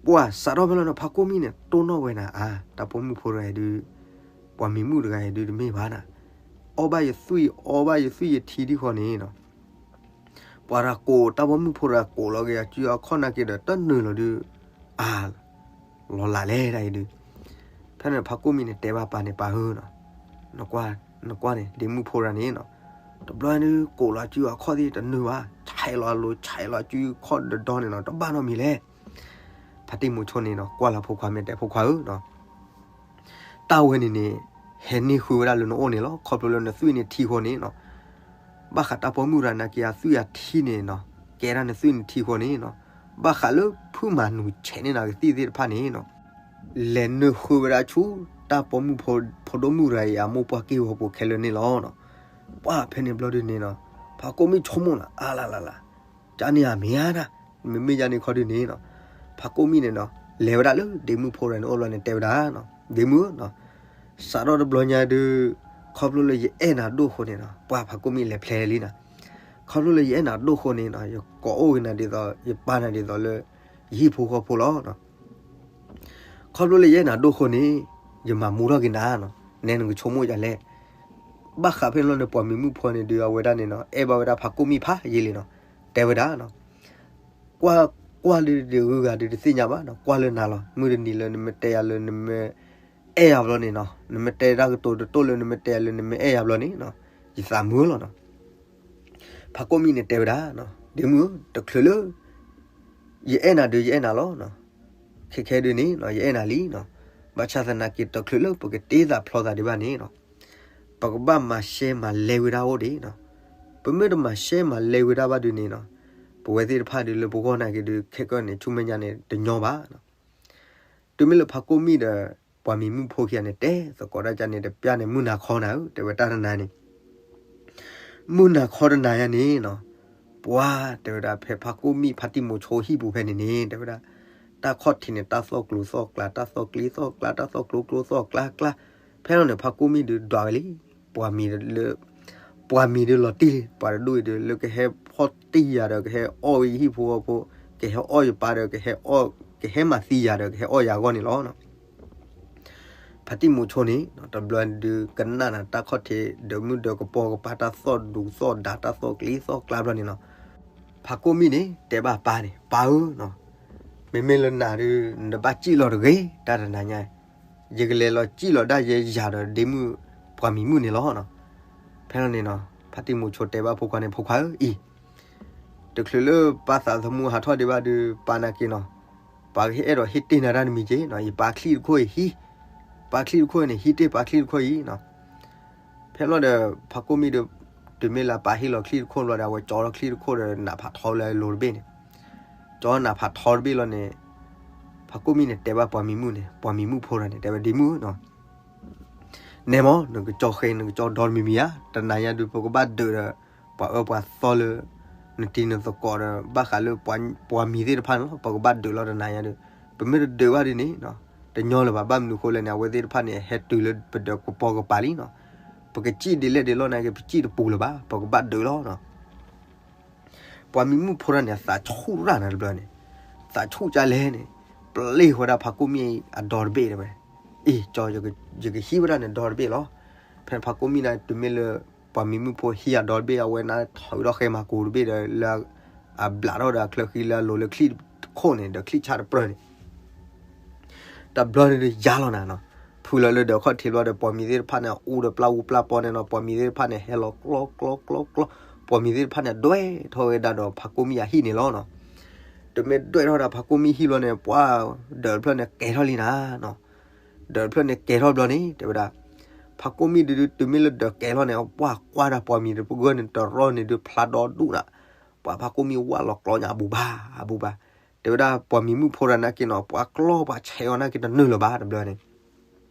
ပှၤစးထီၣ်ဖဲလီၤန့ၣ် ဖးကိၣ်မံၣ်န့ၣ် တိၢ်နီၣ်ဝဲနၤအါ, တၢ်ပိာ်မုၣ်ဖိတဂၤအံၤဒုး, ပှၤမံၤမုၣ်တဂၤအံၤဒုးတမ့ၢ်ဘၣ်နၤ, အီၣ်ဘၣ်ယသွံၣ် အီဘၣ်ယသွံၣ်ယထံဒ်ဃီန့ၣ်နီၤ, ပှၤတဂၤကိး တၢ်ပိာ်မုၣ်ဖိတဂၤကိးလီၤက့ၤအစုအခီၣ်နာ်က့ဒီး တနၢၤလီၤဒုး, အါ လီၤလးလဲၣ်တၢ်အံၤဒုး. ဖဲန့ၣ်ဖးကိၣ်မံၣ်န့ၣ် တဲဘၣ်ပၢ်န့ၣ် ပၢ်ဧၢနီၤ, နကွၢ်န့ၣ် ဒ့မုၣ်ဖိတဂၤန့ၣ်နီၤ, တဘျီန့ၣ်ကိးလီၤအစုအခီၣ်သ့ၣ်တနၢၤဘၣ်, ဆဲးလီၤအလိၤဆဲးလီၤအစုအခီၣ်ဒီဒီန့ၣ်နီၤ, တဘၣ်နီတမံၤလဲၣ်. ဖါတံၢ်မိၤဆိန့ၣ်နီၤ ကွၢ်လီၤဖိခွါမ့ၢ်တဲ ဖိခွါဧၢနီၤ, တၢ်ဝဲန့ၣ်န့ၣ် ဟဲန့ၢ်ဃုာ်ဝဲဒၣ်လၢနအိၣ်န့ၣ်လီၤ. ခီဖျိလၢနသွံၣ်န့ၣ်ထံဃီန့ၣ်နီၤ, ဘၣ်ဃးတၢ်ပိာ်မုၣ်တဂၤနာ်က့အသွံၣ်အထံန့ၣ်နီၤ, ကဲဒၣ်နသွံၣ်န့ၣ်ထံဃီန့ၣ်နီၤ, ဘၣ်ဃးလၢဖုမၤနူၤဆဲးန့ၢ်နၤကသံၣ်သ့ၣ်တဖၣ်န့ၣ်နီၤ, လဲၤနုာ်ဃုာ်ဝဲဒၣ်ဆူ တၢ်ပိာ်မုၣ်ဖိဒိၣ်မုၣ်တဂၤအံၤ အမိၢ်ပှၢ်က့ၢ်ဂီၤပူၤခဲလၢာ်န့ၣ်လီၤ. ပှၤဖဲန့ၣ်ဘျီဒုးန့ၣ်နီၤ, ဖါကိၣ်မံၣ်ဆိကမိၣ်လီၤ အါလၢ်လၢ်လၢ်, ကန့ၣ်အမ့ၢ်ဧါဒၣ်, မ့မ့ၢ်ယၤန့ၣ်ခီဒုးန့ၣ်နီၤ, ဖါကိၣ်မံၣ်န့ၣ်နီၤ လဲၤဝဲဒၣ်လၢဒ့မုၣ်ဖိတဂၤန့ၣ်အိၣ်ဘျီန့ၣ် တဲဝဲဒၣ်, ဒ့မုၣ်ဧၢနီၤ, စးထီၣ်တဘျီညါဒုး, ခီဖျိလၢယအဲၣ်နၤဒိၣ်ဃိန့ၣ်နီၤ, ပှၤဖါကိၣ်မံၣ်လဲၤဖျဲလံနၤ, ခီဖျိလၢယအဲၣ်နၤဒိၣ်ဃိန့ၣ်နီၤ, ယကိးအိၣ်က့ၤနၤဒ်သိး ယပာ်နၤဒ်သိးလၢ ယဟံၣ်ဖိဃီဖိလီၤ. ခီဖျိလၢယအဲၣ်နၤဒိၣ်ဃိန့ၣ်, ယမၤမူထီၣ်က့ၤနၤနီၤ, နဲနကဆိကမိၣ်ယၤလဲၣ်. ဘၣ်ဃးဖဲန့ၣ်လီၤန့ၣ် ပှၤမံၤမုၣ်ဖိန့ၣ်ဒုး အဝဲဒၣ်န့ၣ်နီၤ အဲၣ်ဘၣ်ဝဲဒၣ်ဖါကိၣ်မံၣ်ဖးယံာ်လံနီၤ, တဲဝဲဒၣ်နီၤ, ကွၢ်, ကွၢ်လၢဒုးဂုၤဂၤဒုးတသ့ၣ်ညါဘၣ်နီၤ, ကွၢ်လၢနၤလီၤ. မုၢ်တနံၤလၢနမ့ၢ်တဲယၤလၢနမ့ၢ်အဲၣ်ယၤဘျီန့ၣ်နီၤ, နမ့ၢ်တဲတၢ်ကတိၤတတိၢ်လၢနမ့ၢ်တဲယၤလၢနမ့ၢ်အဲၣ်ယၤဘျီန့ၣ်နီၤ, ယသးမုာ်လီၤနီၤ. ဖါကိၣ်မံၣ်န့ၣ်တဲဝဲဒၣ်, ဒ့မုၣ်ဧၢ, တချုးလၢ ယအဲၣ်နၤဒုးယအဲၣ်နၤလီၤ. ခဲခဲဒုးန့ၣ်နီၤ ယအဲၣ်နၤလံနီၤ, ဘၣ်ဆၣ်သနာ်က့ တချုးလၢပကတ့သးဖျီသးဒံးဘၣ်န့ၣ်နီၤ, ပကဘၣ်မၤရှဲမၤလဲဝဲဒၣ်အိၣ်ဒံးနီၤ. ပမ့ၢ်တမၤရှဲမၤလဲဝဲဒၣ်ဘၣ်ဒုးန့ၣ်နီၤ, ပဝဲသ့ၣ်တဖၣ်ဒုးလၢပဂီၢ်နာ်က့ဒုး ခဲကနံၣ်အံၤန့ၣ် ဆူမဲာ်ညါန့ၣ် တညီဘၣ်နီၤ. တုၤမ့ၢ်လၢဖါကိၣ်မံၣ်ဒီး ပှၤမံၤမုၣ်ဖိခံဂၤန့ၣ် တဲသကိးတၢ်ကန့ၣ် တပျၢ်န့ၣ် မုၢ်နၤခီနၤဧၢ, တဲဝဲတၢ်တနၤန့ၣ် မုၢ်နၤခီတနၤညါန့ၣ်နီၤ, ပှၤတဲဝဲဒၣ် ဖဲဖါကိၣ်မံၣ်ဖါတံၢ်မိၤဆိဟံၣ်ပူၤဖဲန့ၣ်န့ၣ် တဲဝဲဒၣ်, တၢ်ခီၣ်ထံးန့ၣ် တၢ်သီၣ်ကျိၤသီၣ်ကျါ တၢ်သီၣ်ကျ့သီၣ်ကျါ တၢ်သီၣ်ကျိၤကျိၤသီၣ်ကျါကျါ, ဖဲလီၤန့ၣ် ဖါကိၣ်မံၣ်ဒုးဒွးဝဲလံ, ပှၤမံၤလၢ ပှၤမံၤဒုးလီၤတံၢ်လံ, ပှၤတဒူၣ်အံၤဒုး လၢကဟဲဖီၣ်တံၢ်ယၤဒီး ကဟဲအီၣ်ဝဲယဟံၣ်ဖိဃီဖိ, ကဟဲအီၣ်ယပၢ်ဒီး ကဟဲအီၣ်, ကဟဲမၤသံယၤဒီး ကဟဲအီၣ်ယၤအဂီၢ်န့ၣ်လီၤ. ဖါတံၢ်မိၤဆိန့ၣ် တဘျီဒုးကနၣ်နၤတၢ်ခီၣ်ထံး ဒီးမုၢ်ဒီးကပီၤကပၤ တၢ်သီၣ်ဒူသီၣ်ဒါ တၢ်သီၣ်ကျ့သီၣ်ကျါဘျီန့ၣ်နီၤ, ဖါကိၣ်မံၣ်န့ၣ် တဲဘၣ်ပၢ်န့ၣ် ပၢ်ဧၢနီၤ, မ့မ့ၢ်လၢနၤဒုး နတဘၣ်စံၣ်လီၤတဂ့ၤ တၢ်တနၤညါ, ယကလဲၤလီၤစံၣ်လီၤဒၣ်ယဲယၤဒီးဒ့မုၣ်ပှၤမံၤမုၣ်န့ၣ်လီၤ. ဖဲလီၤန့ၣ်နီၤ ဖါတံၢ်မိၤဆိတဲဘၣ်ဖိခွါန့ၣ် ဖိခွါဧၢအံၤ, တချုးလၢပၢ်သးသမူဟးထီၣ်ဒံးဘၣ်ဒုး ပၢ်နာ်က့နီၤ, ပၢ်ကဟ့ၣ်အဲၣ်ဒိးဟ့ၣ်တ့ၢ်နၤတၢ်တမံၤက့နီၤ, ယပၢ်ချံၣ်တခိၣ်အံၤဟံး, ပၢ်ချံၣ်တခိၣ်အံၤန့ၣ် ဟံးတ့ၢ်ပၢ်ချံၣ်တခိၣ်အံၤနီၤ. ဖဲလီၤဒီး ဖါကိၣ်မံၣ်ဒီး တုၤမ့ၢ်လၢပၢ်ဟ့ၣ်လီၤချံၣ်တခိၣ်ဘျီဒီး အဝဲကၠီထီၣ်ချံၣ်တခိၣ်ဒီး နးဖးထီလၢအလိၤတဘ့ၣ်န့ၣ်, ကၠီနးဖးထီတဘ့ၣ်လီၤန့ၣ်, ဖါကိၣ်မံၣ်န့ၣ် တဲဘၣ်ပှၤမံၤမုၣ်န့ၣ် ပှၤမံၤမုၣ်ဖိတဂၤန့ၣ် တဲဝဲဒ့မုၣ်နီၤ, နဲမ့ၢ် နကကၠီဃဲ နကကၠီဒီတမံၤမံၤဧါ, တနၤညါဒုး ပကဘၣ်ဒုးဒီး ပှၤအၢပှၤသီလၢ နတံၤနသကိးဒီး ဘၣ်ဃးလၢပှၤမံၤသ့ၣ်တဖၣ်န့ၣ်လီၤ, ပကဘၣ်ဒုးလီၤတနၤညါဒုး, ပမ့ၢ်တဒုးဘၣ်ဒ်န့ၣ် တညီလၢၤဘၣ်, ဘၣ်မနုၤဃိလဲၣ်န့ၣ် အဝဲသ့ၣ်တဖၣ်န့ၣ် ဟဲတုၤလၢပဒီးကပီၤကပၤလံနီၤ, ပကစံၣ်ဒ်လဲၣ်ဒ်လဲၣ်နာ်က့ ပစံၣ်တပူၤလၢၤဘၣ်, ပကဘၣ်ဒုးလီၤနီၤ. ပှၤမံၤမုၣ်ဖိတဂၤန့ၣ် အသးဆူၣ်တၢ်န့ၣ်တဘျီန့ၣ်, သးဆူၣ်ကလဲၣ်န့ၣ်, ပျ့ၢ်ဝဲဒၣ်ဖါကိၣ်မံၣ်အဒီတဘ့ၣ်တဲဝဲ, အ့ၣ် ကၠီ ယကဟံးဝဲဒၣ်န့ၣ်ဒီတဘ့ၣ်လီၤ. ဖဲဖါကိၣ်မံၣ်န့ၣ် တုၤမ့ၢ်လၢ ပှၤမံၤမုၣ်ဖိဟံးအဒီတဘ့ၣ် အဝဲန့ၣ်ထုးထီၣ်ဃဲမၤကိၤတဘ့ၣ်ဒီး လၢ အဘျးထီၣ်ဒီးအချၢဃံလၢအလိၤလၢချံၣ်တခိၣ်န့ၣ် ဒီးချံၣ်ဆၣ်တပြၢန့ၣ် တဘျီန့ၣ်ဒုးယါလီၤနၤနီၤ, ဖုလီၤလၢဒီးခီၣ်ထံးဘျီဒီး ပှၤမံၤသ့ၣ်တဖၣ်န့ၣ် အူဒီးပျၢ်အူပျၢ်ပီန့ၣ်နီၤ, ပှၤမံၤသ့ၣ်တဖၣ်န့ၣ်ဟဲလီၤကျီကျီကျီကျီ, ပှၤမံၤသ့ၣ်တဖၣ်န့ၣ် ဒွဲၣ်ထီၣ်ဝဲဒၣ်ဒီးဖါကိၣ်မံၣ်အဟံၣ်န့ၣ်လီၤနီၤ. တုၤမ့ၢ်ဒွဲၣ်ထီၣ်ဒၣ်ဖါကိၣ်မံၣ်ဟံၣ်ဘျီန့ၣ် ပှၤ ဒၢးတဖျၢၣ်န့ၣ်ကဲၤထီၣ်လံနၤနီၤ, ဒၢးတဖျၢၣ်န့ၣ်ကဲၤထီၣ်ဘျီန့ၣ် တဲဝဲဒၣ်, ဖါကိၣ်မံၣ်ဒုး တုၤမ့ၢ်လၢဒၢးကဲၤထီၣ်န့ၣ် ပှၤကွၢ်ဒၣ်ပှၤမံၤတဂၤန့ၣ် တရီန့ၣ်ဒုးဖျါဒီဒူၣ်နၤ, ပှၤဖါကိၣ်မံၣ်ဝၢ်လီၤကျီညါအဘူဘၣ် အဘူဘၣ်, တဲဝဲဒၣ်ပှၤမံၤမုၣ်ဖိတဂၤနာ်က့နီၤ ပှၤကျီပှၤဆဲးအီၤနာ်က့တနုာ်လၢၤဘၣ်တဘျီန့ၣ်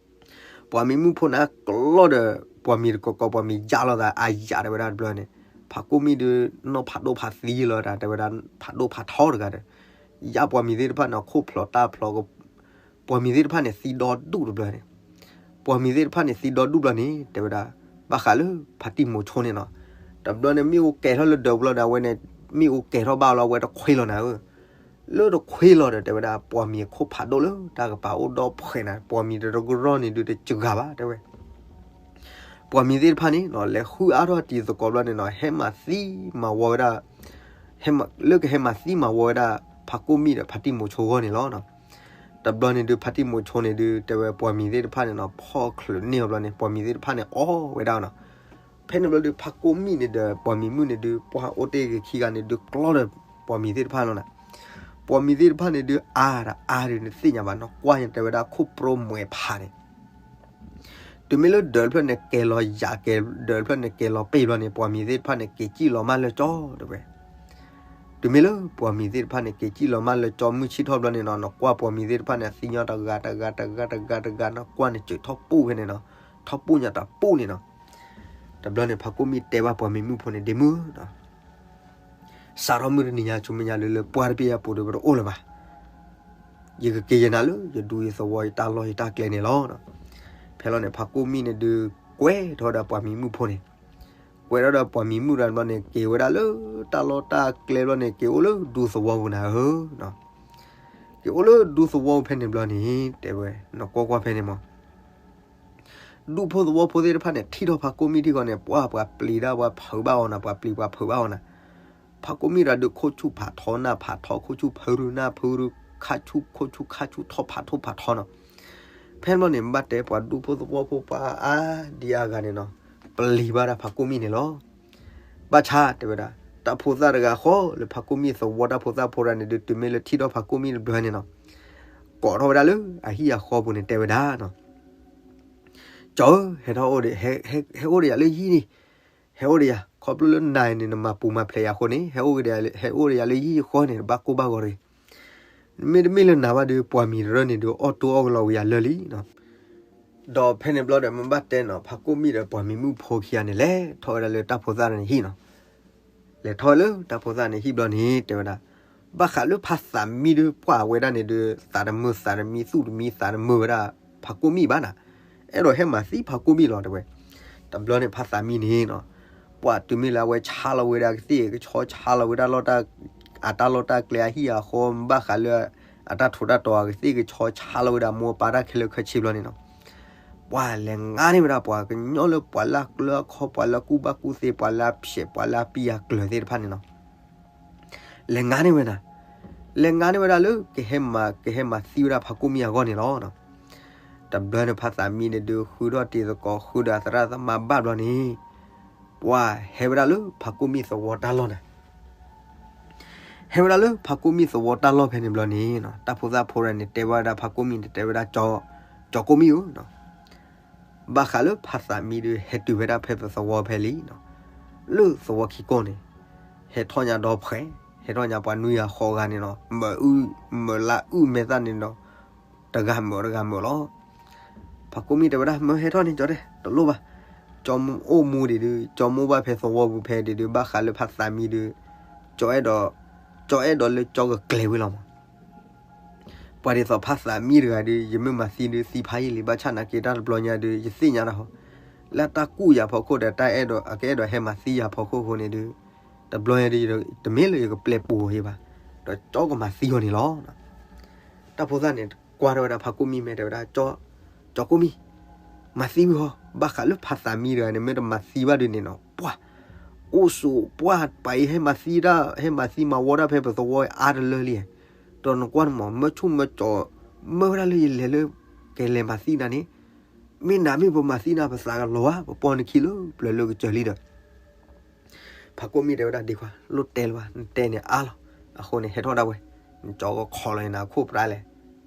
ပှၤမံၤမုၣ်ဖိန့ၣ်ကျီဒီး ပှၤမံၤတကိးကိး ပှၤမံၤယါလီၤသး အယးတဲဝဲဒၣ်တဘျီန့ၣ်, ဖးကိၣ်မံၣ်ဒုး နီၢ်ဖးဒိၣ်ဖးသံလီၤဒၣ် တဲဝဲဒၣ် ဖးဒိၣ်ဖးထီတဂၤဒီး ယါပှၤမံၤသ့ၣ်တဖၣ်န့ၣ် ခိၣ်ဖျိးတၢ်ဖျိး ပှၤမံၤသ့ၣ်တဖၣ်န့ၣ် သံဒီဒူၣ်တဘျီန့ၣ် ပှၤမံၤသ့ၣ်တဖၣ်န့ၣ် သံဒီဒူၣ်ဘျီန့ၣ် တဲဝဲဒၣ် ဘၣ်ဃးလၢဖါတံၢ်မိၤဆိန့ၣ်နီၤ. တဘျီန့ၣ် မ့ၣ်အူကဲၤထီၣ်လၢဒၢးဘျီဒၣ်ဝဲန့ၣ် မ့ၣ်အူကဲၤထီၣ်ဘၣ်လီၤ အဝဲတခွ့လီၤနၤဧၢ လၢတခွ့လီၤဒီး တဲဝဲဒၣ် ပှၤမံၤခိၣ်ဖးဒိၣ်လၢတၢ်ကပၤအိၣ်ဒီဖှဲးနၤ ပှၤမံၤတကရီန့ၣ်ဒုးတစှၤဘၣ် တဲဝဲ ပှၤမံၤသ့ၣ်တဖၣ်န့ၣ်နီၤ လဲၤဃုအါထီၣ်တံၤသကိးဘျီန့ၣ်နီၤ ဟဲမၤသံမၤဝီဝဲဒၣ် ဟဲမၤ လၢကဟဲမၤသံမၤဝီဝဲဒၣ် ဖါကိၣ်မံၣ်ဒီးဖါတံၢ်မိၤဆိအဂီၢ်န့ၣ်လီၤ. တဘျီန့ၣ်ဒုး ဖါတံၢ်မိၤဆိန့ၣ်ဒုး တဲဝဲပှၤမံၤသ့ၣ်တဖၣ်န့ၣ်နီၤ ဖီၣ်ချုးန့ၢ်အီၤဘျီန့ၣ် ပှၤမံၤသ့ၣ်တဖၣ်န့ၣ် အီၣ်ဝဲဒၣ်နီၤ. ဖဲန့ၣ်ဘျီဒုး ဖါကိၣ်မံၣ်န့ၣ်ဒီး ပှၤမံၤမုၣ်န့ၣ်ဒုး ပှၤအိၣ်တ့ၢ်ဂ့ၤခံဂၤန့ၣ်ဒုး ကျီဒီးပှၤမံၤသ့ၣ်တဖၣ်လီၤနၤ. ပှၤမံၤသ့ၣ်တဖၣ်န့ၣ်ဒုး အါဒီးအါဒုး နသ့ၣ်ညါဘၣ်နီၤ ကွၢ်ညါတဲဝဲဒၣ် ခိၣ်ပြိမွဲဖးန့ၣ် တုၤမ့ၢ်လၢဒၢးတဖျၢၣ်န့ၣ် ကဲၤလီၤယၤကဲၤ ဒၢးတဖျၢၣ်န့ၣ် ကဲၤလီၤပ့ၢ်ဘျီန့ၣ် ပှၤမံၤသ့ၣ်တဖၣ်န့ၣ် က့ၤစံၣ်လီၤမၢ်လၢကၠီ တဲဝဲ. တုၤမ့ၢ်လၢပှၤမံၤသ့ၣ်တဖၣ်န့ၣ် က့ၤစံၣ်လီၤမၢ်လၢကၠီ မုၢ်ဆ့ၣ်ထီၣ်ဘျီန့ၣ်နီၤ နကွၢ်ပှၤမံၤသ့ၣ်တဖၣ်န့ၣ် သံညီတဂၤတဂၤတဂၤတဂၤတဂၤနီၤ ကွၢ်န့ၣ်စၢၤထီၣ်ပူၣ်ဖဲန့ၣ်နီၤ ထီၣ်ပူၣ်ညါတပူၣ်န့ၣ်နီၤ. တဘျီန့ၣ် ဖါကိၣ်မံၣ်တဲဘၣ်ပှၤမံၤမုၣ်ဖိန့ၣ် ဒ့မုၣ်နီၤ စးထီၣ်မုၢ်တနံၤညါဆူမဲာ်ညါလၢ လၢပှၢ်တဘ့ၣ်အပူၤဒီး ပတအိၣ်လၢၤဘၣ်. ယကက့ၤယနၤလၢ ယဒူယသဝီ ယတၢ်လီၢ်ယတၢ်ကျဲန့ၣ်လီၤ. ဖဲလီၤန့ၣ် ဖါကိၣ်မံၣ်န့ၣ်ဒုး ကွဲးထီၣ်ဝဲဒၣ်ပှၤမံၤမုၣ်ဖိန့ၣ်, ကွဲးထီၣ်ဒီးပှၤမံၤမုၣ်တဘျီန့ၣ် က့ၤဝဲဒၣ်လၢတၢ်လီၢ်တၢ်ကျဲဘျီန့ၣ် က့ၤအိၣ်လၢဒူသဝီပူၤနၤဧၢ. က့ၤအိၣ်လၢဒူသဝီပူၤဖဲန့ၣ်ဘျီန့ၣ် တဲဝဲ နကွၢ်ကွၢ်ဖဲန့ၣ်မး ဒူဖိသဝီဖိသ့ၣ်တဖၣ်န့ၣ် ထံၣ်ထီၣ်ဖါကိၣ်မံၣ်ထံၣ်ဃီန့ၣ် ပှၤပှၤပျံၤတၢ်ပှၤဖုးဘၣ်အီၤနၤ ပှၤပျံၤပှၤဖုးဘၣ်အီၤနၤ, ဖါကိၣ်မံၣ်တဂၤဒုး ခိၣ်ဆူၣ်ဖးထီ နၢ်ဖးထီ ခိၣ်ဆူၣ်ဖုးဒုး နၢ်ဖုးဒုး ခါဆူၣ် ခိၣ်ဆူၣ်ခါဆူၣ်ထီၣ်ဖးထီၣ်ဖးထီနီၤ. ဖဲန့ၣ်ဘျီန့ၣ် ဘၣ်တဲပှၤဒူဖိသဝီဖိပှၤအါဒံအါဂၤန့ၣ်နီၤ ပျံၤဘၣ်ဒၣ်ဖါကိၣ်မံၣ်န့ၣ်လီၤ. ဘၣ်ဆၣ်တဲဝဲဒၣ် တၢ်ဖိသၣ်တဂၤဃီလၢဖါကိၣ်မံၣ်သဝီတၢ်ဖိသၣ်ဖိတဂၤန့ၣ်ဒုး တုၤမ့ၢ်လၢထံၣ်ထီၣ်ဖါကိၣ်မံၣ်တဘျီန့ၣ်နီၤ ကိးထီၣ်ဝဲဒၣ်လၢအဟံၣ်အဃီပူၤန့ၣ် တဲဝဲဒၣ်နီၤ ကၠီဧၢ, ဟဲထီၣ်အိၣ်ဒီး ဟဲအိၣ်ဒီးယၤလၢဟံၣ်န့ၣ်, ဟဲအိၣ်ဒီးယၤ ခီဖျိလၢနၤန့ၣ် နမၤပူၤမၤဖျဲးယၤအဃိန့ၣ် ဟဲအိၣ်ဒီးယၤလၢဟံၣ်ယဃီန့ၣ် နဘၣ်ကိၢ်ဘၣ်ဂီၤတဂ့ၤ. မ့တမ့ၢ်လၢနၤဘၣ်ဒီး ပှၤမံၤတရၢၣ်န့ၣ်ဒုး အီၣ်တိၢ်အီၣ်ကလီၤဝဲယၤလၢာ်လံနီၤ. ဒီးဖဲန့ၣ်ဘျီဒီး မ့ၢ်ဘၣ်တဲနီၤ ဖါကိၣ်မံၣ်ဒီးပှၤမံၤမုၣ်ဖိခံဂၤန့ၣ် လဲၤထီၣ်ဝဲဒၣ်လၢတၢ်ဖိသၣ်န့ၣ်ဟံၣ်နီၤ. လဲၤထီၣ်ဝဲလၢတၢ်ဖိသၣ်န့ၣ်ဟံၣ်ဘျီန့ၣ် တဲဝဲဒၣ် ဘၣ်ဃးလၢဖါသးမံဒီး ပှၢ်ဝဲဒၣ်န့ၣ်ဒီး သးတမုာ်သးတမံသူၣ်တမံသးတမုာ်ဝဲဒၣ် ဖါကိၣ်မံၣ်ဘၣ်နၤ, အဲၣ်ဒိးဟဲမၤသံဖါကိၣ်မံၣ်လီၤ တဲဝဲ. တဘျီန့ၣ်ဖါသးမံန့ၣ်နီၤ ပှၢ်တုၤမ့ၢ်လၢအဝဲဆါလီၤဝဲဒၣ်ကသ့ၣ်ကဆီ ဆါလီၤဝဲဒၣ်လီၢ်တၢ် အတၢ်လီၢ်တၢ်ကျဲအဟံၣ်အဃီ ဘၣ်ဃးလၢ အတၢ်ထူးတၢ်တီၤအကသ့ၣ်ကဆီ ဆါလီၤဝဲဒၣ်မိၢ်ပၢ်တၢ်ခဲလၢာ်ခဲဆ့ဘျီန့ၣ်နီၤ ပှၢ်လဲၤငါန့ၢ်ဝဲဒၣ်ပှၤကညီလၢပှၤလၢအကျၢအခီ ပှၤလၢအကူၣ်ဘၣ်ကူၣ်သ့ ပှၤလၢအဖျဲး ပှၤလၢအပံၢ်အကျၢၤသ့ၣ်တဖၣ်န့ၣ်နီၤ လဲၤငါန့ၢ်ဝဲဒၣ် လဲၤငါန့ၢ်ဝဲဒၣ်လၢ ကဟဲမၤ ကဟဲမၤသံဝဲဒၣ်ဖါကိၣ်မံၣ်အဂီၢ်န့ၣ်လီၤ. တဘျီန့ၣ်ဖါသးမံန့ၣ်ဒုး ဃုထီၣ်တံၤသကိး ဃုဒီးအသရၣ်သမါဘၣ်ဘျီန့ၣ် ပှၢ်ဟဲဝဲဒၣ်လၢဖါကိၣ်မံၣ်သဝီတၢ်လီၢ်န့ၣ် ဟဲဝဲဒၣ်လၢဖါကိၣ်မံၣ်သဝီတၢ်လီၢ်ဖဲန့ၣ်ဘျီန့ၣ် တၢ်ဖိသၣ်ဖိတဂၤန့ၣ် တဲဝဲဒၣ်ဖါကိၣ်မံၣ်န့ၣ် တဲဝဲဒၣ် ကၠီကိၣ်မံၣ်ဧၢ ဘၣ်ဃးလၢဖါသးမံဒီး ဟဲတုၤဝဲဒၣ်ဖဲပသဝီဖဲလံနီၤ လၢသဝီခံကိၢ်န့ၣ် ဟဲထီၣ်ညါဒီဖှဲး ဟဲထီၣ်ညါပှၤနွံဂၤဃိးဂၤန့ၣ်နီၤ မၢအုၣ် မၢလၢအုၣ်မဲာ်သၣ်န့ၣ်ဒီး တဂၤမၢတဂၤမၢလီၤ. ဖါကိၣ်မံၣ်တဲဝဲဒၣ် မၢဟဲထီၣ်န့ၣ် ကၠီတဲ တလိၣ်ဘၣ် ကၠီအိၣ်မူဒံးဒုး ကၠီမိၢ်ဘၣ်ဖဲသဝီပူၤဖဲဒံးဒုး ဘၣ်ဃးလၢဖါသးမံဒုး ကၠီအဲၣ်ဒိး ကၠီအဲၣ်ဒိးလၢကၠီကကျဲၤဝဲလီၤမး ပှၤဒ်သိးဖါသးမံတဂၤဒီး ယမ့ၢ်မၤသံဒုး သံဖးယံာ်လံ ဘၣ်ဆၣ်နာ်က့တၢ်တဘျီညါဒီး ယသ့ၣ်ညါတၢ်ဟီ လၢတၢ်ကူၣ်ယၤဖီခိၣ်ဒီး တၢ်အဲၣ်ဒိး အကအဲၣ်ဒိးဟဲမၤသံယၤဖီခိၣ်အဃိန့ၣ်ဒီး တဘျီညါဒီး တမ့ၢ်လၢယကပျဲပူၤအီၤဘၣ် ဒီးကၠီကမၤသံအီၤန့ၣ်လီၤ. တၢ်ဖိသၣ်န့ၣ် ကွၢ်ထီၣ်ဝဲဒၣ်ဖါကိၣ်မံၣ်မဲာ်တဲဝဲဒၣ် ကၠီ ကၠီကိၣ်မံၣ် မၤသံဝံၤဟီ ဘၣ်ဃးလၢဖါသးမံတဂၤန့ၣ် မ့ၢ်တမၤသံဘၣ်ဒုးန့ၣ်နီၤ ပှၢ် အိၣ်ဆိး ပှၢ်ပှၤအံၤဟဲမၤသံတၢ် ဟဲမၤသံမၤဝီတၢ်ဖဲပသဝီအါတလၢလံ ဒီးနကွၢ်န့ၣ်မး မၢဆူၣ်မၢကၠီ မၢဝဲဒၣ်လၢယလဲၤလၢ ကလဲၤမၤသံနၤန့ၣ် မ့ၢ်နၤမ့ၢ်ပမၤသံနၤ ပသးကလီၤဧါ ပပိာ်နခံလၢပျၢၤလၢကစၢၤလံဒီး ဖါကိၣ်မံၣ်တဲဝဲဒၣ် ဒ့ခွါ လိၣ်တဲလၢၤဘၣ် နတဲန့ၣ်အါလီၤ အဃိန့ၣ် ဟဲထီၣ်ဒၣ်ဝဲ နကၠီကခိးလီၤနၤခိၣ်ပြးလဲၣ်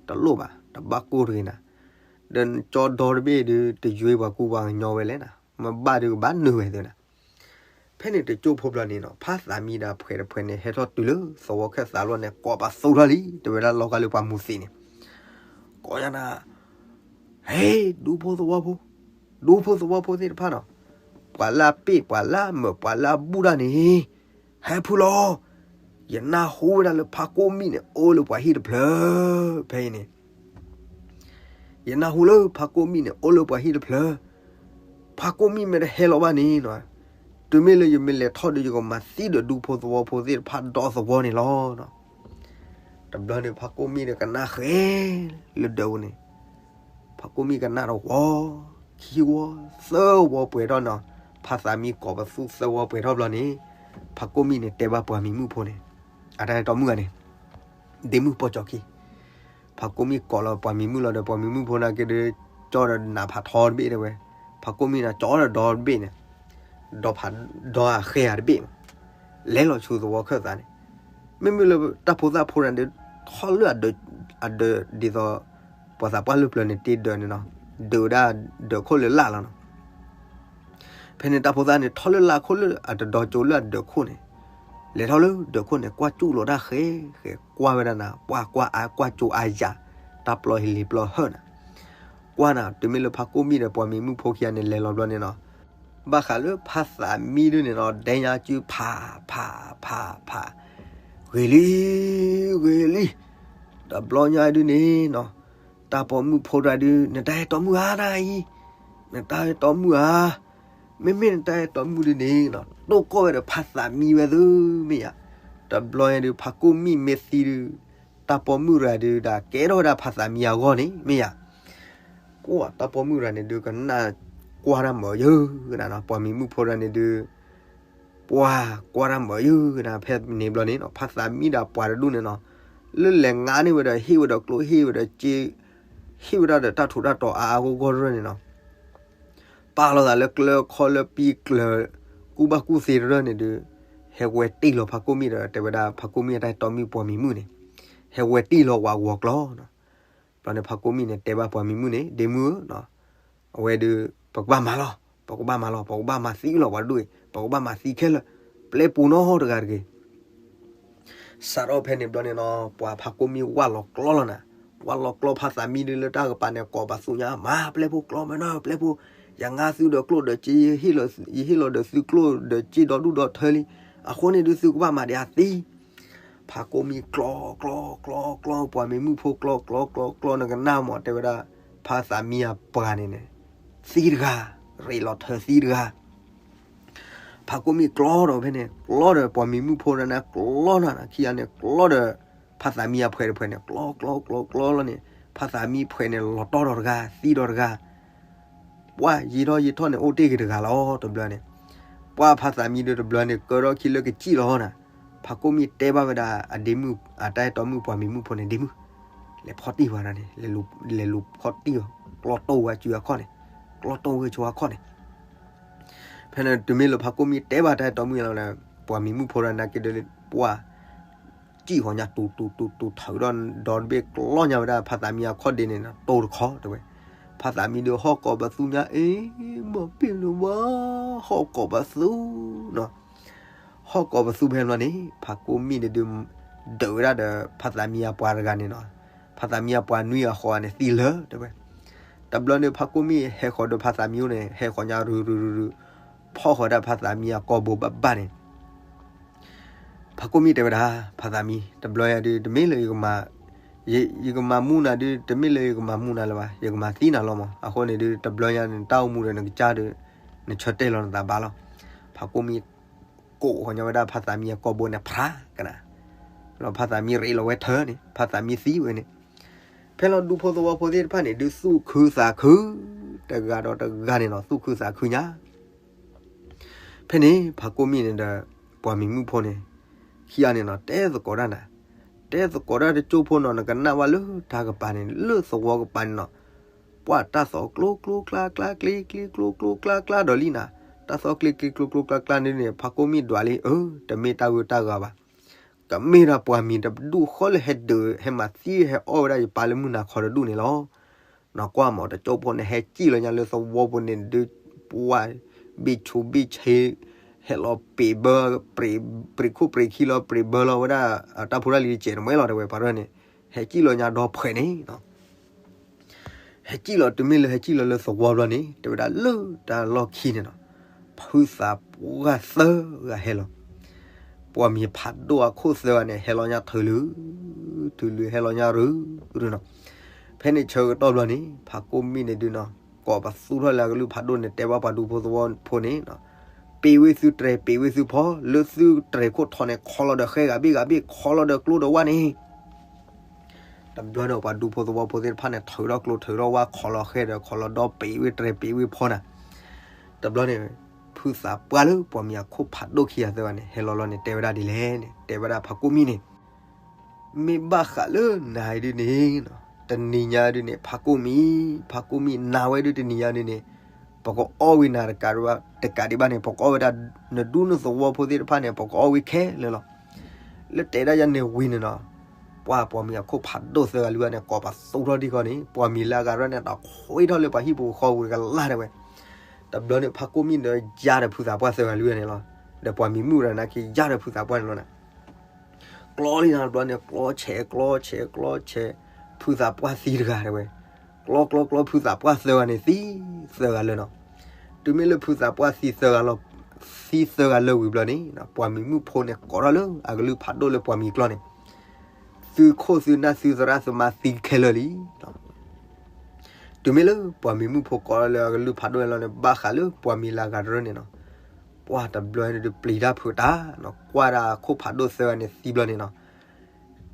တလိၣ်ဘၣ် တဘၣ်ကိၢ်တဂ့ၤနၤ ဒီးနကၠီဒီတဘ့ၣ်ဒုး တယွ့ပှၤကူပှၤကညီဝဲလဲၣ်နၤ မ့ၢ်ဘၣ်ဒုးကဘၣ်နုာ်ဝဲသ့နၤ ဖဲန့ၣ်တကၠိၢ်ဖိဘျီန့ၣ်နီၤ ဖါသးမံဒီးအဖှဲးတဖှဲးန့ၣ် ဟဲထီၣ်တုၤလၢသဝီခၢၣ်သးဘျီန့ၣ် ကိးပသူထီၣ်လံ တဲဝဲဒၣ်လီၤဂာ်လၢပှၤမူၤသံးန့ၣ် ကိးညါနၤ ဟ့ ဒူဖိသဝီဖိ ဒူဖိသဝီဖိသ့ၣ်တဖၣ်နီၤ ပှၤလၢအပ့ၢ် ပှၤလၢအမၢး ပှၤလၢအဘူၣ်တၢ်န့ၣ် ဟဲဖုၣ်လီၤ. ယနၢ်ဟူဝဲဒၣ်လၢဖါကိၣ်မံၣ်န့ၣ် အိၣ်လၢပှၤဟံၣ်တဖျၢၣ် ဖဲအံၤန့ၣ် ယနၢ်ဟူလၢဖါကိၣ်မံၣ်န့ၣ် အိၣ်လၢပှၤဟံၣ်တဖျၢၣ်, ဖါကိၣ်မံၣ်မ့ၢ်တဟဲလီၤဘၣ်န့ၣ်နီၤ, တုၤမ့ၢ်လၢယမ့ၢ်လဲၤထီၣ်ဒီး ယကမၤသံဒီးဒူဖိသဝီဖိသ့ၣ်တဖၣ်ဒီသဝီန့ၣ်လီၤ. တဘျီန့ၣ် ဖါကိၣ်မံၣ်ဒီးကနၣ်ဃဲလၢဒၢးပူၤန့ၣ်, ဖါကိၣ်မံၣ်ကနၣ်တဝီ, ခံဝီ, သၢဝီပှဲၤထီၣ်နီၤ, ဖါသးမံကိးပသူသၢဝီပှဲၤထီၣ်ဘျီန့ၣ်, ဖါကိၣ်မံၣ်န့ၣ်တဲဘၣ်ပှၤမံၤမုၣ်ဖိန့ၣ်, အတၢ်အဲၣ်တီမုၣ်ဧါန့ၣ်, ဒ့မုၣ်ပိာ်ကၠီခံ ဖါကိၣ်မံၣ်ကိးလီၤပှၤမံၤမုၣ်လီၤဒီး ပှၤမံၤမုၣ်ဖိန့ၣ်က့ၤဒီး ကၠီဒီးနးဖးထီတဘ့ၣ်တဲဝဲ, ဖါကိၣ်မံၣ်န့ၣ် ကၠီဒီးဒီတဘ့ၣ်န့ၣ်, ဒီဖးဒီအဃဲဧါတဘ့ၣ်မး, လဲၤလီၤဆူသဝီခၢၣ်သးန့ၣ်, မ့မ့ၢ်လၢတၢ်ဖိသၣ်ဖိန့ၣ်ဒီး ထီၣ်လၢအဒၢးဒ်သိး ပှၤသးပှၢ်လၢပျၢၤန့ၣ်တ့ဒၢးန့ၣ်နီၤ, ဒၢးဝဲဒၣ်ဒၢးခိၣ်လၢလာ်လီၤနီၤ. ဖဲန့ၣ်တၢ်ဖိသၣ်န့ၣ် ထီၣ်လၢလာ်ခိၣ်လၢအတဒီကၠိလၢအဒၢးခိၣ်န့ၣ်, လဲၤထီၣ်လၢဒၢးခိၣ်န့ၣ် ကွၢ်ကၠူၣ်လီၤတၢ်ဃဲဃဲ ကွၢ်ဝဲဒၣ်နၤ ပှၢ်ကွၢ်အါကွၢ်ကၠိအါယၤ, တၢ်ပျီဟ့လံၤပျီဟၢၣ်နၤ, ကွၢ်နၤ တုၤမ့ၢ်လၢဖါကိၣ်မံၣ်ဒီးပှၤမံၤမုၣ်ဖိခံဂၤန့ၣ် လဲၤလီၤဘျီန့ၣ်နီၤ, ဘၣ်ဃးလၢဖါသးမံဒုန့ၣ်နီၤ ဒဲညါကုဖးဖးဖးဖး, ဂ့ၤလံ ဂ့ၤလံ, တဘျီညါဒုန့ၣ်နီၤ, တၢ်ပိာ်မုၣ်ဖိတဂၤဒု နတၢ်အဲၣ်တီမုၣ်ဧါနၤအံၤ, နတၢ်အဲၣ်တီမုၣ်ဧါ, မ့မ့ၢ်နတၢ်အဲၣ်တီမုၣ်ဒုန့ၣ်နီၤ တိၢ်ကီၢ်ဝဲဒီးဖါသးမံဝဲသု မ့ၢ်ယၤ, တဘျီညါဒု ဖါကိၣ်မံၣ်မ့ၢ်သံဒု, တၢ်ပိာ်မုၣ်တဂၤဒု ဒၣ်ကဲထီၣ်ဝဲဒၣ်ဖါသးမံအဂီၢ်န့ၣ် မ့ၢ်ယၤ, ကွၢ်တၢ်ပိာ်မုၣ်တဂၤန့ၣ်ဒု ကနၣ်ကွၢ်တၢ်မၢယၢၤကနၤနီၤ ပှၤမံၤမုၣ်ဖိတဂၤန့ၣ်ဒု ပှၤကွၢ်တၢ်မၢယၢၤကနၤဖဲန့ၣ်ဘျီန့ၣ်နီၤ ဖါသးမံဒီးပှၤတဒူၣ်န့ၣ်နီၤ, လၢလဲၤငါန့ၢ်ဝဲဒီးဟ့ၣ်ဝဲဒီးကျိၣ်ဟ့ၣ်ဝဲဒီးစ့, ဟ့ၣ်ဝဲဒၣ်ဒီးတၢ်ထူးတၢ်တီၤအါအါဂီၢ်ဂီၢ်တရၢန့ၣ်နီၤ, ပာ်လီၤသးလၢကျၢၤခီလၢပံကျၢၤ, ကူၣ်ဘၣ်ကူၣ်သ့တရၢန့ၣ်ဒု, ဟဲဝဲတ့ၢ်လီၤဖါကိၣ်မံၣ်ဒီး တဲဝဲဒၣ်ဖါကိၣ်မံၣ်အတၢ်အဲၣ်တီမုၣ်ပှၤမံၤမုၣ်န့ၣ်, ဟဲဝဲတ့ၢ်လီၤဝဲအဂီၤကျီနီၤ, ဘျီန့ၣ်ဖါကိၣ်မံၣ်န့ၣ်တဲဘၣ်ပှၤမံၤမုၣ်န့ၣ် ဒ့မုၣ်ဧၢ အဝဲဒုး ပကဘၣ်မၤလီၤ, ပကဘၣ်မၤလီၤ, ပကဘၣ်မၤသံလီၤပှၤတဒူၣ်အံၤ, ပကဘၣ်မၤသံခဲလၢာ်, ပျဲပူၤနီတဂၤတဂ့ၤ. စးထီၣ်ဖဲန့ၣ်ဘျီန့ၣ်နီၤ ပှၤဖါကိၣ်မံၣ်ဝၢ်လီၤကျီလီၤနၤ, ဝၢ်လီၤကျီဖါသးမံဒုလၢတၢ်ကပၤန့ၣ် ကိးပသူညါ မၤပျဲဖိကျီမ့ၢ်နီၤ ပျဲဖိ, ယငါသုဒီးကျိၣ်ဒီးစ့ ယဟ့ၣ်လီၤဒီးသုကျိၣ်ဒီးစ့ဒီဒူၣ်ဒီထၢလံ, အဃိန့ၣ်ဒုးသုကဘၣ်မၤဒံးအသံ ဖါကိၣ်မံၣ်ကျီ ကျီ ကျီ ကျီ ပှၤမံၤမုၣ်ဖိကျီ ကျီ ကျီ ကျီ နကနၣ်မး တဲဝဲဒၣ်, ဖါသးမံအပှၤန့ၣ်န့ၣ်, သံတဂၤ, ရ့းလီၤထၢသံတဂၤ. ဖါကိၣ်မံၣ်ကျီဒီးဖဲန့ၣ် ကျီဒီးပှၤမံၤမုၣ်ဖိန့ၣ် ကျီနၤနၤ ခံဂၤန့ၣ် ကျီဒီး ဖါသးမံအဖှဲးတဖှဲးန့ၣ် ကျီ ကျီ ကျီ ကျီလီၤန့ၣ် ဖါသးမံဖှဲးန့ၣ် လီၤတီၢ်ဒီးတဂၤ သံဒီးတဂၤ ပှၢ်ယံာ်ထီၣ်ယံာ်ထီၣ်န့ၣ် အိၣ်တ့ၢ်က့ၤတဂၤလီၤ တဘျီန့ၣ်, ပှၢ်ဖါသးမံဒုတဘျီန့ၣ် ကၢထီၣ်ခံလၢကစံၣ်လီၤနၤ, ဖါကိၣ်မံၣ်တဲဘၣ်ဝဲဒၣ်အဒ့မုၣ် အတၢ်အဲၣ်တီမုၣ်ပှၤမံၤမုၣ်ဖိန့ၣ် ဒ့မုၣ်, လဲၤဖီၣ်တံၢ်ဝဲဒၣ်န့ၣ်, လဲၤလူၤဖီၣ်တံၢ်ဝဲ ကျီတိၢ်ဝဲစုအခီၣ်န့ၣ်, ကျီတိၢ်ဝဲဆိအခီၣ်န့ၣ် ဖဲန့ၣ်တုၤမ့ၢ်လၢဖါကိၣ်မံၣ်တဲဘၣ်တၢ်အဲၣ်တီမုၣ်လီၤန့ၣ် ပှၤမံၤမုၣ်ဖိဒၣ်နၤက့ၤဒီး ပှၢ် စံၣ်ဃီၤညါတူၤတူၤတူၤတူၤထၢဒီးဒီတဘ့ၣ်ကျီညါဝဲဒၣ်ဖါသးမံအခီၣ်ဒ့န့ၣ် တိၢ်တခီတဲဝဲ, ဖါသးမံဒုးဟီၣ်ကိးပသူညါ အ့ မၤပ့ၢ်လၢၤဝါ, ဟီၣ်ကိးပသူနီၤ, ဟီၣ်ကိးပသူဖဲန့ၣ် ဖါကိၣ်မံၣ်န့ၣ်ဒုး ဒုးဝဲဒၣ်ဒီးဖါသးမံအပှၤတဂၤန့ၣ်နီၤ, ဖါသးမံအပှၤနွံအဃီန့ၣ်သံလၢာ်တဲဝဲ, တဘျီန့ၣ်ဖါကိၣ်မံၣ်ဟဲဃီၤဒီးဖါသးမံအိၣ်န့ၣ် ဟဲဃီၤညါရုရုရုရု ဖီၣ်ဃီၤဒၣ်ဖါသးမံအကိာ်ဘိဘၣ်ဘၣ်န့ၣ် ဖါကိၣ်မံၣ်တဲဝဲဒၣ် ဖါသးမံ တဘျီညါဒုး တမ့ၢ်လၢယကမၤ, ယကမၤမူနၤဒုး တမ့ၢ်လၢယကမၤမူနၤလၢၤဘၣ်, ယကမၤသံနၤလီၤမး, အဃိန့ၣ်ဒုး တဘျီညါန့ၣ် တၢ်အိၣ်မူဒီးနကစၢ်ဒီး နဆၢတဲာ်လီၤနသးဘၣ်လီၤ. ဖါကိၣ်မံၣ် ကိးဃီၤညီဝဲဒၣ်ဖါသးမံအကိာ်ဘိန့ၣ် ဖြးကနၤ, လီၤဖါသးမံရ့းလီၤဝဲထၢန့ၣ် ဖါသးမံသံဝဲန့ၣ်, ဖဲလီၤဒူဖိသဝီဖိသ့ၣ်တဖၣ်န့ၣ် ဒုးသူၣ်ခုသးခု, တဂၤဒီးတဂၤန့ၣ်နီၤ သူၣ်ခုသးခုညါ ဖဲန့ၣ် ဖါကိၣ်မံၣ်န့ၣ်ဒီး ပှၤမံၤမုၣ်ဖိန့ၣ် ခံဂၤန့ၣ်နီၤ တဲသကိးတၢ်နၤ, တဲသကိးတၢ်တကၠိၢ်ဖိနီၤ နကနၣ်ဘၣ်လၢတၢ်ကပၤန့ၣ် လၢသဝီကပၤန့ၣ်နီၤ, ပှၢ်တၢ်သီကျိကျိကျါကျါကျ့ကျ့ကျိကျိကျါကျါဒီးလံနၤ, တၢ်သီကျ့ကျ့ကျိကျိကျါကျါန့ၣ်န့ၣ် ဖါကိၣ်မံၣ်ဒွးလံ အၢ တမ့ၢ်တၢ်ဂုၤတၢ်ဂၤဘၣ် ကမ့ၢ်ဒၣ်ပှၤမံၤတဒူၣ်ဃီလၢဟဲဒုး ဟဲမၤသံ ဟဲအီၣ်ဝဲဒၣ်ယပၢ်လၢမုၢ်နၤခီတဒူၣ်န့ၣ်လီၤ. နကွၢ်မး တကၠိၢ်ဖိန့ၣ် ဟဲစံၣ်လီၤညါလၢသဝီပူၤန့ၣ်ဒုး ပှၢ် ဘ့ၣ်ဆူးဘ့ၣ်ဆ့ ဟဲလီၤပှ့ၤဘၢ ပှ့ၤခိၣ်ပှ့ၤခံလီၤ ပှ့ၤဘၢလီၤဝဲဒၣ် တၢ်ဖိတၢ်လံၤတစဲးတမှဲလီၤ တဲဝဲ ပှၤတဖၣ်န့ၣ် ဟဲစံၣ်လီၤညါဒီဖှဲးန့ၣ် ဟဲစံၣ်လီၤ တုၤမ့ၢ်လၢဟဲစံၣ်လီၤလၢသဝီဘျီန့ၣ် တဲဝဲဒၣ်လၢတၢ်လီၢ်ခံန့ၣ်နီၤ, ဖ ဖုသးပှၢ်သၢဂၤဟဲလီၤ. ပှၤမံၤဖးဒိၣ်အခိၣ်သၢဂၤန့ၣ် ဟဲလီၤညါထုးလုာ်, ထုးလုာ်ဟဲလီၤညါရုၢ်ရုၢ်နီၤ. ဖဲန့ၣ်ဆၢကတီၢ်ဘျီန့ၣ် ဖးကိၣ်မံၣ်န့ၣ်ဒုးနီၤ ကိးပသူထီၣ်လၢအကလုၢ်ဖးဒိၣ်န့ၣ် တဲဘၣ်ပှၤဒူဖိသဝီဖိန့ၣ် ပ့ၤဝ့ၢ်သုတြဲၤ ပ့ၤဝ့ၢ်သုဖီ လၢသုတြဲၤခိၣ်ထီန့ၣ် ခီလီၤဒီးဃဲဂၤဘ့ၣ်ဂၤဘ့ၣ် ခီလီၤဒီးကျိဒီးဝၣ်န့ၣ် တဘျီန့ၣ် ပှၤဒူဖိသဝီဖိသ့ၣ်တဖၣ်န့ၣ် ထုးထီၣ်ကျိထုးထီၣ်ဝၣ် ခီလီၤဃဲဒီးခီလီၤဒီ ပ့ၤဝ့ၢ်တြဲၤ ပ့ၤဝ့ၢ်ဖီနၤ. တဘျီန့ၣ် ဖုသးပှၢ်လၢပှၤမံၤအခိၣ်ဖးဒိၣ်ခံဂၤသၢဂၤန့ၣ် ဟဲလီၤလီၤန့ၣ် တဲဝဲဒၣ်ဒ်လဲၣ်န့ၣ် တဲဝဲဒၣ်ဖးကိၣ်မံၣ်န့ၣ် မ့ၢ်ဘၣ်ဃးလၢနၤအံၤဒုးန့ၣ် တနံၤညါဒုးန့ၣ် ဖးကိၣ်မံၣ် ဖးကိၣ်မံၣ် နၤဝဲဒုးတနံၤညါဒုးန့ၣ် ပကအီၣ်ဝံၤနၤတကးဒံးဘၣ်န့ၣ် ပကအီၣ်ဝဲဒၣ် နဒူနသဝီဖိသ့ၣ်တဖၣ်န့ၣ် ပကအီၣ်ဝံၤခဲလၢာ်လီၤ. လၢတဲဒၣ်ယၤန့ၣ်ဝံၤန့ၣ်နီၤ ပှၤပှၤမံၤအခိၣ်ဖးဒိၣ်သၢဂၤလွံၢ်ဂၤန့ၣ် ကိးပသူထီၣ်ဒံးဃီန့ၣ် ပှၤမံၤလၢအဂၤရၢၢ်န့ၣ် တခွ့ထီၣ်လၢပှၤဟံၣ်ပူၤဃီပူၤတကလၢ်တဲဝဲ. တဘျီန့ၣ်ဖးကိၣ်မံၣ်ဒီးယါဒီးဖုသးပှၢ်သၢဂၤလွံၢ်ဂၤန့ၣ်လီၤ. ဒီးပှၤမံၤမုၣ်တဂၤန့ၣ်က့ၤယါဒီးဖုသးပှၢ်န့ၣ်လီၤနၤ ကျီလံနၤတဘျီန့ၣ် ကျီဆဲး ကျီဆဲး ကျီဆဲး ဖုသးပှၢ်သံတဂၤတဲဝဲ. ကျီကျီကျီ ဖုသးပှၢ်သၢဂၤန့ၣ်သံသၢဂၤလၢာ်နီၤ. တုၤမ့ၢ်လၢဖုသးပှၢ်သံသၢဂၤလၢာ် သံသၢဂၤလၢာ်ဝံၤဘျီန့ၣ် ပှၤမံၤမုၣ်ဖိန့ၣ်ကိးထီၣ်လၢအကလုၢ်ဖးဒိၣ်လၢပှၤမံၤကျိာ်န့ၣ် သုခိၣ်သုနၢ်သုသရၣ်သုမါသံခဲလၢာ်လံ. တုၤမ့ၢ်လၢပှၤမံၤမုၣ်ဖိကိးထီၣ်လၢအကလုၢ်ဖးဒိၣ်န့ၣ်လီၤန့ၣ် ဘၣ်ဃးလၢပှၤမံၤလၢအဂၤရၢၢ်န့ၣ်နီၤ ပှၤတဘျီန့ၣ်ဒုးပျံၤတၢ်ဖုးတၢ်နီၤ ကွၢ်ဒၣ်အခိၣ်ဖးဒိၣ်သၢဂၤန့ၣ်သံဘျီန့ၣ်နီၤ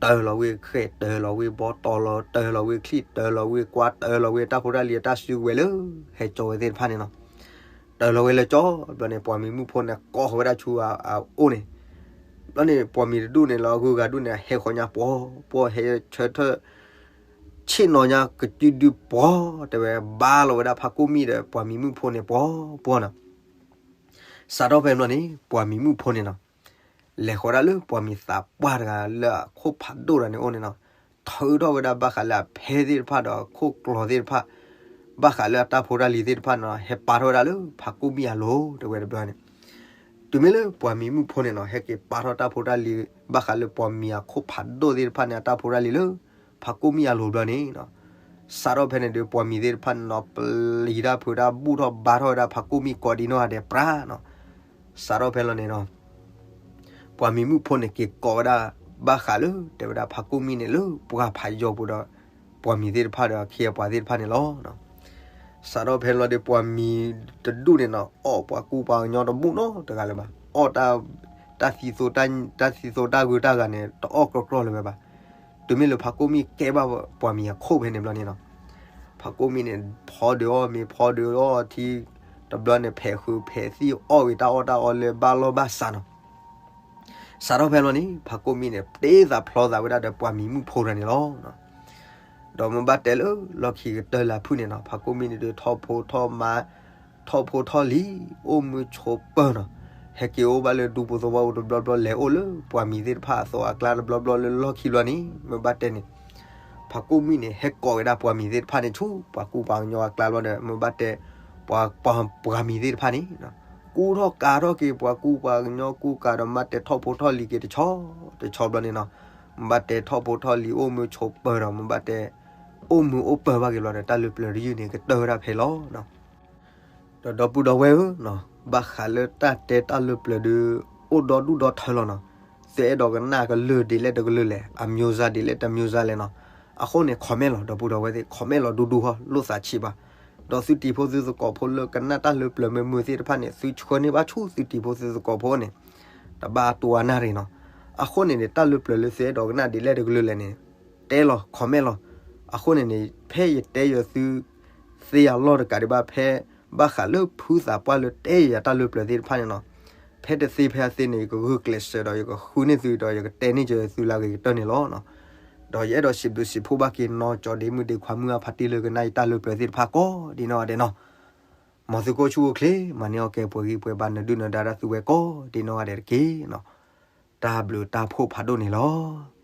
တၢလီၤဝဲဃဲၣ် တၢလီၤဝဲဘီ တီၤလီၤ တၢလီၤဝဲချံၣ် တၢလီၤဝဲကွါ တၢလီၤဝဲတၢ်ဖိတၢ်လံၤအတၢ်စုကဝဲၤလၢ ဟဲကၠီဝဲသ့ၣ်တဖၣ်န့ၣ်နီၤ တၢလီၤဝဲလၢကၠီ ဘျီန့ၣ် ပှၤမံၤမုၣ်ဖိန့ၣ် ကိးဃီၤဝဲဒၣ်ဆူအအိၣ်န့ၣ် ဘျီန့ၣ်ပှၤမံၤတဒူၣ်န့ၣ်လီၤ အဂုၤအဂၤဒူၣ်န့ၣ် ဟဲဃီၤညါပှီၤပှီၤ ဟဲဆၢထၢၣ် ဆ့ၣ်နီၤညါကစုဒုပှီၤ တဲဝဲ ဘါလီၤဝဲဒၣ်ဖးကိၣ်မံၣ်ဒီးပှၤမံၤမုၣ်ဖိန့ၣ်ပှီၤပှီၤနီၤ စးထီၣ်ဖဲဘျီန့ၣ် ပှၤမံၤမုၣ်ဖိန့ၣ်နီၤ လဲၤဃီၤဒၣ်လၢပှၤမံၤသးပှၢ်တဂၤလၢအခိၣ်ဖးဒိၣ်တဂၤန့ၣ်အိၣ်န့ၣ်နီၤ ထုးထီၣ်ဝဲဒၣ်ဘၣ်ဃးလၢအဖဲသ့ၣ်တဖၣ်ဒီးအခိၣ်ကျိာ်သ့ၣ်တဖၣ် ဘၣ်ဃးလၢအတၢ်ဖိတၢ်လံၤသ့ၣ်တဖၣ်န့ၣ်နီၤ ဟဲပာ်ထီၣ်ဝဲဒၣ်လၢဖးကိၣ်မံၣ်အလိၤ တဲဝဲတဘျီန့ၣ် တုၤမ့ၢ်လၢပှၤမံၤမုၣ်ဖိန့ၣ်နီၤ ဟဲက့ၤပာ်ထီၣ်တၢ်ဖိတၢ်လံၤ ဘၣ်ဃးလၢပှၤမံၤအခိၣ်ဖးဒိၣ်သ့ၣ်တဖၣ်န့ၣ် အတၢ်ဖိတၢ်လံၤလၢ ဖးကိၣ်မံၣ်အလိၤဘျီန့ၣ်နီၤ စးထီၣ်ဖဲန့ၣ်ဒီးပှၤမံၤသ့ၣ်တဖၣ်န့ၣ်နီၤ ပျံၤတၢ်ဖုးတၢ် ဘူၣ်ထီၣ်ဘါထီၣ်ဝဲဒၣ်ဖးကိၣ်မံၣ်ကိးဒံနီၢ်ဂၤဒဲးပြးနီၤ စးထီၣ်ဖဲလီၤန့ၣ်နီၤ ပှၤမံၤမုၣ်ဖိန့ၣ်က့ၤကိးဝဲဒၣ် ဘၣ်ဃးလၢ တဲဝဲဒၣ်ဖးကိၣ်မံၣ်န့ၣ်လၢပှၤဖးယီၤပူၤဒီး ပှၤမံၤသ့ၣ်တဖၣ်ဒီးအခ့အပှၤသ့ၣ်တဖၣ်န့ၣ်လီၤ. စးထီၣ်ဖဲလီၤဒီးပှၤမံၤတဒူၣ်န့ၣ်နီၤ အီၣ်ပှၤကူပှၤကညီတဘူၣ်နီတဂၤလၢၤဘၣ်. အီၣ်တၢ် တၢ်သံသိ တၢ်သံသိတၢ်ဂုၤတၢ်ဂၤန့ၣ် တအီၣ်ကြီကြီလၢၤဝဲဘၣ်. တုၤမ့ၢ်လၢဖးကိၣ်မံၣ်ကဲဘၣ်ပှၤမံၤအခိၣ်ဖဲန့ၣ်ဘျီန့ၣ်နီၤ ဖးကိၣ်မံၣ်န့ၣ် ဖီဒုးအီၣ်မ့ၤ ဖီဒုးအီထံ တဘျီန့ၣ် ဖဲးဃုာ်ဖဲးသံၣ် အီၣ်ဂ့ၤတၢ်အီၣ်တၢ်အီလၢဘၣ်လီၢ်ဘၣ်စးနီၤ. စးထီၣ်ဖဲလီၤန့ၣ် ဖးကိၣ်မံၣ်န့ၣ် တ့သးဖျီသးဝဲဒၣ်ဒီးပှၤမံၤမုၣ်ဖိတဂၤန့ၣ်လီၤ. ဒီးမ့ၢ်ဘၣ်တဲလၢလီၢ်ခံကတၢၢ်လၢအဖုၣ်န့ၣ်နီၤ ဖးကိၣ်မံၣ်န့ၣ်ဒီးထီၣ်ဖိထီၣ်မါ ထီၣ်ဖိထီၣ်လံၤ အိၣ်မုာ်ဆိးပၢၤနီၤ. ဟဲက့ၤအိၣ်ဘၣ်လၢဒူပူၤသဝီပူၤတဘျီဘျီ လဲၤအိၣ်လၢပှၤမံၤသ့ၣ်တဖၣ်အသိးအကျါတဘျီဘျီလၢလီၢ်ခံဘျီန့ၣ် မ့ၢ်ဘၣ်တဲန့ၣ် ဖးကိၣ်မံၣ်န့ၣ် ဟဲကိးက့ၤဒၣ်ပှၤမံၤသ့ၣ်တဖၣ်န့ၣ်ဆူ ပှၤကူပှၤကညီအကျါဘျီဒီး မ့ၢ်ဘၣ်တဲ ပှၤ ပှၤမံၤသ့ၣ်တဖၣ်န့ၣ် ကူထီၣ်ကၤထီၣ်က့ၤပှၤကူပှၤကညီကူကၤဒီး မ့ၢ်ဘၣ်တဲထီၣ်ဖိထီၣ်လံၤက့ၤတဆီတဆီဘျီန့ၣ်နီၤ. မ့ၢ်ဘၣ်တဲထီၣ်ဖိထီၣ်လံၤအိၣ်မုာ်ဆိးပၢၤဒီး မ့ၢ်ဘၣ်တဲ အိၣ်မုာ်အိၣ်ပၢၤဘၣ်က့ၤဘျီဒီး တၢ်လၢပျၢၤတယုၢ်န့ၣ် ကတၢၢ်ဝဲဒၣ်ဖဲလီၤနီၤ. ဒီးဒီပုၢ်ဒီဝဲၢ်ဧၢ, ဘၣ်ဃးလၢတၢ်တဲတၢ်လၢပျၢၤဒီး အိၣ်ဒီဒူၣ်ဒီထၢလီၤနီၤ. သုအဲၣ်ဒိးကနၣ်ကလုၢ်ဒ်လဲၣ်တကလုၢ်လဲၣ်, အမျိုးသားဒ်လဲၣ်တမျိုးသားလဲၣ်နီၤ. အဃိန့ၣ် comment လီၤ ဒီပုၢ်ဒီဝဲၢ်သ့ၣ်, comment လီၤဒူဒူဟီ လိၣ်သးဆံးဘၣ်. ဒီးသုတံၤဖိသုသကိးဖိလၢကနၣ်တၢ်လၢပျၢၤမုာ်မုာ်သ့ၣ်တဖၣ်န့ၣ် သုဆှၢန့ၢ်ဘၣ်ဆူသုတံၤဖိသုသကိးဖိန့ၣ် တဘၣ်တိၢ်အနၢ်ရ့ၣ်နီၤ. အဃိန့ၣ်န့ၣ် တၢ်လၢပျၢၤလၢသုအဲၣ်ဒိးကနၣ်ဒ်လဲၣ်တကလုၢ်လဲၣ်န့ၣ် တဲလီၤ comment လီၤ. အဃိန့ၣ်န့ၣ် ဖဲယတဲယသု သ့အလီၢ်တကးဒံးဘၣ် ဖဲဘၣ်ဃးလၢဖုသးပှၢ်လၢတဲယၤတၢ်လၢပျၢၤသ့ၣ်တဖၣ်န့ၣ်နီၤ, ဖဲတသ့ဖဲအသ့န့ၣ် ယကဂုာ်ကျဲးစၢးဒီး ယကဃုန့ၢ်သုဒီး ယကတဲန့ၢ်က့ၤသုလၢအဂ့ၤကတၢၢ်န့ၣ်လီၤ. ဒီးယအဲၣ်ဒိးစံးဘျုးစံးဖှိၣ်ဘၣ်က့ၤနီၢ်ကၠီဒ့မုၣ်ဒ့ခွါမုၢ်အဖါတံၢ်လၢကနၣ်ယတၢ်လၢပျၢၤသ့ၣ်တဖၣ်ကိးဒ်နီၢ်ဂၤဒဲးနီၤ. မ်သုကအိၣ်ဆူၣ်အိၣ်ချ့ မၤန့ၢ်အီၣ်ကဲပှဲၤဂံၢ်ပှဲၤဘါ နဒုၣ်နဒါတၢ်သုဝဲကိးဒ်နီၢ်ဂၤဒဲးတက့ၢ်နီၤ. တၢ်ဘျုးတၢ်ဖှိၣ်ဖးဒိၣ်န့ၣ်လီၤ.